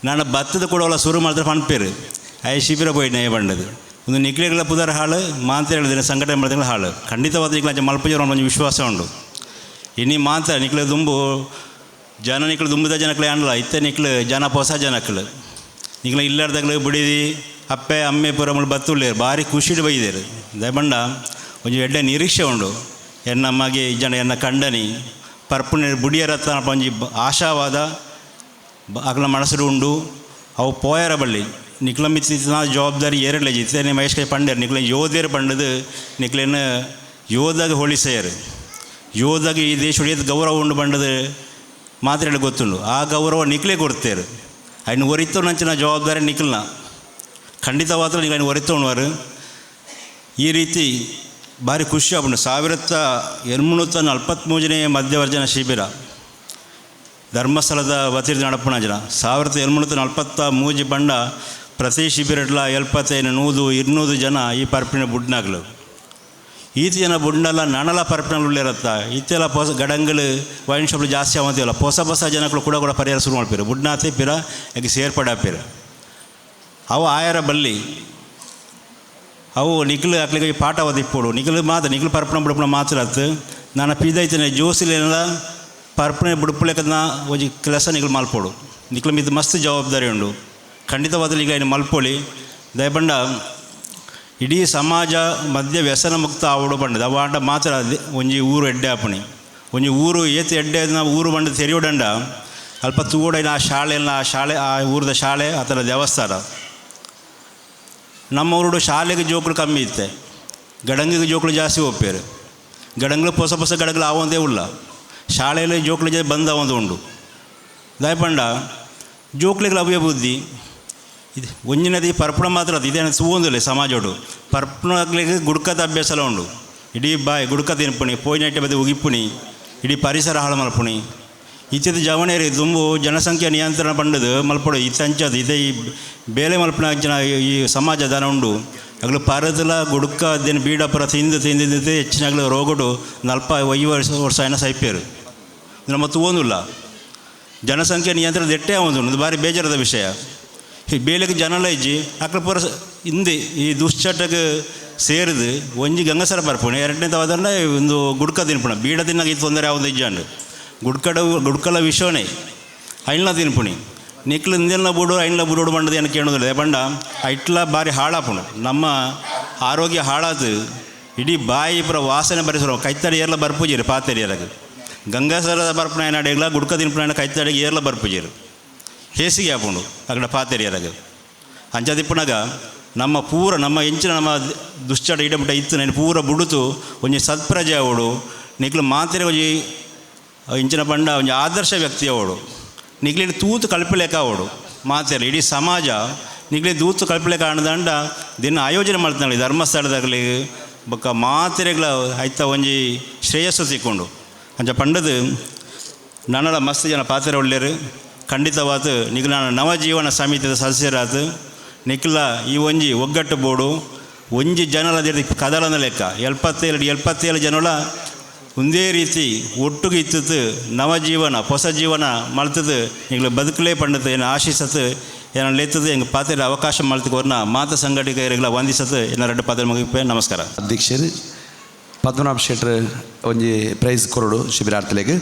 ನಾನು ಬತ್ತದ ಕೂಡ ಶುರು ಮಾಡಿದ್ರೆ ಪನ್ಪೇರು I ಶಿಬಿರ ಪೋಯ್ತು ನೇ ಬಂಡದು ಒಂದು ನಿಕ್ಲೆಗಳ ಪುದರ್ ಹಾಳು ಮಾಂತ ಹೇಳಿದ್ರೆ ಸಂಘಟನೆ ಮಾಡಿದ್ರೆ ಹಾಳು ಖಂಡಿತವಾದ ನಿಕ್ಲ ಅಂಚ ಮಲ್ಪುಜರ ಒಂಜಿ ವಿಶ್ವಾಸ ಉಂಡು ಇನಿ ಮಾಂತ ನಿಕ್ಲೆ ದುಂಬು ಜನ ನಿಕ್ಲು ದುಂಬುದ ಜನಕ್ಲೆ ಅನ್ಲ ಇತ್ತೆ ನಿಕ್ಲು ಜನ ಹೊಸ ಜನಕ್ಲು ನಿಕ್ಲ ಇಲ್ಲಾರ್ದಾಗ್ಲು ಬಿಡಿದಿ ಅಪ್ಪೆ ಅಮ್ಮೆ ಪೂರ ಮುಳು ಬತ್ತುಳ್ಳೇರು ಭಾರಿ ಖುಷಿಡ್ ಬೈದೇರು ದಯಬಂಡ ಒಂಜಿ ಎಡ್ಡೆ ನಿರೀಕ್ಷೆ ಉಂಡು ಎನ್ನ ಮಗೆ ಜನ ಎನ್ನ ಕಂಡನಿ ಪರ್ಪುಣೆ ಬುಡಿಯರತ್ತ ಒಂಜಿ ಆಶಾವಾದ ಅಗಲ ಮನಸ್ಸು ಉಂಡು ಅವು ಪೋಯರ ಬಳ್ಳಿ ನಿಕ್ಲ ಮಿತ್ತಿನ ಜವಾಬ್ದಾರಿ ಏರಲೆ ಜಿತ್ತೇನೆ ಮಹೇಶ್ ಕೈ ಪಂಡೇರು ನಿಕ್ಲ ಯೋಧೇರು ಪಂಡದು ನಿಕ್ಲೇನು ಯೋಧಗೆ ಹೋಲಿಸೆಯರು. ಯೋಧಗೆ ಈ ದೇಶದ ಏತ್ ಗೌರವ ಉಂಡು ಬಂಡದ ಮಾತ್ರೆ ಗೊತ್ತುಂಡು. ಆ ಗೌರವ ನಿಕ್ಲೆ ಕೊಡ್ತೇರು. ಅಯ್ನ ಒರಿತು ನಂಚಿನ ಜವಾಬ್ದಾರಿ ನಿಖಲ್ನ ಖಂಡಿತವಾದ ನೀವು ಅಯ್ನ ಒರಿತೋಣವರು. ಈ ರೀತಿ ಭಾರಿ ಖುಷಿ ಆಪುಂಡು. 1843ನೇ ಮಧ್ಯವರ್ಜನ ಶಿಬಿರ ಧರ್ಮಸ್ಥಳದ ವತಿರ್ದ ನಡಪುಣ ಜನ 1843 ಬಂಡ ಪ್ರತಿ ಶಿಬಿರಡ್ಲ 75 100 200 ಜನ ಈ ಪರ್ಪಿನ ಬುಡ್ನಾಗ್ಲು. ಈತ ಜನ ಬುಡ್ನಲ್ಲ ನನಲ ಪರ್ಪಿನಗಳು ಇರತ್ತ ಇತ್ತೆಲ್ಲ ಹೊಸ ಗಡಂಗಲು ವೈನ್ ಶಾಪ್ ಜಾಸ್ತಿ ಆವಂತಿಲ್ಲ. ಹೊಸ ಹೊಸ ಜನಗಳು ಕೂಡ ಕೂಡ ಪರಿಹಾರ ಶುರು ಮಾಡ್ಪಿರು ಬುಡ್ನಾತೆ ಪಿರ ಯಾಕೆ ಸೇರ್ಪಡಾಪಿರ ಅವು ಆಯರ ಬಲ್ಲಿ ಅವು ನಿಖಲು ಅಕ್ಲಿಗೆ ಪಾಠ ಓದಿಪ್ಪೋಡು. ನಿಖಲು ಮಾತ್ರ ನಿಖಲು ಪರ್ಪಣ ಬುಡಪಣ ಮಾತ್ರ ಅತ್ತು ನಾನು ಪೀದೈತೇನೆ ಜೋಸಿಲೇನಲ್ಲ ಪರ್ಪಣೆ ಬುಡುಪುಲೆಕನ ಒಂಜಿ ಕೆಲಸ ನಿಖಲು ಮಲ್ಪೋಡು. ನಿಖಲು ಮಿತ್ ಮಸ್ತ್ ಜವಾಬ್ದಾರಿ ಉಂಡು. ಖಂಡಿತವಾದ ಈಗ ಏನು ಮಲ್ಪೊಳಿ ದಯಬಂಡ ಇಡೀ ಸಮಾಜ ಮಧ್ಯ ವ್ಯಸನ ಮುಕ್ತ ಆವಡು ಬಂಡದ ಅವಾಂಡ ಮಾತ್ರ ಒಂಜಿ ಊರು ಎಡ್ಡೆ ಆಪಣಿ ಒಂಜಿ ಊರು ಏತ್ ಎಡ್ಡೆ ನಾವು ಊರು ಬಂಡ ತೆರಿಯೋಡಂಡ ಅಲ್ಪ ತೂಡೈನ ಆ ಶಾಲೆಲ್ಲ ಆ ಶಾಲೆ ಆ ಊರದ ಶಾಲೆ ಆ ಥರ ದೇವಸ್ಥಾನ. ನಮ್ಮ ಊರುಡು ಶಾಲೆಗೆ ಜೋಕುಲು ಕಮ್ಮಿ ಇತ್ತೆ, ಗಡಂಗಿಗೆ ಜೋಕುಲು ಜಾಸ್ತಿ ಒಪ್ಪೇರು. ಗಡಂಗ್ಲು ಹೊಸ ಹೊಸ ಗಡಂಗ್ಲು ಆವಂದೇ ಉಲ್ಲ. ಶಾಲೆಯಲ್ಲಿ ಜೋಕುಲು ಜೆ ಬಂದ ಒಂದು ಉಂಡು. ದಯಪಂಡ ಜೋಕ್ಲಿಗೆ ಅವೇ ಬುದ್ಧಿ ಇದು ಒಂಜಿನದಿ ಪರ್ಪಣ ಮಾತ್ರ ಅದು ಇದೇನು ತೂವೊಂದಿಲ್ಲ ಸಮಾಜೋಡು. ಪರ್ಪಣಗಳಿಗೆ ಗುಡ್ಕದ ಅಭ್ಯಾಸ ಉಂಡು. ಇಡೀ ಬಾಯಿ ಗುಡ್ಕ ತಿನ್ಪುಣಿ ಪೋಯಿನಟ್ಟೆ ಬದಿ ಉಗಿಪ್ಪುಣಿ ಇಡೀ ಪರಿಸರ ಹಾಳು ಮಲ್ಪುಣಿ. ಇತ್ತೀತ ಜವನೇರಿ ದುಂಬು ಜನಸಂಖ್ಯೆ ನಿಯಂತ್ರಣ ಪಂಡದು ಮಲ್ಪಡು ಇತ್ತಂಚದು ಇದೇ ಈ ಬೇಲೆ ಮಲ್ಪುನ ಜನ ಈ ಸಮಾಜ ದಾನ ಉಂಡು. ಅಗಲು ಪರದಲ ಗುಡ್ಕ ದೇನು ಬೀಡಪುರ ತಿಂದು ತಿಂದು ತಿಂದು ಹೆಚ್ಚಿನಾಗಲು ರೋಗಡು 45 ವರ್ಷ ವರ್ಷ ಏನ ಸೈಪೇರು ನಮ್ಮ ತೂವೊಂದಿಲ್ಲ. ಜನಸಂಖ್ಯೆ ನಿಯಂತ್ರಣ ದೆಟ್ಟೆ ಒಂದು ಭಾರಿ ಬೇಜಾರದ ವಿಷಯ. ಈ ಬೇಲೆಗೆ ಜನಲ ಇಜ್ಜಿ ಅಕ್ಲ ಪೂರ ಹಿಂದೆ ಈ ದುಶ್ಚಟಕ್ಕೆ ಸೇರಿದು ಒಂಜಿ ಗಂಗಸರ ಬರ್ಪುಣೆ ಎರಡನೇ ತವದಂಡ ಒಂದು ಗುಡ್ಕ ತಿನ್ಪುಣ ಬೀಡ ತಿನ್ನಾಗ ಇದು ತೊಂದರೆ ಯಾವುದು ಇಜ್ಜಾಂಡು ಗುಡ್ಕಡ ಗುಡ್ಕಲ ವಿಷವನೇ ಐನ್ಲ ತಿನ್ಪುಣಿ ನಿಕ್ಲು ಇಂದೆಲ್ಲ ಬುಡು ಐನ್ಲ ಬುಡೋಡು ಬಂಡದ ಏನು ಕೇಳೋದಿಲ್ಲ ಬಂಡ ಐಟ್ಲ ಭಾರಿ ಹಾಳಾಪುಣು ನಮ್ಮ ಆರೋಗ್ಯ ಹಾಳಾದು ಇಡೀ ಬಾಯಿ ಪೂರ ವಾಸನೆ ಬರಿಸೋ ಕೈತಡಿ ಏರ್ಲ ಬರ್ಪುಜಿರು ಪಾತೆರಿ ಏರಗ ಗಂಗಾಸರದ ಬರ್ಪುಣ ಏನಾಡಿಗ್ಲ ಗುಡ್ಕ ತಿನ್ಪುಣ ಕೈತಡಿಗೆ ಏರ್ಲ ಬರ್ಪುಜಿರು ಹೇಸಿಗೆ ಆಪುಂಡು ಅಕಡೆ ಪಾತೆರಿ ಏರಗ ಅಂಚದಿಪ್ಪುನಗ ನಮ್ಮ ಪೂರ ನಮ್ಮ ಎಂಚಿನ ನಮ್ಮ ದುಶ್ಚಟ ಇಡಮುಟ ಇತ್ತು నేను ಪೂರ ಬುಡುತು ಒಂಜಿ ಸತ್ಪ್ರಜೆ ಅವಡು ನಿಕ್ಲು ಮಾತೆರೆ ಒಂಜಿ ಇಂಚಿನ ಬಂಡ ಒಂಜಿ ಆದರ್ಶ ವ್ಯಕ್ತಿ ಅವಡು ನಿಕ್ಲಿನ ತೂತು ಕಲ್ಪಲೇಕ ಅವಡು ಮಾತೆರೆ ಇಡೀ ಸಮಾಜ ನಿಕ್ಲಿ ದೂತು ಕಲ್ಪಲೇಕ ಆಣದಂಡ ದಿನ ಆಯೋಜನೆ ಮಾಡ್ತಾನೆ ಧರ್ಮಸ್ಥಳದಾಗಲಿ ಬೊಕ್ಕ ಮಾತೆರೆಗಳ ಐತ ಒಂಜಿ ಶ್ರೇಯಸ್ಸು ತಿಕ್ಕೊಂಡು ಅಂಚ ಪಂಡದು ನನಲ ಮಸ್ತ್ ಜನ ಪಾತ್ರೆ ಒಳ್ಳೆಯರು. ಖಂಡಿತವಾದ ನಿಖಿಲ ನವಜೀವನ ಸಮಿತಿಯ ಸದಸ್ಯರಾದ ನಿಖಿಲ ಈ ಒಂಜಿ ಒಗ್ಗಟ್ಟು ಬೋಡು ಒಂಜಿ ಜನರ ಕದಲನ ಲೆಕ್ಕ 77 77 ಜನಲ ಒಂದೇ ರೀತಿ ಒಟ್ಟುಗೆ ಇತ್ತದು ನವಜೀವನ ಹೊಸ ಜೀವನ ಮಲ್ತದು ನಿಖಿಲ ಬದುಕಲೇ ಪಂಡದು ಏನು ಆಶಿಸತ್ತು ಏನ ಲೇತದು ಎಂಗೆ ಪಾತ್ರೆ ಅವಕಾಶ ಮಲ್ತುಕೋರ್ನ ಮಾತ ಸಂಘಟಕರಿಗಳ ವಂದಿಸತ್ತು ಎನ್ನ ಎರಡು ಪಾತ್ರೆ ಮುಗಿಪೆ. ನಮಸ್ಕಾರ. ಅಧ್ಯಕ್ಷರು ಪದ್ಮನಾಭ ಶೆಟ್ಟರ್ ಒಂಜಿ ಪ್ರೈಸ್ ಕೊರಡು ಶಿಬಿರಾರ್ಥಿಲೆಗ್.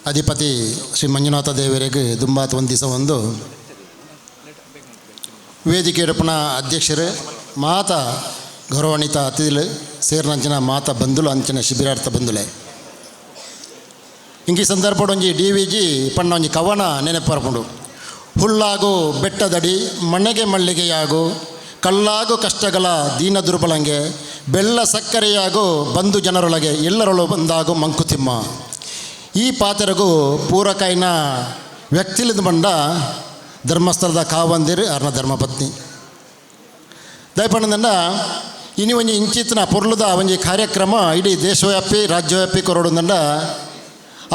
ಅಧಿಪತಿ ಶ್ರೀ ಮಂಜುನಾಥ ದೇವರಿಗೆ ದುಂಬಾತ್ ಒಂದು ದಿವಸ ಒಂದು ವೇದಿಕೆ ಪುನಃ ಅಧ್ಯಕ್ಷರು ಮಾತ ಗೌರವಾನ್ವಿತ ಅತಿಥಿಲು ಸೇರಿನಂಚಿನ ಮಾತ ಬಂಧುಲು ಅಂಚಿನ ಶಿಬಿರಾರ್ಥ ಬಂಧುಲೆ. ಇಂಕಿ ಸಂದರ್ಭಡ್ ಒಂಜಿ ಡಿ ವಿ ಜಿ ಪಣ್ಣ ಒಂಜಿ ಕವನ ನೆನಪರ್ಪುಂಡು. ಹುಲ್ಲಾಗು ಬೆಟ್ಟದಡಿ ಮನೆಗೆ ಮಳ್ಳಿಗೆಯಾಗು ಕಲ್ಲಾಗು ಕಷ್ಟಗಳ ದೀನ ದುರ್ಬಲಂಗೆ ಬೆಲ್ಲ ಸಕ್ಕರೆಯಾಗು ಬಂಧು ಜನರೊಳಗೆ ಎಲ್ಲರೊಳು ಬಂದಾಗು ಮಂಕುತಿಮ್ಮ. ಈ ಪಾತೆರಗು ಪೂರಕಾಯಿನ ವ್ಯಕ್ತಿಲಿಂದ ಬಂಡ ಧರ್ಮಸ್ಥಳದ ಕಾವಂದಿರು ಅರ್ನ ಧರ್ಮಪತ್ನಿ ದಯಪಣ್ಣದಂಡ ಇನಿ ಒಂಜಿ ಇಂಚಿತ್ನ ಪೊರ್ಲುದ ಒಂಜಿ ಕಾರ್ಯಕ್ರಮ ಇಡೀ ದೇಶವ್ಯಾಪಿ ರಾಜ್ಯವ್ಯಾಪಿ ಕೊರಡುಂದಂಡ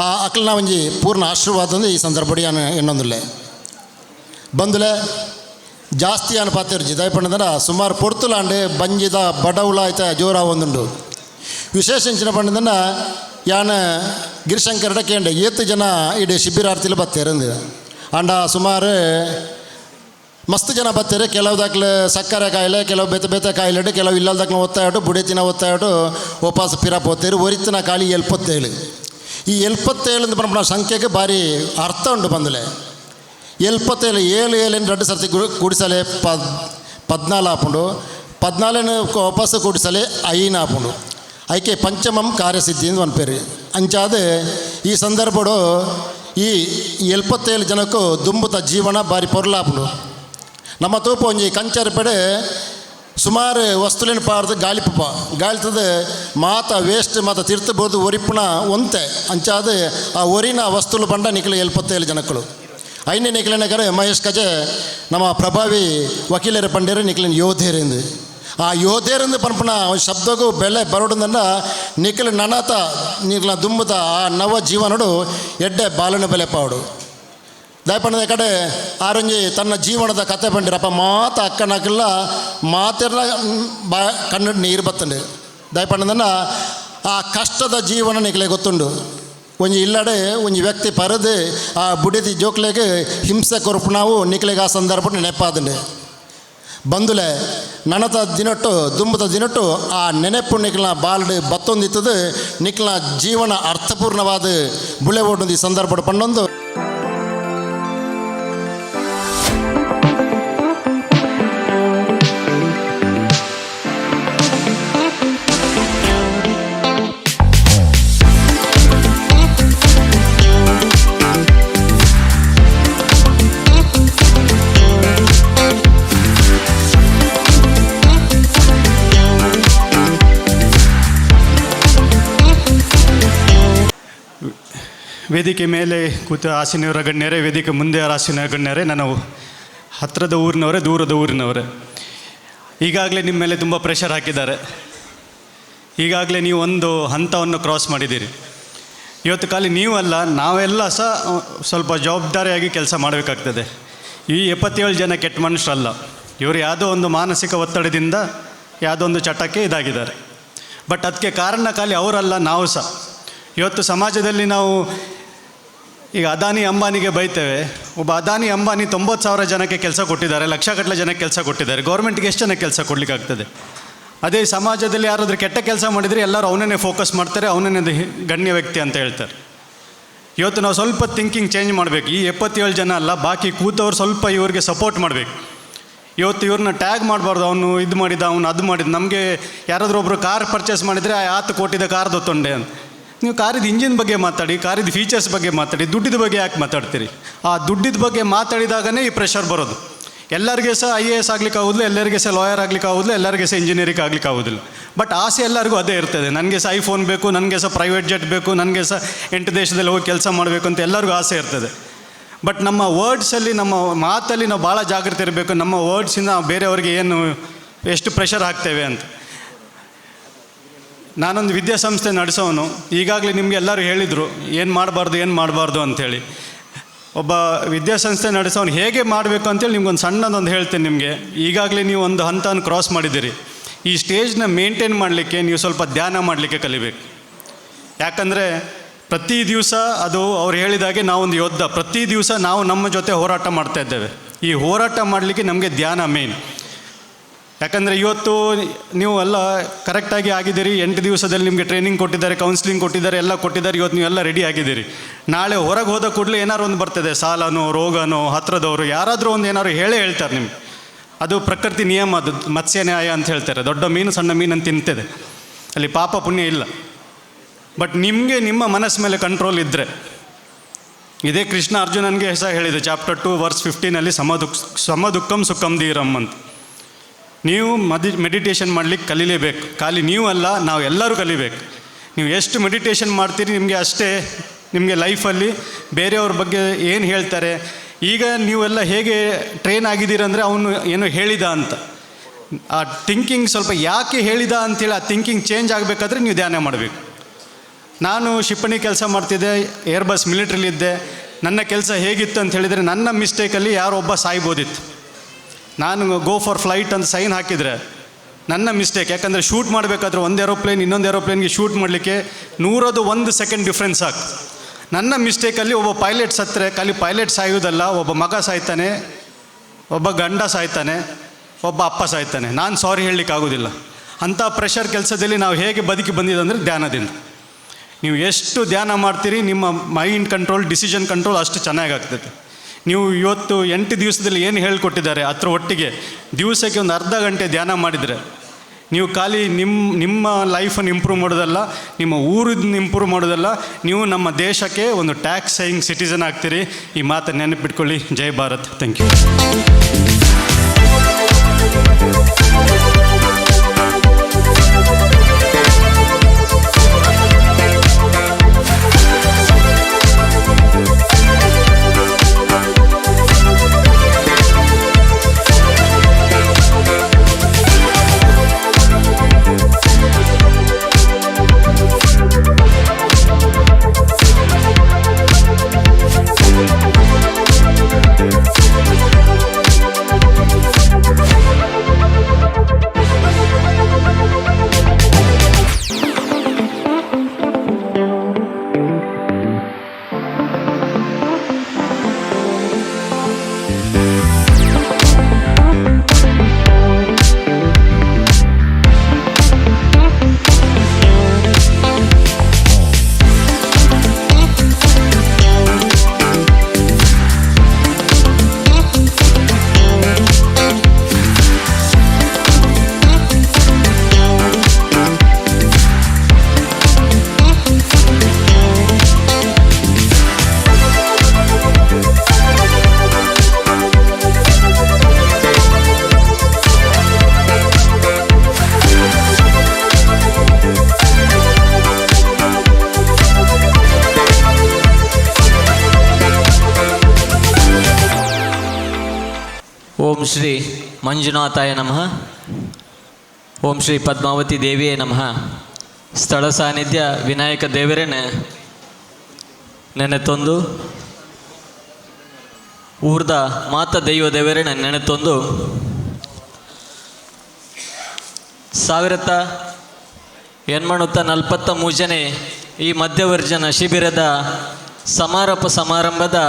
ಆ ಅಕ್ಲನ ಒಂಜಿ ಪೂರ್ಣ ಆಶೀರ್ವಾದ ಈ ಸಂದರ್ಭ ಯಾನು ಎಣ್ಣೊಂದುಲ್ಲೆ. ಬಂದುಲೆ ಜಾಸ್ತಿ ಅನು ಪಾತೆರ್ಜಿ ದಯಪಂಡಂದ್ರೆ ಸುಮಾರು ಪೊರ್ತುಲಾಂಡು ಬಂಜಿದ ಬಡವುಲ ಐತ ಜೋರ ಒಂದುಂಡು. ವಿಶೇಷ ಇಂಚಿನ ಪಂಡಂದ್ರೆ ಯಾನ ಗಿರಿಶಂಕರಡ ಕೇಂಡೆ ಏತು ಜನ ಇಡೀ ಶಿಬಿರಾರ್ಥಿಲು ಬತ್ತೇರಂದು ಅಂಡ ಸುಮಾರು ಮಸ್ತ್ ಜನ ಬತ್ತೇರೆ. ಕೆಲವು ದಾಖಲೆ ಸಕ್ಕರೆ ಕಾಯಿಲೆ, ಕೆಲವು ಬೇತೆ ಬೇತೆ ಕಾಯಿಲೆ, ಕೆಲವು ಇಲ್ಲದಾಕ್ಲ ಒತ್ತಾಯಟು ಬುಡಿತಿನ ಒತ್ತಾಯಟು ಉಪವಾಸ ಪಿರ ಪೋತೇರು. ಒರಿತಿನ ಖಾಲಿ 77. ಈ 77 ಪನ್ಪುನ ಸಂಖ್ಯೆಗೆ ಭಾರಿ ಅರ್ಥ ಉಂಟು ಬಂದಲೆ. 77 7 7 2 ಸರ್ತಿ ಕೂಡಿಸಲೆ 14 ಆಪುಂಡು, 14 ವಾಪಸ್ ಕೂಡಿಸಲೆ 5 ಆಪುಂಡು. ಐಕೆ ಪಂಚಮಂ ಕಾರ್ಯಸಿದ್ಧಿ ಅಂತ ಪನ್ಪೇರು. ಅಂಚಾದ ಈ ಸಂದರ್ಭಡು ಈ 77 ಜನಕ್ಕೂ ದುಂಬುತ ಜೀವನ ಭಾರಿ ಪೊರ್ಲಾಪುಂಡು. ನಮ್ಮ ತೂಪ ಒಂಜಿ ಕಂಚರಪಡೆ ಸುಮಾರು ವಸ್ತುಲಿನ ಪಾರ್ದು ಗಾಳಿಪುಪ ಗಾಳಿತದ ಮಾತ ವೇಸ್ಟ್ ಮಾತ ತಿರ್ತು ಬೋದು ಒರಿಪುನ ಒಂತೆ. ಅಂಚಾದ ಆ ಒರಿನ ವಸ್ತುಲು ಪಂಡ ನಿಖಿಲ 77 ಜನಕ್ಕಳು. ಐನೇ ನಿಖಿಲನ ಕರೆ ಮಹೇಶ್ ಕಜೆ ನಮ್ಮ ಪ್ರಭಾವಿ ವಕೀಲರ ಪಂಡೇರು ನಿಖಿಲಿನ ಯೋಧೇರಿಂದ. ಆ ಯೋಧೇರಿಂದ ಪನ್ಪುನ ಶಬ್ದಗೂ ಬೆಲೆ ಬರೋಡಂದ ನಿಖಿಲ ನನತ ನಿಖಿಲ ದುಂಬುತ ಆ ನವ ಜೀವನಡು ಎಡ್ಡೆ ಬಾಲನ ಬೆಲೆ ಪಾಡು. ದಯಪಣ್ಣದ ಕಡೆ ಆರೊಂಜಿ ತನ್ನ ಜೀವನದ ಕತೆ ಪಂಡಿರಪ್ಪ ಮಾತ ಅಕ್ಕನಕ್ಕೆಲ್ಲ ಮಾತೆಲ್ಲ ಬಾ ಕಣ್ಣು ನೀರು ಬತ್ತಂಡು. ದಯಪಣ್ಣದನ್ನ ಆ ಕಷ್ಟದ ಜೀವನ ನಿಖಲೆ ಗೊತ್ತುಂಡು. ಒಂಜಿ ಇಲ್ಲಡೆ ಒಂಜಿ ವ್ಯಕ್ತಿ ಪರದು ಆ ಬುಡಿದಿ ಜೋಕ್ಲೆಗೆ ಹಿಂಸೆ ಕೊರಪು ನಾವು ನಿಖಲೆಗೆ ಆ ಸಂದರ್ಭ ನೆನಪಾದಂಡೆ. ಬಂದುಲೆ ನನತ ದಿನಟ್ಟು ದುಂಬದ ದಿನಟ್ಟು ಆ ನೆನಪು ನಿಖಲ ಬಾಲ್ಡ್ ಬತ್ತೊಂದಿತ್ತದು ನಿಖಲ ಜೀವನ ಅರ್ಥಪೂರ್ಣವಾದ ಬುಳೆ ಓಡೊಂದು ಈ ಸಂದರ್ಭ ಪಂಡೊಂದು. ವೇದಿಕೆ ಮೇಲೆ ಕೂತ ಆಸೀನವರ ಗಣ್ಯರೇ, ವೇದಿಕೆ ಮುಂದೆ ಆಸೀನವರ ಗಣ್ಯರೇ, ನಾನು ಹತ್ತಿರದ ಊರಿನವರೇ, ದೂರದ ಊರಿನವರೇ, ಈಗಾಗಲೇ ನಿಮ್ಮ ಮೇಲೆ ತುಂಬ ಪ್ರೆಷರ್ ಹಾಕಿದ್ದಾರೆ. ಈಗಾಗಲೇ ನೀವು ಒಂದು ಹಂತವನ್ನು ಕ್ರಾಸ್ ಮಾಡಿದ್ದೀರಿ. ಇವತ್ತು ಖಾಲಿ ನೀವು ಅಲ್ಲ, ನಾವೆಲ್ಲ ಸಹ ಸ್ವಲ್ಪ ಜವಾಬ್ದಾರಿಯಾಗಿ ಕೆಲಸ ಮಾಡಬೇಕಾಗ್ತದೆ. ಈ 77 ಜನ ಕೆಟ್ಟ ಮನುಷ್ಯರಲ್ಲ, ಇವರು ಯಾವುದೋ ಒಂದು ಮಾನಸಿಕ ಒತ್ತಡದಿಂದ ಯಾವುದೋ ಒಂದು ಚಟಕ್ಕೆ ಇದಾಗಿದ್ದಾರೆ. ಬಟ್ ಅದಕ್ಕೆ ಕಾರಣ ಖಾಲಿ ಅವರಲ್ಲ, ನಾವು ಸಹ. ಇವತ್ತು ಸಮಾಜದಲ್ಲಿ ನಾವು ಈಗ ಅದಾನಿ ಅಂಬಾನಿಗೆ ಬೈತೇವೆ. ಒಬ್ಬ ಅದಾನಿ ಅಂಬಾನಿ 90,000 ಜನಕ್ಕೆ ಕೆಲಸ ಕೊಟ್ಟಿದ್ದಾರೆ, ಲಕ್ಷಗಟ್ಟಲೆ ಜನಕ್ಕೆ ಕೆಲಸ ಕೊಟ್ಟಿದ್ದಾರೆ. ಗೌರ್ಮೆಂಟ್ಗೆ ಎಷ್ಟು ಜನಕ್ಕೆ ಕೆಲಸ ಕೊಡಲಿಕ್ಕಾಗ್ತದೆ? ಅದೇ ಸಮಾಜದಲ್ಲಿ ಯಾರಾದರೂ ಕೆಟ್ಟ ಕೆಲಸ ಮಾಡಿದರೆ ಎಲ್ಲರೂ ಅವನನ್ನೇ ಫೋಕಸ್ ಮಾಡ್ತಾರೆ, ಅವನನ್ನೇ ಗಣ್ಯ ವ್ಯಕ್ತಿ ಅಂತ ಹೇಳ್ತಾರೆ. ಇವತ್ತು ನಾವು ಸ್ವಲ್ಪ ಥಿಂಕಿಂಗ್ ಚೇಂಜ್ ಮಾಡಬೇಕು. ಈ 77 ಜನ ಅಲ್ಲ, ಬಾಕಿ ಕೂತವ್ರು ಸ್ವಲ್ಪ ಇವ್ರಿಗೆ ಸಪೋರ್ಟ್ ಮಾಡಬೇಕು. ಇವತ್ತು ಇವ್ರನ್ನ ಟ್ಯಾಗ್ ಮಾಡಬಾರ್ದು, ಅವನು ಇದು ಮಾಡಿದ, ಅವನು ಅದು ಮಾಡಿದ. ನಮಗೆ ಯಾರಾದರೂ ಒಬ್ಬರು ಕಾರ್ ಪರ್ಚೇಸ್ ಮಾಡಿದರೆ 10 ಕೋಟಿದ ಕಾರ್ ತೊಂಡೆ ಅಂತ. ನೀವು ಕಾರಿದ ಇಂಜಿನ್ ಬಗ್ಗೆ ಮಾತಾಡಿ, ಕಾರಿದ ಫೀಚರ್ಸ್ ಬಗ್ಗೆ ಮಾತಾಡಿ, ದುಡ್ಡಿದ ಬಗ್ಗೆ ಯಾಕೆ ಮಾತಾಡ್ತೀರಿ? ಆ ದುಡ್ಡಿದ ಬಗ್ಗೆ ಮಾತಾಡಿದಾಗನೇ ಈ ಪ್ರೆಷರ್ ಬರೋದು. ಎಲ್ಲರಿಗೆ ಸಹ IAS ಆಗ್ಲಿಕ್ಕೆ ಆಗೋದಿಲ್ಲ, ಎಲ್ಲರಿಗೆ ಸಹ ಲಾಯರ್ ಆಗ್ಲಿಕ್ಕೆ ಆಗೋದಿಲ್ಲ, ಎಲ್ಲರಿಗೆ ಸಹ ಇಂಜಿನಿಯರಿಂಗ್ ಆಗ್ಲಿಕ್ಕೆ ಆಗೋದಿಲ್ಲ. ಬಟ್ ಆಸೆ ಎಲ್ಲರಿಗೂ ಅದೇ ಇರ್ತದೆ. ನನಗೆ ಸಹ ಐಫೋನ್ ಬೇಕು, ನನಗೆ ಸಹ ಪ್ರೈವೇಟ್ ಜೆಟ್ ಬೇಕು, ನನಗೆ ಸಹ 8 ದೇಶದಲ್ಲಿ ಹೋಗಿ ಕೆಲಸ ಮಾಡಬೇಕು ಅಂತ ಎಲ್ಲರಿಗೂ ಆಸೆ ಇರ್ತದೆ. ಬಟ್ ನಮ್ಮ ವರ್ಡ್ಸಲ್ಲಿ, ನಮ್ಮ ಮಾತಲ್ಲಿ ನಾವು ಭಾಳ ಜಾಗೃತಿ ಇರಬೇಕು. ನಮ್ಮ ವರ್ಡ್ಸಿಂದ ಬೇರೆಯವ್ರಿಗೆ ಏನು ಎಷ್ಟು ಪ್ರೆಷರ್ ಹಾಕ್ತೇವೆ ಅಂತ. ನಾನೊಂದು ವಿದ್ಯಾಸಂಸ್ಥೆ ನಡೆಸೋನು. ಈಗಾಗಲೇ ನಿಮಗೆ ಎಲ್ಲರೂ ಹೇಳಿದರು ಏನು ಮಾಡಬಾರ್ದು ಏನು ಮಾಡಬಾರ್ದು ಅಂಥೇಳಿ. ಒಬ್ಬ ವಿದ್ಯಾಸಂಸ್ಥೆ ನಡೆಸೋನು ಹೇಗೆ ಮಾಡಬೇಕು ಅಂತೇಳಿ ನಿಮ್ಗೊಂದು ಸಣ್ಣದೊಂದು ಹೇಳ್ತೇನೆ ನಿಮಗೆ. ಈಗಾಗಲೇ ನೀವು ಒಂದು ಹಂತವನ್ನು ಕ್ರಾಸ್ ಮಾಡಿದ್ದೀರಿ. ಈ ಸ್ಟೇಜ್ನ ಮೇಂಟೈನ್ ಮಾಡಲಿಕ್ಕೆ ನೀವು ಸ್ವಲ್ಪ ಧ್ಯಾನ ಮಾಡಲಿಕ್ಕೆ ಕಲಿಬೇಕು. ಯಾಕಂದರೆ ಪ್ರತಿ ದಿವಸ ಅದು ಅವ್ರು ಹೇಳಿದಾಗೆ ನಾವೊಂದು ಯೋಧ, ಪ್ರತಿ ದಿವಸ ನಾವು ನಮ್ಮ ಜೊತೆ ಹೋರಾಟ ಮಾಡ್ತಾಯಿದ್ದೇವೆ. ಈ ಹೋರಾಟ ಮಾಡಲಿಕ್ಕೆ ನಮಗೆ ಧ್ಯಾನ ಮೇನ್. ಯಾಕಂದರೆ ಇವತ್ತು ನೀವು ಎಲ್ಲ ಕರೆಕ್ಟಾಗಿ ಆಗಿದ್ದೀರಿ, 8 ದಿವಸದಲ್ಲಿ ನಿಮಗೆ ಟ್ರೈನಿಂಗ್ ಕೊಟ್ಟಿದ್ದಾರೆ, ಕೌನ್ಸ್ಲಿಂಗ್ ಕೊಟ್ಟಿದ್ದಾರೆ, ಎಲ್ಲ ಕೊಟ್ಟಿದ್ದಾರೆ. ಇವತ್ತು ನೀವೆಲ್ಲ ರೆಡಿ ಆಗಿದ್ದೀರಿ. ನಾಳೆ ಹೊರಗೆ ಹೋದ ಕೂಡಲೇ ಏನಾರು ಒಂದು ಬರ್ತದೆ, ಸಾಲನೋ ರೋಗನೋ ಹತ್ರದವರು ಯಾರಾದರೂ ಒಂದು ಏನಾದ್ರು ಹೇಳೇ ಹೇಳ್ತಾರೆ ನಿಮ್ಗೆ. ಅದು ಪ್ರಕೃತಿ ನಿಯಮ, ಅದು ಮತ್ಸ್ಯ ನ್ಯಾಯ ಅಂತ ಹೇಳ್ತಾರೆ. ದೊಡ್ಡ ಮೀನು ಸಣ್ಣ ಮೀನನ್ನು ತಿಂತದೆ, ಅಲ್ಲಿ ಪಾಪ ಪುಣ್ಯ ಇಲ್ಲ. ಬಟ್ ನಿಮಗೆ ನಿಮ್ಮ ಮನಸ್ಸು ಮೇಲೆ ಕಂಟ್ರೋಲ್ ಇದ್ದರೆ, ಇದೇ ಕೃಷ್ಣ ಅರ್ಜುನನಿಗೆ ಸಹ ಹೇಳಿದೆ ಚಾಪ್ಟರ್ 2 ವರ್ಸ್ 15 ಸಮದುಃಖಂ ಸುಖಂ ಧೀರಂ ಅಂತ. ನೀವು ಮೆಡಿಟೇಷನ್ ಮಾಡಲಿಕ್ಕೆ ಕಲೀಲೇಬೇಕು. ಖಾಲಿ ನೀವು ಅಲ್ಲ, ನಾವು ಎಲ್ಲರೂ ಕಲಿಬೇಕು. ನೀವು ಎಷ್ಟು ಮೆಡಿಟೇಷನ್ ಮಾಡ್ತೀರಿ ನಿಮಗೆ ಅಷ್ಟೇ ನಿಮಗೆ ಲೈಫಲ್ಲಿ ಬೇರೆಯವ್ರ ಬಗ್ಗೆ ಏನು ಹೇಳ್ತಾರೆ. ಈಗ ನೀವೆಲ್ಲ ಹೇಗೆ ಟ್ರೈನ್ ಆಗಿದ್ದೀರಂದರೆ ಅವನು ಏನೋ ಹೇಳಿದ ಅಂತ ಆ ಥಿಂಕಿಂಗ್ ಸ್ವಲ್ಪ ಯಾಕೆ ಹೇಳಿದ ಅಂಥೇಳಿ ಆ ಥಿಂಕಿಂಗ್ ಚೇಂಜ್ ಆಗಬೇಕಾದ್ರೆ ನೀವು ಧ್ಯಾನ ಮಾಡಬೇಕು. ನಾನು ಶಿಪ್ಪಣಿ ಕೆಲಸ ಮಾಡ್ತಿದ್ದೆ, ಏರ್ ಬಸ್ ಮಿಲಿಟ್ರಿಲಿದ್ದೆ. ನನ್ನ ಕೆಲಸ ಹೇಗಿತ್ತು ಅಂತ ಹೇಳಿದರೆ, ನನ್ನ ಮಿಸ್ಟೇಕಲ್ಲಿ ಯಾರೊಬ್ಬ ಸಾಯ್ಬೋದಿತ್ತು. ನಾನು ಗೋ ಫಾರ್ ಫ್ಲೈಟ್ ಅಂತ ಸೈನ್ ಹಾಕಿದರೆ ನನ್ನ ಮಿಸ್ಟೇಕ್. ಯಾಕಂದರೆ ಶೂಟ್ ಮಾಡಬೇಕಾದ್ರೆ ಒಂದು ಏರೋಪ್ಲೇನ್ ಇನ್ನೊಂದು ಏರೋಪ್ಲೇನ್ಗೆ ಶೂಟ್ ಮಾಡಲಿಕ್ಕೆ 101 ಸೆಕೆಂಡ್ ಡಿಫ್ರೆನ್ಸ್ ಸಾಕು. ನನ್ನ ಮಿಸ್ಟೇಕಲ್ಲಿ ಒಬ್ಬ ಪೈಲಟ್ ಸತ್ತರೆ ಖಾಲಿ ಪೈಲಟ್ ಸಾಯುವುದಲ್ಲ, ಒಬ್ಬ ಮಗ ಸಾಯ್ತಾನೆ, ಒಬ್ಬ ಗಂಡ ಸಾಯ್ತಾನೆ, ಒಬ್ಬ ಅಪ್ಪ ಸಾಯ್ತಾನೆ. ನಾನು ಸಾರಿ ಹೇಳಲಿಕ್ಕಾಗೋದಿಲ್ಲ. ಅಂಥ ಪ್ರೆಷರ್ ಕೆಲಸದಲ್ಲಿ ನಾವು ಹೇಗೆ ಬದುಕಿ ಬಂದಿದ್ದಂದರೆ ಧ್ಯಾನದಿಂದ. ನೀವು ಎಷ್ಟು ಧ್ಯಾನ ಮಾಡ್ತೀರಿ, ನಿಮ್ಮ ಮೈಂಡ್ ಕಂಟ್ರೋಲ್, ಡಿಸಿಷನ್ ಕಂಟ್ರೋಲ್ ಅಷ್ಟು ಚೆನ್ನಾಗಾಗ್ತದೆ. ನೀವು ಇವತ್ತು 8 ದಿವಸದಲ್ಲಿ ಏನು ಹೇಳ್ಕೊಟ್ಟಿದ್ದಾರೆ ಅದ್ರ ಒಟ್ಟಿಗೆ ದಿವಸಕ್ಕೆ ಒಂದು ಅರ್ಧ ಗಂಟೆ ಧ್ಯಾನ ಮಾಡಿದರೆ ನೀವು ಖಾಲಿ ನಿಮ್ಮ ಲೈಫನ್ನು ಇಂಪ್ರೂವ್ ಮಾಡೋದಲ್ಲ, ನಿಮ್ಮ ಊರನ್ನ ಇಂಪ್ರೂವ್ ಮಾಡೋದಲ್ಲ, ನೀವು ನಮ್ಮ ದೇಶಕ್ಕೆ ಒಂದು ಟ್ಯಾಕ್ಸ್ ಸೇಯಿಂಗ್ ಸಿಟಿಸನ್ ಆಗ್ತೀರಿ. ಈ ಮಾತನ್ನು ನೆನಪಿಟ್ಕೊಳ್ಳಿ. ಜೈ ಭಾರತ್. Thank you. ಓಂ ಶ್ರೀ ಮಂಜುನಾಥಾಯ ನಮಃ. ಓಂ ಶ್ರೀ ಪದ್ಮಾವತಿ ದೇವಿಯೇ ನಮಃ. ಸ್ಥಳ ಸಾನ್ನಿಧ್ಯ ವಿನಾಯಕ ದೇವರೇನೆ ನೆನೆತೊಂದು, ಊರ್ದ ಮಾತ ದೈವ ದೇವರೇನೆ ನೆನೆತೊಂದು, 1843 ಈ ಮಧ್ಯವರ್ಜನ ಶಿಬಿರದ ಸಮಾರೋಪ ಸಮಾರಂಭದ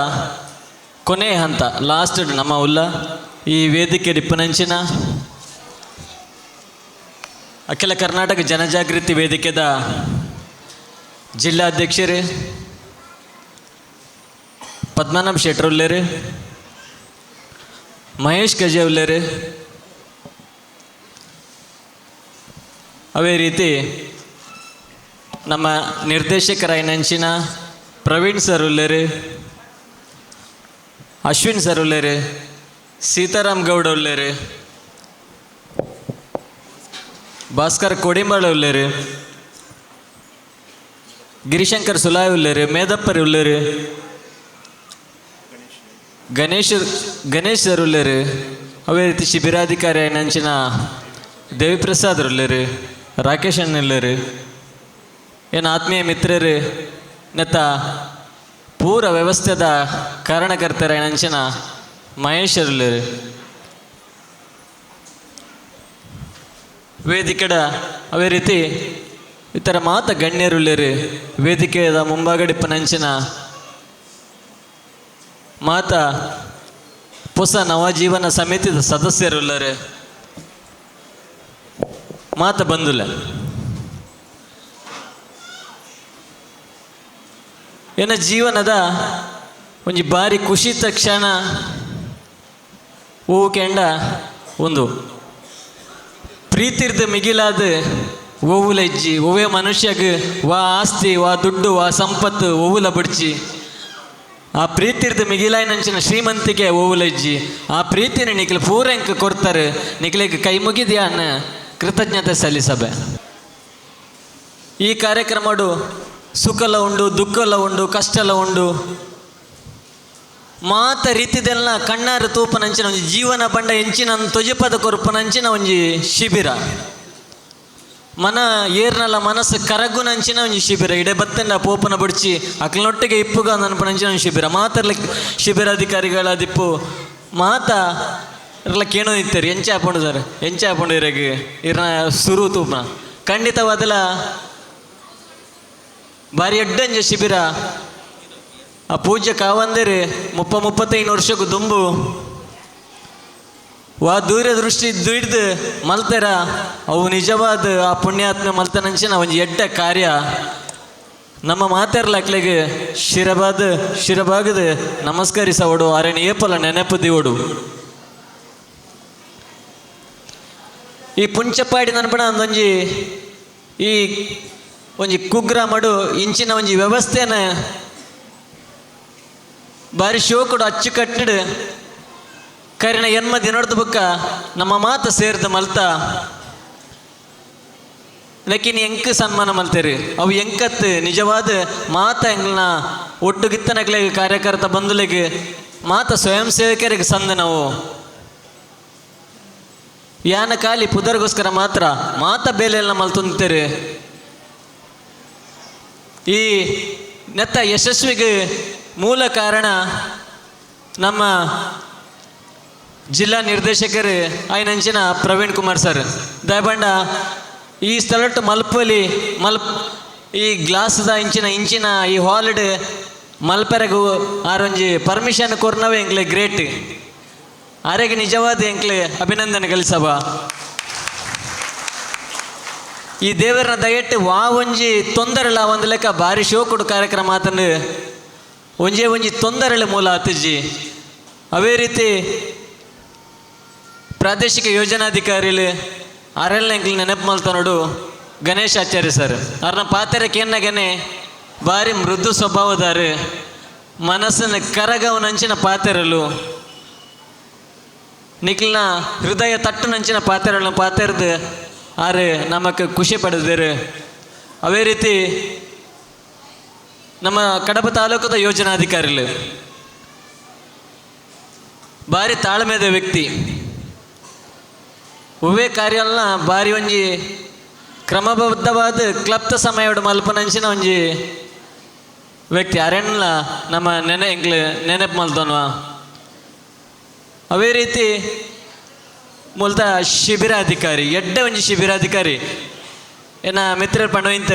ಕೊನೆಯ ಹಂತ ಲಾಸ್ಟ್ ನಮ್ಮ ಉಲ್ಲ ಈ ವೇದಿಕೆ ಡಿಪ್ಪನಂಚಿನ ಅಖಿಲ ಕರ್ನಾಟಕ ಜನಜಾಗೃತಿ ವೇದಿಕೆದ ಜಿಲ್ಲಾಧ್ಯಕ್ಷರೇ ಪದ್ಮನಾಭ ಶೆಟ್ಟರ್ ಉಲ್ಲೇರು, ಮಹೇಶ್ ಗಜೆ ಉಲ್ಲೇರು, ಅದೇ ರೀತಿ ನಮ್ಮ ನಿರ್ದೇಶಕರಾಯಿನಂಚಿನ ಪ್ರವೀಣ್ ಸರ್ ಉಲ್ಲೇರು, ಅಶ್ವಿನ್ ಸರ್ ಉಲ್ಲೇರು, ಸೀತಾರಾಮ್ ಗೌಡ ಉಲ್ಲೇರು, ಭಾಸ್ಕರ್ ಕೊಡಿಂಬಾಳ ಉಲ್ಲೇರು, ಗಿರಿಶಂಕರ್ ಸುಲಾಯ್ ಉಲ್ಲೇರು, ಮೇದಪ್ಪರ್ ಉಲ್ಲೇರು, ಗಣೇಶ್ ಗಣೇಶ್ ಸರ್ ಉಲ್ಲೇರು, ಅದೇ ರೀತಿ ಶಿಬಿರಾಧಿಕಾರಿ ನಂಚಿನ ದೇವಿಪ್ರಸಾದ್ ಉಲ್ಲೇರು, ರಾಕೇಶ್ ಅಣ್ಣ ಉಲ್ಲೇರು, ಏನು ಆತ್ಮೀಯ ಮಿತ್ರರು ನೆತ್ತ ಪೂರ ವ್ಯವಸ್ಥೆದ ಕಾರಣಕರ್ತರ ನಂಚಿನ ಮಹೇಶ್ ಉಲ್ಲೇರು, ವೇದಿಕೆಡ ಅದೇ ರೀತಿ ಇತರ ಮಾತ ಗಣ್ಯರುಳ್ಳೇರು, ವೇದಿಕೆಯ ಮುಂಭಾಗಡಿಪ್ಪ ನಂಚಿನ ಮಾತ ಹೊಸ ನವಜೀವನ ಸಮಿತಿದ ಸದಸ್ಯರುಳ್ಳರು ಮಾತ ಬಂದುಲ್ಲ. ಏನ ಜೀವನದ ಒಂಜಿ ಬಾರಿ ಖುಷಿತ ಕ್ಷಣ ಹೂವು ಕೆಂಡ ಒಂದು ಪ್ರೀತಿರ್ದ ಮಿಗಿಲಾದ ಓವುಲ ಇಜ್ಜಿ, ಒವ್ವೇ ಮನುಷ್ಯಗ್ ವಾ ಆಸ್ತಿ ವಾ ದುಡ್ಡು ವಾ ಸಂಪತ್ತು ಓವುಲ ಬಡ್ಚಿ, ಆ ಪ್ರೀತಿರ್ದ ಮಿಗಿಲಾಯಿನಂಚಿನ ಶ್ರೀಮಂತಿಕೆ ಓವುಲ ಇಜ್ಜಿ, ಆ ಪ್ರೀತಿನ ನಿಖಲ್ ಪೂರೆಂಕ್ ಕೊಡ್ತಾರೆ, ನಿಖಲಿಗೆ ಕೈ ಮುಗಿದ್ಯಾ ಅನ್ನ ಕೃತಜ್ಞತೆ ಸಲ್ಲಿಸಬೆ. ಈ ಕಾರ್ಯಕ್ರಮಡು ಸುಖಲ ಉಂಡು, ದುಃಖಲ ಉಂಡು, ಕಷ್ಟಲ ಉಂಡು, ಮಾತ ರೀತಿದೆಲ್ಲ ಕಣ್ಣಾರ ತೂಪನಂಚಿನ ಒಂಜಿ ಜೀವನ ಬಂಡ ಎಂಚಿನ ತೊಜಪದ ಕೊರುಪನಂಚಿನ ಒಂಜಿ ಶಿಬಿರ. ಮನ ಏರ್ನಲ್ಲ ಮನಸ್ಸು ಕರಗುನಂಚಿನ ಒಂಜಿ ಶಿಬಿರ ಇಡೆ ಬತ್ತಂಡ ಪೋಪನ ಬುಡ್ಚಿ ಅಕ್ಲನೊಟ್ಟಿಗೆ ಇಪ್ಪುಗ ಅನ್ಪನಂಚಿನ ಒಂಜಿ ಶಿಬಿರ ಮಾತರ್ಲ ಶಿಬಿರಾಧಿಕಾರಿಗಳಾದಿಪ್ಪು ಮಾತ ಇರ್ಲ ಕೇಣೋ ನಿಂತೇರಿ ಎಂಚ ಹಾಕೊಂಡು ಸರ್ ಎಂಚ ಹಾಕೊಂಡು ಇರಗ್ ಇರ್ನ ಸುರು ತೂಪನ ಖಂಡಿತವಾದಲ ಬಾರಿ ಎಡ್ಡಂಜ ಶಿಬಿರ. ಆ ಪೂಜ್ಯ ಕಾವಂದೇರಿ 35 ವರ್ಷಕ್ಕೂ ದುಂಬು ವಾ ದೂರ ದೃಷ್ಟಿ ದುಡ್ದು ಮಲ್ತೆರ ಅವು ನಿಜವಾದ ಆ ಪುಣ್ಯಾತ್ಮ ಮಲ್ತನಂಚಿನ ಒಂಜಿ ಎಡ್ಡ ಕಾರ್ಯ ನಮ್ಮ ಮಾತೆರ್ಲಾಕ್ಲೆಗ್ ಶಿರಬಾದ ಶಿರಬಾಗದ ನಮಸ್ಕರಿಸವಡು ಅರೆನ ಏಪಲ ನೆನಪು ದಿವಡು. ಈ ಪುಂಚಪಾಡಿ ನನ್ಪಣ ಒಂದೊಂಜಿ ಈ ಒಂಜಿ ಕುಗ್ರಾಮಡು ಇಂಚಿನ ಒಂಜಿ ವ್ಯವಸ್ಥೆನ ಬಾರಿ ಶೋಕುಡು ಅಚ್ಚುಕಟ್ಟಡು ಕರಿನ ಎನ್ಮ ದಿನಡ್ದು ಬುಕ್ಕ ನಮ್ಮ ಮಾತು ಸೇರ್ದ ಮಲ್ತ ಲೇಕಿನ್ ಎಂಕ್ ಸನ್ಮಾನ ಮಲ್ತೇರಿ ಅವು ಎಂಕತ್ ನಿಜವಾದ ಮಾತ ಎಂಗ್ಲನ ಒಟ್ಟುಗಿತ್ತನಕ್ಲೆಗ್ ಕಾರ್ಯಕರ್ತ ಬಂಧುಲೆಗ್ ಮಾತ ಸ್ವಯಂ ಸೇವಕರಿಗೆ ಸಂದ ನಾವು ಯಾನ ಖಾಲಿ ಪುದರ್ಗೋಸ್ಕರ ಮಾತ್ರ ಮಾತ ಬೇಲೆಲ್ಲ ಮಲ್ತುಂತೇರಿ. ಈ ನೆತ್ತ ಯಶಸ್ವಿಗೆ ಮೂಲ ಕಾರಣ ನಮ್ಮ ಜಿಲ್ಲಾ ನಿರ್ದೇಶಕರು ಆಯ್ನಂಚಿನ ಪ್ರವೀಣ್ ಕುಮಾರ್ ಸರ್. ದಯಬಂಡ ಈ ಸ್ಥಳಟ್ಟು ಮಲ್ಪಲಿ ಮಲ್ಪ್ ಈ ಗ್ಲಾಸ್ದ ಇಂಚಿನ ಇಂಚಿನ ಈ ಹಾಲ್ಡ್ ಮಲ್ಪೆರಗು ಆರೊಂಜಿ ಪರ್ಮಿಷನ್ ಕೊರ್ನವೇ ಎಂಕ್ಲೆ ಗ್ರೇಟ್ ಆರೆಗೆ ನಿಜವಾದ ಎಂಕ್ಲೆ ಅಭಿನಂದನೆ ಕಲಿಸಬ. ಈ ದೇವರನ್ನ ದಯಟ್ಟು ವಾ ಒಂಜಿ ತೊಂದರೆಲ ಒಂದು ಲೆಕ್ಕ ಭಾರಿ ಶೋಕುಡು ಕಾರ್ಯಕ್ರಮ ಆತಂದು ಒಂಜೇ ಒಂಜಿ ತೊಂದರೆల ಮೂಲ ಆತಜ್ಜಿ. ಅವೇ ರೀತಿ ಪ್ರಾದೇಶಿಕ ಯೋಜನಾಧಿಕಾರಿಲು ಆರೆಲ್ಲ ಎಂಕ್ಲು ನೆನಪು ಮಲ್ತನೋಡು ಗಣೇಶ್ ಆಚಾರ್ಯ ಸರ್ ಅವ್ರನ್ನ ಪಾತ್ರೆ ಕೇನ್ನಗನೆ ಭಾರಿ ಮೃದು ಸ್ವಭಾವದಾರು ಮನಸ್ಸನ್ನು ಕರಗವನಂಚಿನ ಪಾತೆರಲು ನಿಕ್ಲಿನ ಹೃದಯ ತಟ್ಟುನಂಚಿನ ಪಾತೆರలను ಪಾತೆರ್ದು ಆರು ನಮಕ್ ಖುಷಿ ಪಡೆದಿರು. ಅವೇ ರೀತಿ ನಮ್ಮ ಕಡಬ ತಾಲೂಕದ ಯೋಜನಾಧಿಕಾರಿಗಳು ಭಾರಿ ತಾಳ್ಮೆದ ವ್ಯಕ್ತಿ ಒವ್ವೇ ಕಾರ್ಯಲ್ನ ಭಾರಿ ಒಂಜಿ ಕ್ರಮಬದ್ಧವಾದ ಕ್ಲಪ್ತ ಸಮಯಡು ಮಲ್ಪನಂಚಿನ ಒಂಜಿ ವ್ಯಕ್ತಿ ಅರೆಣ್ಲ ನಮ್ಮ ನೆನೆ ಎಂಕ್ಲು ನೆನಪು ಮಲ್ತೋನ್ವ. ಅವೇ ರೀತಿ ಮೂಲತ ಶಿಬಿರಾಧಿಕಾರಿ ಎಡ್ಡೆ ಒಂಜಿ ಶಿಬಿರಾಧಿಕಾರಿ ಏನ ಮಿತ್ರರು ಪಂಡ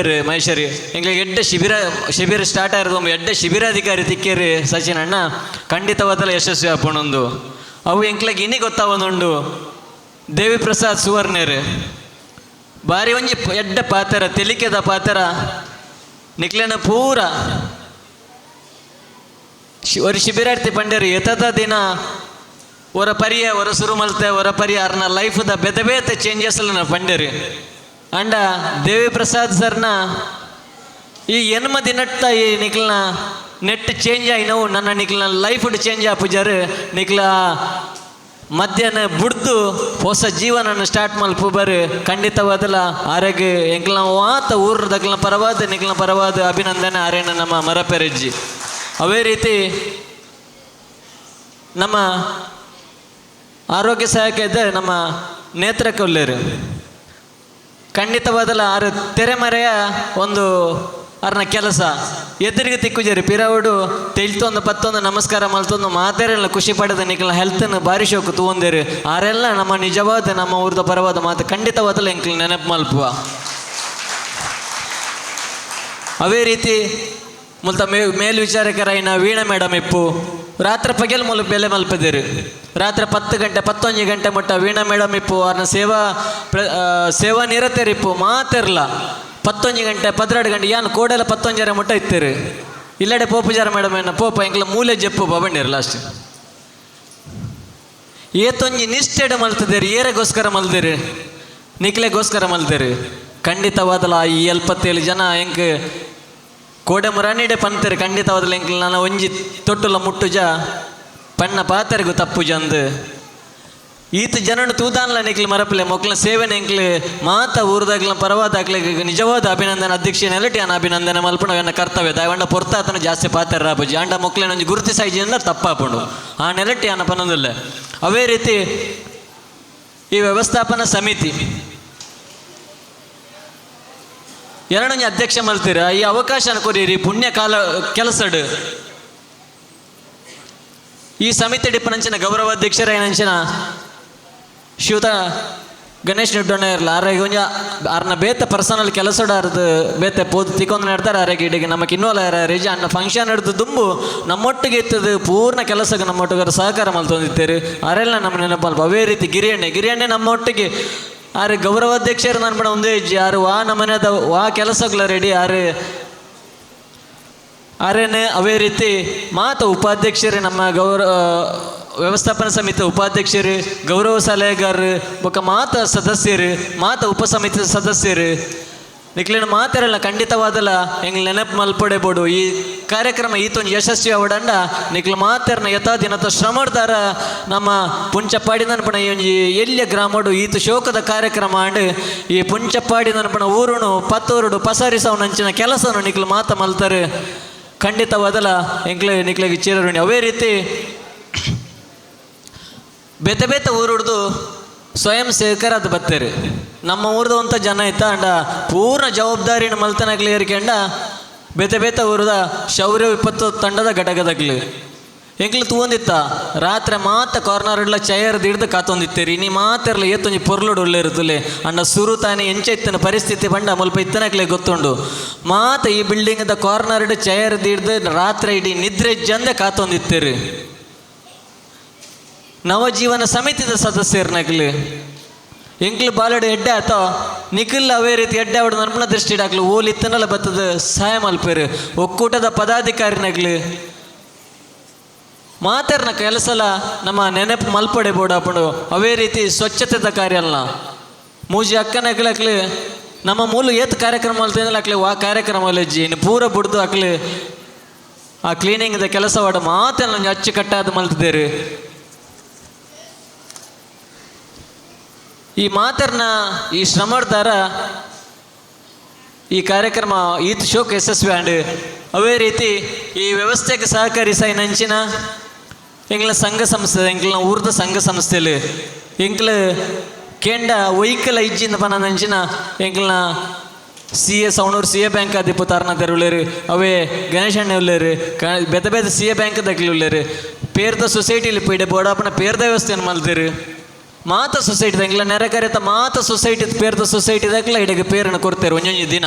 ಮಹೇಶ್ವರಿ ಎಂಗ್ಲಿಗೆ ಎಡ್ಡೆ ಶಿಬಿರ ಶಿಬಿರ ಸ್ಟಾರ್ಟ್ ಆಗಿರೋದು ಎಡ್ಡೆ ಶಿಬಿರಾಧಿಕಾರಿ ತಿಕ್ಕೇರಿ ಸಚಿನ್ ಅಣ್ಣ ಖಂಡಿತವಾದಲ್ಲ ಯಶಸ್ವಿ ಆಪಣೊಂದು ಅವು ಎಂಕ್ಲೆಗ್ ಇನಿ ಗೊತ್ತಾವೊಂದುಂಡು. ದೇವಿ ಪ್ರಸಾದ್ ಸುವರ್ಣೇರು ಭಾರಿ ಒಂಜಿ ಎಡ್ಡೆ ಪಾತ್ರ ತೆಲಿಕೆದ ಪಾತ್ರ ನಿಕ್ಲೆನ ಪೂರ ஒரு ಶಿಬಿರಾರ್ಥಿ ಪಂಡೇರು ಎತದ ದಿನ ಒರ ಪರಿಯ ಒರ ಸುರು ಮಲ್ತೆ ಒರ ಪರಿಯ ಅರ್ನ ಲೈಫ್ದ ಬೆದ ಬೇತೆ ಚೇಂಜಸ್ ಪಂಡೇರು. ಅಂಡ ದೇವಿ ಪ್ರಸಾದ್ ಸರ್ನ ಈ ಎನ್ಮ ದಿನಟ್ಟ ಈ ನಿಕ್ಲನ ನೆಟ್ ಚೇಂಜ್ ಆಯ್ನವು ನನ್ನ ನಿಕ್ಲನ ಲೈಫ್ ಚೇಂಜ್ ಆಪುಜಾರು ನಿಕ್ಲ ಮಧ್ಯಾಹ್ನ ಬುಡ್ದು ಹೊಸ ಜೀವನನ ಸ್ಟಾರ್ಟ್ ಮಲ್ಪು ಬರು ಖಂಡಿತವಾದಲ ಆರೋಗ್ಯ ಎಂಕ್ಲ ವಾತ ಊರು ದಕ್ಲನ ಪರವಾದ ನಿಕ್ಲನ ಪರವಾದ ಅಭಿನಂದನೆ ಆರ್ಯನ ನಮ್ಮ ಮರಪೆರೆಜ್ಜಿ. ಅವೇ ರೀತಿ ನಮ್ಮ ಆರೋಗ್ಯ ಸಹಾಯಕ ಇದ್ದ ನಮ್ಮ ನೇತ್ರ ಕೊಲ್ಲೇರು ಖಂಡಿತವಾದಲ ಆರು ತೆರೆಮರೆಯ ಒಂದು ಅರ್ನ ಕೆಲಸ ಎದುರಿಗೆ ತಿಕ್ಕುಜರಿ ಪಿರವುಡು ತೆಲ್ತೊಂದು ಪತ್ತೊಂದು ನಮಸ್ಕಾರ ಮಲ್ತೊಂದು ಮಾತೆರೆಲ್ಲ ಖುಷಿ ಪಡೆದ ನಿಕ್ಲ ಹೆಲ್ತನ್ನು ಭಾರಿ ಶೋಕು ತೂಂದೇರು ಆರೆಲ್ಲ ನಮ್ಮ ನಿಜವಾದ ನಮ್ಮ ಊರ್ದ ಪರವಾದ ಮಾತು ಖಂಡಿತವಾದಲ ಎಂಕ್ಲ ನೆನಪು ಮಲ್ಪುವ. ಅವೇ ರೀತಿ ಮುಲ್ತ ಮೇಲ್ವಿಚಾರಕರಾಯಿನ ವೀಣಾ ಮೇಡಮ್ ಇಪ್ಪು ರಾತ್ರಿ ಪಗೆಲ್ ಮೂಲ ಬೆಲೆ ಮಲ್ಪದಿರು ರಾತ್ರಿ 10 ಗಂಟೆ 11 ಗಂಟೆ ಮುಟ್ಟ ವೀಣಾ ಮೇಡಮ್ ಇಪ್ಪು ಅವ್ರನ್ನ ಸೇವಾ ಸೇವಾ ನಿರತರಿಪ್ಪು ಮಾತಿರಲ್ಲ 11 ಗಂಟೆ 12 ಗಂಟೆ ಯಾನ್ ಕೋಡೆಲ್ಲ 11 ಮುಟ್ಟ ಇತ್ತಿರು ಇಲ್ಲಡೆ ಪೋಪುಜಾರ ಮೇಡಮ್ ಏನ ಪೋಪ ಎಂಕ್ಲ ಮೂಲೆ ಜಪ್ಪು ಬಬಂಡಿರು ಲಾಸ್ಟ್ ಏತೊಂಜಿ ನಿಷ್ಠೆಡೆ ಮಲ್ತದೇರು ಏರೆಗೋಸ್ಕರ ಮಲ್ದಿರು ನಿಕ್ಲೆಗೋಸ್ಕರ ಮಲ್ದಿರು ಖಂಡಿತವಾದಲ ಈ 77 ಜನ ಎಂಕ್ ಕೋಡೆ ಮುರಾನಿಡೆ ಪಂತರು ಖಂಡಿತವಾದಲ ಎಂಕ್ಲ ನಾನು ಒಂಜಿ ತೊಟ್ಟುಲ ಮುಟ್ಟುಜ ಪಣ್ಣ ಪಾತರಿಗೂ ತಪ್ಪು ಜಂದು ಈತ ಜನನು ತೂದಾನ್ಲ ನಿಕ್ಲು ಮರಪಲೆ ಮೊಕ್ಲ ಸೇವೆನ ಎಂಕ್ಲು ಮಾತ ಊರ್ದಾಗ್ಲ ಪರವಾದಾಗ್ಲ ನಿಜವಾದ ಅಭಿನಂದನೆ ಅಧ್ಯಕ್ಷ ನೆಲಟಿ ಅನ್ನ ಅಭಿನಂದನೆ ಮಲ್ಪಣ ಎನ್ನ ಕರ್ತವ್ಯ ದಯವಂಡ ಪೊರ್ತಾತನ ಜಾಸ್ತಿ ಪಾತರ ರಾಪುಜಿ ಅಂಡ ಮೊಕ್ಲೇನ ಒಂಜಿ ಗುರುತಿಸಾಯಿಜಿಂದ ತಪ್ಪಾಪುಂಡು ಆ ನೆಲಟಿ ಅನ್ನ ಪನೊಂದಿಲ್ಲ. ಅವೇ ರೀತಿ ಈ ವ್ಯವಸ್ಥಾಪನಾ ಸಮಿತಿ ಎರಡನೇ ಅಧ್ಯಕ್ಷ ಮಲ್ತೀರ ಈ ಅವಕಾಶನ ಕೊರಿರಿ ಪುಣ್ಯ ಕಾಲ ಕೆಲಸಡ್. ಈ ಸಮಿತಿ ಡಿಪ್ಪನಂಚಿನ ಗೌರವಾಧ್ಯಕ್ಷರ ಏನಂಚಿನ ಶ್ರೀಯುತ ಗಣೇಶ್ ನಿಡ್ಡೋಣ ಇರಲ್ಲ ಆರಾಗಿ ಒಂಜ ಆರ್ನ ಬೇತ ಪರ್ಸನಲ್ ಕೆಲಸಡಾರ್ದು ಬೇತೆ ಪೋದು ತಿಕ್ಕೊಂದು ನಡ್ತಾರೆ ಆರಾಗಿ ಇಡೀ ನಮಗೆ ಇನ್ನೋಲ ರೇಜ ಅನ್ನ ಫಂಕ್ಷನ್ ಹಿಡ್ದು ದುಂಬು ನಮ್ಮೊಟ್ಟಿಗೆ ಇತ್ತದು ಪೂರ್ಣ ಕೆಲಸಕ್ಕೆ ನಮ್ಮೊಟ್ಟಿಗೆ ಸಹಕಾರ ಮಲ್ತೊಂದಿತ್ತೇರು ಆರೆಲ್ಲ ನಮ್ಮ ನೆನಪಲ್ಪ. ಅವೇ ರೀತಿ ಗಿರಿಯಣ್ಣೆ ಗಿರಿಯಣ್ಣೆ ನಮ್ಮೊಟ್ಟಿಗೆ ಆರು ಗೌರವಾಧ್ಯಕ್ಷರು ನನ್ನ ಬಡ ಒಂದೇ ಇಜ್ಜಿ ಆರು ವಾ ನಮ್ಮನೆದ ವಾ ಕೆಲಸಗಳ ರೆಡಿ ಆರು ಆರೇನೆ. ಅವೇ ರೀತಿ ಮಾತ ಉಪಾಧ್ಯಕ್ಷರು ನಮ್ಮ ಗೌರವ ವ್ಯವಸ್ಥಾಪನಾ ಸಮಿತಿ ಉಪಾಧ್ಯಕ್ಷರು ಗೌರವ ಸಲಹೆಗಾರರು ಬೊಕ್ಕ ಮಾತ ಸದಸ್ಯರು ಮಾತ ಉಪಸಮಿತಿ ಸದಸ್ಯರು ನಿಕ್ಲಿನ ಮಾತಾರಲ್ಲ ಖಂಡಿತವಾದಲ್ಲ ಎಂಗ್ ನೆನಪು ಮಲ್ಪಡೆ ಬೋಡು. ಈ ಕಾರ್ಯಕ್ರಮ ಈತೊಂದು ಯಶಸ್ವಿ ಅವಡಂಡ ನಿಕ್ಲ ಮಾತಾರನ ಯಥಾ ದಿನತ ಶ್ರಮಡ್ದಾರ ನಮ್ಮ ಪುಂಚಪಾಡಿ ನನ್ಪಣ ಈ ಒಂಜಿ ಎಲ್ಲಿಯ ಗ್ರಾಮಡು ಈತ ಶೋಕದ ಕಾರ್ಯಕ್ರಮ ಅಂಡ್ ಈ ಪುಂಚಪಾಡಿ ನನ್ಪಣ ಊರುನು ಪತ್ತೂರುಡು ಪಸರಿಸವನಂಚಿನ ಕೆಲಸನು ನಿಕ್ಲ ಮಾತ ಮಲ್ತಾರೆ ಖಂಡಿತವಾದಲ್ಲ ಎಂಕ್ಲೆ ನಿಕ್ಲೆಗೆ ಚೀರರುಣಿ. ಅವೇ ರೀತಿ ಬೇತೆ ಬೇತೆ ಊರುಡ್ದು ಸ್ವಯಂ ಸೇವಕರಾದ ಬತ್ತೇರು ನಮ್ಮ ಊರ್ದ ಒಂತ ಜನ ಇತ್ತ ಅಂಡ ಪೂರ್ಣ ಜವಾಬ್ದಾರಿನ ಮಲ್ತನಾಗ್ಲಿ ಏರಿಕೆಂಡ ಬೇತೆ ಬೇತೆ ಊರದ ಶೌರ್ಯ ವಿಪತ್ತು ತಂಡದ ಘಟಕದಾಗ್ಲಿ ಎಂಕ್ಲು ತೂಂದಿತ್ತ ರಾತ್ರಿ ಮಾತ ಕಾರ್ನರ್ ಇಡ್ಲ ಚೇರ್ ದಿಡ್ದು ಕಾತೊಂದಿತ್ತೀರಿ ನೀ ಮಾತಿರ್ಲ ಏತೊಂಜಿ ಪೊರ್ಲುಡು ಉಳ್ಳಿರುತ್ತಲೆ ಅಂಡ ಸುರು ತಾನೆ ಎಂಚ ಇತ್ತನ ಪರಿಸ್ಥಿತಿ ಬಂಡ ಮುಲ್ಪ ಇತ್ತನಕ್ಲೆ ಗೊತ್ತುಂಡು ಮಾತ ಈ ಬಿಲ್ಡಿಂಗ್ದ ಕಾರ್ನರ್ ಇಡ್ ಚೇರ್ ದಿಡ್ದು ರಾತ್ರಿ ಇಡೀ ನಿದ್ರೆ ಜಂದೆ ಕಾತೊಂದಿತ್ತೀರಿ. ನವಜೀವನ ಸಮಿತಿದ ಸದಸ್ಯರ್ನಕ್ಲು ಎಂಕ್ಲು ಬಾಲಡು ಎಡ್ಡೆ ಆತೋ ನಿಖಿಲ್ ಅವೇ ರೀತಿ ಎಡ್ಡೆ ಅವಡು ನರ್ಮಣ ದೃಷ್ಟಿ ಡಾಕ್ಲು ಓಲ್ ಇತ್ತನಲ್ಲ ಬತ್ತದ ಸಹಾಯ ಮಲ್ಪೇರು ಒಕ್ಕೂಟದ ಪದಾಧಿಕಾರಿನಗ್ಲು ಮಾತಾರ್ನ ಕೆಲಸಲ ನಮ್ಮ ನೆನಪು ಮಲ್ಪಡೆ ಬೋಡಾಪಂಡು. ಅವೇ ರೀತಿ ಸ್ವಚ್ಛತೆದ ಕಾರ್ಯ ಅಲ್ಲ ಮೂಜಿ ಅಕ್ಕನಕ್ಲಕ್ಲು ನಮ್ಮ ಮೂಲ ಏತ್ ಕಾರ್ಯಕ್ರಮ ಮಲ್ತಿಂದಲ್ಲ ಅಕ್ಲಿ ವಾ ಕಾರ್ಯಕ್ರಮ ಅಲ್ಲಜ್ಜಿ ಇನ್ನು ಪೂರ ಬುಡ್ದು ಅಕ್ಲು ಆ ಕ್ಲೀನಿಂಗ್ದ ಕೆಲಸವಾಡ ಮಾತೆಲ್ಲ ಅಚ್ಚುಕಟ್ಟಾದ ಮಲ್ತಿದ್ದೇರು. ಈ ಮಾತರ್ನ ಈ ಶ್ರಮಡ್ದಾರ ಈ ಕಾರ್ಯಕ್ರಮ ಈತ್ ಶೋಕ್ ಯಶಸ್ವಿ ಆಂಡ್. ಅವೇ ರೀತಿ ಈ ವ್ಯವಸ್ಥೆಗೆ ಸಹಕರಿಸ ನಂಚಿನ ಎಂಗ್ಲ ಸಂಘ ಸಂಸ್ಥೆ ಎಂಕ್ಲ ಊರ್ದ ಸಂಘ ಸಂಸ್ಥೆಲಿ ಎಂಕ್ಲ ಕೇಂಡ ವೈಕಲ ಇಜ್ಜಿಂದ ಪನ ನಂಚಿನ ಎಂಕ್ಲನ C A Savanur C A bank ಅದಿಪ್ಪು ತಾರನ ತೆರುಳ್ಳೇರು ಅವೇ ಗಣೇಶಣ್ಣ ಉಳ್ಳೇರು ಬೇತೆ ಬೇತೆ ಸಿ ಎ ಬ್ಯಾಂಕ್ ದಕ್ಲಿ ಉಳ್ಳೇರು ಪೇರ್ದ ಸೊಸೈಟಿಲಿ ಪೀಡೆ ಬೋಡಾಪನ ಪೇರ್ದ ವ್ಯವಸ್ಥೆಯನ್ನು ಮಲ್ತೇರು ಮಾತ ಸೊಸೈಟಿ ಎಂಗ್ಲ ನೆರೆಕರೆತ ಮಾತ ಸೊಸೈಟಿ ಪೇರ್ದ ಸೊಸೈಟಿ ದಕ್ಲ ಇಡಗೆ ಪೇರನ್ನು ಕೊಡ್ತೇರು ಒಂಜೊಂಜಿ ದಿನ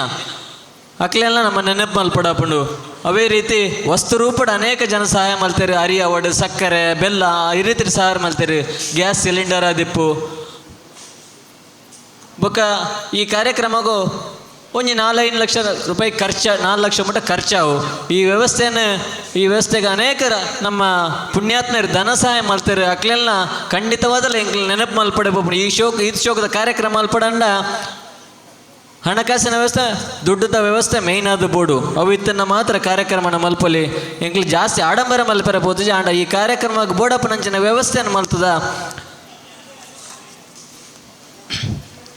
ಅಕ್ಲೆಲ್ಲ ನಮ್ಮ ನೆನಪು ಮಲ್ಪಡಾಪುಂಡು. ಅವೇ ರೀತಿ ವಸ್ತು ರೂಪಡ ಅನೇಕ ಜನ ಸಹಾಯ ಮಲ್ತೇರು ಅರಿ ಅವಡು ಸಕ್ಕರೆ ಬೆಲ್ಲ ಈ ರೀತಿ ಸಹಾಯ ಮಲ್ತೇರು ಗ್ಯಾಸ್ ಸಿಲಿಂಡರ್ ಅದಿಪ್ಪು ಬೊಕ್ಕ ಈ ಕಾರ್ಯಕ್ರಮಗೂ ಒಂಜಿ 4-5 ಲಕ್ಷ ರೂಪಾಯಿ ಖರ್ಚ 4 ಲಕ್ಷ ಮಟ್ಟ ಖರ್ಚಾವು. ಈ ವ್ಯವಸ್ಥೆಯನ್ನು ಈ ವ್ಯವಸ್ಥೆಗೆ ಅನೇಕರ ನಮ್ಮ ಪುಣ್ಯಾತ್ಮರು ಧನ ಸಹಾಯ ಮಾಡ್ತಾರೆ ಅಕ್ಲೆಲ್ಲ ಖಂಡಿತವಾದಲ್ಲ ಎಂಕ್ಲ ನೆನಪು ಮಲ್ಪಡೆ ಈ ಶೋಕ ಇದು ಶೋಕದ ಕಾರ್ಯಕ್ರಮ ಮಲ್ಪಡಂಡ ಹಣಕಾಸಿನ ವ್ಯವಸ್ಥೆ ದುಡ್ಡದ ವ್ಯವಸ್ಥೆ ಮೇಯ್ನ್ ಆದ ಬೋಡು ಅವು ಇತ್ತನ್ನ ಮಾತ್ರ ಕಾರ್ಯಕ್ರಮನ ಮಲ್ಪಲಿ ಎಂಕ್ಲು ಜಾಸ್ತಿ ಆಡಂಬರ ಮಲ್ಪರೆ ಬೋದು ಆಂಡ ಈ ಕಾರ್ಯಕ್ರಮ ಬೋಡಪ್ಪನಂಚಿನ ವ್ಯವಸ್ಥೆಯನ್ನು ಮಲ್ತದ.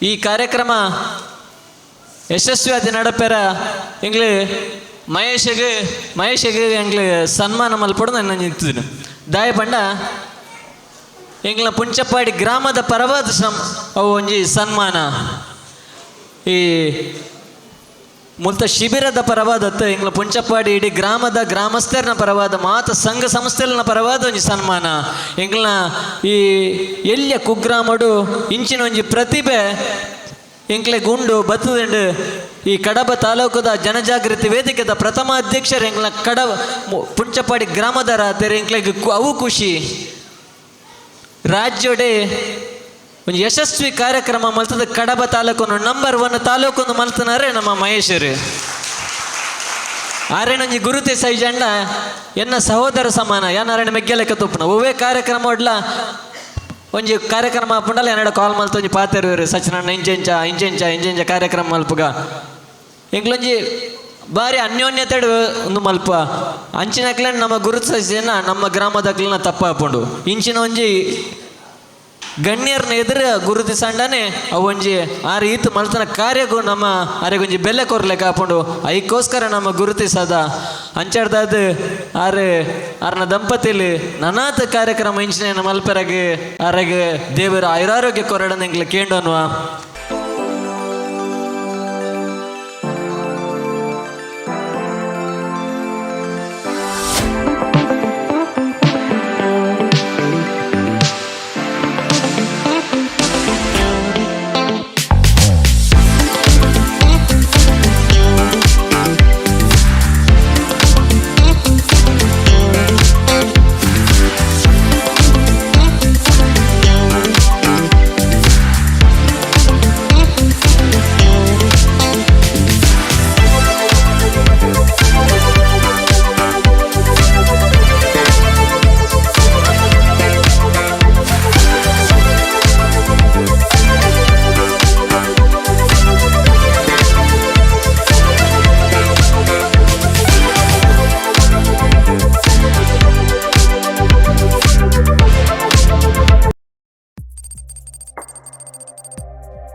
ಈ ಕಾರ್ಯಕ್ರಮ ಯಶಸ್ವಿ ಆದ ನಡಪೆರ ಎಂಗ್ಲು ಮಹೇಶಗೆ ಮಹೇಶಗೆ ಎಂಗ್ಲು ಸನ್ಮಾನ ಮಲ್ಪಡು ನಾನು ನಿಂತಿದ್ದೀನಿ ದಾಯ ಪಂಡ ಎಂಗ್ಲ ಪುಂಚಪಾಡಿ ಗ್ರಾಮದ ಪರವಾದ ಅವು ಒಂಜಿ ಸನ್ಮಾನ ಈ ಮುಲ್ತ ಶಿಬಿರದ ಪರವಾದತ್ತ ಎಂಗ್ಲ ಪುಂಚಪಾಡಿ ಇಡೀ ಗ್ರಾಮದ ಗ್ರಾಮಸ್ಥರನ ಪರವಾದ ಮಾತ ಸಂಘ ಸಂಸ್ಥೆನ ಪರವಾದ ಒಂಜಿ ಸನ್ಮಾನ ಎಂಗ್ಲ ಈ ಎಲ್ಲಿಯ ಕುಗ್ರಾಮಡು ಇಂಚಿನ ಒಂಜಿ ಪ್ರತಿಭೆ ಎಂಕ್ಲೆ ಗುಂಡು ಬತ್ತದಂಡು ಈ ಕಡಬ ತಾಲೂಕದ ಜನಜಾಗೃತಿ ವೇದಿಕೆದ ಪ್ರಥಮ ಅಧ್ಯಕ್ಷರು ಎಂಗ್ಲ ಕಡಬ ಪುಂಚಪಾಡಿ ಗ್ರಾಮದರ ತೆರೆ ಎಂಕ್ಲೆಗ್ ಅವು ಖುಷಿ ರಾಜ್ಯೋಡೆ ಒಂದು ಯಶಸ್ವಿ ಕಾರ್ಯಕ್ರಮ ಮಲ್ತದ ಕಡಬ ತಾಲೂಕನ್ನು ನಂಬರ್ 1 ತಾಲೂಕನ್ನು ಮಲ್ತನಾರೆ ನಮ್ಮ ಮಹೇಶರು ಆರೇನೊಂಜಿ ಗುರುತೆ ಸೈಜಂಡ ಎನ್ನ ಸಹೋದರ ಸಮಾನ ಯಾನಾರಾಯಣ ಮೆಗ್ಗೆಲೆಕ್ಕ ತುಪ್ಪನ ಒವ್ವೇ ಕಾರ್ಯಕ್ರಮ ಒಡ್ಲ ಒಂಜಿ ಕಾರ್ಯಕ್ರಮ ಆಪುಂಡಲ ಎನ್ನಡ ಕಾಲ್ ಮಲ್ತ ಒಂಜಿ ಪಾತೆರುವೆರು ಸಚಿನಣ್ಣ ಇಂಚೆಂಚ ಇಂಚೆಂಚ ಇಂಚೆಂಚ ಕಾರ್ಯಕ್ರಮ ಮಲ್ಪುಗ ಎಂಕ್ಲೊಂಜಿ ಬಾರಿ ಅನ್ಯೋನ್ಯತೆ ಒಂದು ಮಲ್ಪ ಅಂಚಿನಕ್ಲನ್ ನಮ್ಮ ಗುರುತಿನ ನಮ್ಮ ಗ್ರಾಮದಕ್ಲನ ತಪ್ಪಾಪುಂಡು ಇಂಚಿನ ಒಂಜಿ ಗಣ್ಯರ್ನ ಎದುರು ಗುರುತಿಸಂಡನೆ ಅವೊಂಜಿ ಆ ರೀತಿ ಮಲ್ತನ ಕಾರ್ಯಗೂ ನಮ್ಮ ಆರೆಗೊಂಜಿ ಬೆಲೆ ಕೊರ್ಲೆಕ್ಕ ಹಾಪುಂಡು ಐಕ್ಕೋಸ್ಕರ ನಮ್ಮ ಗುರುತಿಸದ ಅಂಚಾಡ್ದಾದ ಆರು ಆರ್ನ ದಂಪತಿಲಿ ನನಾತ ಕಾರ್ಯಕ್ರಮ ಇಂಚಿನ ಮಲ್ಪೆರಗ್ ಆರೆಗ್ ದೇವರ ಆಯುರಾರೋಗ್ಯ ಕೊರಡನ ಎಂಕ್ಲ ಕೇಂಡೋನ್ವಾ.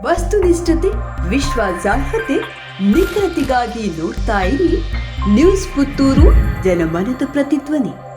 ವಸ್ತುನಿಷ್ಠತೆ, ವಿಶ್ವಾಸಾರ್ಹತೆ, ನಿಖರತೆಗಾಗಿ ನೋಡ್ತಾ ಇರಿ ನ್ಯೂಸ್ ಪುತ್ತೂರು, ಜನಮನದ ಪ್ರತಿಧ್ವನಿ.